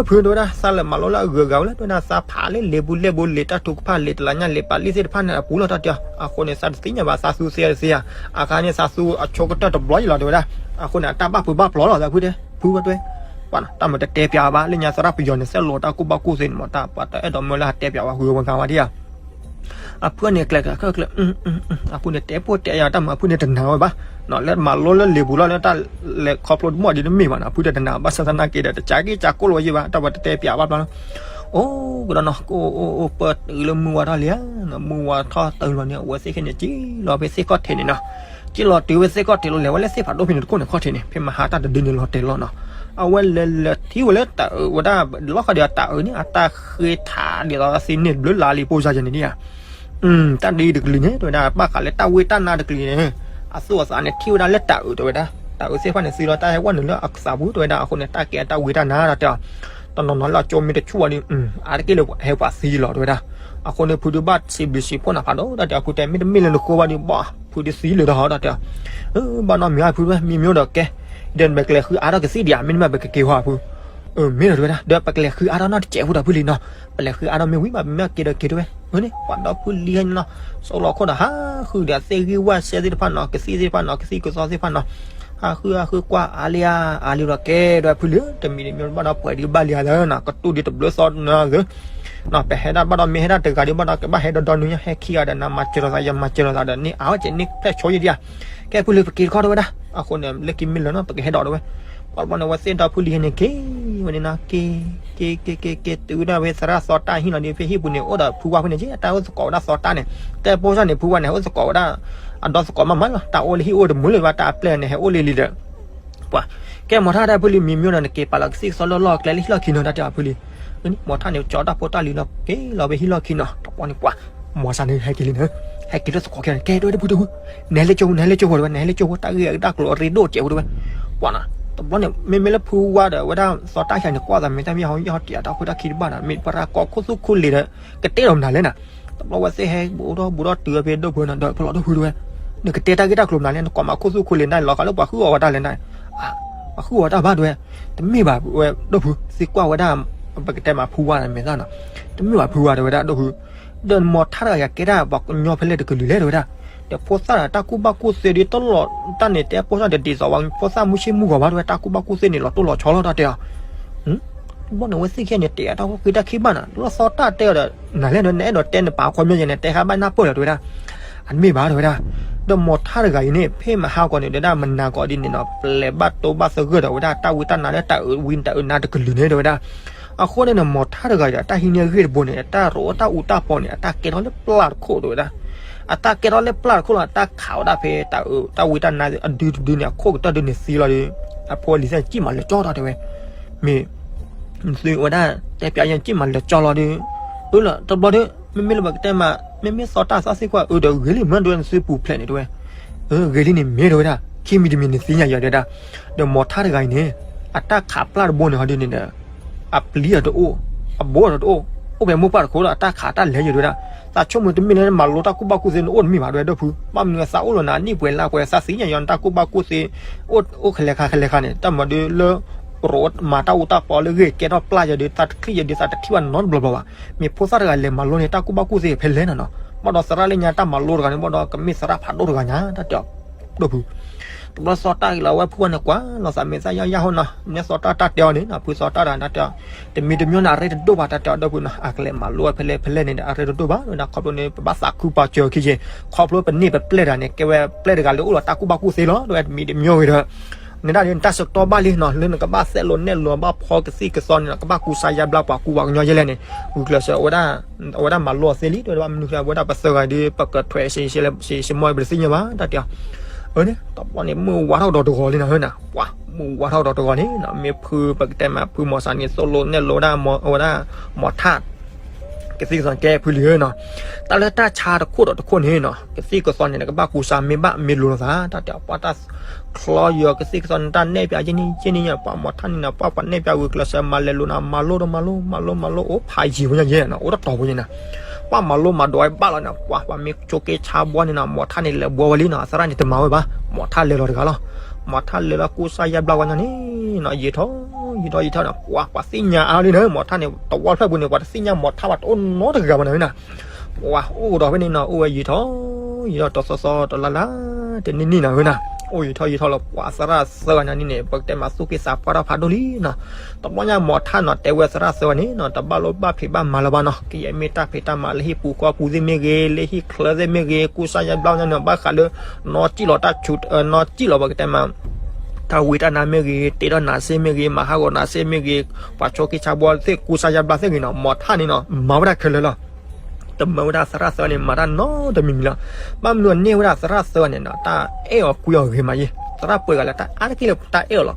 ဖုတဲဝဲဒၣ် သးလဲၤမၤလိလၢအဂုၤအဂၤဝဲလၢ တဲဝဲဒၣ် သးဖးလၢလံာ်ပူၤလဲၢ်ပူၤ လံာ်တၢ်ထုကဖၣ်လံာ်တလါညါလံာ်ပာ်လံာ်သ့ၣ်တဖၣ်န့ၣ် အပူၤလီၤတၢ်တဲ, အဃိန့ၣ် သးတသ့ၣ်ညါဘၣ် သးသူသ့သ့ဧါ, အခါန့ၣ် သးသူအဆိကတၢၢ်တဘျီယံၤလီၤ တဲဝဲဒၣ်, အဃိန့ၣ် အတၢ်ဘၣ်ဖုးဘၣ်ဖျိးလီၤသးဖုတဲ, ဖုဝဲတဲ, ပှၤနီၤ တၢ်မၤတတဲပျးဘၣ်လၢညါသရၣ်ပယီၤန့ၣ် ဆဲးလီၤတၢ်ကူၣ်ဘၣ်ကူၣ်သ့န့ၣ်မး တၢ်ပှၤတအဲၣ်ဒိးမၢလၢဟးတဲပျးဝဲ ဃုဝဲဂၤဝဲဒၣ်ဧါ အဖုန့ၣ်ကျဲၤကျဲၤကျဲၤ, အဖုန့ၣ်တဲပိၢ်တဲယၤတၢ်မၤ အဖုန့ၣ်တနာ်ဝဲဘၣ်, လၢမၤလိလၢလံာ်ပူၤလီၤလၢတၢ်လဲၤခီဖျိတမီၢ်ဒ်တမ့ၢ်ဘၣ်နီၤ အဖုတနာ်ဘၣ်ဆၣ်သနာ်က့ဒီး တကးက့ၤကးကိၣ်လီၤဝဲယံၤဘၣ် တၢ်ပှၤတတဲပျးဘၣ်ဘျီလီၤ, အိၣ်ကဒီးနီၤ ကအိၣ်အိၣ်ပၢတုၤလၢမုၢ်ဝါထီၣ်လံဧါ, မုၢ်ဝါထီၣ်တုၤလီၤန့ၣ် အဝဲသ့ၣ်ခဲန့ၣ် က့ၤလီၤဖဲသ့ၣ်ခီၣ်ထံးန့ၣ်နီၤ, က့ၤလီၤတုၤဝဲသ့ၣ်ခီၣ်ထံးလီၤ လဲၤဝဲလၢသ့ၣ်ဖးဒိၣ်ဖဲန့ၣ်တခိၣ်န့ၣ်ခီၣ်ထံးန့ၣ် ဖဲမဟါတၢ်တဒုန့ၣ်လီၤတဲာ်လီၤနီၤ, အဝဲလဲၤလဲၤထံၣ်ဝဲလၢတၢ်အုးဝဲဒၣ် လီၤဃီဒီးတၢ်အုးန့ၣ် အတၢ်ဃ့ထးဒ်သိးသ့န့ၣ်တဘျုးလါလံာ်ပိၢ်စါယဲန့ၣ်ဒ်ဧါ တၢ်ဒ်အံၤတကလုာ်န့ၣ် တဲဝဲဒၣ် ဘၣ်ဃးလၢတၢ်ဝ့ၢ်တၢ်နါတကလုာ်န့ၣ် အသူၣ်အသးန့ၣ် ထံၣ်ဝဲဒၣ်လၢတၢ်အုး တဲဝဲဒၣ် တၢ်အုးသ့ၣ်တဖၣ်န့ၣ် သံလီၤတၢ်ဟဲဝဲနုာ်လၢအသးပူၤ တဲဝဲဒၣ် အဃိန့ၣ် တၢ်ကဲတၢ်ဝ့ၢ်တၢ်နါဒီးတဲအီၤ တနီၤနီၤလၢအကၠိမ့ၢ်တဆူၣ်ဝဲဒီး အါတက့ၢ်လၢဟဲပှၤသံလီၤ တဲဝဲဒၣ် အဃိန့ၣ် ဖုဒုးဘၣ်စံးဘျုးစံးဖှိၣ်နၤဖးဒိၣ် တၢ်တဲအီၤ ဖုတဲ မ့တမ့ၢ်လၢနဃိဘၣ်ဒီး ဘၣ် ဖုဒုးသံလၢၤဒီးဟီ တၢ်တဲအီၤ ဘၣ်နီတမံၤဧါ ဖုတဲ မ့ၢ်မ့ၢ်ဒီးကဲ ဒီးနပကလဲၤဃုအါထီၣ်ကသံၣ်ဒံးဧါ မ့တမ့ၢ်ပကက့ၤဟီဧါ ဖု မ့ၢ်ဒီး တဲဝဲဒၣ် ဒီးပကလဲၤဃုအါထီၣ်နီတစဲးဖိဒီးဖုလံနီၤ ပလဲၤဃုအါထီၣ်မ့ၢ်ဝံၤဘၣ် ပမ့ၢ်က့ၤဒီးက့ၤတဲဝဲ အန့ၣ် ပှၤဒီဖုလံဟဲန့ၣ်နီၤ စိးလီၤခိၣ်ဒီး ဟးဃုဒီးသ့ၣ်ဂံၢ်ဝၣ်စဲသ့ၣ်တဖၣ်နီၤ ကသံၣ်သ့ၣ်တဖၣ်နီၤ ကသံၣ်ကသီသ့ၣ်တဖၣ်နီၤ ဟးဃုဟးဃုကွၢ်အါလံဧါ အါလံဒီးကဲဒီးဖုလံ တမံၤတမံၤဘၣ်ဒီးပှဲၤဒံးဘၣ်လံဧါလၢနီၤ ကတူၢ်ဒံးတဘျုးသီနီၤ ပဟဲဒၣ်ဘၣ်ဒီးမ့ၢ်ဟဲဒၣ်တဂၤဒံးဘၣ်ဒီး ကဘၣ်ဟဲဒီးဒီနုၤညါ ဟဲခံဂၤဒီးနၤမၤစၢၤလိာ်သး ယမၤစၢၤလိာ်သးဒီးန့ၣ် အါဝဲကဲန့ၣ်ဖျဲၣ်ဆိယံၤဒံးဧါ ကဲဖုလံပက့ၤတခီတဲဝဲဒၣ် အဃိန့ၣ် လၢခံမ့ၢ်လၢာ်နီၤ ပကဟဲဒီးတဲဝဲ ပှၤတဘျီန့ၣ် အဝဲသ့ၣ်ဒီဖုလံဟဲန့ၣ် က့ၤဝဲန့ၣ်နီၤ က့ၤ က့ၤ က့ၤ က့ၤ က့ၤ တုၤဝဲဒၣ်ဖဲသရၣ်သီတၢ်ဟံၣ်လီၤဒီး ဖဲဟံၣ်ပူၤန့ၣ် အိၣ်ဒီးဖုဝါဖဲန့ၣ်က့ တၢ်အိၣ်သကိးဝဲဒၣ်သီတၢ်န့ၣ် တဲပိၢ်စၢ်န့ၣ် ဖုဝါန့ၣ် အိၣ်သကိးဝဲဒၣ် အဒီသကိးမးမးလီၤ တၢ်အိၣ်လၢဟံၣ်အိၣ်တမုာ်လၢၤဘၣ် တၢ်အပျဲၢ်န့ၣ်ဟဲအိၣ်လံလံဒီး ပှၤ ကဲမီၤထၣ်တၢ်ဖုလံ မံမံဒီးနက့ၤပာ်လီၤကသံၣ်ကသီလၢလီၢ်ကျဲလၢဟံၣ်လီၢ်ခံနီၤ တၢ်တဲအီၤဖုလံ မီၤထၣ်န့ၣ် ကၠီတၢ်ဖိတၢ်လံၤလီၤ က့ၤလီၤဖဲဟံၣ်လီၢ်ခံနီၤ တဘျီန့ၣ်ပှၤ မီၤစၢ်န့ၣ်ဟဲက့ၤလံန့ၣ် ဟဲက့ၤလၢသကိးခဲန့ၣ် ကဲတဲဝဲဒၣ်ဖုတဖု နဟဲလၢကၠိဖိ နဟဲလၢကၠိဖိတဲဝဲ နဟဲလၢကၠိဖိ တၢ်ဂ့ၢ်အတၢ်ကျိၤအရ့ဒိၣ်ကဲးဖိတဲဝဲ ပှၤနီၤ တဘျီန့ၣ် မ့မ့ၢ်လၢဖုဝါဒီးဝဲဒၣ်သီတၢ်ဟံၣ်န့ၣ် ကွၢ်သးမ့ၢ်တၢ်မ့ၢ်ဟီ ယဟီတံၢ်တၢ်ခိၣ်တၢ်ခံတဘၣ်နီၤ မ့ၢ်ပရၢ်ကီခိၣ်သူၣ်ခိၣ်လ့ၤဒီး ကတဲဒီးမနုၤလဲၣ်နီၤ တဘျီဝဲသ့ၣ်ဟဲဘူးထီၣ်ဘူးထီၣ်တုၤဝဲဖဲဒိၣ်ဖုနီၤ ဒီးဖဲလီၤဒိၣ်ဖုတဲဝဲ နကတဲတၢ်ဂ့ၢ်တၢ်ကျိၤမနုၤလဲၣ် နကိးမးခိၣ်သူၣ်ခိၣ်လ့ၤန့ၣ် လီၤဂာ်လၢပှၤဃုအီၣ်ဝဲတၢ်လဲၣ်န့ၣ် ပှၤဃုအီၣ်တၢ်ဘၣ်တဲဝဲ တမ့ၢ်ဘၣ်ဝဲဒိၣ်ဖု သံကွၢ်ဝဲဒၣ် ပကတဲမးဖုဝါန့ၣ်မ့ၢ်သၣ်နီၤ တမ့ၢ်ဘၣ်ဖုဝါတဲဝဲဒၣ်ဒိၣ်ဖု ဒီးမီၤထါတဂၤယၤကဲဒၣ်ပှၤကညီဖဲလဲၣ်တကလုာ်လဲၣ် တဲဝဲဒၣ်. ဒီးဖိသၣ်တၢ်ကူၣ်ဘၣ်ကူၣ်သ့ဒီးတလီၤတၢ်န့ၣ် တဲဖိသၣ်ဒီးဒ်သိးဝဲ ဖိသၣ်မုၢ်ဆ့ၣ်မုၢ်ဂီၤဘၣ် တဲဝဲ တၢ်ကူၣ်ဘၣ်ကူၣ်သ့န့ၣ် လီၤတိၢ်လီၤဆီလီၤတၢ်တဲအီၤ. ဘီန့ၣ်ဝဲသ့ၣ်ခံဂၤန့ၣ် တဲအတၢ်ဟီၣ်ဃံတၢ်ခံဘၣ်နၤ လီၤသီတၢ်တဲအီၤဒီး နၤလဲၣ်ဒီး နအဲၣ်ဒိးတဲနပာ်ခီပညီယဲန့ၣ် တဲဟါဘၣ်နၢ်ပၢၢ်လီၤ တဲဝဲဒၣ်. အတမ့ၢ်ဘၣ် တဲဝဲဒၣ်. ဒီးမီၤထါတဂၤအံၤန့ၣ် ဖဲမဟါကီးန့ၣ် တဲဒၣ်မနၤကီးဒ်န့ၣ်နီၤ ပျဲၤဘၣ်တိဘၣ်သဂၢၢ်ဒီးဝဲဒၣ် တၢ်ဝံတၢ်နါလၢတၢ်အုးဝံတၢ်အုးနါတကလုာ်န့ၣ် တဲဝဲဒၣ်. အဃိန့ၣ်နီၤ မီၤထါတဂၤအံၤဒီး တၢ်ဟံးန့ၢ်အဂ့ၢ်တဘိန့ၣ် တၢ်ရိးတၢ်အူတၢ်ပီန့ၣ် အတၢ်ကဲထီၣ်လၢပျၢ်တခိၣ် တဲဝဲဒၣ်. အတၢ်ကဲထီၣ်လၢပျၢ်တခိၣ်လီၤ အတၢ်ခးဝဲဒၣ်ဖဲတၢ်အုးတၢ်ဝံတၢ်နါအဒုတဒုန့ၣ် အခိၣ်ကတၢၢ်ဒုန့ၣ်သံလီၤဒီး အဖိလံၤသ့ၣ်န့ၣ် ကံၣ်မၤလၢာ်ကၠီထီၣ် တဲဝဲ. မ့ၢ် နသုဝဲဒၣ် တဲပျးယဲ ကံၣ်မၤလၢာ်ကၠီလီၤဒီး အၢလီၤ တဘျီဒီး မ့မ့ၢ်လၢပကတဲမး မ့မ့ၢ်သီတၢ်သီသ့ၣ်ကွၢ် အၢဒီးဂ့ၤလံ မၢဒိနသုပူၤဖျဲးန့ၣ် တဲဝဲ. ဂ့ၤလံန့ၣ်မ့ၢ် တဲဝဲဒၣ် ခံမံၤတမံၤန့ၣ်သ့ၣ်ညါယၤ တဲဝဲဒၣ်. ဒီးမီၤထါတဂၤအံၤန့ၣ် အတၢ်ခးပျၢ်တဘိန့ၣ် ဟီဒ်န့ၣ်ဒီး အပျံၤအတအိၣ် အဘိအတအိၣ် အိၣ်ဖဲမိၢ်ပှၢ်တခိၣ်လီၤ အတၢ်ခးတၢ်လဲၤယၤ တဲဝဲဒၣ်. သးဆိကမိၣ်တမ့ၢ်လၢနမၤလိတၢ်ကူၣ်ဘၣ်ကူၣ်သ့န့ၣ် အိၣ်တမံၤဘၣ် တဲဝဲ ဒီပုၢ် ဘၣ်မနုၤသးအိၣ်လီၤနၤ နံၣ်ပှဲၤလါပှဲၤ သးသ့ၣ်ညါယၤ နတၢ်ကူၣ်ဘၣ်ကူၣ်သ့ အိၣ်အိၣ်ခဲလၢာ်ခါခဲလၢာ်ခါန့ၣ် တၢ်မၤဒုလၢ ရိးမၤတၢ်အူတၢ်ပီလၢဂ့ၢ်ကဲထီၣ်ပျၢ်ယၤဒီး သးတချံၣ်ယၤဒီး သးတထံၣ်ဘၣ်နီတဘျီဘျီဘၣ်. မ့ၢ်ဖိသၣ်တဂၤလဲၤမၤလိန့ၣ် တၢ်ကူၣ်ဘၣ်ကူၣ်သ့ဖဲလဲၣ်နၤနီၤ ဘၣ်ဒီးသရၣ်လၢညါတၢ်မၤလိတဂၤန့ၣ် ဘၣ်ဒီးကမ့ၢ်သရၣ်ဖးဒိၣ်တဂၤညါ တၢ်တဲအီၤ ဒီပုၢ်. တဘျီသီတၢ်ဂ့ၤလီၤ အဝဲဖုဝဲန့ၣ်ကွၢ်လီၤသးမဲာ်သၣ်ယၢ်ယၢ်ဟိနီၤ မ့ၢ်သီတၢ်တၢ်တဲအီၤန့ၣ်နီၤ ဖုသီတၢ်တၢ်တဲအီၤ တမံၤတမံၤန့ၣ် အရ့တဒိၣ်ဘၣ် တၢ်တဲအီၤ ဒီပုၢ်နီၤ အကလဲၤမၤလိဖဲလဲၣ်ဖဲလဲၣ်န့ၣ်ဒီး အရ့တဒိၣ်ဘၣ် တဲဝဲဒၣ် ခီဖျိန့ၣ် ပဘၣ်သးခုပာ်စၢၤခံက့ၤ ခီဖျိပန့ၢ်ပပျဲၢ်တဂၤန့ၣ် ကဲဝဲပျဲၢ်တဂၤလၢအိၣ်လီၤတၢ်ကူၣ်ဘၣ်ကူၣ်သ့လီၤ တဲဝဲ တမံၤတမံၤဂ့ၤဒီး နဒၣ်ဒ်နတၢ်ဆၢကတီၢ်ဘၣ်လံနီၤ လၢနကဘၣ်သဲးလိာ်နဲၣ်လိာ်ဘၣ်ဖီကသံၣ်ကသီန့ၣ်နီၤ ကဘၣ်ကူစါယါဘျါပှၤကူပှၤကညီယဲလဲၣ်န့ၣ် ဂုာ်ကျဲးစၢး အဝဲဒၣ်မၤလိအီၤသ့လံ တဲဝဲဒၣ် ဘၣ်မနုၤဃိ အဝဲဒၣ်ပသၢဂၤဒ် ပကထွဲးစ့မီၢ်ပတသ့ၣ်ညါဘၣ် တၢ်တဲအီၤ အၢန့ၣ် တဘျီန့ၣ် မုၢ်ဝါထီၣ်ဒီးတဂီၤလံနီၤ ဟၢနၤ ပှၤ မုၢ်ဝါထီၣ်ဒီးတဂီၤန့ၣ်နီၤ မ့ၢ်ဖုပကတဲမး ဖုမီၤစၤန့ၣ် သိၣ်လိနဲၣ်လိဒၣ် အဝဲဒၣ် မီၤထၣ် ကသံၣ်ကသီန့ၣ်ကဲဖုလံဧၢနီၤ တၢ်လၢတၢ်ဆါတခိၣ်ဒီးတခိၣ်န့ၣ်နီၤ ကသံၣ်ကသီန့ၣ် နကဘၣ်ကူစါမ့ၢ်ဘၣ်မ့ၢ်လိၤလိာ်သး တၢ်တဲအီၤ ပှၤတၢ်ချီယီၤကသံၣ်ကသီန့ၣ် တၢ်နဲၣ်ပၠးယဲၢ်နံၣ်ယဲၢ်နံၣ်ညါ ပှၤမီၤထၣ်န့ၣ်နီၤ ပှၤပှၤနဲၣ်ပၠးဂုာ်ကျဲးစၢးမၤလဲၤလိာ်နၤ မၤလိဒီးမၤလိ မၤလိမၤလိ အိၣ်ဖးယံာ်ဖိညါယဲၢ်နီၤ အိၣ်တတီၤဖိညါနီၤ ပှၤမၤလိမၤဒိးဝဲဘၣ်လီၤန့ၣ် ပှၤပှၤမ့ၢ်ဆိးက့ဆါဘှီန့ၣ်နီၤ မီၤထၣ်န့ၣ်လဲၤဘှီဝဲလံနီၤ သရၣ်န့ၣ် တမၤဝဲဘၣ် မီၤထၣ်လဲၤလီၤတဂၤလီၤ မီၤထၣ်လဲၤလီၤကူစါယါဘျါဝဲညါန့ၣ်နီၤ ယံာ်ထီၣ် ယံာ်ထီၣ် ယံာ်ထီၣ်နီၤ ပှၤ ပှၤသ့ၣ်ညါအါလံန့ၣ် မီၤထၣ်န့ၣ် တဝီဖျၢၣ်ပူၤန့ၣ် ပှၤတသ့ၣ်ညါမီၤထၣ်ဘၣ် တအိၣ်နီတဂၤဘၣ်နီၤ ပှၤအိၣ်ဒီးဖဲန့ၣ်နီၤ အိၣ်ဝဲယံာ်ထီၣ် ယံာ်ထီၣ်တသီသီတလါလါ တနံၣ်နံၣ်နီၤ ဟၢနၤ အိၣ်ယံာ်ထီၣ်ယံာ်ထီၣ်လီၤ ပှၤသရၣ်သၢဂၤညါန့ၣ်န့ၣ် ပကတဲမးသူၣ်က့သးပှၢ်ထီၣ်ဖးဒိၣ်လံနီၤ တဘျီညါမီၤထၣ်နီၤ တဲဝဲသရၣ်သၢဂၤန့ၣ်နီၤ တဘၣ်လိၣ်ဘၣ်ဖံးဘၣ်မၤလၢၤဘၣ်နီၤ ကယဲၢ်မ့ၢ်တၢ်ဖံးတၢ်မၤလၢဟံၣ်ပူၤဃီပူၤသ့ၣ်မ့ၢ်ဂ့ၤ လၢဟံၣ်ချၢသ့ၣ်မ့ၢ်ဂ့ၤ ကူစါယါဘျါညါန့ၣ် ဘၣ်ဃးလၢ နီၢ်စံၣ်လီၤတၢ်ဆူး နီၢ်စံၣ်လီၤပကတဲမး တၢ်ဝံတၢ်နါမ့ၢ်ဂ့ၤ တ့ထီၣ်နၤစ့မ့ၢ်ဂ့ၤ မၤဟးဂီၤနၤစ့မ့ၢ်ဂ့ၤ ပှၤဆိးက့ဆါဘှီသ့ၣ် ကူစါယါဘျါသ့ၣ်ဂ့ၤနီၤ မီၤထၣ်န့ၣ်နီၤ မၤဝဲဒၣ်ခဲလၢာ်လီၤ တမၢဝဲဒၣ်သရၣ်သၢဂၤန့ၣ် မၤတၢ်နီတမံၤမံၤလီၤ ဘၣ်မနုၤန့ၢ်ဝဲဒၣ်သရၣ်သၢဂၤန့ၣ်နီၤ တၢ်အဲၣ်အီၤကွံအီၤဂ့ၤမးယဲၢ် သရၣ်ပှဲၤဂၤလၢတၢ်အါတက့ၢ်လၢတၢ်အဲၣ်အီၤလီၤ